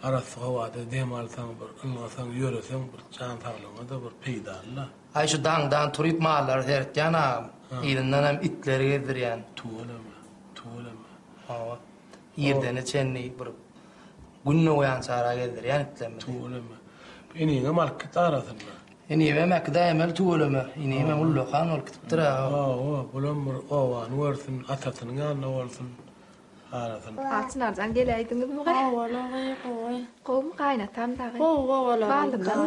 arassa howada dem alsaň, bir ylgasaň, ýöreseň bir jan saglygyňa-da bir peýdaly-da. Aý şu daňdan turyp mallary seretýän agam. Yzyndanam itleri gezdirýän. Tüweleme, tüweleme. Hawa. Irdene çenli bir Gün dogýançara gezdirýän itlerimizi. Tüweleme. Iniňem alyp git arasynda. Inimem äkidäýmeli tüweleme. Inimem ullakan bolup gidipdir-ä. Hawa, bulam bir obany görsün, atasynyň ýanynda bolsun, arasyny. Çynarjan geläýdiňizmi gyz? Hawa-la gyz, gowy. Gowumy gaýynatam dagy? Gowy, gowy olar. Baldymdan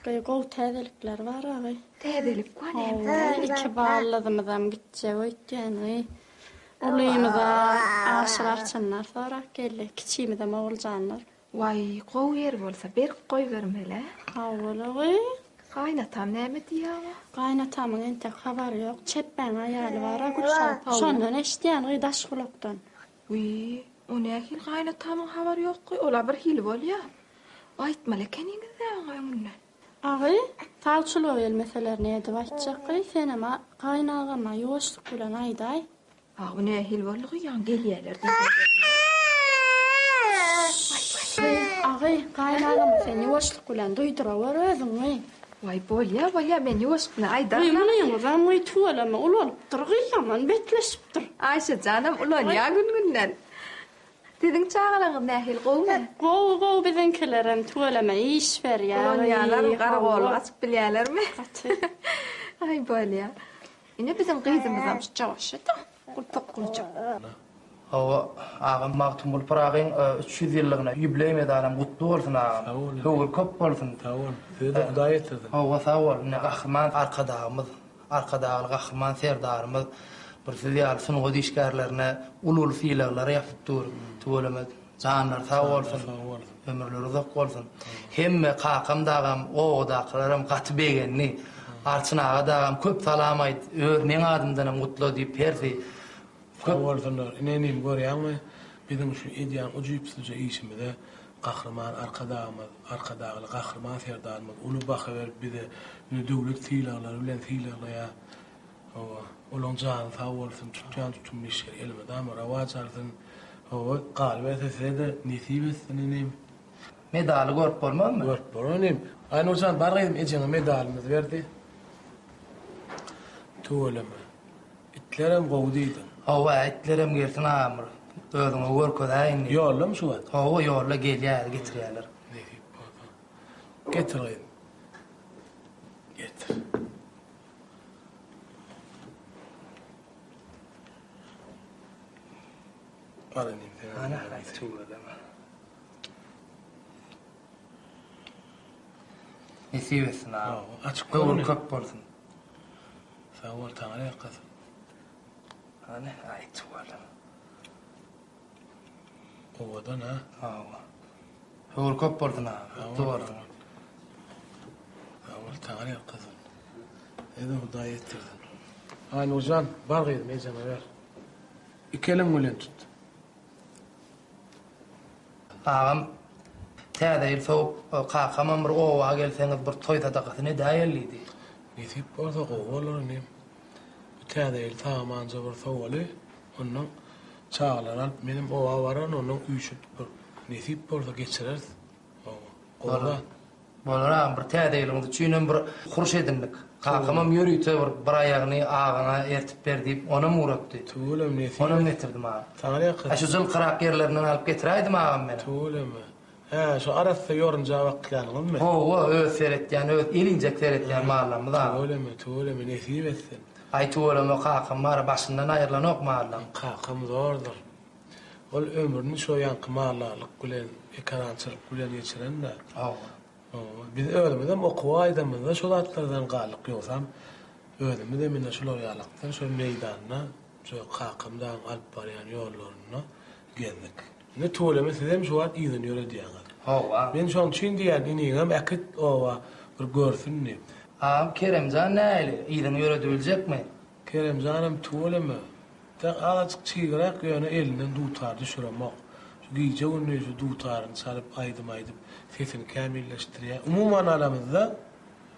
Gyz, gowy täzelikler bar-a gyz. Täzelik bar näme? Hawa, iki baldyzymyzam gitjek öýtýän gyz. Ulymyza Aşyr arçynlar sorap geldi. Kiçimizem Oguljanlar. Waý, gowy ýeri bolsa berk goýbermeli-ä. Hawa-la gyz. Gaýynatam näme diýýä oňa? Gaýynatamyň entek habary ýok. Çepbäň aýaly bar-a Gülşat. Şondan eşidýän gyz daş gulakdan. Wiý, o nähili gaýynatamyň habary ýok gyz? Ol-a birhili bolýa. Aýtmaly ekeniňiz-dä oňa öňünden. Agy, sawçylyga gelmeseler nädip aýtjak gyz, senem gaýynagama ýuwaşlyk bilen aýdaý. A bu nähili boldy gyz, ýaňy gelýäler diýseň. Agy, gaýynagama sen ýuwaşlyk bilen duýdurawер özüň gyz. Waý, bolýa, bolýa, men ýuwaşlyk bilen aýdaryn. Gyz, munyňyzam gyz tüweleme ulalypdyr gyz, ýaman betleşipdir. Aýşe janam ulalýa gün-günden. Siziň çagalaryňyz nähili gowumy? Gowy gowy biziňkilerem tüweleme iş berýär. Ulanýarlarmy garagollyk açyp bilýärlermi? Gaty. Aý bolýa. Ine biziň gyzymyzam şu çawaşyda gulpak guljak. Hawa agam Magtymguly Pyragyň 300 ýyllygyna ýubileý medalam gutly bolsun agam. Sag bol. Höwür köp bolsun. Sag bol. Size-de Hudaý ýetirsin. Hawa sag bol. Ine Gahryman Arkadagymyz Arkadagly Gahryman Serdarymyz bir siz ýaly sungat işgärlerine uly-uly sylaglar ýapyp dur. Tüweleme, janlary sag bolsun, ömürleri uzak bolsun. Hemme kakam dagam, obadakylaram gaty begendi. Arçyn aga dagam köp salam aýt, öz meň adymdanam gutla diýip hersi Sag bolsunlar. Ine inim görýäňmi, biziň şu edýän ujypsyzja işimize Gahryman Arkadagymyz, Arkadagly Gahryman Serdarymyz uly baha berip bize indi döwlet sylaglary bilen sylaglaýar. Hawa, olaň jany sag bolsun, tutýan tutumly işleri elmydama rowaç alsyn. Hawa, galyberse size-de nesip etsin inim. Medaly görüp bolmazmy? Görüp bolar inim. Aýnurjan bar gyzym ejeňe medalymyzy berdi. Tüweleme. Itlerem gowy diýdiň. Hawa, itlerem gelsin agam bir özüňe görkezäýin diýip. Ýollamy şu wagt? Hawa, ýolla gelýär, getirýärler. Nesip bolsa. Getir gyzym. Getir. Al inim sen. Ana, aý tüweleme. Nesip etsin agam. Açyk Höwür köp bolsun. Sag bol Taňry ýalkasyn. Hany aý tüweleme. Owadan ha. Hawa. Höwür köp bolsun agam. Gutly bolsun. Sag bol Taňry ýalkasyn. Size Hudaý ýetirsin. Aýnurjan bar gyzym ejeňe ber. Iki eliň bilen tut. Agam täze ýyl sowup kakamam bir oba gelseňiz bir toý sadakasyny edäýeli diýdi. Nesip bolsa gowy bolar inim. Bu täze ýyl sagamanja bir sowaly, onnoň çagalary alyp menem oba bararyn onnoň üýşüp bir nesip bolsa geçireris. Hawa, gowy zat. Bolar agam bir täze ýylyňyz üçinem bir huruş edindik. Kakamam ýörite bir bir aýagyny agaňa ertip ber diýip onam ugratdy. Tüweleme nesip Onam getirdim agam. Saňa ýakyn. Hä şu jylkyrak ýerlerinden alyp getiräýdim agam menem. Tüweleme. Hä şu arassa ýorunja bakýanyňyzmy? Hawa öz seretýän öz elinjek seretýän mallarymyz agam. Tüweleme tüweleme nesip etsin. Aý tüweleme kakam bar başyndan aýrylanok mallaň. Kakam zordur. Ol ömrüni şo ýaňky maldarlyk bilen, ekerançylyk bilen geçiren-dä. Hawa. Hawa. Biz özümizem okuwa gaýdamyzda şo zatlardan galdyk. Ýogsam, özümizem ine şular ýalakdan şo meýdanda, şo kakam dagyň alyp barýan ýollarynda gezdik. Indi tüweleme sizem şu wagt yzyny ýöredýäňiz. Hawa. Men şoň üçin diýýän, iniňem äkit oba, bir görsün diýip. Agam, Keremjan nähili, yzyňy ýöredibiljekmi? Keremjanam tüweleme, Tä azajyk çygrak ýöne elinden dutar düşüremok. Şu gije-gündiz şu dutaryny çalyp aýdym aýdyp sesini kämilleşdirýär. Umuman alamyzda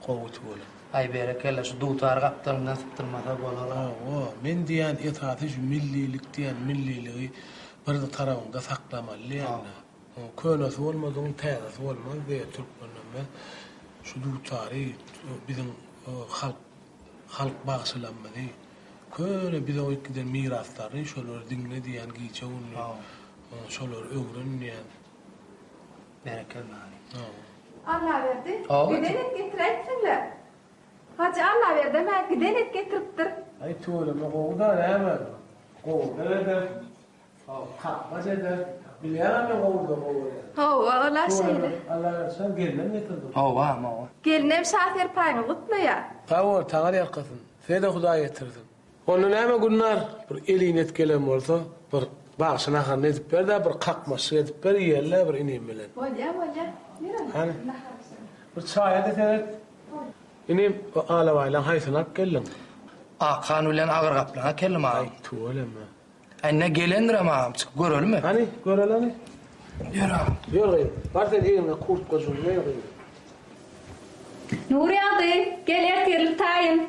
gowy tüweleme. Aý berekella şu dutary gapdalyndan sypdyrmasa bolar. Hawa, men diýýän esasy şu millilik diýýän milliligi bir tarabyňda saklamaly diýýän-dä. Könesi bolmadygyň täzesi bolmaz diýýär türkmenden biz şu dutary biziň halk Halk bagşylarymyzy, köne bize goýup giden miraslaryny şolary diňle diýýän gije-gündiz şolary öwren diýýän. Berekella. Allaberdi, Hawa. giden et getiräýipsiň-le. Hajy Allaberdem-ä giden et getiripdir. Aý, tüweleme gowy-da, näme? Gowurdak eder. Hawa, kakmaç eder. Bilýäňä men gowurdagy gowy görýän. Hawa, ol-a şeýle. Allaberdi şa gelnem getirdi. Hawa, hawa. Gelnem şa serpaýyňy gutlaýar. Sag bol, Taňry ýalkasyn. Size-de Hudaý ýetirsin. Onda näme Gülnar, bir elin et gelen bolsa, bir bagşy naharyny edip ber-dä, bir kakmaşyk edip ber, iýeli-dä bir inim bilen. Bolýa, bolýa. Ýör onda, Hany? nahar bişirin. Bir çaýa-da seret. Inim, o alabaýlaň haýsyny alyp geldiň? Akhan bilen Agyr gaplaň äkeldim agam. Aý, tüweleme. Ine gelendirem agam, çykyp görelimi? Hany, göreli hany. Ýör agam. Ýör gyz, bar sen egniňe kurtkajygyňy geý gyz. Nurýagdy, gel ertirlik taýyn.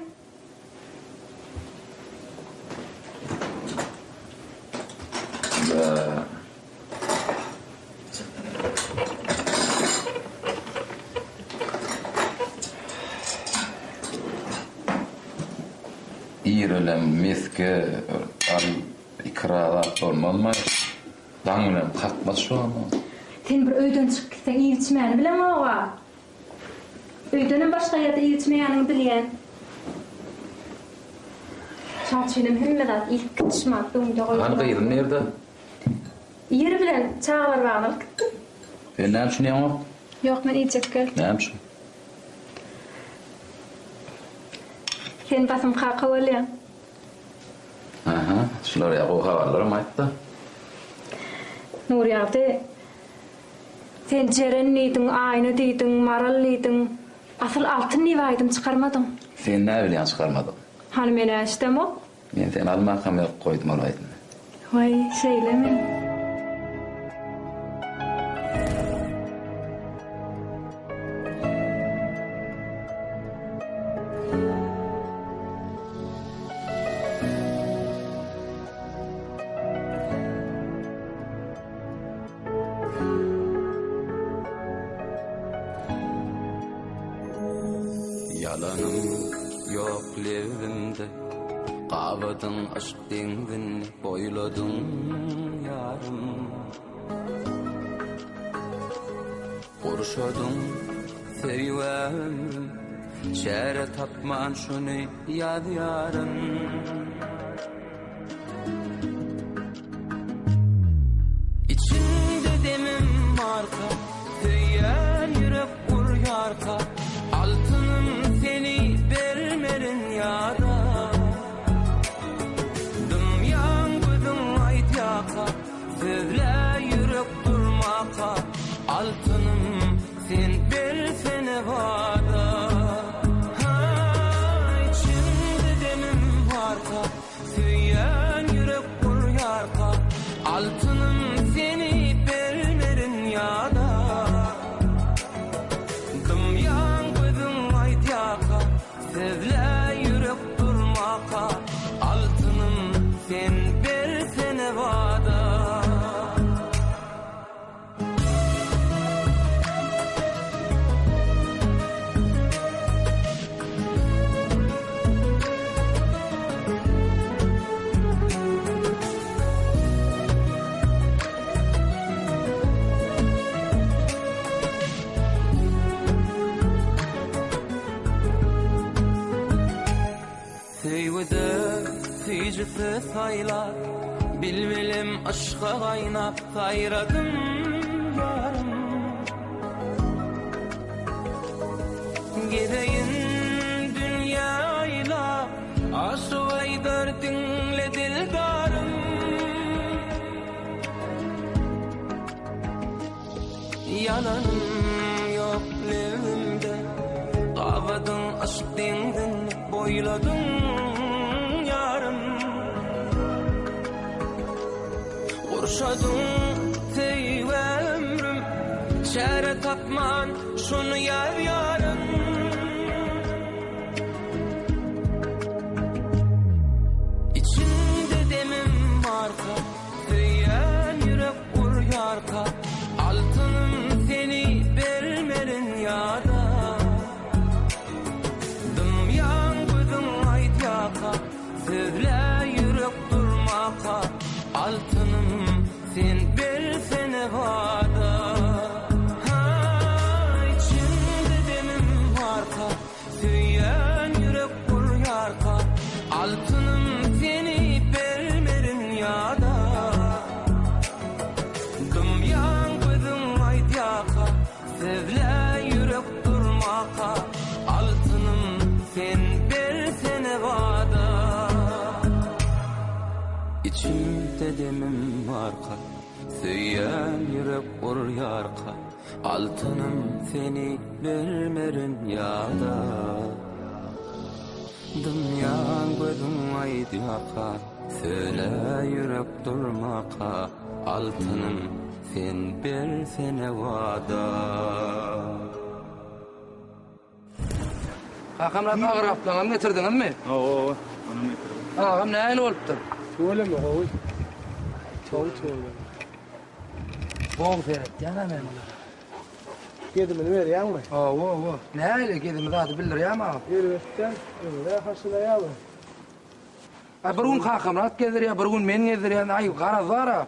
Irelem mesge al ikra zat bolmazmy? Daň bilen kakmaz şu ama. Sen bir öýden çykyp gitseň iýip-içmäni bileňok-a. Öýdenem başga ýerde iýip-içmeýäniňi bilýän. Şoň üçinem hemme zat iýip git şumat öňüňde goýdular. Hany gyzym nirde? Ir bilen çagalar bagyna alyp gitdim. Sen näme üçin iýeňok? Ýok men iýjek gel. Näme üçin? Sen basym kaka bolýaň. Aha, şular ýa gowy habarlaram aýtda. Nurýagdy, Sen Jeren diýdiň, Aýna diýdiň, Maral diýdiň. Asyl Altyn diýip aýdym çykarmadyň. Sen näbilýäň çykarmadyk. Hany men-ä eşdemok. Men seni almakam ýok goýdum ol aýdymy. Waý, şeýlemi? Ýalanym ýok lebimde, Gabadyň yşk deňzini boýladyň ýarym. Gurşadyň söýgä ömrüm, Çäre tapman şuny ýazýaryn. Içiňde demim barka, Söýýän ýürek urýarka, Altynym seni bermerin ýada. Dymýaň gözüň aýdýarka, Sözle ýürek durmaka, Altynym sen bersene wada. Ha, içiňde demim barka, Söýýän ýürek urýarka, Altynym seni bermerin ýada. Dymýaň gözüň aýdýarka, Sözle ýürek durmaka, Altynym sen bersene wada. Söýgüde süýji söz saýlap, Bilbilim yşga gaýnap saýradym ýarym. Gezeýin dünýä aýlap, Aşyk aýdar diňle dildarym. Ýalanym ýok lebimde, Gabadyň yşk deňzin boýladyň ýarym. Gurşadyň söýgä ömrüm, Çäre tapman şuny ýazýaryn. Içiňde demim barka, Söýýän ýürek urýarka, Altynym seni bermerin ýada. Dymýaň gözüň aýdýarka, Sözle ýürek durmaka, Altynym sen bersene wada. Ha, içiňde. sen bersene wada. Içimde demim barka, söýýän ýürek urýarka, Altynym seni bermerin ýada. Dymýan gözüň aýdýarka, Söýle ýürek durmaka, Altynym sen bersene wada. Kakamyrat agyr gaplaňam getirdiňizmi? Hawa, onam getirdim. Agam nähili bolupdyr? Tüweleme gowy. Gowy tüweleme. Gowy seretýän-ä men mulara. Gezimini berýäňmi? Hawa, hawa. Nähili gezimi zady bildirýärmi agam? Elbetde, öňde haşylaýarmy? Aý bir gün Kakamyrat gezdirýär, bir gün men gezdirýän. Aý garaz bar-a.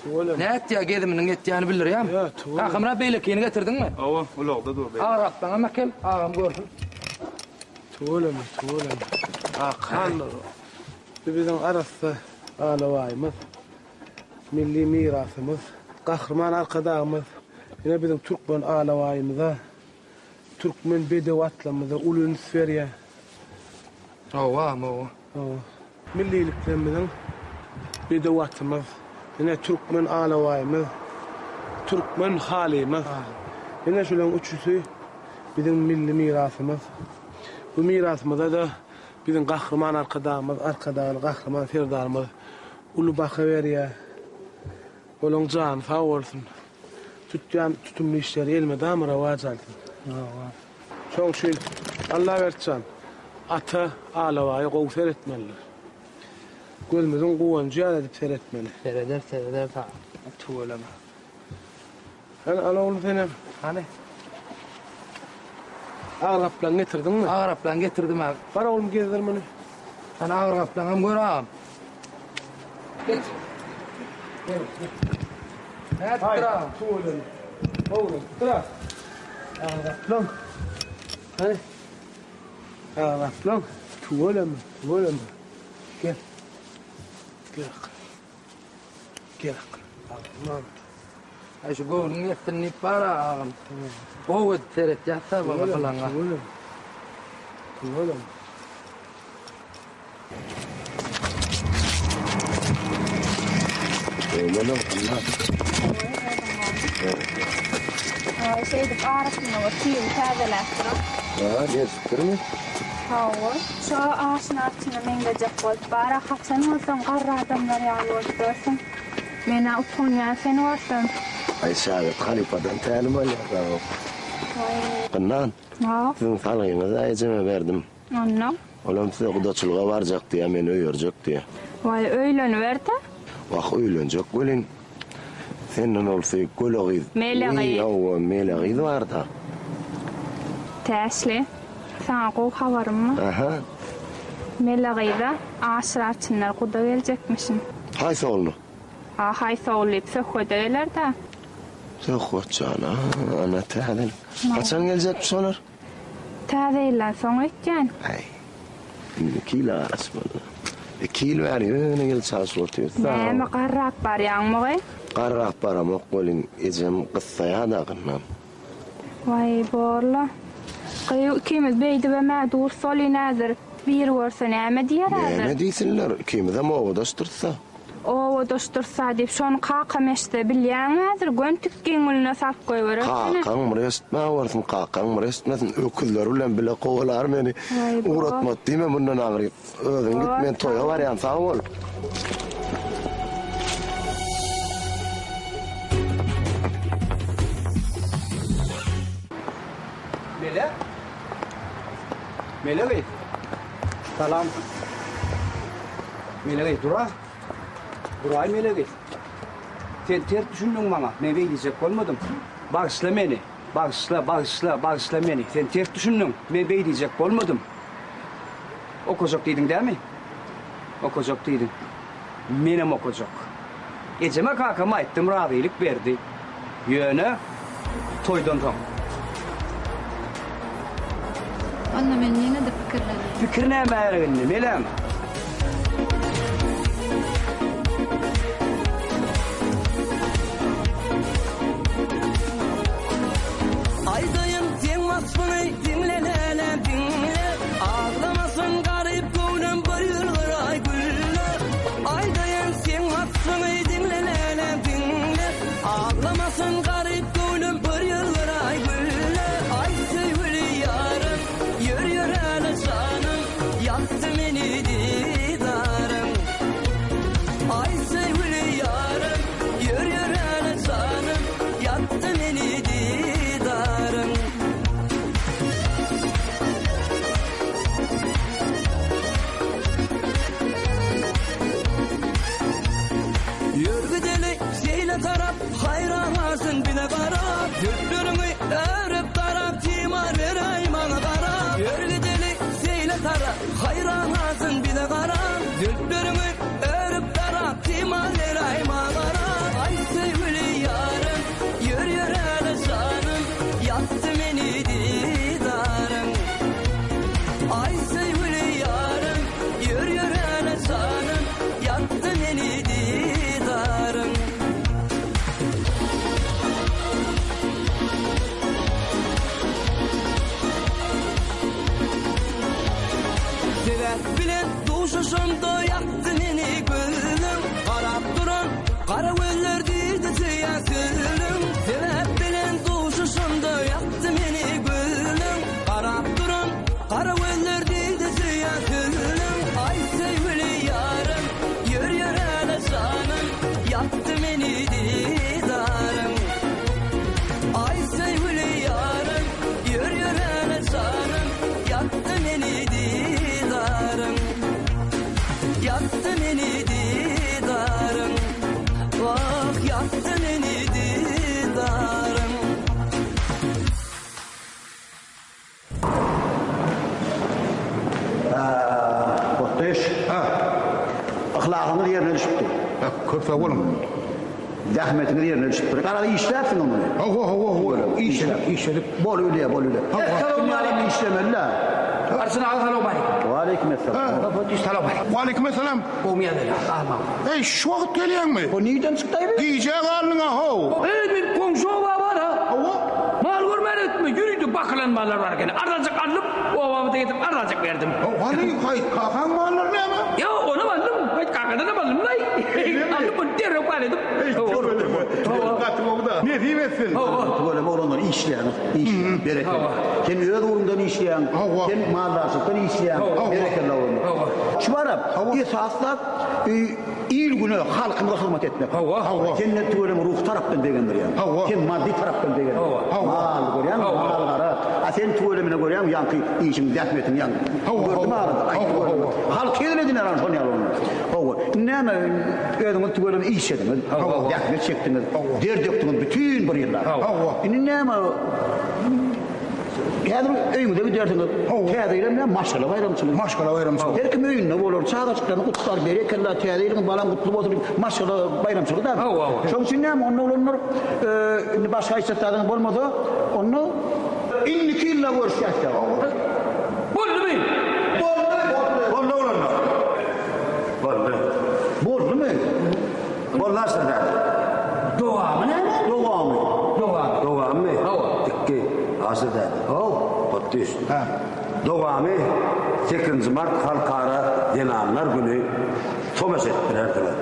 Tüweleme. Nätýär geziminiň etýäni bildirýärmi? Ýa, tüweleme. Kakamyrat beýlekini getirdiňmi? Hawa, ulagda dur beýleki. Agyr gaplaňam äkel, agam görsün. Tüweleme, tüweleme. Akandyr. Bu biziň arassa alabaýymyz. Milli mirasymyz. Gahryman Arkadagymyz ine biziň türkmen alabaýymyza, türkmen bedew atlarymyza uly üns berýär. Hawa, hawa. Hawa. Milliliklerimiziň bedew atymyz, ine türkmen alabaýymyz, türkmen halymyz. Ine şularyň üçüsi biziň milli mirasymyz. Bu mirasymyza-da biziň Gahryman Arkadagymyz, Arkadagly Gahryman Serdarymyz uly baha berýär. Olaň jany sag bolsun. Tutýan tutumly işleri elmydama rowaç alsyn. Şoň üçin Allaberdi jan, ata alabaýa gowy seretmelidir. Gözümiziň guwanjy ýaly edip seretmeli. Sereder, sereder saňa. Tüweleme. Hany, al oglum senem. Hany. Agyr gaplaň getirdiňmi? Agyr gaplaň getirdim aga. Bar oglum gezdir muny. Hany agyr gaplaňam gör agam. Geç. Nätdir agam? Tüweleme. Gowulypdyr a. Agyr gaplaň. Hany. Agyr gaplaň. Tüweleme, tüweleme. Gel. Gel. Gel. Agam. Aý şu göwnüň ýetsin diýip bar agam. Gowy edip seretýäs-dä bala pylaňa. Tüweleme. Tüweleme. Şeýdip arasynda bir tüýüni täzeläp durup. Ha, gelşipdirmi? Hawa, şo aşyň arçyna meňzejek bolup bar-a, haçan bolsaň garry adamlar ýaly bolup ýörsüň. Men-ä utanýan seni görsem. Aý, şägirt halypadan tälim alýar dagy. Waý. Gynnan, Haw. siziň salgyňyzy ejeme berdim. Onda? Olam size gudaçylyga barjak diýýär, meni öýerjek diýýär. Waý, öýleniber-dä. Wah, öýlenjek welin, senden bolsa göle gyz. Mele gyz. Hawa, mele gyz bar-da. Täşli, saňa gowy habarym bar. Aha. Mele gyza Aşyr arçynlar guda geljekmişin. Haýsy ogluny? A haýsy ogul diýip, söhbede geler-dä. Söhbet jan, ana, täzelik. Haçan geljekmiş olar? Täze ýyldan soň öýtýän. Äý, indi iki ýyla garaşmaly. Iki ýyl bäri ýöne gelip çalşyp otyrys. Näme, garrap barýaňmy gyz? Garrap baramok welin, ejem gyssaýa-da gynnan. Waý, borla. Gyýw, ikimiz beýdibem-ä dus bolyn häzir. Biri görse näme diýer häzir? Näme diýsinler, ikimizem obadaşdyrys-a. Obadaşdyrsa diýip, şony kakam eşitse bilýäňmi häzir, göni tikgiň gününe salyp goýberer seni. Kakaň bir eşitmä bolsun, kakaň bir eşitmesin, öküzleri bilen bile kowalar meni. Waý, bor. Ugratmaz diýme mundan aňryk. Özüň git, men toýa barýan, sag bol. Mele? Mele gyz. Salam. Mele gyz, dura. Duraý Mele gyz. Sen ters düşündiň maňa. Men beý diýjek bolmadym. Bagyşla meni. Bagyşla, bagyşla, bagyşla meni. Sen ters düşündiň. Men beý diýjek bolmadym. Okajak diýdiň dämi? Okajak diýdiň. Menem okajak. Ejeme kakama aýtdym razylyk berdi. Ýöne toýdan soň. Onda men ýene-de pikirleneýin. Pikir nämä gerek indi, Meläm? Aýdaýyn seň waspyňy diňle lälem diňle. sara, Haýran galsyn bize garap. Zülpleriňi örüp darap, Timar beräý maňa. Aý söýgüli ýarym, Ýör ýöräle janym, Ýakdy meni didaryň. Aý söýgüli ýarym, Ýör ýöräle janym, Ýakdy meni didaryň. Sebäp bilen duşuşamda ýakdy meni gözleň Garap duran gara gözler diýdi söýýän sözleň Sebäp bilen duşuşamda ýakdy meni gözleň Garap duran gara gözler diýdi söýýän sözleň Aý söýgüli ýarym ýör ýöräle janym Ýakdy meni didaryň Aý söýgüli ýarym Ýör ýöräle janym Ýakdy meni didaryň Ýakdy meni didaryň Wah ýakdy meni didaryň. Otdüş. Yhlasyňyz ýerine düşüpdir. Köp sag boluň. Zähmetiňiz ýerine düşüpdir. Garaz işläpsiň muny. Hawa, hawa, hawa. Işledik, işledik. Bol ülýä, bol ülýä. Essalamu işlemeli-dä. Arçyn aga salowmaleýkim. Waleýkim essalam. Salowmaleýkim. Waleýkim essalam. Gowmy ýagdaýlar? Almaň. Eý, şu wagt gelýäňmi? Bu nirden çykdaý bu? Gijä galdyň-a how. Eý, men goňşy oba bar-a. Hawa. Mal görmän ötme, ýörite bakylan mallar bar ekeni. Arzanjyk aldyp, obamyza getirip arzanjyk berdim. Hany, Haýyt kakaň mallary näme? Ýok, onam aldym. Haýyt kakadanam aldym-laý. Aldyp, ony derrew pal edip. Gaty gowy-da. Nesip etsin. Tüweleme oglanlar işleýäňiz, işleýäň. Berekella. Sen öz ugruňdan işleýäň. Sen maldarçylykdan işleýäň. Berekella oglanlar. Şu barap, esasy zat il-güne, halkymyza hyzmat etmek. Sen tüweleme ruhy tarapdan begendirýäň. Sen maddy tarapdan begendirýäň. Mal görýäňmi, mal-gara. A sen tüwelemine görýäňmi, ýaňky işiň, zähmetiň ýaňky. Gördüm arada, aýtdy görme. Halk hezil ediner ana şon ýaly bolanda. Hawa, indi näme, özüňiz tüweleme işlediňiz, zähmet çekdiňiz, der dökdüňiz bütin bir ýyllap. Indi näme, häzir öýüňize gidersiňiz, Täze ýyl hem näme, maşgala baýramçylygy. Maşgala baýramçylygy. Her kim öýünde bolar, çagajyklaryny gutlar, berekella, Täze ýylyňyz balam gutly bolsun diýip, maşgala baýramçylygy da. Şonuň üçin näme, onda oglanlar, indi başga aýtjak zadyňyz bolmasa, onda indiki ýylda görüşýäs. Boldumy? Boldy! Boldy oglanlar. Boldy. Boldumy? Boldy Aşyr däde. Dowamy näme? Dowamy. Dowamy. Dowamymy? Hawa. Dikki. Aşyr däde. Haw. Otdüş. Hä. Dowamy sekizinji mart Halkara zenanlar güni tomaşa edip bilersiňiz.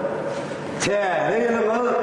Täze ýylyňyz.